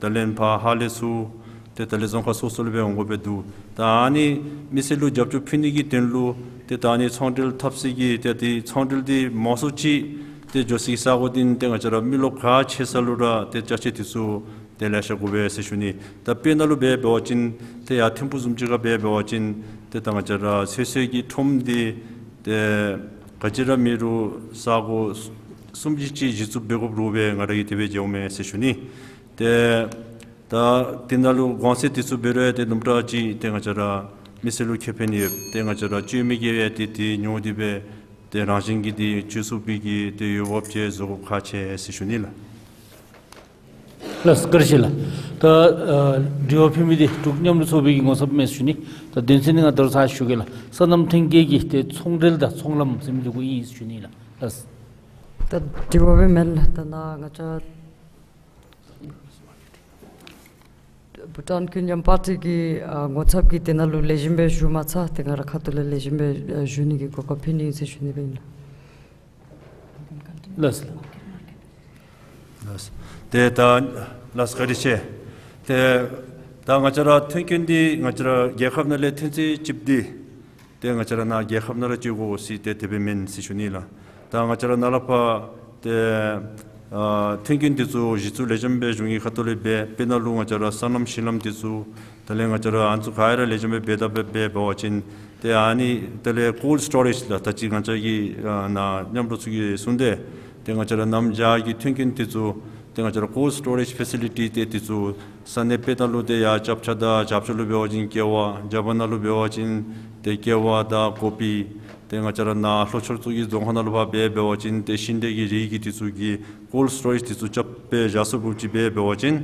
ད་ལས་ཕར་ཧཱ་ལས་ཚུར་ཏེ་ད་ལས་རྫོང་ཁག་སོ་སོ་ལུ་སྦེ་འོང་དགོཔ་སྦེ་འདུག། ད་ཨ་ནི་མི་སེར་ལུ་རྒྱབ་སྐྱོར་ཕུལ་ནི་གི་དོན་ལུ་ཏེ་ད་ཨ་ནི་ཚོང་འབྲེལ་འཐབ་སའི་གི་ཏེ་ཏེ་ཚོང་འབྲེལ་འདི་མང་སུ་ཅིག་ཏེ་འགྱོ་སའི་ས་གོ་འདི་ཏེ་ང་བཅས་ར་མི་རློབས་ག་ཆེ་ས་ལུ་ར་ཏེ་ཅ་ཆས་དེ་ཚུ་ཏེ་ལེ་ཤ་དགོ་པས་ཟེར་ཞུ་ནི། ད་དཔེར་ན་ལུ་འབད་འབད་བ་ཅིན་ཏེ་ཡར་ཐིམ་ཕུ་བཟུམ་ཅིག་ཁར་འབད་འབད་བ་ཅིན་ཏེ་ད་ང་བཅས་ར་ཚོད་བསྲེ་གི་ཁྲོམ་འདི་ཏེ་ག་ཅི་ར་མེད་རུང་ས་གོ་གསུམ་བཞི་ཅིག་གཞི་བཙུགས་འབད་དགོཔ་རུང་སྦེ་ང་ར་གིས་དེ་སྦེ་མཇལཝ་མས་ཟེར་ཞུ་ནི། ཏེ་ད་དེ་ནང་ལུ་གོང་ཚད་དེ་ཚུ་འབད་རུང་ཏེ་ལུངམ་ཊ་ཅིག་ཏེ་ང་བཅས་ར་མི་སེར་ལུ་ཁེ་ཕན་ཡོད། ཏེ་ང་བཅས་ར་སྤྱོད་མི་གིས་ཡང་ཏེ་དེ་ཉོ་སྟེ་སྦེ་ཏེ་རང་བཞིན་གྱིས་ཏེ་སྤྱོད་ཚུགས་པའི་གི་ཏེ་འོས་འབབ་ཅིག་བཟོ་དགོཔ་ཁག་ཆེ་ཟེར་ཞུ་ནི་ལགས། ལགས་བཀའ་དྲིན་ཆེ་ལགས། ད་ཨ་དྲི་བ་ཕུལ་མི་འདི་འབྲུག་མཉམ་རུབ་ཚོགས་པའི་གི་ངོ་ཚབ་མས་ཞུ་ནི། ད་དོན་ཚན་འདི་ང་ད་རུང་ཚར་ཞུ་གེ་ལགས། སོ་ནམ་ཐོན་སྐྱེད་ཀྱི་ཏེ་ཚོང་འབྲེལ་དང་ཚོང་ལམ་ཟེར་མི་འདི་གུ་ཨིན་ཞུ་ནི་ལགས། ལགས། ད་དྲི་བ་སྦེ་མེད་ལགས། ད་ནཱ་ང་བཅས་བྷུ་ཊཱན་ཀུན་མཉམ་པར་ཊི་གི་ཨ་ངོ་ཚབ་ཀྱིས་དེ་ནང་ལུ་ལེགས་ཤོམ་སྦེ་ཞུ་མ་ཚར། ཏེ་ང་ར་ཁ་ཐུག་ལས་ལེགས་ཤོམ་སྦེ་ཨ་ཞུ་ནི་གི་གོ་སྐབས་ཕུལ་ནི་ཨིན་ཟེར་ཞུ་ནི་སྦེ་ཨིན་ལགས། ལགས། ལགས། ཏེ་ད་ལགས་བཀའ་དྲིན་ཆེ། ཏེ་ད་ང་བཅས་ར་ཐོན་སྐྱེད་འདི་ང་བཅས་ར་རྒྱལ་ཁབ་ནང་ལས་ཐོན་རྩིས་ཅིག་འདི་ཏེ་ང་བཅས་ར་ནཱ་རྒྱལ་ཁབ་ནང་ར་སྤྱོད་དགོ་ཟེར་ཏེ་དེ་སྦེ་མེན་ཟེར་ཞུ་ནི་ལགས། ད་ང་བཅས་ར་ནཱ་ལས་ཕར་ཏེ་ཨ་ཐོན་སྐྱེད་འདི་ཚུ་གཞི་བཙུགས་ལེགས་ཤོམ་སྦེ་གཞུང་གི་ཁ་ཐུག་ལས་འབད། དཔེར་ན་ལུ་ང་བཅས་ར་སོ་ནམ་ཤིང་ལམ་འདི་ཚུ་དེ་ལས་ང་བཅས་ར་ཨ་ནི་ཚུ་ག་ར་ལེགས་ཤོམ་སྦེ་འབད་དེ་འབད་འབད་བ་ཅིན་ཏེ་ཨ་ནི་དེ་ལས་ཀོལཌ་སི་ཊོ་རེཇ་ལགས། ད་ཅི་ང་བཅས་ཀྱིས་ཨ་ནཱ་མཉམ་རུབ་ཚུ་གིས་གསུངས་ཏེ་ཏེ་ང་བཅས་ར་གནམ་བྱཱར་གྱི་ཐོན་སྐྱེད་འདི་ཚུ་ཏེ་ང་བཅས་ར་ཀོལཌ་སི་ཊོ་རེཇ་ཕེ་སི་ལི་ཊི་ཏེ་འདི་ཚུ་ས་གནས་དཔེར་ན་ལུ་ཏེ་ཡར་ཅབ་ཆ་དང་ཇབ་ཆ་ལུ་འབད་བ་ཅིན་ཀེ་བ། ཇ་པཱན་ནང་ལུ་འབད་བ་ཅིན་ཏེ་ཀེ་བ་དང་ཀོ་པི། ཏེ་ང་བཅས་ར་ནཱ་ལྷོ་ཕྱོགས་ཚུ་གི་རྫོང་ཁག་ནང་ལུ་ཕར་འབད་འབད་བ་ཅིན་ཏེ་ཤིང་འབྲས་ཀྱི་རིགས་ཀྱི་དེ་ཚུ་གི་ཀོལཌ་སི་ཊོ་རེཇ་དེ་ཚུ་རྐྱབ་སྦེ་བཞག་ཚུགསཔ་ཅིག་འབད་འབད་བ་ཅིན་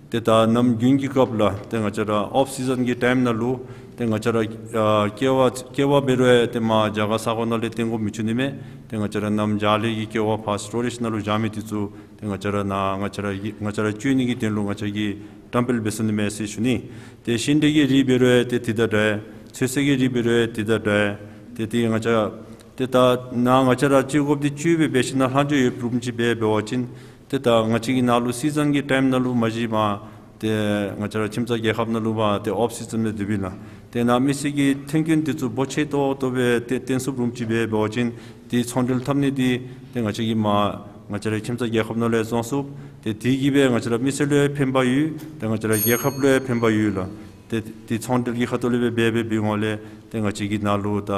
ཏེ་ད་གནམ་དགུན་གྱི་སྐབས་ལུ་ཏེ་ང་བཅས་ར་ཨོཕ་སི་ཛན་གྱི་ཊའིམ་ནང་ལུ་ཏེ་ང་བཅས་ར་ཨ་ཀེ་བ་ཀེ་བ་འབད་རུང་ཡང་ཏེ་མར་རྒྱ་གར་ས་གོ་ནང་ལས་བཏོན་དགོཔ་མི་འབྱུང་ནི་མས། ཏེ་ང་བཅས་ར་གནམ་བྱཱར་ལས་ཀྱི་ཀེ་བ་ཕར་སི་ཊོ་རེཇ་ནང་ལུ་བཞག་མི་དེ་ཚུ་ཏེ་ང་བཅས་ར་ནཱ་ང་བཅས་ར་གི་ང་བཅས་ར་སྤྱོད་ནི་གི་དོན་ལུ་ང་བཅས་ཀྱིས་བཀྲམ་སྤེལ་འབད་ཚུགས་ནི་མས་ཟེར་ཞུ་ནི། ཏེ་ཤིང་འབྲས་ཀྱི་རིགས་འབད་རུང་ཡང་ཏེ་དེ་དང་འདྲ། ཚོད་བསྲེ་གི་རིགས་འབད་རུང་ཡང་ཏེ་དེ་དང་འདྲ། ཏེ་དེ་ང་བཅས་ཏེ་ད་ནཱ་ང་བཅས་ར་སྤྱོད་དགོཔ་འདི་སྤྱོད་སྦེ་འབད་ཞིན་ན་ལྷག་འཕྲོ་ཡོདཔ་རུམ་ཅིག་འབད་འབད་བ་ཅིན་ཏེ་ད་ང་བཅས་ཀྱི་ནཱ་ལུ་སི་ཛན་གྱི་ཊའིམ་ནང་ལུ་མ་གཞི་མར་ཏེ་ང་བཅས་ར་ཁྱིམ་ཚང་རྒྱལ་ཁབ་ནང་ལུ་ཕར་ཏེ་ཨོཕ་སི་ཛན་ལས་བསྡུ་བས་ལགས། ཏེ་ནཱ་མི་སེར་གྱི་མཐུན་རྐྱེན་དེ་ཚུ་འབོར་ཆེ་ཏོག་ཏོ་སྦེ་ཏེ་བཏོན་ཚུགསཔ་རུམ་ཅིག་འབད་འབད་བ་ཅིན་ཏེ་ཚོང་འབྲེལ་འཐབ་ནི་འདི་ཏེ་ང་བཅས་ཀྱིས་མར་ང་བཅས་ར་ཁྱིམ་ཚང་རྒྱལ་ཁབ་ནང་ལུ་ཡང་བཙོང་ཚུགས། ཏེ་དེ་གིས་སྦེ་ང་བཅས་ར་མི་སེར་ལུ་ཡང་ཕན་པ་ཡོད། ཏེ་ང་བཅས་ར་རྒྱལ་ཁབ་ལུ་ཡང་ཕན་པ་ཡོད་ལགས། ཏེ་ཏེ་ཚོང་འབྲེལ་གྱི་ཁ་ཐུག་ལས་སྦེ་འབད་འབད་བའི་ངོ་ལས་ཏེ་ང་བཅས་ཀྱི་ནཱ་ལུ་ད་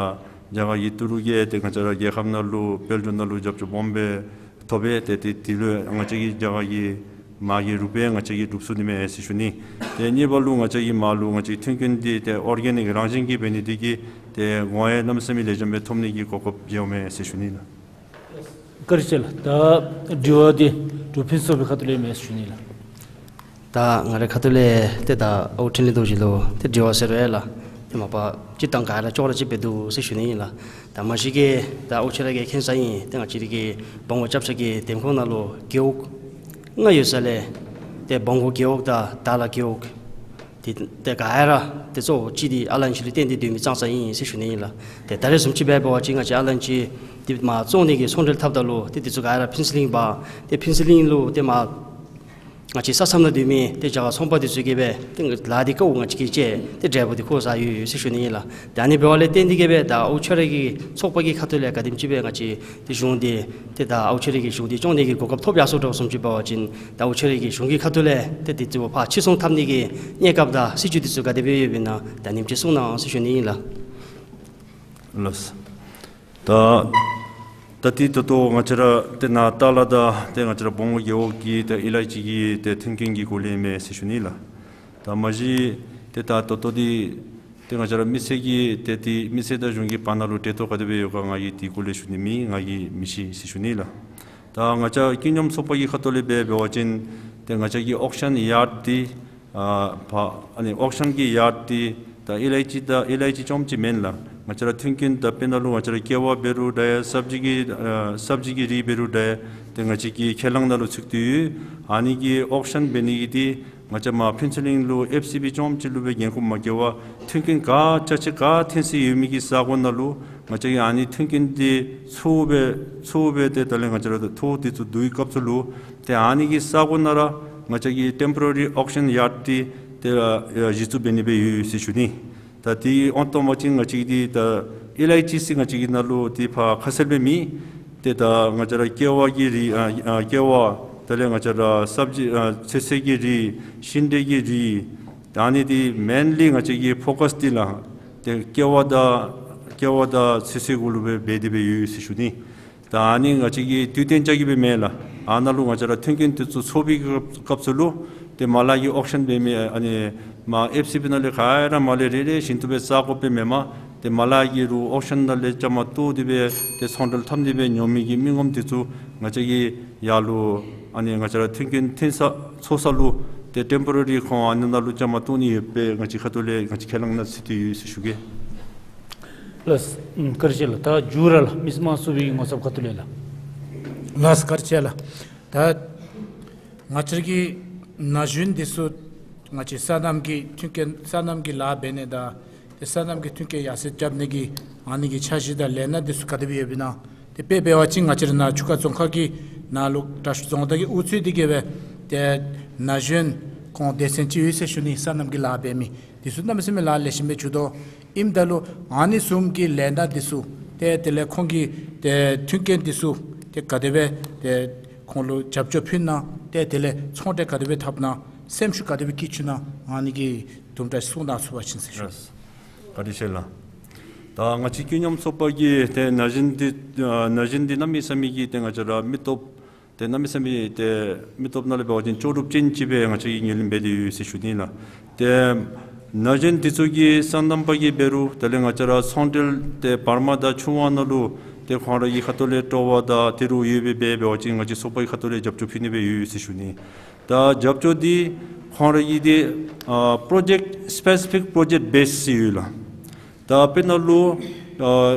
རྒྱ་གར་གྱི་ཏི་རུ་གིས་ཏེ་ང་བཅས་ར་རྒྱལ་ཁབ་ནང་ལུ་དཔལ་འབྱོར་ནང་ལུ་རྒྱབ་སྐྱོར་སྦོམ་སྦེ་ཐོབ་པས། ཏེ་ཏེ་དེ་ལུ་ང་བཅས་ཀྱིས་རྒྱ་གར་གྱི་མར་གྱི་རུ་པའི་ང་བཅས་ཀྱིས་སྒྲུབ་ཚུགས་ནི་མས་ཟེར་ཞུ་ནི། ཏེ་གཉིས་པ་ལུ་ང་བཅས་ཀྱི་མར་ལུ་ང་བཅས་ཀྱི་མཐུན་རྐྱེན་འདི་ཏེ་ཨོར་གེ་ནིཀ་རང་བཞིན་གྱིས་འབད་ནི་འདི་གིས་ཏེ་ངོ་ཡང་གནམ་མེད་ས་མེད་ལེགས་ཤོམ་སྦེ་ཐོབ་ནི་གི་གོ་སྐབས་ཡོད་མས་ཟེར་ཞུ་ནི་ལགས། བཀའ་དྲིན་ཆེ་ལགས། ད་དྲི་བ་འདི་འབྲུག་ཕུན་སུམ་ཚོགས་པའི་ཁ་ཐུག་ལས་མས་ཟེར་ཞུ་ནི་ལགས། ད་ང་རའི་ཁ་ཐུག་ལས་ཏེ་ད་ཨོ་འཕྲིན་ལས་རྡོ་རྗེ་ལུ་ཏེ་དྲི་བ་ཟེར་རུང་ཡང་ལགས། ཏེ་མ་པ་སྤྱིར་བཏང་ག་ར་ཅོག་ར་གཅིག་སྦེ་འདུག་ཟེར་ཞུ་ནི་ཨིན་ལགས། ད་མ་གཞི་གིས་ད་ཨོ་ཁྱོད་ར་གིས་མཁྱེན་གསལ་ཨིན། ཏེ་ང་བཅས་རའི་གི་སྦོམ་སྒོ་སྐྱབས་ཆ་གི་འདེམས་ཁོངས་ནང་ལུ་རྒེད་འོག་ལྔ་ཡོད་ས་ལས་ཏེ་སྦོམ་སྒོ་རྒེད་འོག་དང་དར་ལ་རྒེད་འོག་ཏེ་ཏེ་ག་ར་ཏེ་གཙོ་བོ་ཅིག་འདི་ཨ་ལན་ཅི་ལུ་བརྟེན་ཏེ་སྡོད་མི་ཙང་ཙང་ཨིན་ཟེར་ཞུ་ནི་ཨིན་ལགས། ཏེ་ད་རེས་བཟུམ་ཅིག་འབད་འབད་བ་ཅིན་ང་བཅས་ཨ་ལན་ཅི་འདི་མར་བཙོང་ནི་གི་ཚོང་འབྲེལ་འཐབ་ད་ལུ་ཏེ་འདི་ཚུ་ག་ར་ཕུན་ཚོགས་གླིང་འབད། ཏེ་ཕུན་ཚོགས་གླིང་ལུ་ཏེ་མར་ང་བཅས་ས་མཚམས་ནང་སྡོད་མི་ཏེ་རྒྱ་གར་ཚོང་པ་འདི་ཚུ་གིས་སྦེ་ཏེ་ལཱ་འདི་དཀའཝ་ང་བཅས་ཀྱིས་བཅད་ཏེ་འབྲས་བུ་འདི་ཁོ་བཟའ་ཡོད་ཟེར་ཞུ་ནི་ཨིན་ལགས། ད་ཨ་ནི་འབདཝ་ལས་བརྟེན་འདི་གིས་སྦེ་ད་ཨོ་ཁྱོད་ར་གི་ཚོགས་པ་གི་ཁ་ཐུག་ལས་ག་དེམ་ཅིག་སྦེ་ང་བཅས་ཏེ་གཞུང་འདི་ཏེ་ད་ཨོ་ཁྱོད་ར་གི་གཞུང་འདི་སྐྱོང་ནི་གི་གོ་སྐབས་ཐོབ་ཡར་སོང་དོ་བཟུམ་ཅིག་འབད་བ་ཅིན་ད་ཨོ་ཁྱོད་ར་གི་གཞུང་གི་ཁ་ཐུག་ལས་ཏེ་འདི་ཚུ་ཕར་ཕྱིར་ཚོང་འཐབ་ནི་གི་གནས་སྐབས་དང་སྲིད་བྱུས་འདི་ཚུ་ག་དེ་སྦེ་ཡོདཔ་ཨིན་ན་ད་ཉིནམ་ཅིག་གསུང་གནང་ཟེར་ཞུ་ནི་ཨིན་ལགས། ལགས། ད་ད་ཏེ་ད་ལྟོ་ང་བཅས་ར་ཏེ་ནཱ་ཏཱ་ལ་དང་ཏེ་ང་བཅས་ར་སྦོམ་སྒོ་རྒེད་འོག་གི་ཏེ་ཨི་ལའི་ཅི་གི་ཏེ་མཐུན་རྐྱེན་གྱི་སྐོར་ལས་མས་ཟེར་ཞུ་ནི་ལགས། ད་མ་གཞི་ཏེ་ད་ད་ལྟོ་འདི་ཏེ་ང་བཅས་ར་མི་སེར་གྱི་ཏེ་ཏེ་མི་སེར་དང་གཞུང་གི་བར་ན་ལུ་འབྲེལ་གཏོགས་ག་དེ་སྦེ་ཡོད་ག་ང་གིས་དེའི་སྐོར་ལས་ཞུ་ནི་མེད། ང་གིས་མི་ཤེས་ཟེར་ཞུ་ནི་ལགས། ད་ང་བཅས་ཀུན་སྙོམས་ཚོགས་པ་གི་ཁ་ཐུག་ལས་འབད་འབད་བ་ཅིན་ཏེ་ང་བཅས་ཀྱི་ཨོག་ཤཱན་ཡཱརཌ་འདི་ཨ་ཕར་ཨ་ནི་ཨོག་ཤཱན་གྱི་ཡཱརཌ་འདི་ད་ཨི་ལའི་ཅི་དང་ཨི་ལའི་ཅི་རྐྱངམ་ཅིག་མེན་ལགས། ང་བཅས་ར་མཐུན་རྐྱེན་ད་དཔེར་ན་ལུ་ང་བཅས་ར་ཀེ་བ་འབད་རུང་འདྲ་ཡ་སབ་ཇི་གི་ཨ་སབ་ཇི་གི་རིགས་འབད་རུང་འདྲ་ཡ་ཏེ་ང་བཅས་ཀྱི་ཁས་བླངས་ནང་ལུ་ཚུད་དེ་ཡོད། ཨ་ནི་གི་ཨོག་ཤཱན་འབད་ནི་གི་འདི་ང་བཅས་མར་ཕུན་ཚོགས་གླིང་ལུ་ཨེཕ་སི་བི་རྐྱངམ་ཅིག་ལུ་སྦེ་འགན་ཁུར་མ་བཀལ་བར་མཐུན་རྐྱེན་ག་ཅི་ཅིག་ག་ཐོན་སྲིད་ཡོད་མི་གི་ས་གོ་ནང་ལུ་ང་བཅས་ཀྱིས་ཨ་ནི་མཐུན་རྐྱེན་འདི་གཙོ་བོ་སྦེ་གཙོ་བོ་སྦེ་ཏེ་ད་ལས་ང་བཅས་ར་ཐོ་འདི་ཚུ་བསྡུ་བའི་སྐབས་སུ་ལུ་ཏེ་ཨ་ནི་གི་ས་གོ་ནང་ར་ང་བཅས་ཀྱི་ཊེམ་པོ་ར་རི་ཨོག་ཤཱན་ཡཱརཌ་འདི་ཏེ་ཨ་གཞི་བཙུགས་འབད་ནི་སྦེ་ཡོད་ཟེར་ཞུ་ནི། ད་དེ་འོང་དོ་བཟུམ་ཅིག་ང་བཅས་ཀྱི་འདི་ད་ཨི་ལའི་ཅི་ཟེར་ང་བཅས་ཀྱི་ནང་ལུ་འདི་ཕར་ཁ་གསལ་སྦེ་མེད། ཏེ་ད་ང་བཅས་ར་ཀེ་བ་གི་རིགས་ཨ་ཨ་ཀེ་བ་དེ་ལས་ང་བཅས་ར་སབ་ཇི་ཨ་ཚོད་བསྲེ་གི་རིགས་ཤིང་འབྲས་ཀྱི་རིགས་ད་ཨ་ནི་འདི་མེན་ལི་ང་བཅས་ཀྱི་ཕོ་ཀཱས་འདི་ལགས་ཏེ་ཀེ་བ་དང་ཀེ་བ་དང་ཚོད་བསྲེ་གུ་ལུ་སྦེ་འབད་དེ་སྦེ་ཡོད་ཟེར་ཞུ་ནི། ད་ཨ་ནི་ང་བཅས་ཀྱིས་དུས་གཏན་འཇགས་ཀྱི་སྦེ་མེན་ལགས། ཨ་ནཱ་ལུ་ང་བཅས་ར་མཐུན་རྐྱེན་འདི་ཚུ་ཚོགས་པའི་སྐབས་སུ་ལུ་ཏེ་མ་ལག་གི་ཨོག་ཤཱན་འབད་མི་ཨ་ནི་མར་ཨེཕ་སི་བི་ནང་ལས་ག་ར་མར་ལས་རེ་རེ་བཞིན་དུ་སྦེ་བཙག་དགོཔ་སྦེ་མེན་པར་ཏེ་མ་ལག་གི་རུང་ཨོག་ཤཱན་ནང་ལས་བཅའ་མར་གཏོགས་ཏེ་སྦེ་ཏེ་ཚོང་འབྲེལ་འཐབ་ནི་སྦེ་ཉོ་མི་གི་མི་ངོམ་འདི་ཚུ་ང་བཅས་ཀྱིས་ཡར་ལུ་ཨ་ནི་ང་བཅས་ར་མཐུན་རྐྱེན་ཐོན་ས་ཚོགས་ས་ལུ་ཏེ་ཊེམ་པོ་ར་རི་ཁོང་ཨ་ནི་ནང་ལུ་བཅའ་མར་གཏོགས་ནི་ཡོད་པའི་ང་བཅས་ཁ་ཐུག་ལས་ང་བཅས་ཁས་བླངས་ནང་ཚུད་དེ་ཡོད་ཟེར་ཞུ་གེ། ལགས། ཨམ་བཀའ་དྲིན་ཆེ་ལགས། ད་མཇུག་ར་ལགས་མི་དམངས་ཚོགས་པའི་ངོ་ཚབ་ཁ་ཐུག་ལས་ལགས། ལགས་བཀའ་དྲིན་ཆེ་ལགས། ད་ང་བཅས་ཀྱི་ན་གཞོན་འདི་ཚུ་ང་བཅས་སོ་ནམ་གྱི་མཐུན་རྐྱེན་སོ་ནམ་གྱི་ལཱ་འབད་ནི་དང་ཏེ་སོ་ནམ་གྱི་མཐུན་རྐྱེན་ཡར་སེང་རྐྱབ་ནི་གི་ཨ་ནི་གི་འཆར་གཞི་དང་ལས་སྣ་འདི་ཚུ་ག་དེ་སྦེ་ཡོདཔ་ཨིན་ན། ཏེ་དཔེ་འབད་བ་ཅིན་ང་བཅས་ར་ནཱ་ཆུ་ཁ་རྫོང་ཁག་གི་ནང་ལུ་དྲག་ཤོས་རྫོང་བདག་གིས་དབུ་ཁྲིད་དེ་གིས་སྦེ་ཏེ་ན་གཞོན་ཁོང་སྡེ་ཚན་ཅིག་ཡོད་ཟེར་ཞུ་ནི། སོ་ནམ་གྱི་ལཱ་འབད་མི་འདི་ཚུ་གནམ་མེད་ས་མེད་ལཱ་ལེགས་ཤོམ་སྦེ་འགྱོ་དོ། ཨིནམ་ད་ལུ་ཨ་ནི་བཟུམ་གྱི་ལས་སྣ་འདི་ཚུ་ཏེ་དེ་ལས་ཁོང་གི་ཏེ་མཐུན་རྐྱེན་འདི་ཚུ་ཏེ་ག་དེ་སྦེ་ཏེ་ཁོང་ལུ་རྒྱབ་སྐྱོར་ཕུལ་ན་ཏེ་དེ་ལས་ཚོང་འབྲེལ་ག་དེ་སྦེ་འཐབ་ན་སེམས་ཤུགས་ག་དེ་སྦེ་སྐྱེད་བཅུག་ན་ཨ་ནི་གི་དུམ་གྲ་གསུང་གནང་ཚུགས་པ་ཅིན་ཟེར་ཞུ། བཀའ་དྲིན་ཆེ་ལགས། ད་ང་བཅས་ཀུན་སྙོམས་ཚོགས་པ་གིས་ཏེ་ན་གཞོན་འདི་ཨ་ན་གཞོན་འདི་གནམ་མེད་ས་མེད་ཀྱི་ཏེ་ང་བཅས་ར་མི་སྟོབས་ཏེ་གནམ་མེད་ས་མེད་ཏེ་མི་སྟོབས་ནང་ལས་འབད་བ་ཅིན་ལྕོགས་གྲུབ་ཅན་ཅིག་སྦེ་ང་བཅས་ཀྱིས་ངོས་ལེན་འབད་དེ་ཡོད་ཟེར་ཞུ་ནི་ལགས། ཏེ་ ན་གཞོན་འདི་ཚུ་གིས་སོ་ནམ་པ་གིས་འབད་རུང་དེ་ལས་ང་བཅས་ར་ཚོང་འབྲེལ་ཏེ་བར་མ་དང་ཆུང་བ་ནང་ལུ་ཏེ་ཁོང་ར་གི་ཁ་ཐུག་ལས་སྤྲོ་བ་དང་དེ་རུ་ཡོད་པའི་འབད་འབད་བ་ཅིན་ང་བཅས་ཚོགས་པ་གི་ཁ་ཐུག་ལས་རྒྱབ་སྐྱོར་ཕུལ་ནི་སྦེ་ཡོད་ཟེར་ཞུ་ནི། ད་རྒྱབ་སྐྱོར་འདི་ཁོང་ར་གི་འདི་ཨ་project specific project base ཡོད་ལགས། ད་དཔེར་ན་ལུ་ཨ་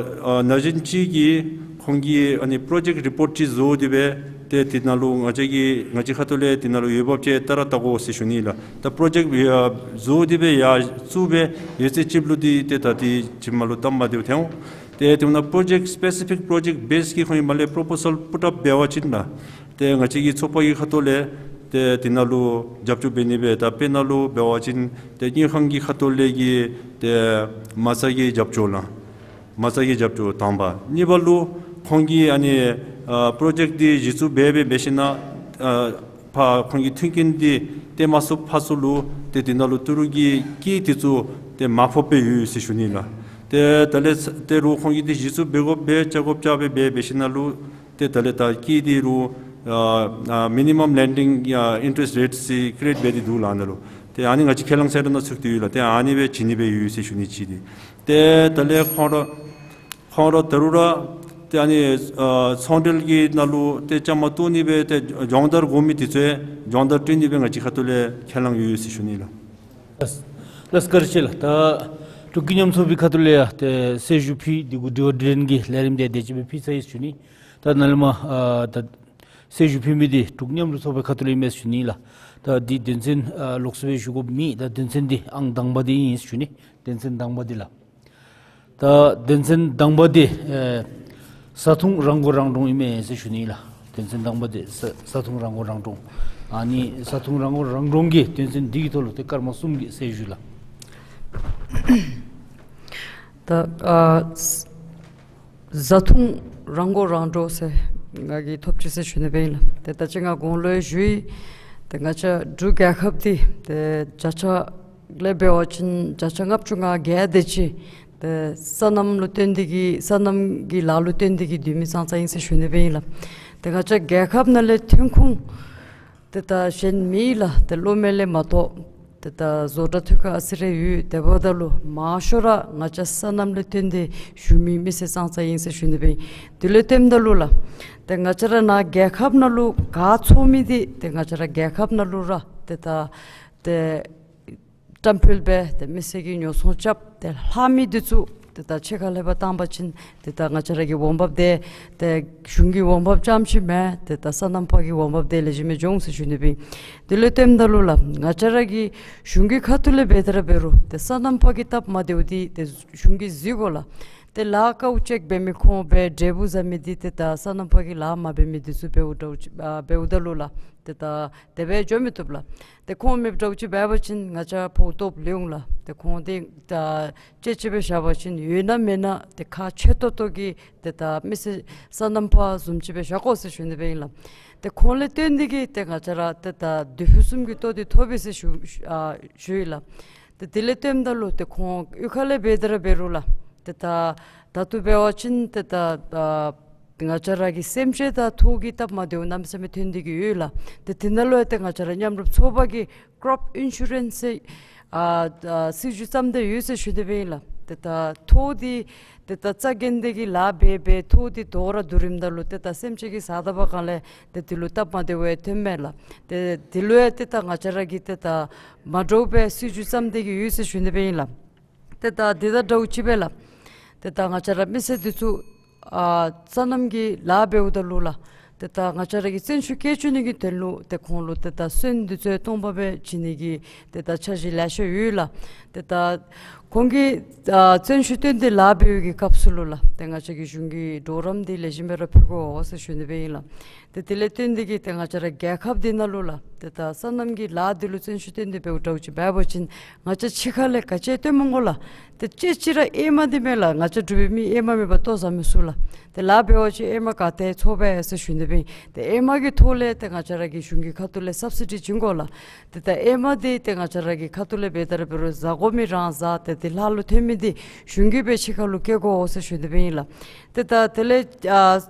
ཨ་ན་གཞོན་ཅིག་གིས་ཁོང་གིས་ཨ་ནི་project report ཅིག་བཟོ་སྟེ་སྦེ་ཏེ་དེ་ནང་ལུ་ང་བཅས་ཀྱི་ང་བཅས་ཁ་ཐུག་ལས་དེ་ནང་ལུ་འོས་འབབ་ཅིག་བལྟ་ར་བལྟ་དགོ་ཟེར་ཞུ་ནི་ལགས། ད་project ཨ་བཟོ་སྟེ་སྦེ་ཡར་བཙུགས་སྦེ་ཡོད་ཚད་ཅིག་ལུ་འདི་ཏེ་ད་འདི་ཅིག་མ་ལུ་སྟབས་མ་བདེཝ་ཐོན་འོང་། ཏེ་དེ་ནང་project specific project base གི་ཁོང་གིས་མར་ལས་proposal put up འབད་བ་ཅིན་ལགས། ཏེ་ང་བཅས་ཀྱི་ཚོགས་པ་གི་ཁ་ཐུག་ལས་ཏེ་དེ་ནང་ལུ་རྒྱབ་སྐྱོར་འབད་ནི་སྦེ་ད་དཔེར་ན་ལུ་འབད་བ་ཅིན་ཏེ་དངུལ་ཁང་གི་ཁ་ཐུག་ལས་ཀྱི་ཏེ་མ་རྩ་གི་རྒྱབ་སྐྱོར་ལགས། མ་རྩ་གི་རྒྱབ་སྐྱོར་དང་པ། གཉིས་པ་ལུ་ཁོང་གིས་ཨ་ནི་ཨ་project འདི་གཞི་བཙུགས་འབད་འབད་འབད་ཞིན་ན་ཨ་ཕར་ཁོང་གི་མཐུན་རྐྱེན་འདི་སྟོན་མ་ཚུགས་ཕར་ཚུར་ལུ་ཏེ་དེ་ནང་ལུ་ཏི་རུ་གི་སྐྱིད་འདི་ཚུ་ཏེ་མར་ཕབ་སྦེ་ཡོད་ཟེར་ཞུ་ནི་ལགས། ཏེ་ད་ལས་ཏེ་རུང་ཁོང་གིས་འདི་གཞི་བཙུགས་འབད་དགོཔ་འབད་རྐྱབ་དགོཔ་རྐྱབ་སྦེ་འབད་འབད་ཞིན་ན་ལུ་ཏེ་ད་ལས་ད་སྐྱིད་འདི་རུང་ཨ་ཨ་minimum lending ཨ་interest rate ཟེར་ཀ་རེཊ་འབད་དེ་འདུག་ལགས་ནཱ་ལུ། ཏེ་ཨ་ནི་ང་བཅས་ཁས་བླངས་ཚད་ནང་ཚུད་དེ་ཡོད་ལགས། ཏེ་ཨ་ནི་སྦེ་བྱིན་ནི་སྦེ་ཡོད་ཟེར་ཞུ་ནི་ཅིག་འདི། ཏེ་ད་ལས་ཁོང་ར་ཁོང་ར་ད་རུང་ར་ཏེ་ཨ་ནི་ཨ་ཚོང་འབྲེལ་གྱི་ནང་ལུ་ཏེ་བཅའ་མར་གཏོགས་ནི་སྦེ་ཏེ་སྦྱོང་བརྡར་དགོ་མི་འདི་ཚུ་སྦྱོང་བརྡར་སྤྲོད་ནི་སྦེ་ང་བཅས་ཁ་ཐུག་ལས་ཁས་བླངས་ཡོད་ཟེར་ཞུ་ནི་ལགས། ལགས་བཀའ་དྲིན་ཆེ་ལགས། ད་འབྲུག་གི་མཉམ་ཚོགས་པའི་ཁ་ཐུག་ལས་ཡང་ཏེ་གསལ་ཞུ་ཕུལ་འདི་གུ་དྲི་བ་དྲིས་ལན་གྱི་ལས་རིམ་འདི་དེ་ཅིག་སྦེ་ཕུལ་ཚར་ཡི་ཟེར་ཞུ་ནི། ད་ནཱ་ལས་མར་ཨ་ད་གསལ་ཞུ་ཕུལ་མི་འདི་འབྲུག་མཉམ་རུབ་ཚོགས་པའི་ཁ་ཐུག་ལས་ཨིན་མས་ཟེར་ཞུ་ནི་ལགས། ད་འདི་དོན་ཚན་ཨ་ལོགས་སུ་སྦེ་ཞུ་དགོཔ་མེད། ད་དོན་ཚན་འདི་ཨང་དང་པ་འདི་ཨིན་ཟེར་ཞུ་ནི། དོན་ཚན་དང་པ་འདི་ལགས། ད་དོན་ཚན་དང་པ་འདི་ཨེ་བཟའ་འཐུང་རང་མགོ་རང་འདྲོངས་ཨིན་མས་ཟེར་ཞུ་ནི་ལགས། དོན་ཚན་དང་པ་འདི་བཟའ་བཟའ་འཐུང་རང་མགོ་རང་འདྲོངས། ཨ་ནི་བཟའ་འཐུང་རང་མགོ་རང་འདྲོངས་ཀྱི་དོན་ཚན་འདི་གི་ཐོག་ལུ་ཏེ་སྐར་མ་གསུམ་གྱི་གསལ་ཞུ་ལགས། ད་ཨ་བཟའ་འཐུང་རང་མགོ་རང་འདྲོངས་ཟེར་ང་གིས་ཐོབ་ཅི་ཟེར་ཞུ་ནི་སྦེ་ཨིན་ལགས། ཏེ་ད་ཅི་ང་གོང་ལུ་ཡང་ཞུ་ཡི། ཏེ་ང་བཅས་འབྲུག་རྒྱལ་ཁབ་འདི་ཏེ་བརྒྱ་ཆ་ལས་འབད་བ་ཅིན་བརྒྱ་ཆ་ལྔ་བཅུ་ང་བརྒྱད་དེ་ཅིག་ཏེ་སོ་ནམ་ལུ་བརྟེན་ཏེ་གིས་སོ་ནམ་གྱི་ལཱ་ལུ་བརྟེན་ཏེ་གིས་སྡོད་མི་ཙང་ཙང་ཨིན་ཟེར་ཞུ་ནི་སྦེ་ཨིན་ལགས། ཏེ་ང་བཅས་རྒྱལ་ཁབ་ནང་ལས་ཐོན་ཁུངས་ཏེ་ད་གཞན་མེད་ལགས། ཏེ་གློག་མེ་ལས་མ་གཏོགས་ཏེ་ད་བཟོ་གྲྭ་འཐུས་ཁང་ཨ་ཙི་རེ་ཡོད། དེ་འབདཝ་ད་ལུ་མང་ཤོས་ར་ང་བཅས་སོ་ནམ་ལུ་བརྟེན་ཏེ་བཞུགས་མི་མི་སེར་ཙང་ཙང་ཨིན་ཟེར་ཞུ་ནི་སྦེ་ཨིན། དེ་ལུ་བརྟེནམ་ད་ལུ་ལགས་ཏེ་ང་བཅས་ར་ནཱ་རྒྱལ་ཁབ་ནང་ལུ་ག་འཚོ་མི་འདི་ཏེ་ང་བཅས་ར་རྒྱལ་ཁབ་ནང་ལུ་ར་ཏེ་ད་ཏེ་བཀྲམ་སྤེལ་འབད་ཏེ་མི་སེར་གྱིས་ཉོ་ཚོང་རྐྱབ་སྟེ་ལྷག་མི་འདི་ཚུ་ཏེ་ད་ཕྱི་ཁར་ལས་ཕར་བཏང་པ་ཅིན་ཏེ་ད་ང་བཅས་ར་གི་འོང་འབབ་འདི་ཏེ་གཞུང་གི་འོང་འབབ་རྐྱངམ་ཅིག་མེན། ཏེ་ད་སོ་ནམ་པ་གི་འོང་འབབ་འདི་ལེགས་ཤོམ་སྦེ་འགྱོ་འོང་ཟེར་ཞུ་ནི་སྦེ་ཨིན། དེ་ལུ་བརྟེནམ་ད་ལུ་ལགས་ང་བཅས་ར་གི་གཞུང་གི་ཁ་ཐུག་ལས་འབད་དེ་ར་འབད་རུང་ཏེ་སོ་ནམ་པ་གི་སྟབས་མ་བདེཝ་འདི་ཏེ་གཞུང་གིས་གཟིགས་དགོ་ལགས། ཏེ་ལཱ་དཀའཝ་སྤྱད་འབད་མི་ཁོང་སྦེ་འབྲས་བུ་བཟའ་མི་འདི་ཏེ་ད་སོ་ནམ་པ་གིས་ལཱ་མ་འབད་མི་འདི་ཚུ་འབདཝ་འདྲཝ་ཅིག་ཨ་འབདཝ་ད་ལུ་ལགས་ཏེ་ད་དེ་སྦེ་འགྱོ་མི་བཏུབ་ལགས། ཏེ་ཁོང་མེདཔ་འདྲཝ་ཅིག་འབད་བ་ཅིན་ང་བཅས་ཕོག་ཐུག་ལེན་འོང་ལགས། ཏེ་ཁོང་འདི་ད་དཔྱེ་ཅིག་སྦེ་བཞག་པ་ཅིན་ཡོད་ན་མེད་ན་ཏེ་ཁག་ཆེ་ཏོག་ཏོ་གི་ཏེ་ད་མི་སེར་སོ་ནམ་པ་བཟུམ་ཅིག་སྦེ་བཞག་དགོ་ཟེར་ཞུ་ནི་སྦེ་ཨིན་ལགས། ཏེ་ཁོང་ལས་བརྟེན་ཏེ་གིས་ཏེ་ང་བཅས་ར་ཏེ་ད་བདུད་ཕུང་གསུམ་གྱི་ལྟོ་འདི་ཐོབ་པས་ཟེར་ཞུ་ཞུ་ཨ་ཞུ་ཡི་ལགས། ཏེ་དེ་ལས་བརྟེནམ་ད་ལུ་ཏེ་ཁོང་གཡུས་ཁ་ལས་འབད་དེ་ར་འབད་རུང་ལགས་ཏེ་ད་ད་ལྟོ་འབད་བ་ཅིན་ཏེ་ད་ཨ་ང་བཅས་ར་གི་སེམས་ཅན་དང་ཐོག་གི་སྟབས་མ་བདེཝ་གནམ་མེད་ས་མེད་ཐོན་ཏེ་གིས་ཡོད་ལགས། ཏེ་དེ་ནང་ལུ་ཡང་ཏེ་ང་བཅས་ར་མཉམ་རུབ་ཚོགས་པ་གིས་ཀོརོཔ་ཨིན་ཤུ་རེནསི་ཟེར་ཨ་ཨ་སྲིད་བྱུས་བརྩམས་ཏེ་ཡོད་ཟེར་ཞུ་ནི་སྦེ་ཨིན་ལགས། ཏེ་ད་ཐོག་འདི་ཏེ་ད་རྩ་འགེངས་ཏེ་གིས་ལཱ་འབད་འབད་ཐོག་འདི་དོ་རུང་བསྡུ་རནམ་ད་ལུ་ཏེ་ད་སེམས་ཅན་གྱིས་བཟའ་ད་པའི་སྒང་ལས་ཏེ་དེ་ལུ་སྟབས་མ་བདེཝ་ཐོནམ་མས་ལགས། ཏེ་དེ་ལུ་ཡང་ཏེ་ད་ང་བཅས་ར་གིས་ཏེ་ད་མ་འདྲཝ་སྦེ་སྲིད་བྱུས་བརྩམས་ཏེ་གིས་ཡོད་ཟེར་ཞུ་ནི་སྦེ་ཨིན་ལགས། ཏེ་ད་འདི་དང་འདྲཝ་ཅིག་སྦེ་ལགས། ཏེ་ད་ང་བཅས་ར་མི་སེར་འདི་ཚུ་ཨ་སོ་ནམ་གྱི་ལཱ་འབདཝ་ད་ལུ་ལགས། ཏེ་ད་ང་བཅས་ར་གིས་བཙན་ཤུགས་བཀལ་བཅུག་ནི་གི་དོན་ལུ་ཏེ་ཁོང་ལུ་ཏེ་ད་སོན་འདི་ཚུ་སྟོང་པ་སྦེ་བྱིན་ནི་གི་ཏེ་ད་འཆར་གཞི་ལེ་ཤ་ཡོད་ལགས། ཏེ་ད་ཁོང་གིས་ཨ་བཙན་ཤུགས་བཏོན་ཏེ་ལཱ་འབད་བའི་གི་སྐབས་སུ་ལུ་ལགས། ཏེ་ང་བཅས་ཀྱིས་གཞུང་གི་གྲོགས་རམ་འདི་ལེགས་ཤོམ་སྦེ་ར་ཕུལ་དགོ་ཟེར་ཞུ་ནི་སྦེ་ཨིན་ལགས། ཏེ་དེ་ལས་བརྟེན་ཏེ་གིས་ཏེ་ང་བཅས་ར་རྒྱལ་ཁབ་འདི་ནང་ལུ་ལགས། ཏེ་ད་སོ་ནམ་གྱི་ལཱ་འདི་ལུ་བརྩོན་ཤུགས་བཏོན་ཏེ་འབདཝ་འདྲཝ་ཅིག་འབད་བ་ཅིན་ང་བཅས་ཕྱི་ཁ་ལས་ག་ཅི་སྟོནམ་མས་གོ་ལགས། ཏེ་ཅིག་ཅིག་ར་ཨེ་མ་འདི་མས་ལགས། ང་བཅས་འབྲུག་པའི་མི་ཨེ་མ་མེད་པར་ལྟོ་བཟའ་མི་ཚུ་ལགས། ཏེ་ལཱ་འབད་བ་ཅིན་ཨེ་མ་ག་ཏེ་འཚོ་བས་ཟེར་ཞུ་ནི་སྦེ་ཨིན། ཏེ་ཨེ་མ་གི་ཐོག་ལས་ཏེ་ང་བཅས་ར་གིས་གཞུང་གི་ཁ་ཐུག་ལས་སབ་སི་ཌི་བྱིན་དགོ་ལགས། ཏེ་ད་ཨེ་མ་འདི་ཏེ་ང་བཅས་ར་གི་ཁ་ཐུག་ལས་འབད་དེ་ར་འབད་རུང་བཟའ་དགོ་མི་རང་བཟའ། ཏེ་དེ་ལྷག་ལུ་ཐོན་མི་འདི་གཞུང་གིས་སྦེ་ཕྱི་ཁ་ལུ་བཀལ་དགོ་ཟེར་ཞུ་ནི་སྦེ་ཨིན་ལགས། ཏེ་ད་དེ་ལས་ཨ་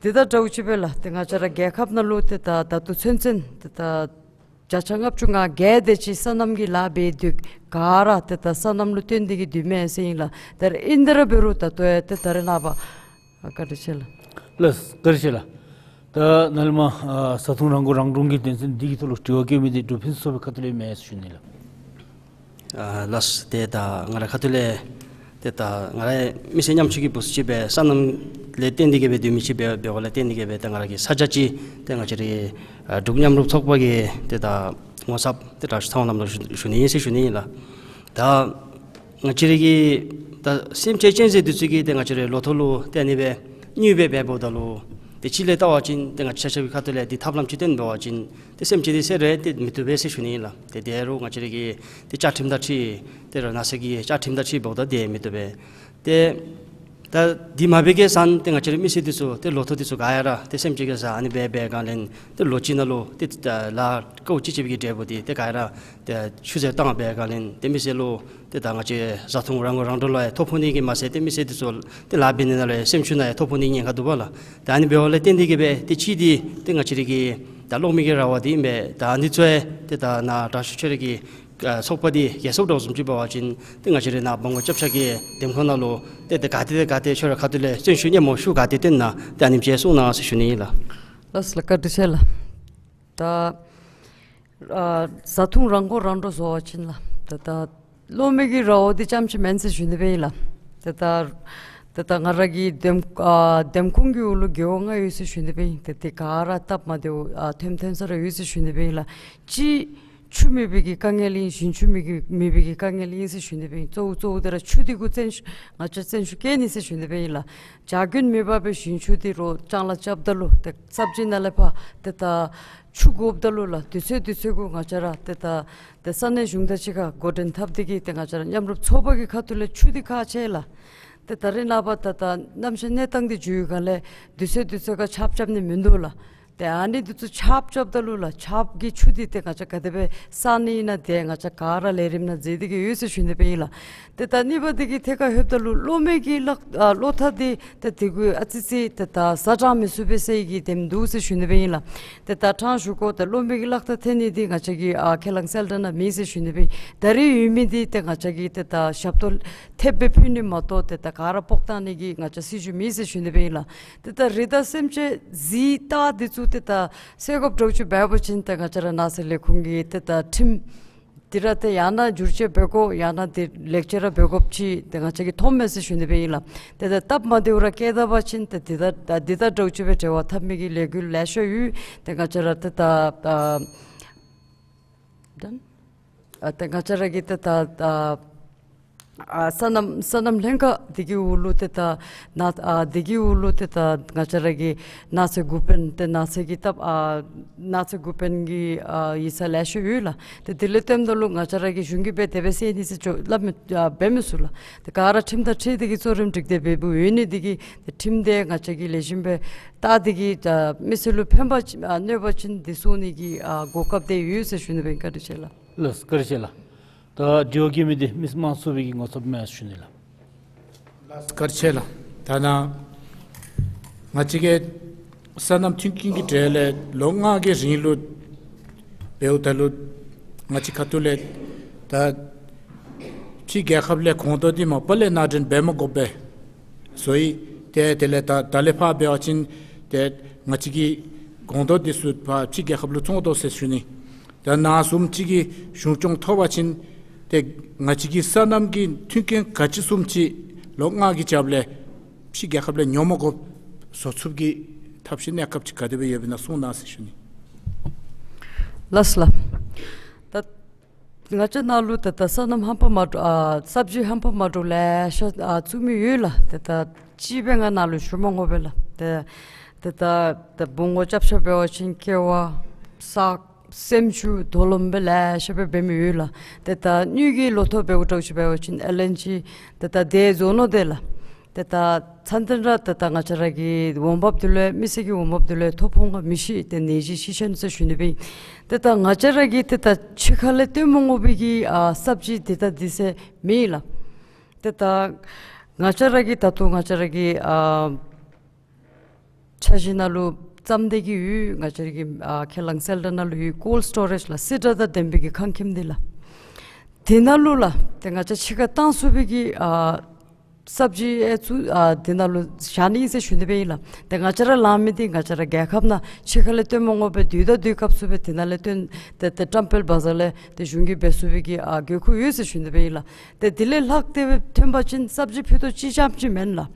དེ་དང་འདྲཝ་ཅིག་སྦེ་ལགས། ཏེ་ང་བཅས་ར་རྒྱལ་ཁབ་ནང་ལུ་ཏེ་ད་ད་ལྟོ་ཚུན་ཚོད་ཏེ་ད་ བརྒྱ་ཆ་ལྔ་བཅུ་ང་བརྒྱད་དེ་ཅིག་སོ་ནམ་གྱི་ལཱ་འབད་སྡོད་ག་ར་ཏེ་ད་སོ་ནམ་ལུ་བརྟེན་ཏེ་གི་སྡོད་མི་ཟེར་ཨིན་ལགས། ད་རེས་ཨིན་ཏེ་ར་འབད་རུང་ད་ལྟོ་ཡང་ཏེ་ད་རེས་ནངས་པ་ཨ་བཀའ་དྲིན་ཆེ་ལགས། ལགས་བཀའ་དྲིན་ཆེ་ལགས། ད་ནཱ་ལས་མར་ཨ་བཟའ་འཐུང་རང་མགོ་རང་འདྲོངས་ཀྱི་དོན་ཚན་འདི་གི་ཐོག་ལུ་དྲི་བ་བཀོད་མི་འདི་འབྲུག་ཕུན་སུམ་ཚོགས་པའི་ཁ་ཐུག་ལས་མེན་ཟེར་ཞུ་ནི་ལགས། ཨ་ལགས། ཏེ་ད་ང་ར་ཁ་ཐུག་ལས་ཏེ་ད་ང་ར་མི་སེར་ཉམ་ཆུང་གི་བུ་ཚུ་ཅིག་སྦེ་སོ་ནམ་ལས་བརྟེན་ཏེ་གི་སྦེ་སྡོད་མི་ཅིག་སྦེ་འབདཝ་ལས་བརྟེན་ཏེ་གི་སྦེ་ཏེ་ང་ར་གི་ས་ཆ་ཅིག་ཏེ་ང་བཅས་རའི་ཨ་འབྲུག་མཉམ་རུབ་ཚོགས་པ་གིས་ཏེ་ད་ངོ་ཚབ་ཏེ་དྲག་ཤོས་ཚང་ལམ་ལུ་ཞུ་ཞུ་ནི་ཨིན་ཟེར་ཞུ་ནི་ཨིན་ལགས། ད་ང་བཅས་རའི་གི་ད་སེམས་ཅན་གཅན་གཟན་འདི་ཚུ་གིས་ཏེ་ང་བཅས་རའི་ལོ་ཐོག་ལུ་ཏེ་ཨ་ནི་སྦེ་དངུལ་སྦེ་འབད་འབདཝ་ད་ལུ་ཏེ་ཕྱི་ལས་བལྟ་བ་ཅིན་ཏེ་ང་བཅས་ཆ་ཁྱབ་ཀྱི་ཁ་ཐུག་ལས་འདི་ཐབས་ལམ་ཅིག་སྟོན་འབད་བ་ཅིན་ཏེ་སེམས་ཅན་འདི་བསད་རུང་ཏེ་མི་བཏུབ་པས་ཟེར་ཞུ་ནི་ཨིན་ལགས། ཏེ་དེ་རུང་ང་བཅས་རའི་གི་ཏེ་བཅའ་ཁྲིམས་དང་འཁྲིལ་ཏེ་ར་ནགས་ཚལ་གྱི་བཅའ་ཁྲིམས་དང་འཁྲིལ་འབདཝ་ད་ཏེ་མི་བཏུབ་པས། ཏེ་ད་འདི་མ་འབད་གེ་ཟེར་ཏེ་ང་བཅས་རའི་མི་སེར་འདི་ཚུ་ཏེ་ལོ་ཐོག་འདི་ཚུ་ག་ཡ་ར་ཏེ་སེམས་ཅན་གྱི་བཟའ་ཨ་ནི་སྦེ་འབད་ག་ལས་ཏེ་ལོ་གཅིག་ནང་ལུ་ཏེ་ད་ལཱ་དཀའཝ་སྤྱད་སྤྱད་པའི་གི་འབྲས་བུ་འདི་ཏེ་ག་ཡ་ར་ཏེ་ཆུད་ཟོས་བཏང་འབད་ག་ལས་ཏེ་མི་སེར་ལུ་ཏེ་ད་ང་བཅས་བཟའ་འཐུང་རང་མགོ་རང་འདྲོངས་ལུ་ཡང་ཐོ་ཕོག་ནི་གི་མ་ཚད་ཏེ་མི་སེར་འདི་ཚུ་ཏེ་ལཱ་འབད་ནི་ནང་ལུ་ཡང་སེམས་ཤུགས་ནང་ཡང་ཐོ་ཕོག་ནི་ཉེན་ཁ་འདུག་པ་ལགས། ད་ཨ་ནི་འབདཝ་ལས་བརྟེན་ཏེ་གི་སྦེ་ཏེ་གཅིག་འདི་ཏེ་ང་བཅས་རའི་གི་ད་གློག་མེ་གི་ར་བ་འདི་ཨིན་པས། ད་ཨ་ནི་ཚུ་ཡང་ཏེ་ད་ནཱ་དྲག་ཤོས་ཁྱོད་རའི་གི་ཨ་ཚོགས་པ་འདི་རྒྱལ་ཚོགས་འདྲཝ་བཟུམ་ཅིག་འབད་བ་ཅིན་ཏེ་ང་བཅས་རའི་ནཱ་སྦོམ་སྒོ་སྐྱབས་ཆ་གི་འདེམས་ཁོངས་ནང་ལུ་ཏེ་ཏེ་ག་ཏེ་ཏེ་ག་ཏེ་ཁྱོད་ར་ཁ་ཐུག་ལས་བརྩོན་ཤུགས་སྙན་མོ་ཤུགས་ག་ཏེ་བཏོན་ན་ཏེ་ཨ་ནེམ་ཅིག་གསུང་གནང་ཟེར་ཞུ་ནི་ཨིན་ལགས། ལགས་ལགས། བཀའ་དྲིན་ཆེ་ལགས། ད་ཨ་བཟའ་འཐུང་རང་མགོ་རང་འདྲོངས་བཟོ་བ་ཅིན་ལགས། ད་ད་གློག་མེ་གི་ར་བ་འདི་རྐྱངམ་ཅིག་མེན་ཟེར་ཞུ་ནི་སྦེ་ཨིན་ལགས། ད་ད་ད་ད་ང་ར་གི་འདེམས་ཨ་འདེམས་ཁོངས་ཀྱི་འོག་ལུ་རྒེད་འོག་ལྔ་ཡོད་ཟེར་ཞུ་ནི་སྦེ་ཨིན། ད་འདི་ག་ར་སྟབས་མ་བདེཝ་ཨ་ཐོནམ་ཐོན་ས་ར་ཡོད་ཟེར་ཞུ་ནི་སྦེ་ཨིན་ལགས། གཅིག་ཆུ་མེད་པའི་གི་དཀའ་ངལ་ཨིན། ཞིང་ཆུ་མེད་ཀྱི་མེད་པའི་གི་དཀའ་ངལ་ཨིན་ཟེར་ཞུ་ནི་སྦེ་ཨིན། གཙོ་བོ་གཙོ་བོ་འདི་ར་ཆུ་འདི་གུ་བརྩོན་ཤུགས་ང་བཅས་བརྩོན་ཤུགས་བསྐྱེད་ནི་ཟེར་ཞུ་ནི་སྦེ་ཨིན་ལགས། བྱ་རྒོད་མེད་པར་སྦེ་ཞིང་ཆུ་འདི་རོགས་ལྕང་ལཱ་རྐྱབ་ད་ལུ་ཏེ་ས་བཅད་ནང་ལས་ཕར་ཏེ་ད་ཆུ་དགོཔ་ད་ལུ་ལགས། དུས་ཚོད་དུས་ཚོད་གུ་ང་བཅས་ར་ཏེ་ད་ཏེ་ས་གནས་གཞུང་དང་གཅིག་ཁར་འགོ་འདྲེན་འཐབ་སྟེ་གི་ཏེ་ང་བཅས་ར་མཉམ་རུབ་ཚོགས་པ་གི་ཁ་ཐུག་ལས་ཆུ་འདི་ཁག་ཆེ་ལགས། ཏེ་ད་རེས་ནངས་པ་ད་ད་གནམ་གཤིས་གནས་སྟངས་འདི་འགྱུར་ག་ལས་དུས་ཚོད་དུས་ཚོད་ཁར་ཆརཔ་རྐྱབ་ནི་མིན་འདུག་ལགས། ཏེ་ཨ་ནི་འདི་ཚུ་ཆརཔ་རྐྱབ་ད་ལུ་ལགས་ཆརཔ་གི་ཆུ་འདི་ཏེ་ང་བཅས་ག་དེ་སྦེ་བསག་ནི་ཨིན་ན་ཏེ་ང་བཅས་ག་ར་ལས་རིམ་ནང་མཛད་དེ་གི་ཡོད་ཟེར་ཞུ་ནི་སྦེ་ཨིན་ལགས། ཏེ་ད་གཉིས་པ་འདི་གི་ཐད་ཁར་ལྷོདཔ་ད་ལུ་གློག་མེ་གི་གླགས་ཨ་གློག་ཐག་འདི་ཏེ་དེ་གུ་ཨ་ཙི་ཙི་ཏེ་ད་ཟ་འཕྲང་མི་ཚུགས་པས་ཟེར་གི་དེམ་འདུག་ཟེར་ཞུ་ནི་སྦེ་ཨིན་ལགས། ཏེ་ད་ཕྲང་ཞུ་དགོ། ཏེ་གློག་མེ་གི་གླགས་ཐག་འཐེན་ནི་འདི་ང་བཅས་ཀྱི་ཨ་ཁས་བླངས་གསལ་བསྒྲགས་ནང་མེད་ཟེར་ཞུ་ནི་སྦེ་ཨིན། ད་རེས་ཡོད་མི་འདི་ཏེ་ང་བཅས་ཀྱིས་ཏེ་ད་ཞབས་ཏོག་ཐེབས་སྦེ་ཕུལ་ནི་མ་གཏོགས་ཏེ་ད་ག་ར་ཕོག་བཏང་ནི་གི་ང་བཅས་སྲིད་བྱུས་མེད་ཟེར་ཞུ་ནི་སྦེ་ཨིན་ལགས། ཏེ་ད་རི་དྭགས་སེམས་ཅན་གཟིག་སྟག་འདི་ཚུ་ཏེ་ད་བསད་དགོཔ་འདྲཝ་ཅིག་འབད་བ་ཅིན་ཏེ་ང་བཅས་ར་ནགས་ཚལ་ལས་ཁུངས་ཀྱི་ཏེ་ད་ཁྲིམས་འདི་ར་ཏེ་ཡང་ན་བསྒྱུར་བཅོས་འབད་དགོ། ཡང་ན་ཏེ་ལེགས་བཅོས་ར་འབད་དགོཔ་ཅིག་ཏེ་ང་བཅས་ཀྱིས་མཐོངམ་མས་ཟེར་ཞུ་ནི་སྦེ་ཨིན་ལགས། ཏེ་ད་སྟབས་མ་བདེཝ་ར་བཀལ་ད་པ་ཅིན་ཏེ་འདི་ད་འདི་ད་འདྲཝ་ཅིག་སྦེ་འབྲེལ་བ་འཐབ་མི་གི་ལས་འགུལ་ལེ་ཤ་ཡོད། ཏེ་ང་བཅས་ར་ཏེ་ད་ཨ་ད་ཨ་ཏེ་ང་བཅས་ར་གི་ཏེ་ད་ཨ་ཨ་སོ་ནམ་སོ་ནམ་ལྷན་ཁག་འདི་གི་འོག་ལུ་ཏེ་ད་ནཱ་ཨ་འདི་གི་འོག་ལུ་ཏེ་ད་ང་བཅས་ར་གི་ནགས་ཚལ་འགོ་དཔོན་ཏེ་ནགས་ཚལ་གྱི་སྟབས་ཨ་ནགས་ཚལ་འགོ་དཔོན་གྱི་ཨ་ཡིག་ཚང་ལེ་ཤ་ཡོད་ལགས། ཏེ་དེ་ལས་བརྟེནམ་ད་ལུ་ང་བཅས་ར་གི་གཞུང་གིས་སྦེ་དེ་སྦེ་བསད་ནི་ཟེར་ཅོག་སླབ་མི་ཨ་འབད་མི་ཚུགས་ལགས། ཏེ་ག་ར་ཁྲིམས་དང་འཁྲིལ་ཏེ་གི་གཙོ་རིམ་སྒྲིག་སྟེ་འབདཝ་ཨིན་ནི་འདི་གིས་ཏེ་ཁྲིམས་འདི་ང་བཅས་ཀྱིས་ལེགས་ཤོམ་སྦེ་བལྟ་སྟེ་གི་ཨ་མི་སེར་ལུ་ཕན་པ་ཅིན་ཨ་གནོད་པ་ཅིན་འདི་སྲུང་ནི་གི་ཨ་གོ་སྐབས་འདི་ཡོད་ཟེར་ཞུ་ནི་སྦེ་ཨིན། བཀའ་དྲིན་ཆེ་ལགས། ལགས་བཀའ་དྲིན་ཆེ་ལགས། ད་དྲི་བ་བཀོད་མི་འདི་མི་སེར་དམངས་གཙོའི་གི་ངོ་ཚབ་མས་ཟེར་ཞུ་ནི་ལགས། ལགས་བཀའ་དྲིན་ཆེ་ལགས། ད་ནཱ་ང་བཅས་ཀྱི་སོ་ནམ་མཐུན་རྐྱེན་གྱི་གྲས་ལས་ལོ་ལྔ་གི་རིང་ལུ་འབདཝ་ད་ལུ་ང་བཅས་ཁ་ཐུག་ལས་ད་ཕྱི་རྒྱལ་ཁབ་ལས་གོང་ཐོག་འདི་མ་པ་ལས་ནང་འདྲེན་འབད་མ་དགོ་པས་ཟེར་ཡི། ཏེ་དེ་ལས་ད་ད་ལས་ཕར་འབད་བ་ཅིན་ཏེ་ང་བཅས་ཀྱི་གོང་ཐོག་འདི་ཚུ་ཕར་ཕྱི་རྒྱལ་ཁབ་ལུ་བཙོང་དོ་ཟེར་ཞུ་ནི། ད་ནཱ་བཟུམ་ཅིག་གི་གཞུང་སྐྱོང་ཐོབ་པ་ཅིན་ཏེ་ང་བཅས་ཀྱི་སོ་ནམ་གྱི་མཐུན་རྐྱེན་ག་ཅི་བཟུམ་ཅིག་ལོ་ལྔ་གི་རྒྱབ་ལས་ཕྱི་རྒྱལ་ཁབ་ལས་ཉོ་མ་དགོཔ་བཟོ་ཚུགསཔ་གི་ཐབས་ཤེས་གནས་སྐབས་ཅིག་ག་དེ་སྦེ་ཡོདཔ་ཨིན་ན་གསུང་གནང་ཟེར་ཞུ་ནི། ལགས་ལགས། ད་ང་བཅས་ནཱ་ལུ་ད་ད་སོ་ནམ་ཧམ་པ་མ་འདྲཝ་ཨ་སབ་ཇི་ཧམ་པ་མ་འདྲཝ་ལེ་ཤ་ཨ་བཙུགས་མི་ཡོད་ལགས། ཏེ་ད་ཅིག་སྦེ་ང་ནཱ་ལུ་ཞུ་མ་དགོ་པས་ལགས། ཏེ་ཏེ་ད་ད་སྦོམ་སྒོ་སྐྱབས་ཆ་འབད་བ་ཅིན་ཀེ་བ་སག་སྲནམ་ཅུ་རྡོ་ལུམ་སྦེ་ལེ་ཤ་སྦེ་འབད་མི་ཡོད་ལགས། ཏེ་ད་དངུལ་གྱི་ལོ་ཐོག་འབདཝ་འདྲཝ་ཅིག་འབད་བ་ཅིན་ཨེལ་ཨེན་ཇི་ཏེ་ད་དེ་བཟོ་ནི་དེ་ལགས། ཏེ་ད་ཚན་ཏན་ར་ཏེ་ད་ང་བཅས་ར་གི་འོང་འབབ་འདི་ལུ་མི་སེར་གྱི་འོང་འབབ་འདི་ལུ་ཐོ་ཕོག་ག་མི་ཤེས། ཏེ་ནད་གཞི་ཤི་ཤ་ནུག་ཟེར་ཞུ་ནི་སྦེ་ཨིན། ཏེ་ད་ང་བཅས་ར་གིས་ཏེ་ད་ཕྱི་ཁ་ལས་བཏོན་མ་དགོ་པའི་གི་ཨ་སབ་ཇི་འདི་ད་འདི་ཟེར་མེད་ལགས། ཏེ་ད་ང་བཅས་ར་གི་ད་ལྟོ་ང་བཅས་ར་གི་ཨ་འཆར་གཞི་ནང་ལུ་ བརྩམས་ཏེ་གི་ཡོད། ང་བཅས་ཀྱི་ཨ་ཁས་བླངས་གསལ་བསྒྲགས་ནང་ལུ་ཡོད། ཀོལཌ་སི་ཊོ་རེཇ་ལགས། སིལ་དྲ་དང་ལྡན་པའི་གི་ཁང་ཁྱིམ་འདི་ལགས། དེ་ནང་ལུ་ལགས་ཏེ་ང་བཅས་ཕྱི་ཁར་བཏང་ཚུགས་པའི་གི་ཨ་སབ་ཇི་ཨེ་ཚུ་ཨ་དེ་ནང་ལུ་བཞག་ནི་ཨིན་ཟེར་ཞུ་ནི་སྦེ་ཨིན་ལགས། ཏེ་ང་བཅས་ར་ལང་མི་འདི་ང་བཅས་ར་རྒྱལ་ཁབ་ནང་ཕྱི་ཁ་ལས་བཏོན་མ་དགོ་པར་དུས་དང་དུས་སྐབས་སུ་སྦེ་དེ་ནང་ལས་བཏོན་ཏེ་ཏེ་ཊམ་ཕལ་བ་ཛར་ལས་ཏེ་གཞུང་གིས་འབད་ཚུགས་པའི་གི་ཨ་དགོས་མཁོ་ཡོད་ཟེར་ཞུ་ནི་སྦེ་ཨིན་ལགས། ཏེ་དེ་ལས་ལྷག་སྟེ་སྦེ་ཐོན་པ་ཅིན་སབ་ཇི་ཕུད་རྡོག་གཅིག་རྐྱངམ་ཅིག་མེན་ལགས།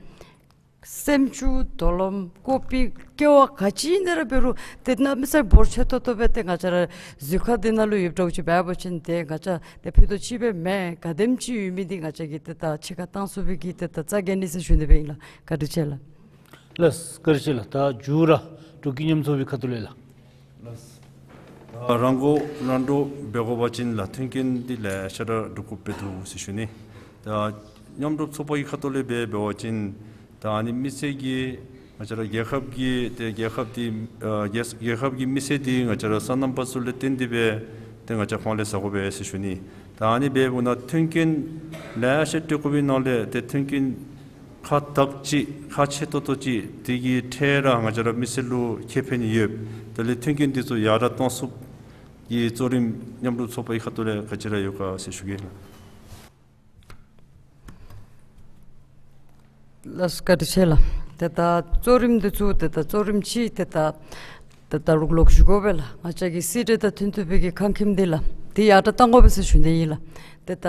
སེམས་ཅུ་དོ་ལོམ་ཀོ་པི་ཀེ་བ་ག་ཅི་ཨིན་ན་ར་འབད་རུང་ཏེ་གནམ་མེད་ས་མེད་འབོར་ཆེ་ཏོག་ཏོ་སྦེ་ཏེ་ང་བཅས་ར་གཟུགས་ཁར་འདི་ནང་ལུ་ཡོདཔ་འདྲཝ་ཅིག་འབད་བ་ཅིན་ཏེ་ང་བཅས་ཏེ་ཕུད་རྡོག་གཅིག་སྦེ་མེན། ག་དེམ་ཅིག་ཡོད་མི་འདི་ང་བཅས་ཀྱིས་ཏེ་ད་ཕྱི་ཁར་བཏང་ཚུགས་པའི་གི་ཏེ་ད་རྩ་འགེངས་ནི་ཟེར་ཞུ་ནི་སྦེ་ཨིན་ལགས། བཀའ་དྲིན་ཆེ་ལགས། ལགས་བཀའ་དྲིན་ཆེ་ལགས། ད་མཇུག་ར་འབྲུག་ཀུན་མཉམ་ཚོགས་པའི་ཁ་ཐུག་ལས་ལགས། ལགས། ད་རང་མགོ་རང་འདྲོངས་འབད་དགོ་པ་ཅིན་ལགས་མཐུན་རྐྱེན་འདི་ལེ་ཤ་ར་སྒྲུབ་དགོཔ་འདུག་ཟེར་ཞུ་ནི། ད་མཉམ་རུབ་ཚོགས་པ་གི་ཁ་ཐུག་ལས་འབད་འབད་བ་ཅིན་ད་ཨ་ནི་མི་སེར་གྱི་ང་བཅས་ར་རྒྱལ་ཁབ་ཀྱི་ཏེ་རྒྱལ་ཁབ་འདི་ཨ་རྒྱལ་རྒྱལ་ཁབ་ཀྱི་མི་སེར་འདི་ང་བཅས་ར་སོ་ནམ་པ་ཚུ་ལས་བརྟེན་ཏེ་སྦེ་ཏེ་ང་བཅས་ཁོང་ལས་ཟ་དགོ་པས་ཟེར་ཞུ་ནི། ད་ཨ་ནི་འབདཝ་ད་མཐུན་རྐྱེན་ལེ་ཤ་སྤྲོད་དགོ་པའི་ནང་ལས་ཏེ་མཐུན་རྐྱེན་ཁག་དག་ཅིག་ཁག་ཆེ་ཏོག་ཏོ་ཅིག་དེ་གི་ཁྲལ་ར་ང་བཅས་ར་མི་སེར་ལུ་ཁེ་ཕན་ཡོད། དེ་ལས་མཐུན་རྐྱེན་འདི་ཚུ་ཡར་དྲག་གཏང་ཚུགསཔ་གི་གཙོ་རིམ་མཉམ་རུབ་ཚོགས་པ་གི་ཁ་ཐུག་ལས་ག་ཅི་ར་ཡོད་ག་ཟེར་ཞུ་གེ་ལགས། ལགས་བཀའ་དྲིན་ཆེ་ལགས། ཏེ་ད་གཙོ་རིམ་འདི་ཚུ་ཏེ་ད་གཙོ་རིམ་ཅིག་ཏེ་ད་ཏེ་ད་རུང་ལོག་ཞུ་དགོ་པས་ལགས། ང་བཅས་ཀྱི་སིལ་དྲ་དང་མཐུན་ཐུབ་པའི་གི་ཁང་ཁྱིམ་འདི་ལགས་འདི་ཡར་དྲག་གཏང་དགོ་པས་ཟེར་ཞུ་ནི་ཨིན་ལགས། ཏེ་ད་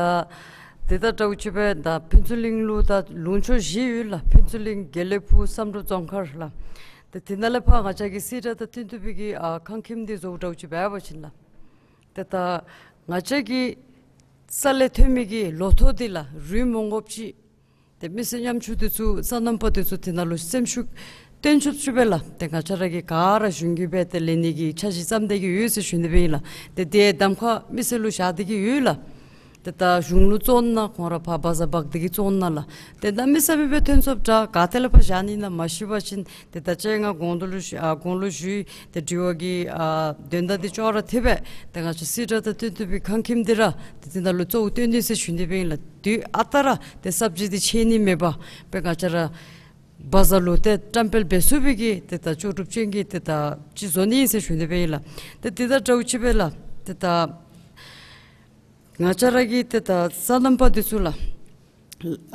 ཏེ་ད་འདྲཝ་ཅིག་སྦེ་ད་ཕུན་ཚོགས་གླིང་ལུ་ད་ལུང་ཕྱོགས་བཞི་ཡོད་ལགས། ཕུན་ཚོགས་གླིང་དགེ་ལེགས་ཕུག་བསམ་གྲུབ་རྫོང་མཁར་ལགས། ཏེ་དེ་ནང་ལས་ཕར་ང་བཅས་ཀྱི་སིལ་དྲ་དང་མཐུན་ཐུབ་པའི་གི་ཨ་ཁང་ཁྱིམ་འདི་བཟོཝ་འདྲཝ་ཅིག་འབད་བ་ཅིན་ལགས། ཏེ་ད་ང་བཅས་ཀྱི་ས་ལས་ཐོན་མི་གི་ལོ་ཐོག་འདི་ལགས་རུལ་མ་དགོཔ་ཅིག་ཏེ་མི་སེར་ཉམ་ཆུང་འདི་ཚུ་སོ་ནམ་པ་འདི་ཚུ་དེ་ནང་ལུ་སེམས་ཤུགས་བཏོན་ཚུགསཔ་ཅིག་སྦེ་ལགས། ཏེ་ང་བཅས་ར་གིས་ག་ར་གཞུང་གི་སྦེ་ཏེ་ལེན་ནི་གི་འཆར་གཞི་བརྩམས་ཏེ་གི་ཡོད་ཟེར་ཞུ་ནི་སྦེ་ཨིན་ལགས། ཏེ་དེ་གདམ་ཁ་མི་སེར་ལུ་བཞག་སྟེ་གི་ཡོད་ལགས། ཏེ་ད་གཞུང་ལུ་བཙོང་ན་ཁོང་ར་ཕར་བ་ཛར་འབག་སྟེ་གི་བཙོང་ན་ལགས། ཏེ་གནམ་མེད་ས་མེད་སྦེ་ཐོན་ཚུགསཔ་དྲག། ག་ཏེ་ལས་ཕར་བཞག་ནི་ཨིན་ན་མ་ཤེས་པ་ཅིན་ཏེ་ད་ཅི་ང་གོང་དུ་ལུ་ཞུ་ཨ་གོང་ལུ་ཞུ་ཡི། ཏེ་དྲི་བ་གི་ཨ་དོན་དག་འདི་ཅོག་ར་འཐདཔ་སྦེ་ཏེ་ང་བཅས་སིལ་དྲ་དང་མཐུན་ཐུབ་པའི་ཁང་ཁྱིམ་འདི་ར་ཏེ་དེ་ནང་ལུ་གཙོ་བོ་བཏོན་ནི་ཟེར་ཞུ་ནི་སྦེ་ཨིན་ལགས། དུས་ཨ་རྟག་ར་ཏེ་སབ་ཇི་འདི་ཆད་ནི་མེད་པར་སྦེ་ང་བཅས་ར་བ་ཛར་ལུ་ཏེ་བཀྲམ་སྤེལ་འབད་ཚུགས་པའི་གི་ཏེ་ད་ལྕོགས་གྲུབ་ཅན་གྱི་ཏེ་ད་ཅིག་བཟོ་ནི་ཨིན་ཟེར་ཞུ་ནི་སྦེ་ཨིན་ལགས། ཏེ་དེ་ད་འདྲཝ་ཅིག་སྦེ་ལགས། ཏེ་ད་ང་བཅས་ར་གི་ཏེ་ད་སོ་ནམ་པ་འདི་ཚུ་ལགས་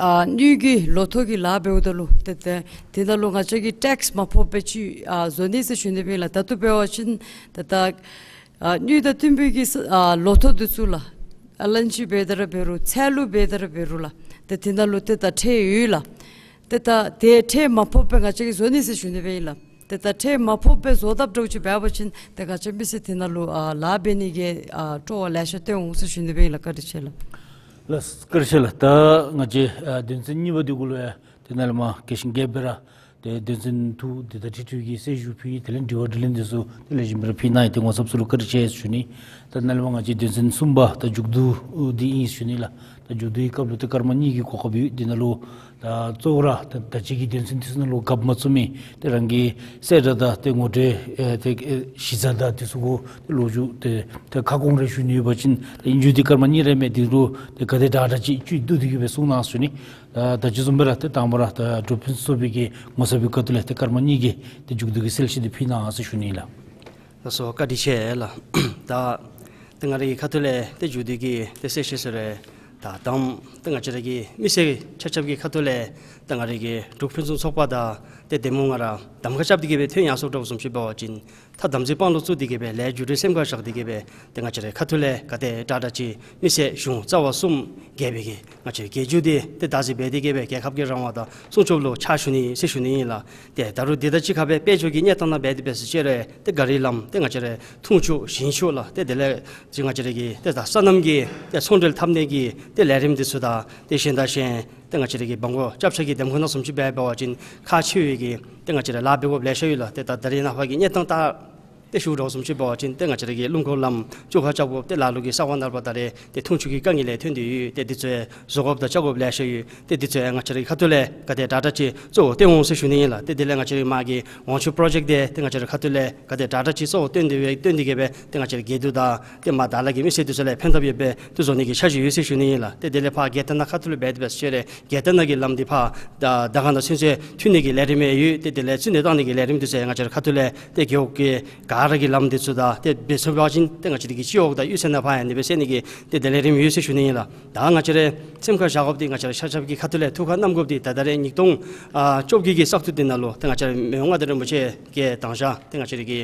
ཨ་དངུལ་གྱི་ལོ་ཐོག་གི་ལཱ་འབདཝ་ད་ལུ་ཏེ་ཏེ་དེ་ནང་ལུ་ང་བཅས་ཀྱིས་ཊེགསི་མ་ཕོགཔ་སྦེ་ཅིག་ཨ་བཟོ་ནི་ཟེར་ཞུ་ནི་སྦེ་ཨིན་ལགས། ད་ལྟོ་འབད་བ་ཅིན་ཏེ་ད་ཨ་དངུལ་དང་བསྟུན་པའི་གི་ས་ཨ་ལོ་ཐོག་འདི་ཚུ་ལགས་ཨ་ལན་ཅིག་འབད་དེ་ར་འབད་རུང་ཚལ་ལུ་འབད་དེ་ར་འབད་རུང་ལགས་ཏེ་དེ་ནང་ལུ་ཏེ་ད་ཁྲལ་ཡོད་ལགས། ཏེ་ད་དེ་ཁྲལ་མ་ཕོགཔ་སྦེ་ང་བཅས་ཀྱིས་བཟོ་ནི་ཟེར་ཞུ་ནི་སྦེ་ཨིན་ལགས། ཏེ་ད་ཁྲལ་མ་ཕོགཔ་སྦེ་བཟོ་དཔ་འདྲཝ་ཅིག་འབད་བ་ཅིན་ཏེ་ང་བཅས་མི་སེར་དེ་ནང་ལུ་ཨ་ལཱ་འབད་ནི་གི་ཨ་སྤྲོ་བ་ལེ་ཤ་སྟོན་འོང་ཟེར་ཞུ་ནི་སྦེ་ཨིན་ལགས། བཀའ་དྲིན་ཆེ་ལགས། ལགས་བཀའ་དྲིན་ཆེ་ལགས། ད་ང་བཅས་ཨ་དོན་ཚན་གཉིས་པ་འདི་གུ་ལུ་ཡང་ཏེ་ནཱ་ལས་མར་ག་ཅི་གིས་སྦེ་ར་ཏེ་དོན་ཚན་དྲུག་འདི་ད་ཁྲི་ཁྲི་གི་གསལ་ཞུ་ཕུལ་ཡི། དེ་ལས་དྲི་བ་དྲིས་ལན་འདི་ཚུ་ཏེ་ལེགས་ཤོམ་སྦེ་ར་ཕུལ་གནང་ཡི། ཏེ་ངོ་ཚབ་ཚུ་ལུ་བཀའ་དྲིན་ཆེ་ཟེར་ཞུ་ནི། ད་ནཱ་ལས་མར་ང་བཅས་དོན་ཚན་གསུམ་པ་ད་མཇུག་བསྡུ་འདི་ཨིན་ཞུ་ནི་ལགས། ད་མཇུག་བསྡུའི་སྐབས་ལུ་ཏེ་སྐར་མ་གཉིས་ཀྱི་གོ་སྐབས་ཡོད། འདི་ནང་ལུ་ད་གཙོ་བོ་ར་ད་ད་ཅི་གི་དོན་ཚན་འདི་ཚུ་ནང་ལུ་རྒཔོ་མ་བཙུགས་མི་ཏེ་རང་གི་གསལ་བསྒྲགས་དང་ཏེ་ངོ་སྤྲོད་ཨེ་ཏེ་ཨེ་གཞི་རྩ་དང་འདི་ཚུ་གུ་ཏེ་ལོ་རྒྱུས་ཏེ་ཏེ་ཁ་སྐོང་རེ་ཞུ་ནི་ཡོད་པ་ཅིན་ཏེ་ཨིན་རུང་འདི་སྐར་མ་གཉིས་ར་མས། འདི་ལུ་ཏེ་ག་དེ་དྲག་དྲག་ཅིག་བཅུད་བསྡུ་སྟེ་གི་སྦེ་གསུང་གནང་ཟེར་ཞུ་ནི། ད་ད་ཅི་བཟུམ་སྦེ་ར་ཏེ་དང་པ་ར་ད་འབྲུག་ཕུན་སུམ་ཚོགས་པའི་གི་ངོ་ཚབ་ཀྱི་ཁ་ཐུག་ལས་ཏེ་སྐར་མ་གཉིས་ཀྱི་ཏེ་མཇུག་བསྡུ་གི་གསལ་བཤད་འདི་ཕུལ་གནང་ཟེར་ཞུ་ནི་ལགས། ལགས་སོ་བཀའ་དྲིན་ཆེ་ལགས། ད་ཏེ་ང་རའི་ཁ་ཐུག་ལས་ཏེ་མཇུག་བསྡུ་གི་ཏེ་གསལ་བཤད་ཟེར་རུང་ད་དང་ཏེ་ང་བཅས་ར་གི་མི་སེར་ཆ་ཁྱབ་ཀྱི་ཁ་ཐུག་ལས་ཏེ་ང་རའི་གི་འབྲུག་ཕུན་སུམ་ཚོགས་པ་དང་ཏེ་དེ་མོ་ང་ར་གདམ་ཁ་རྐྱབ་སྟེ་གི་སྦེ་ཐོན་ཡར་སོངམ་འདྲཝ་བཟུམ་ཅིག་འབད་བ་ཅིན་ད་དམ་ཚིག་དཔང་ལུ་བཙུགས་ཏེ་གི་སྦེ་ལས་རྒྱུ་འབྲས་སེམས་ཁར་བཞག་སྟེ་གི་སྦེ་ཏེ་ང་བཅས་རའི་ཁ་ཐུག་ལས་ག་དེ་དྲག་དྲག་ཅིག་མི་སེར་གཞུང་རྩ་བ་གསུམ་བརྒལ་བའི་གི་ང་བཅས་རྒྱལ་བརྒྱུད་འདི་ཏེ་བདག་འཛིན་འབད་དེ་གི་སྦེ་རྒྱལ་ཁབ་ཀྱི་རང་དབང་དང་སྲུང་སྐྱོབ་ལུ་ཕྱག་ཞུ་ནི་ཟེར་ཞུ་ནི་ཨིན་ལགས། ཏེ་ད་རུང་འདི་དང་གཅིག་ཁར་སྦེ་དཔལ་འབྱོར་གྱི་གནས་སྟངས་ནང་འབད་དེ་འབད་ཟེར་ཅི་རུང་ཏེ་ག་རི་ལམ་ཏེ་ང་བཅས་རའི་འཐུང་ཆུ་ཞིང་ཆུ་ལགས་ཏེ་དེ་ལས་ཅིག་ང་བཅས་ར་གི་ཏེ་ད་སོ་ནམ་གྱི་ཏེ་ཚོང་འབྲེལ་འཐབ་ནི་གི་ཏེ་ལས་རིམ་འདི་ཚུ་དང་ཏེ་གཞན་དང་གཞན་ཏེ་ང་བཅས་ར་གི་འབངས་སྐྱབས་ཆ་གི་འདེམས་ཁོངས་ནང་བཟུམ་ཅིག་འབད་འབད་བ་ཅིན་ཁག་ཆེ་བའི་གི་ཏེ་ང་བཅས་ར་ལཱ་འབད་དགོཔ་ལེ་ཤ་ཡོད་ལགས། ཏེ་ད་ད་རིས་ནངས་པ་གི་གནས་སྟངས་ལྟར་ ཏེ་ཞུ་དོ་བཟུམ་ཅིག་འབད་བ་ཅིན་ཏེ་ང་བཅས་ར་གི་རླུང་འཁོར་ལམ་བཅོ་ཁ་རྐྱབ་དགོཔ་ཏེ་ལ་ལུ་གིས་ས་གོ་ནང་པ་ད་རེས་ཏེ་འཐུང་ཆུ་གི་དཀའ་ངལ་ལས་ཐོན་ཏེ་ཡོད། ཏེ་འདི་ཚུ་བཟོ་དགོཔ་དང་རྐྱབ་དགོཔ་ལེ་ཤ་ཡོད། ཏེ་འདི་ཚུ་ང་བཅས་ར་གི་ཁ་ཐུག་ལས་ག་དེ་དྲག་དྲག་ཅིག་གཙོ་བོ་བཏོན་འོང་ཟེར་ཞུ་ནི་ཨིན་ལགས། ཏེ་དེ་ལས་ང་བཅས་ར་མ་གི་ཝང་ཆུ་པྲོ་ཇེཀཊ་འདི་ཏེ་ང་བཅས་ར་ཁ་ཐུག་ལས་ག་དེ་དྲག་དྲག་ཅིག་གཙོ་བོ་བཏོན་ཏེ་སྦེ་བཏོན་ཏེ་གི་སྦེ་ཏེ་ང་བཅས་ར་རྒེད་འོག་དང་ཏེ་མ་དར་ལ་གི་མི་སེར་འདི་ཚུ་ལུ་ཕན་ཐབས་ཡོདཔ་སྦེ་ཏེ་བཟོ་ནི་གི་འཆར་གཞི་ཡོད་ཟེར་ཞུ་ནི་ཨིན་ལགས། ཏེ་དེ་ལས་ཕར་རྒྱལ་ཐང་ནང་ཁ་ཐུག་ལུ་འབད་དེ་འབད་ཟེར་ཞུ་རུང་རྒྱལ་ཐང་ནང་གི་ལམ་འདི་ཕར་ད་དར་དཀར་ནང་ཚུན་ཚོད་མཐུད་ནི་གི་ལས་རིམ་ཡང་ཡོད། ཏེ་དེ་ལས་ཚུན་ཚོད་བཏང་ནི་གི་ལས་རིམ་འདི་ཚུ་ང་བཅས་ར་ཁ་ཐུག་ལས་ཏེ་རྒེད་འོག་གི་ག་ར་གི་ལམ་འདི་ཚུ་དང་ཏེ་འབད་ཚུགས་པ་ཅིན་ཏེ་ང་བཅས་ར་གི་སྤྱི་འོག་དང་གཡུས་ཚན་ནང་ཕར་ཡང་ནི་སྦེ་བསལ་ནི་གི་ཏེ་དེ་ལས་རིམ་ཡོད་ཟེར་ཞུ་ནི་ཨིན་ལགས། ད་ང་བཅས་ར་སེམས་ཁར་བཞག་དགོཔ་འདི་ང་བཅས་ར་ཆ་ཁྱབ་ཀྱིས་ཁ་ཐུག་ལས་ཐུགས་ཁར་བསྣམ་དགོཔ་འདི་ད་ད་རེས་ཉིས་སྟོང་ཨ་བཅོ་བརྒྱད་ཀྱི་བསགས་ཐུག་འདི་ནང་ལུ་ཏེ་ང་བཅས་ར་མི་དབང་མངའ་བདག་རིན་པོ་ཆེ་གིས་དང་ཞག་ཏེ་ང་བཅས་ར་གི་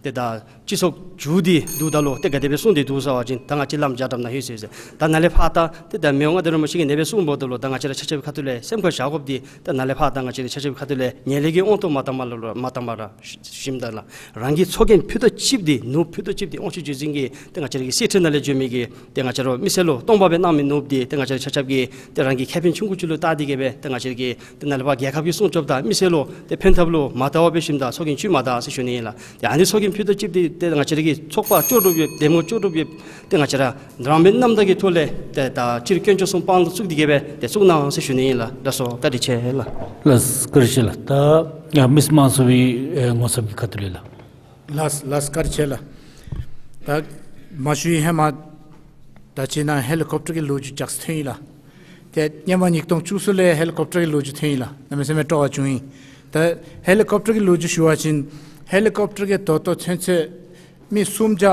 ཏེ་ད་སྤྱི་ཚོགས་བསྒྱུར་ཏེ་འདུག་ད་ལུ་ཏེ་ག་དེ་སྦེ་གསུངས་ཏེ་འདུག་ཟེར་བ་ཅིན་ད་ང་བཅས་ལམ་རྒྱ་གྲམ་ནང་ལྷོད་ཟེར་ཟེར། ད་ནཱ་ལས་ཕར་ད་ཏེ་ད་མི་དབང་མངའ་བདག་རིན་པོ་ཆེ་གིས་ནེ་སྦེ་གསུངམ་ད་ལུ་ད་ང་བཅས་ར་ཆ་ཁྱབ་ཁ་ཐུག་ལས་སེམས་ཁར་བཞག་དགོཔ་འདི་ད་ནཱ་ལས་ཕར་ད་ང་བཅས་ར་ཆ་ཁྱབ་ཁ་ཐུག་ལས་ཉེས་ལས་ཀྱི་དབང་དུ་མ་བཏང་པར་ལུ་མ་བཏང་པར་ཞིནམ་ད་ལགས། རང་གི་ཚོགས་རྒྱན་ཕུད་རྡོག་གཅིགཔོ་འདི་ནོར་བུ་ཕུད་རྡོག་གཅིགཔོ་འདི་དབང་ཕྱུག་བརྒྱུད་འཛིན་གྱི་ཏེ་ང་བཅས་ར་གི་གསེར་ཁྲི་ནང་ལས་བྱོན་མི་གི་ཏེ་ང་བཅས་ར་མི་སེར་ལུ་སྟོང་པ་སྦེ་གནང་མི་ནོར་བུ་འདི་ཏེ་ང་བཅས་ར་ཆ་ཁྱབ་ཀྱིས་ཏེ་རང་གི་ཁེ་ཕན་ཆུང་ཀུ་ཅིག་ལུ་བལྟ་སྟེ་གི་སྦེ་ཏེ་ང་བཅས་ར་གིས་ཏེ་ནཱ་ལས་ཕར་རྒྱལ་ཁབ་ཀྱི་སྲུང་སྐྱོབ་དང་མི་སེར་ལུ་ཏེ་ཕན་ཐབས་ལུ་མ་བལྟ་བར་སྦེ་ཞིནམ་ད་ཚོགས་རྒྱན་ཕུད་མ་ད་ཟེར་ཞུ་ནི་ཨིན་ལགས། ཏེ་ཨ་ནི་ཚོགས་རྒྱན་ཕུད་རྡོག་གཅིགཔོ་འདི་ཏེ་ང་བཅས་ར་གི་ཚོགས་པ་ལྕོགས་གྲུབ་ཡོད་གདམ་ངོ་ལྕོགས་གྲུབ་ཡོད་ཏེ་ང་བཅས་ར་རང་མི་རྣམ་དག་གི་ཐོག་ལས་ཏེ་ད་སྤྱིར་དཀོན་མཆོག་གསུམ་དཔང་དུ་བཙུགས་ཏེ་གི་སྦེ་ཏེ་བཙུགས་གནང་ཟེར་ཞུ་ནི་ཨིན་ལགས། ལགས་སོ་བཀའ་དྲིན་ཆེ་ལགས། ལགས་བཀའ་དྲིན་ཆེ་ལགས། ད་ཡ་མི་དམངས་ཚོགས་པའི་ཨེ་ངོ་ཚབ་ཀྱི་ཁ་ཐུག་ལས་ལགས། ལགས་ལགས་བཀའ་དྲིན་ཆེ་ལགས། ད་མ་ཞུ་བའི་ཧེ་མ་ད་ཅི་ནཱ་ཧེ་ལི་ཀོབ་ཊར་གྱི་ལོ་རྒྱུས་ཅིག་ཐོན་ཡི་ལགས། ཏེ་ཧེ་མ་ཉིས་སྟོང་བཅུ་གསུམ་ལས་ཧེ་ལི་ཀོབ་ཊར་གྱི་ལོ་རྒྱུས་ཐོན་ཡི་ལགས། གནམ་མེད་ས་མེད་སྤྲོ་བ་བྱུང་ཡི། ད་ཧེ་ལི་ཀོབ་ཊར་གྱི་ལོ་རྒྱུས་ཞུ་བ་ཅིན་ཧེ་ལི་ཀོབ་ཊར་གྱིས་ད་ལྟོ་ཚུན་ཚོད་མི་སུམ་བརྒྱ་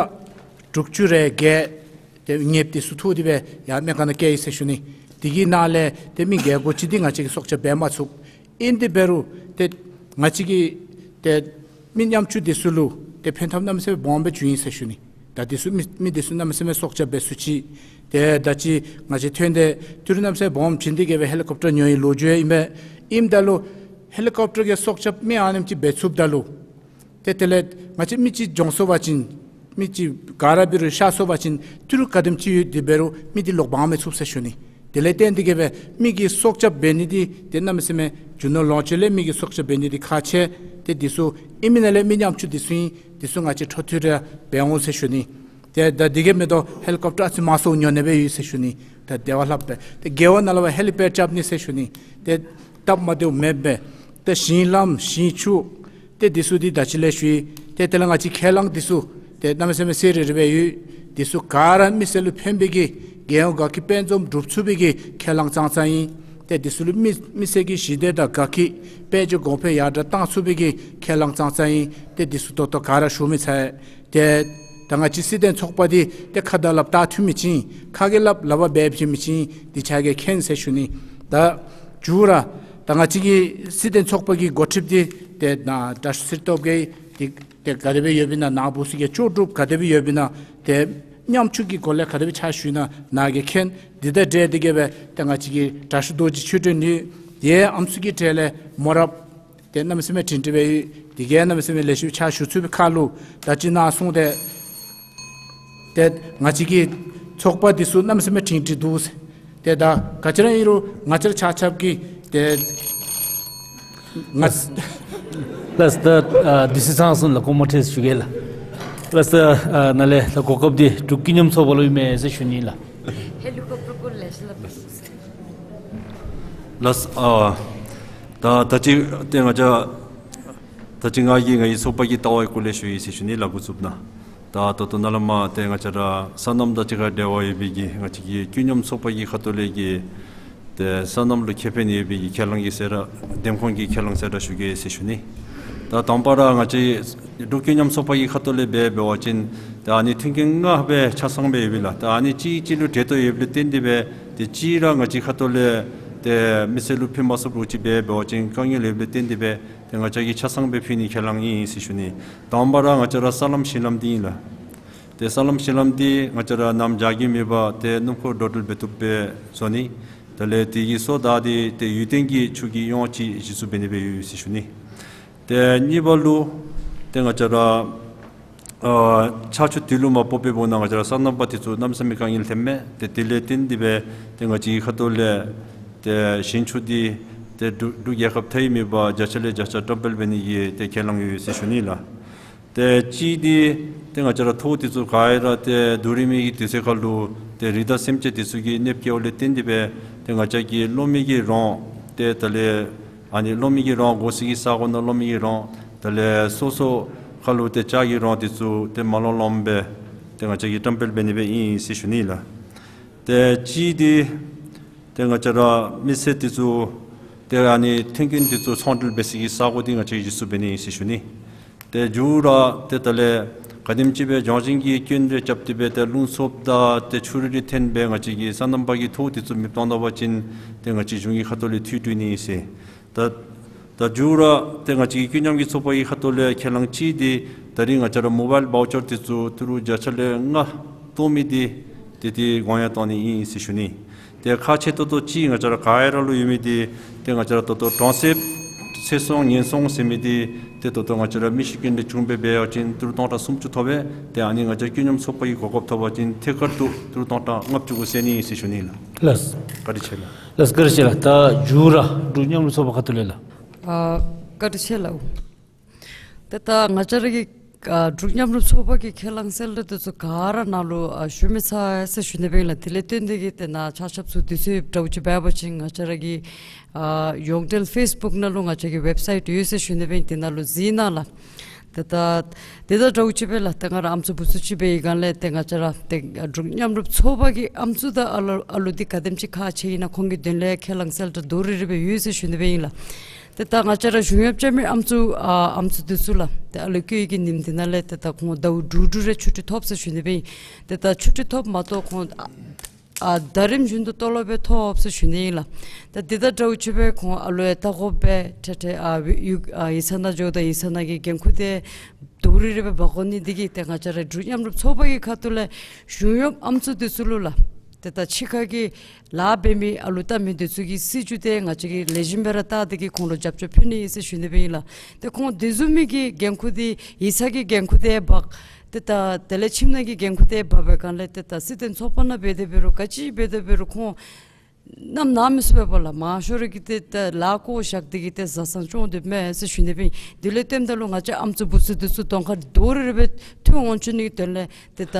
དྲུག་ཅུ་རེ་བརྒྱད་ཏེ་ཉེསཔ་འདི་ཚུ་འཐུ་སྟེ་སྦེ་ཡར་སྨན་ཁང་ནང་བསྐྱལ་ཡི་ཟེར་ཞུ་ནི། དེ་གི་ནང་ལས་ཏེ་མི་བརྒྱད་དགུ་ཅིག་འདི་ང་བཅས་ཀྱིས་སྲོག་སྐྱབས་འབད་མ་ཚུགས། ཨིན་དེ་འབད་རུང་ཏེ་ང་བཅས་ཀྱིས་ཏེ་མི་ཉམ་ཆུང་འདི་ཚུ་ལུ་ཏེ་ཕན་ཐབས་གནམ་མེད་ས་མེད་སྦོམ་སྦེ་བྱུང་ཡི་ཟེར་ཞུ་ནི། ད་འདི་ཚུ་མི་མི་འདི་ཚུ་གནམ་མེད་ས་མེད་སྲོག་སྐྱབས་འབད་ཚུགས་ཅི། ཏེ་ད་ཅི་ང་བཅས་ཐོན་ཏེ་ཏི་རུ་གནམ་མེད་ས་མེད་སྦོམ་བྱིན་ཏེ་གི་སྦེ་ཧེ་ལི་ཀོབ་ཊར་ཉོ་ནིའི་ལོ་རྒྱུས་ཨིན་པས། ཨིནམ་ད་ལུ་ཧེ་ལི་ཀོབ་ཊར་གྱིས་སྲོག་སྐྱབས་མི་ཨ་ནེམ་ཅིག་འབད་ཚུགསཔ་ད་ལུ་ཏེ་དེ་ལས་ང་བཅས་མི་ཅིག་གྱོངས་སོང་པ་ཅིན་མི་ཅིག་ག་ར་འབད་རུང་གཤགས་སོང་པ་ཅིན་ཏི་རུ་ག་དེམ་ཅིག་ཡོད་དེ་འབད་རུང་མི་འདི་ལོག་འབག་མི་ཚུགས་ཟེར་ཞུ་ནི། དེ་ལས་བརྟེན་ཏེ་གི་སྦེ་མི་གི་སྲོག་སྐྱབས་འབད་ནི་འདི་ཏེ་གནམ་མེད་ས་མེད་རྒྱུ་ནོར་ལོངས་སྤྱོད་ལས་མི་གི་སྲོག་སྐྱབས་འབད་ནི་འདི་ཁག་ཆེ། ཏེ་འདི་ཚུ་ཨིན་མི་ནང་ལས་མི་ཉམ་ཆུང་འདི་ཚུ་ཨིན། འདི་ཚུ་ང་བཅས་འཕྲོ་མཐུད་ར་འབད་འོང་ཟེར་ཞུ་ནི། ཏེ་ད་འདི་གིས་མི་དོ་ཧེ་ལི་ཀོབ་ཊར་ཨ་ཙི་མང་སུ་ཉོ་ནི་སྦེ་ཡོད་ཟེར་ཞུ་ནི། ད་དེ་བ་ལྷགཔ་སྦེ་ཏེ་རྒེད་འོག་ནང་ལུ་ཧེ་ལི་པེཌ་རྐྱབ་ནི་ཟེར་ཞུ་ནི། ཏེ་སྟབས་མ་བདེཝ་མེདཔ་སྦེ་ཏེ་ཞིང་ལམ་ཞིང་ཆུ་ཏེ་འདི་ཚུ་འདི་ད་ཅི་ལས་ཞུ་ཡི། ཏེ་དེ་ལས་ང་བཅས་ཁས་བླངས་འདི་ཚུ་ཏེ་གནམ་མེད་ས་མེད་གསལ་རི་རི་སྦེ་ཡོད། འདི་ཚུ་ག་ར་མི་སེར་ལུ་ཕན་པའི་གི་རྒྱལ་ཡོངས་དགའ་སྐྱིད་དཔལ་འཛོམས་སྒྲུབ་ཚུགས་པའི་གི་ཁས་བླངས་ཙང་ཙང་ཨིན། ཏེ་འདི་ཚུ་ལུ་མི་མི་སེར་གྱི་ཞི་བདེ་དང་དགའ་སྐྱིད་དཔལ་འབྱོར་གོང་འཕེལ་ཡར་དྲག་བཏང་ཚུགས་པའི་གི་ཁས་བླངས་ཙང་ཙང་ཨིན། ཏེ་འདི་ཚུ་ད་ལྟོ་ག་ར་ཞུ་མི་ཚར། ཏེ་ད་ང་བཅས་སྲིད་དོན་ཚོགས་པ་འདི་ཏེ་ཁ་དང་ལགཔ་བལྟ་མཐུན་མི་ཅིག་ཨིན། ཁ་གིས་སླབ་ལག་པས་འབད་བྱིན་མི་ཅིག་ཨིན། འདི་ཁྱེད་ཀྱིས་མཁྱེན་ཟེར་ཞུ་ནི། ད་མཇུག་ར་ད་ང་བཅས་ཀྱི་སྲིད་དོན་ཚོགས་པ་གི་འགོ་ཁྲིདཔ་འདི་ཏེ་ནཱ་དྲག་ཤོས་སྲི་ཐོབ་ཀྱིས་འདི་ཏེ་ག་དེ་སྦེ་ཡོདཔ་ཨིན་ན་ནཱ་འབུ་སི་གི་ལྕོགས་གྲུབ་ག་དེ་སྦེ་ཡོདཔ་ཨིན་ན་ཏེ་ཉམ་ཆུང་གི་སྒོ་ལས་ག་དེ་སྦེ་ཕྱག་ཞུ་ཨིན་ན་ནཱ་གིས་མཁྱེན། འདི་དང་འབྲེལ་ཏེ་གི་སྦེ་ཏེ་ང་བཅས་ཀྱི་དྲག་ཤོས་རྡོ་རྗེ་ཆོས་སྒྲོན་ནི་ཏེ་ཨམ་སྲུ་གི་གྲས་ལས་མོ་རབ་ཏེ་གནམ་མེད་ས་མེད་དྲིན་དྲི་བའི་ཡུལ་འདི་གིས་གནམ་མེད་ས་མེད་ལེགས་ཤོམ་ཕྱག་ཞུ་ཚུགས་པའི་ཁར་ལུ་ད་ཅི་ནཱ་གསུངས་ཏེ་ཏེ་ང་བཅས་ཀྱི་ཚོགས་པ་འདི་ཚུ་གནམ་མེད་ས་མེད་དྲིན་དྲི་འདུག་ཟེར། ཏེ་ད་ག་ཅི་ར་ཨིན་རུང་ང་བཅས་ར་ཆ་ཁྱབ་ཀྱིས་ཏེ་ང་ལགས་ད་ཨ་དུས་ཚོད་ཚང་སོང་ལགས། སྐུ་མ་ཁྲེལ་ཞུ་གེ་ལགས། ལགས་ད་ཨ་ནཱ་ལས་ད་གོ་སྐབས་འདི་འབྲུག་ཀུན་མཉམ་ཚོགས་པ་ལུ་ཨིན་མས་ཟེར་ཞུ་ནི་ལགས། ལགས་ཨ་ད་ད་ཅི་ཏེ་ང་བཅས་ད་ཅི་ང་གིས་ངེའི་ཚོགས་པ་གི་ལྟ་བའི་སྐོར་ལས་ཞུ་ཡི་ཟེར་ཞུ་ནི་ལགས། འགོ་བཙུགས་ནི། ད་ད་ལྟོ་ནཱ་ལས་མར་ཏེ་ང་བཅས་ར་སོ་ནམ་དང་གཅིག་ཁར་འབྲེལ་བ་ཡོད་པའི་གི་ང་བཅས་ཀྱི་ཀུན་མཉམ་ཚོགས་པ་གི་ཁ་ཐུག་ལས་ཀྱི་ཏེ་སོ་ནམ་ལུ་ཁེ་ཕན་ཡོད་པའི་གི་ཁས་བླངས་ཀྱི་གསལ་བསྒྲགས་འདེམས་ཁོངས་ཀྱི་ཁས་བླངས་གསལ་བསྒྲགས་ཞུ་གེ་ཟེར་ཞུ་ནི། ད་དང་པ་ར་ང་བཅས་འབྲུག་ཀུན་མཉམ་ཚོགས་པ་གི་ཁ་ཐུག་ལས་འབད་འབད་བ་ཅིན་ད་ཨ་ནི་མཐུན་རྐྱེན་ལྔ་སྦེ་ཆ་ཚང་སྦེ་ཡོད་པས་ལགས། ད་ཨ་ནི་གཅིག་གཅིག་ལུ་འབྲེལ་གཏོགས་ཡོདཔ་ལས་བརྟེན་ཏེ་སྦེ་ཏེ་གཅིག་ར་ང་བཅས་ཁ་ཐུག་ལས་ཏེ་མི་སེར་ལུ་ཕན་མ་སོངམ་ཅིག་འབད་འབད་བ་ཅིན་དཀའ་ངལ་ཡོདཔ་ལས་བརྟེན་ཏེ་སྦེ་ཏེ་ང་བཅས་ཀྱིས་ཆ་ཚང་སྦེ་ཕུལ་ནི་ཁས་བླངས་ཨིན་ཟེར་ཞུ་ནི། དང་པ་ར་ང་བཅས་ར་ས་ལམ་ཞིང་ལམ་འདི་ཨིན་ལགས། ཏེ་ས་ལམ་ཞིང་ལམ་འདི་ང་བཅས་ར་གནམ་བྱཱར་གྱི་མེད་པར་ཏེ་སྣུམ་འཁོར་འགྲོ་འགྲུལ་འབད་བཏུབ་སྦེ་བཟོ་ནི། དེ་ལས་དེ་གི་སོ་དག་འདི་ཏེ་ཡུན་བརྟན་གྱི་ཆུ་གི་གཡོག་ཅིག་གཞི་བཙུགས་འབད་ནི་སྦེ་ཡོད་ཟེར་ཞུ་ནི། ཏེ་གཉིས་པ་ལུ་ཏེ་ང་བཅས་ར་ཨ་ཆར་ཆུ་དུས་ལུ་མ་ཕོགཔ་འབདཝ་ད་ང་བཅས་ར་སོ་ནམ་པ་འདི་ཚུ་གནམ་མེད་ས་མེད་དཀའ་ངལ་ཐོནམ་མས། ཏེ་དེ་ལས་བརྟེན་ཏེ་སྦེ་ཏེ་ང་བཅས་ཁ་ཐུག་ལས་ཏེ་ཞིང་ཆུ་འདི་ཏེ་འབྲུག་འབྲུག་རྒྱལ་ཁབ་མཐའི་མེད་པར་བརྒྱ་ཆ་ལས་བརྒྱ་ཆ་བཀྲམ་སྤེལ་འབད་ནི་གི་ཏེ་ཁས་བླངས་ཡོད་ཟེར་ཞུ་ནི་ལགས། ཏེ་གཅིག་འདི་ཏེ་ང་བཅས་ར་ཐོག་འདི་ཚུ་ག་ར་ཏེ་དུས་རིང་མི་གི་དུས་ཚོད་ཁར་ལུ་ཏེ་རི་དྭགས་སེམས་ཅན་འདི་ཚུ་གིས་གནོདཔ་བཀལཝ་ལས་བརྟེན་ཏེ་སྦེ་ཏེ་ང་བཅས་ཀྱི་གློག་མེ་གི་རོང་ཏེ་དེ་ལས་ཨ་ནི་གློག་མེ་གི་རོང་དགོ་སའི་གི་ས་གོ་ནང་གློག་མེ་གི་རོང་དེ་ལས་སོ་སོ་ཁར་ལུ་ཏེ་ལྕགས་ཀྱི་རོང་འདི་ཚུ་ཏེ་མ་ལོང་ལོངམ་སྦེ་ཏེ་ང་བཅས་ཀྱིས་བཀྲམ་སྤེལ་འབད་ནི་སྦེ་ཨིན་ཟེར་ཞུ་ནི་ལགས། ཏེ་གཅིག་འདི་ཏེ་ང་བཅས་ར་མི་སེར་འདི་ཚུ་ཏེ་ཨ་ནི་ཐོན་སྐྱེད་འདི་ཚུ་ཚོང་འབྲེལ་འབད་སའི་གི་ས་གོ་འདི་ང་བཅས་ཀྱིས་བཟོ་འབད་ནི་ཨིན་ཟེར་ཞུ་ནི། ཏེ་མཇུག་ར་ཏེ་དེ་ལས་ག་དེམ་ཅིག་སྦེ་ལྗོངས་བཞིན་གྱི་སྐྱོན་རེ་རྐྱབ་སྟེ་སྦེ་ཏེ་རླུང་འཚུབ་དང་ཏེ་ཆུ་རུད་རེ་འཐོན་སྦེ་ང་བཅས་ཀྱི་སོ་ནམ་པ་གི་ཐོག་འདི་ཚུ་མེདཔ་བཏང་ད་པ་ཅིན་ཏེ་ང་བཅས་གཞུང་གི་ཁ་ཐུག་ལས་འཐུས་སྤྲོད་ནི་ཨིན་ཟེར། ད་ད་མཇུག་ར་ཏེ་ང་བཅས་ཀྱི་ཀུན་མཉམ་གྱི་ཚོགས་པ་གི་ཁ་ཐུག་ལས་ཁས་བླངས་ཅིག་འདི་ད་རིས་ང་བཅས་ར་མོ་བཱའིལ་བའུ་ཅར་འདི་ཚུ་ཏི་རུ་བརྒྱ་ཆ་ལས་ལྔ་བཏོག་མི་འདི་ཏེ་འདི་དགོངས་ཡངས་བཏང་ནི་ཨིན་ཟེར་ཞུ་ནི། ཏེ་ཁག་ཆེ་ཏོག་ཏོ་ཅིག་ང་བཅས་ར་ག་ར་ལུ་ཡོད་མི་འདི་ཏེ་ང་བཅས་ར་ད་ལྟོ་གྲོང་གསེབ་ཚེ་སྲོག་ཉེན་སྲུང་ཟེར་མི་འདི་ཏེ་ད་ལྟོ་ང་བཅས་ར་མི་ཤི་རྐྱེན་འདི་བྱུང་སྦེ་འབད་བ་ཅིན་ཏི་རུ་སྟོང་ཕྲག་སུམ་ཅུ་ཐོབ་པས། ཏེ་ཨ་ནི་ང་བཅས་ཀྱི་ཀུན་མཉམ་ཚོགས་པ་གིས་གོ་སྐབས་ཐོབ་པ་ཅིན་ཐད་ཀར་དུ་ཏི་རུ་སྟོང་ཕྲག་ལྔ་བཅུ་དགུ་སེལ་ནི་ཨིན་ཟེར་ཞུ་ནི་ལགས། ལགས། བཀའ་དྲིན་ཆེ་ལགས། ལགས་བཀའ་དྲིན་ཆེ་ལགས། ད་མཇུག་ར་འབྲུག་མཉམ་རུབ་ཚོགས་པ་ཁ་ཐུག་ལས་ལགས། ཨ་བཀའ་དྲིན་ཆེ་ལགས། ཏེ་ད་ང་བཅས་ར་གི་ཨ་འབྲུག་མཉམ་རུབ་ཚོགས་པ་གི་ཁས་བླངས་གསལ་བསྒྲགས་འདི་ཚུ་ག་ར་ནང་ལུ་ཨ་ཞུ་མི་ཚར་ཟེར་ཞུ་ནི་སྦེ་ཨིན་ལགས། དེ་ལས་བརྟེན་ཏེ་གིས་ཏེ་ནཱ་ཕྱག་ཞབས་ཚུ་དུས་ཚོད་འདྲཝ་ཅིག་འབད་བ་ཅིན་ང་བཅས་ར་གི་ཨ་ཡོངས་འབྲེལ་ཕེསི་བུཀ་ནང་ལུ་ང་བཅས་ཀྱི་ཝེབ་སའིཊ་ཡོད་ཟེར་ཞུ་ནི་སྦེ་ཨིན། དེ་ནང་ལུ་གཟིགས་གནང་ལགས། ཏེ་ད་དེ་དང་འདྲཝ་ཅིག་སྦེ་ལགས། ཏེ་ང་ར་ཨམ་སྲུ་བུ་ཚུ་ཅིག་སྦེ་ཨིན་ག་ལས་ཏེ་ང་བཅས་ར་ཏེ་འབྲུག་མཉམ་རུབ་ཚོགས་པ་གི་ཨམ་སྲུ་དང་ཨ་ལུ་ཨ་ལུ་འདི་ག་དེམ་ཅིག་ཁག་ཆེ་ཨིན་ན་ཁོང་གི་དོན་ལས་ཁས་བླངས་གསལ་བསྒྲགས་དོ་རི་རི་སྦེ་ཡོད་ཟེར་ཞུ་ནི་སྦེ་ཨིན་ལགས། ཏེ་ད་ང་བཅས་ར་གཞུང་གཡོགཔ་རྐྱབ་མི་ཨམ་སྲུ་ཨ་ཨམ་སྲུ་འདི་ཚུ་ལགས། ཏེ་ཨ་ལུ་སྐྱེ་བའི་གི་ཉིནམ་འདི་ནང་ལས་ཏེ་ད་ཁོང་ཟླཝ་དྲུག་དྲུག་རེ་ཆུ་ཊི་ཐོབ་ཟེར་ཞུ་ནི་སྦེ་ཨིན། ཏེ་ད་ཆུ་ཊི་ཐོབ་མ་གཏོགས་ཁོང་ཨ་ཨ་ཟླ་རིམ་བཞིན་དུ་ཏོ་ལོབ་སྦེ་ཐོབ་ཟེར་ཞུ་ནི་ཨིན་ལགས། ད་འདི་དང་འདྲཝ་ཅིག་སྦེ་ཁོང་ཨ་ལུ་ཡང་བལྟ་དགོཔ་སྦེ་ཏེ་ཏེ་ཨ་ཡུལ་ཨ་ཡིག་ཚང་ནང་འགྱོཝ་ད་ཡིག་ཚང་ནང་གི་འགན་ཁུར་འདི་དོ་རི་རི་སྦེ་འབག་དགོ་ནི་འདི་གིས་ཏེ་ང་བཅས་ར་འབྲུག་མཉམ་རུབ་ཚོགས་པ་གི་ཁ་ཐུག་ལས་གཞུང་གཡོགཔ་ཨམ་སྲུ་འདི་ཚུ་ལུ་ལགས། ཏེ་ད་ཕྱི་ཁ་གི་ལཱ་འབད་མི་ཨ་ལུ་བལྟ་མི་འདི་ཚུ་གི་སྲིད་བྱུས་འདི་ང་བཅས་ཀྱིས་ལེགས་ཤོམ་སྦེ་ར་བལྟ་སྟེ་གིས་ཁོང་ལུ་རྒྱབ་སྐྱོར་ཕུལ་ནི་ཨིན་ཟེར་ཞུ་ནི་སྦེ་ཨིན་ལགས། ཏེ་ཁོང་དེ་བཟུམ་མའི་གི་འགན་ཁུར་འདི་ཡིག་ཚང་གི་འགན་ཁུར་འདི་འབག། ཏེ་ད་དེ་ལས་ཁྱིམ་ནང་གི་འགན་ཁུར་འདི་འབག་པའི་སྒང་ལས་ཏེ་ད་སྲིད་དོན་ཚོགས་པ་ནང་འབད་དེ་འབད་རུང་ག་ཅི་འབད་དེ་འབད་རུང་ཁོང་གནམ་ནངས་མི་ཚུ་འབདཝ་ལས་མང་ཤོས་ར་གིས་ཏེ་ད་ལཱ་བཀོ་བཞག་སྟེ་གིས་ཏེ་བཟའ་ཚང་སྐྱོང་སྡོདཔ་མས་ཟེར་ཞུ་ནི་སྦེ་ཨིན། དེ་ལས་བརྟེནམ་ད་ལུ་ང་བཅས་ཨམ་སྲུ་བུ་ཚུ་འདི་ཚུ་གདོང་ཁར་དོ་རི་རི་སྦེ་ཐོན་འོང་བཅུག་ནི་གི་དོན་ལས་ཏེ་ད་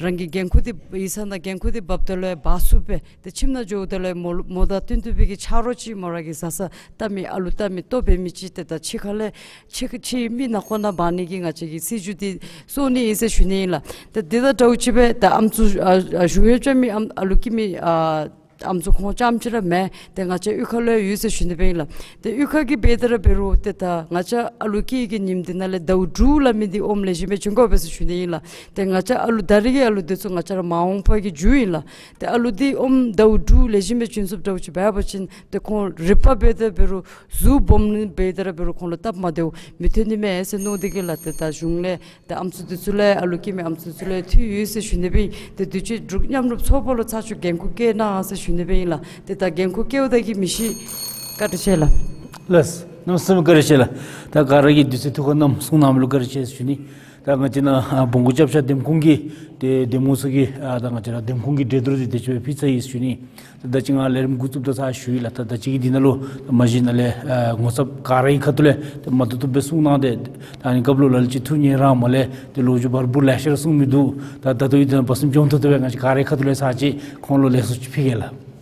རང་གི་འགན་ཁུར་འདི་ཡིག་ཚང་ནང་འགན་ཁུར་འདི་འབགཔ་ད་ལུ་འབག་ཚུགསཔ་སྦེ་ཏེ་ཁྱིམ་ནང་འགྱོཝ་ད་ལུ་མོ་མོ་དང་བསྟུན་ཏེ་སྦེ་གིས་ཆ་རོགས་ཅིག་མོ་ར་གི་བཟའ་ཚང་བལྟ་མི་ཨ་ལུ་བལྟ་མི་ལྟོ་འབད་མི་ཅིག་ཏེ་ད་ཕྱི་ཁ་ལས་ཕྱི་ཁ་ཕྱི་མི་ནང་འཁོད་ནང་འབག་ནི་གི་ང་བཅས་ཀྱིས་སྲིད་བྱུས་འདི་བཟོ་ནི་ཨིན་ཟེར་ཞུ་ནི་ཨིན་ལགས། ཏེ་འདི་དང་འདྲཝ་ཅིག་སྦེ་ད་ཨམ་སྲུ་ཨ་ཨ་གཞུང་གཡོགཔ་རྐྱབ་མི་ཨམ་ཨ་ལུ་སྐྱེ་མི་ཨ་ཨམ་སྲུ་ཁོང་རྐྱངམ་ཅིག་ར་མེན། ཏེ་ང་བཅས་གཡུས་ཁ་ལུ་ཡོད་ཟེར་ཞུ་ནི་སྦེ་ཨིན་ལགས། ཏེ་གཡུས་ཁ་གིས་འབད་དེ་ར་འབད་རུང་ཏེ་ད་ང་བཅས་ཨ་ལུ་སྐྱེ་བའི་གི་ཉིནམ་འདི་ནང་ལས་ཟླཝ་དྲུག་ལང་མི་འདི་ཨོམ་ལེགས་ཤོམ་སྦེ་བྱིན་དགོ་པས་ཟེར་ཞུ་ནི་ཨིན་ལགས། ཏེ་ང་བཅས་ཨ་ལུ་ད་རིས་ཀྱི་ཨ་ལུ་འདི་ཚུ་ང་བཅས་ར་མ་འོངས་པ་གི་རྒྱུ་ཨིན་ལགས། ཏེ་ཨ་ལུ་འདི་ཨོམ་ཟླཝ་དྲུག་ལེགས་ཤོམ་སྦེ་བྱིན་ཚུགསཔ་འདྲཝ་ཅིག་འབད་བ་ཅིན་ཏེ་ཁོང་རིག་པ་འབད་དེ་འབད་རུང་གཟུགས་སྦོམ་ནི་འབད་དེ་ར་འབད་རུང་ཁོང་ལུ་སྟབས་མ་བདེཝ་མི་ཐོན་ནི་མས་ཟེར་མནོ་སྟེ་གིས་ལགས། ཏེ་ད་གཞུང་ལས་ཏེ་ཨམ་སྲུ་འདི་ཚུ་ལུ་ཨ་ལུ་སྐྱེ་མི་ཨམ་སྲུ་འདི་ཚུ་ལུ་འཐུས་ཡོད་ཟེར་ཞུ་ནི་སྦེ་ཨིན། ཏེ་དུས་ཅི་འབྲུག་མཉམ་རུབ་ཚོགས་པ་ལུ་ཚར་ཅིག་འགན་ཁུར་བཀལ་གནང་ཟེར་ཞུ་ནི་སྦེ་ཨིན་ལགས། ཏེ་ད་འགན་ཁུར་བཀལཝ་ད་གིས་མི་ཤེས། བཀའ་དྲིན་ཆེ་ལགས། ལགས། གནམ་མེད་ས་མེད་བཀའ་དྲིན་ཆེ་ལགས། ད་ག་ར་གིས་དུས་ཚོད་ཐུགས་ཁར་བསྣམས་གསུང་གནང་མི་ལུ་བཀའ་དྲིན་ཆེ་ཟེར་ཞུ་ནི། ད་ང་བཅས་ནཱ་ཨ་བོང་གུ་རྐྱབ་ཤར་འདེམས་ཁོངས་ཀྱི་ཏེ་འདེམས་ངོ་ཚུ་གིས་ཨ་ད་ང་བཅས་ར་འདེམས་ཁོངས་ཀྱི་གྲོས་བསྡུར་འདི་དེ་ཅིག་སྦེ་ཕུལ་ཚར་ཡི་ཟེར་ཞུ་ནི། ད་ཅི་ང་ལས་རིམ་འགོ་བཙུགསཔ་ད་ཚར་ཞུ་ཡི་ལགས། ད་ད་ཅི་གི་འདི་ནང་ལུ་མ་གཞི་ནཱ་ལས་ཨ་ངོ་ཚབ་ག་ར་གི་ཁ་ཐུག་ལས་ཏེ་མ་བཏུབ་བཏུབ་སྦེ་གསུང་གནང་སྟེ་ད་ཨ་ནི་སྐབས་ལུ་ལ་ལུ་ཅིག་ཐུགས་མཉེས་ར་མ་ལས་ཏེ་ལོ་རྒྱུས་བར་པོ་ལེ་ཤ་ར་གསུང་མི་འདུག། ད་ད་ལྟོ་ཡང་ཏེ་ནཱ་བར་གསུམ་སྦྱོང་ཐུབ་ཐུབ་སྦེ་ང་བཅས་ག་རའི་ཁ་ཐུག་ལས་ཚར་ཅིག་ཁོང་ལུ་ལེགས་སོ་ཅིག་ཕུལ་གེ་ལགས།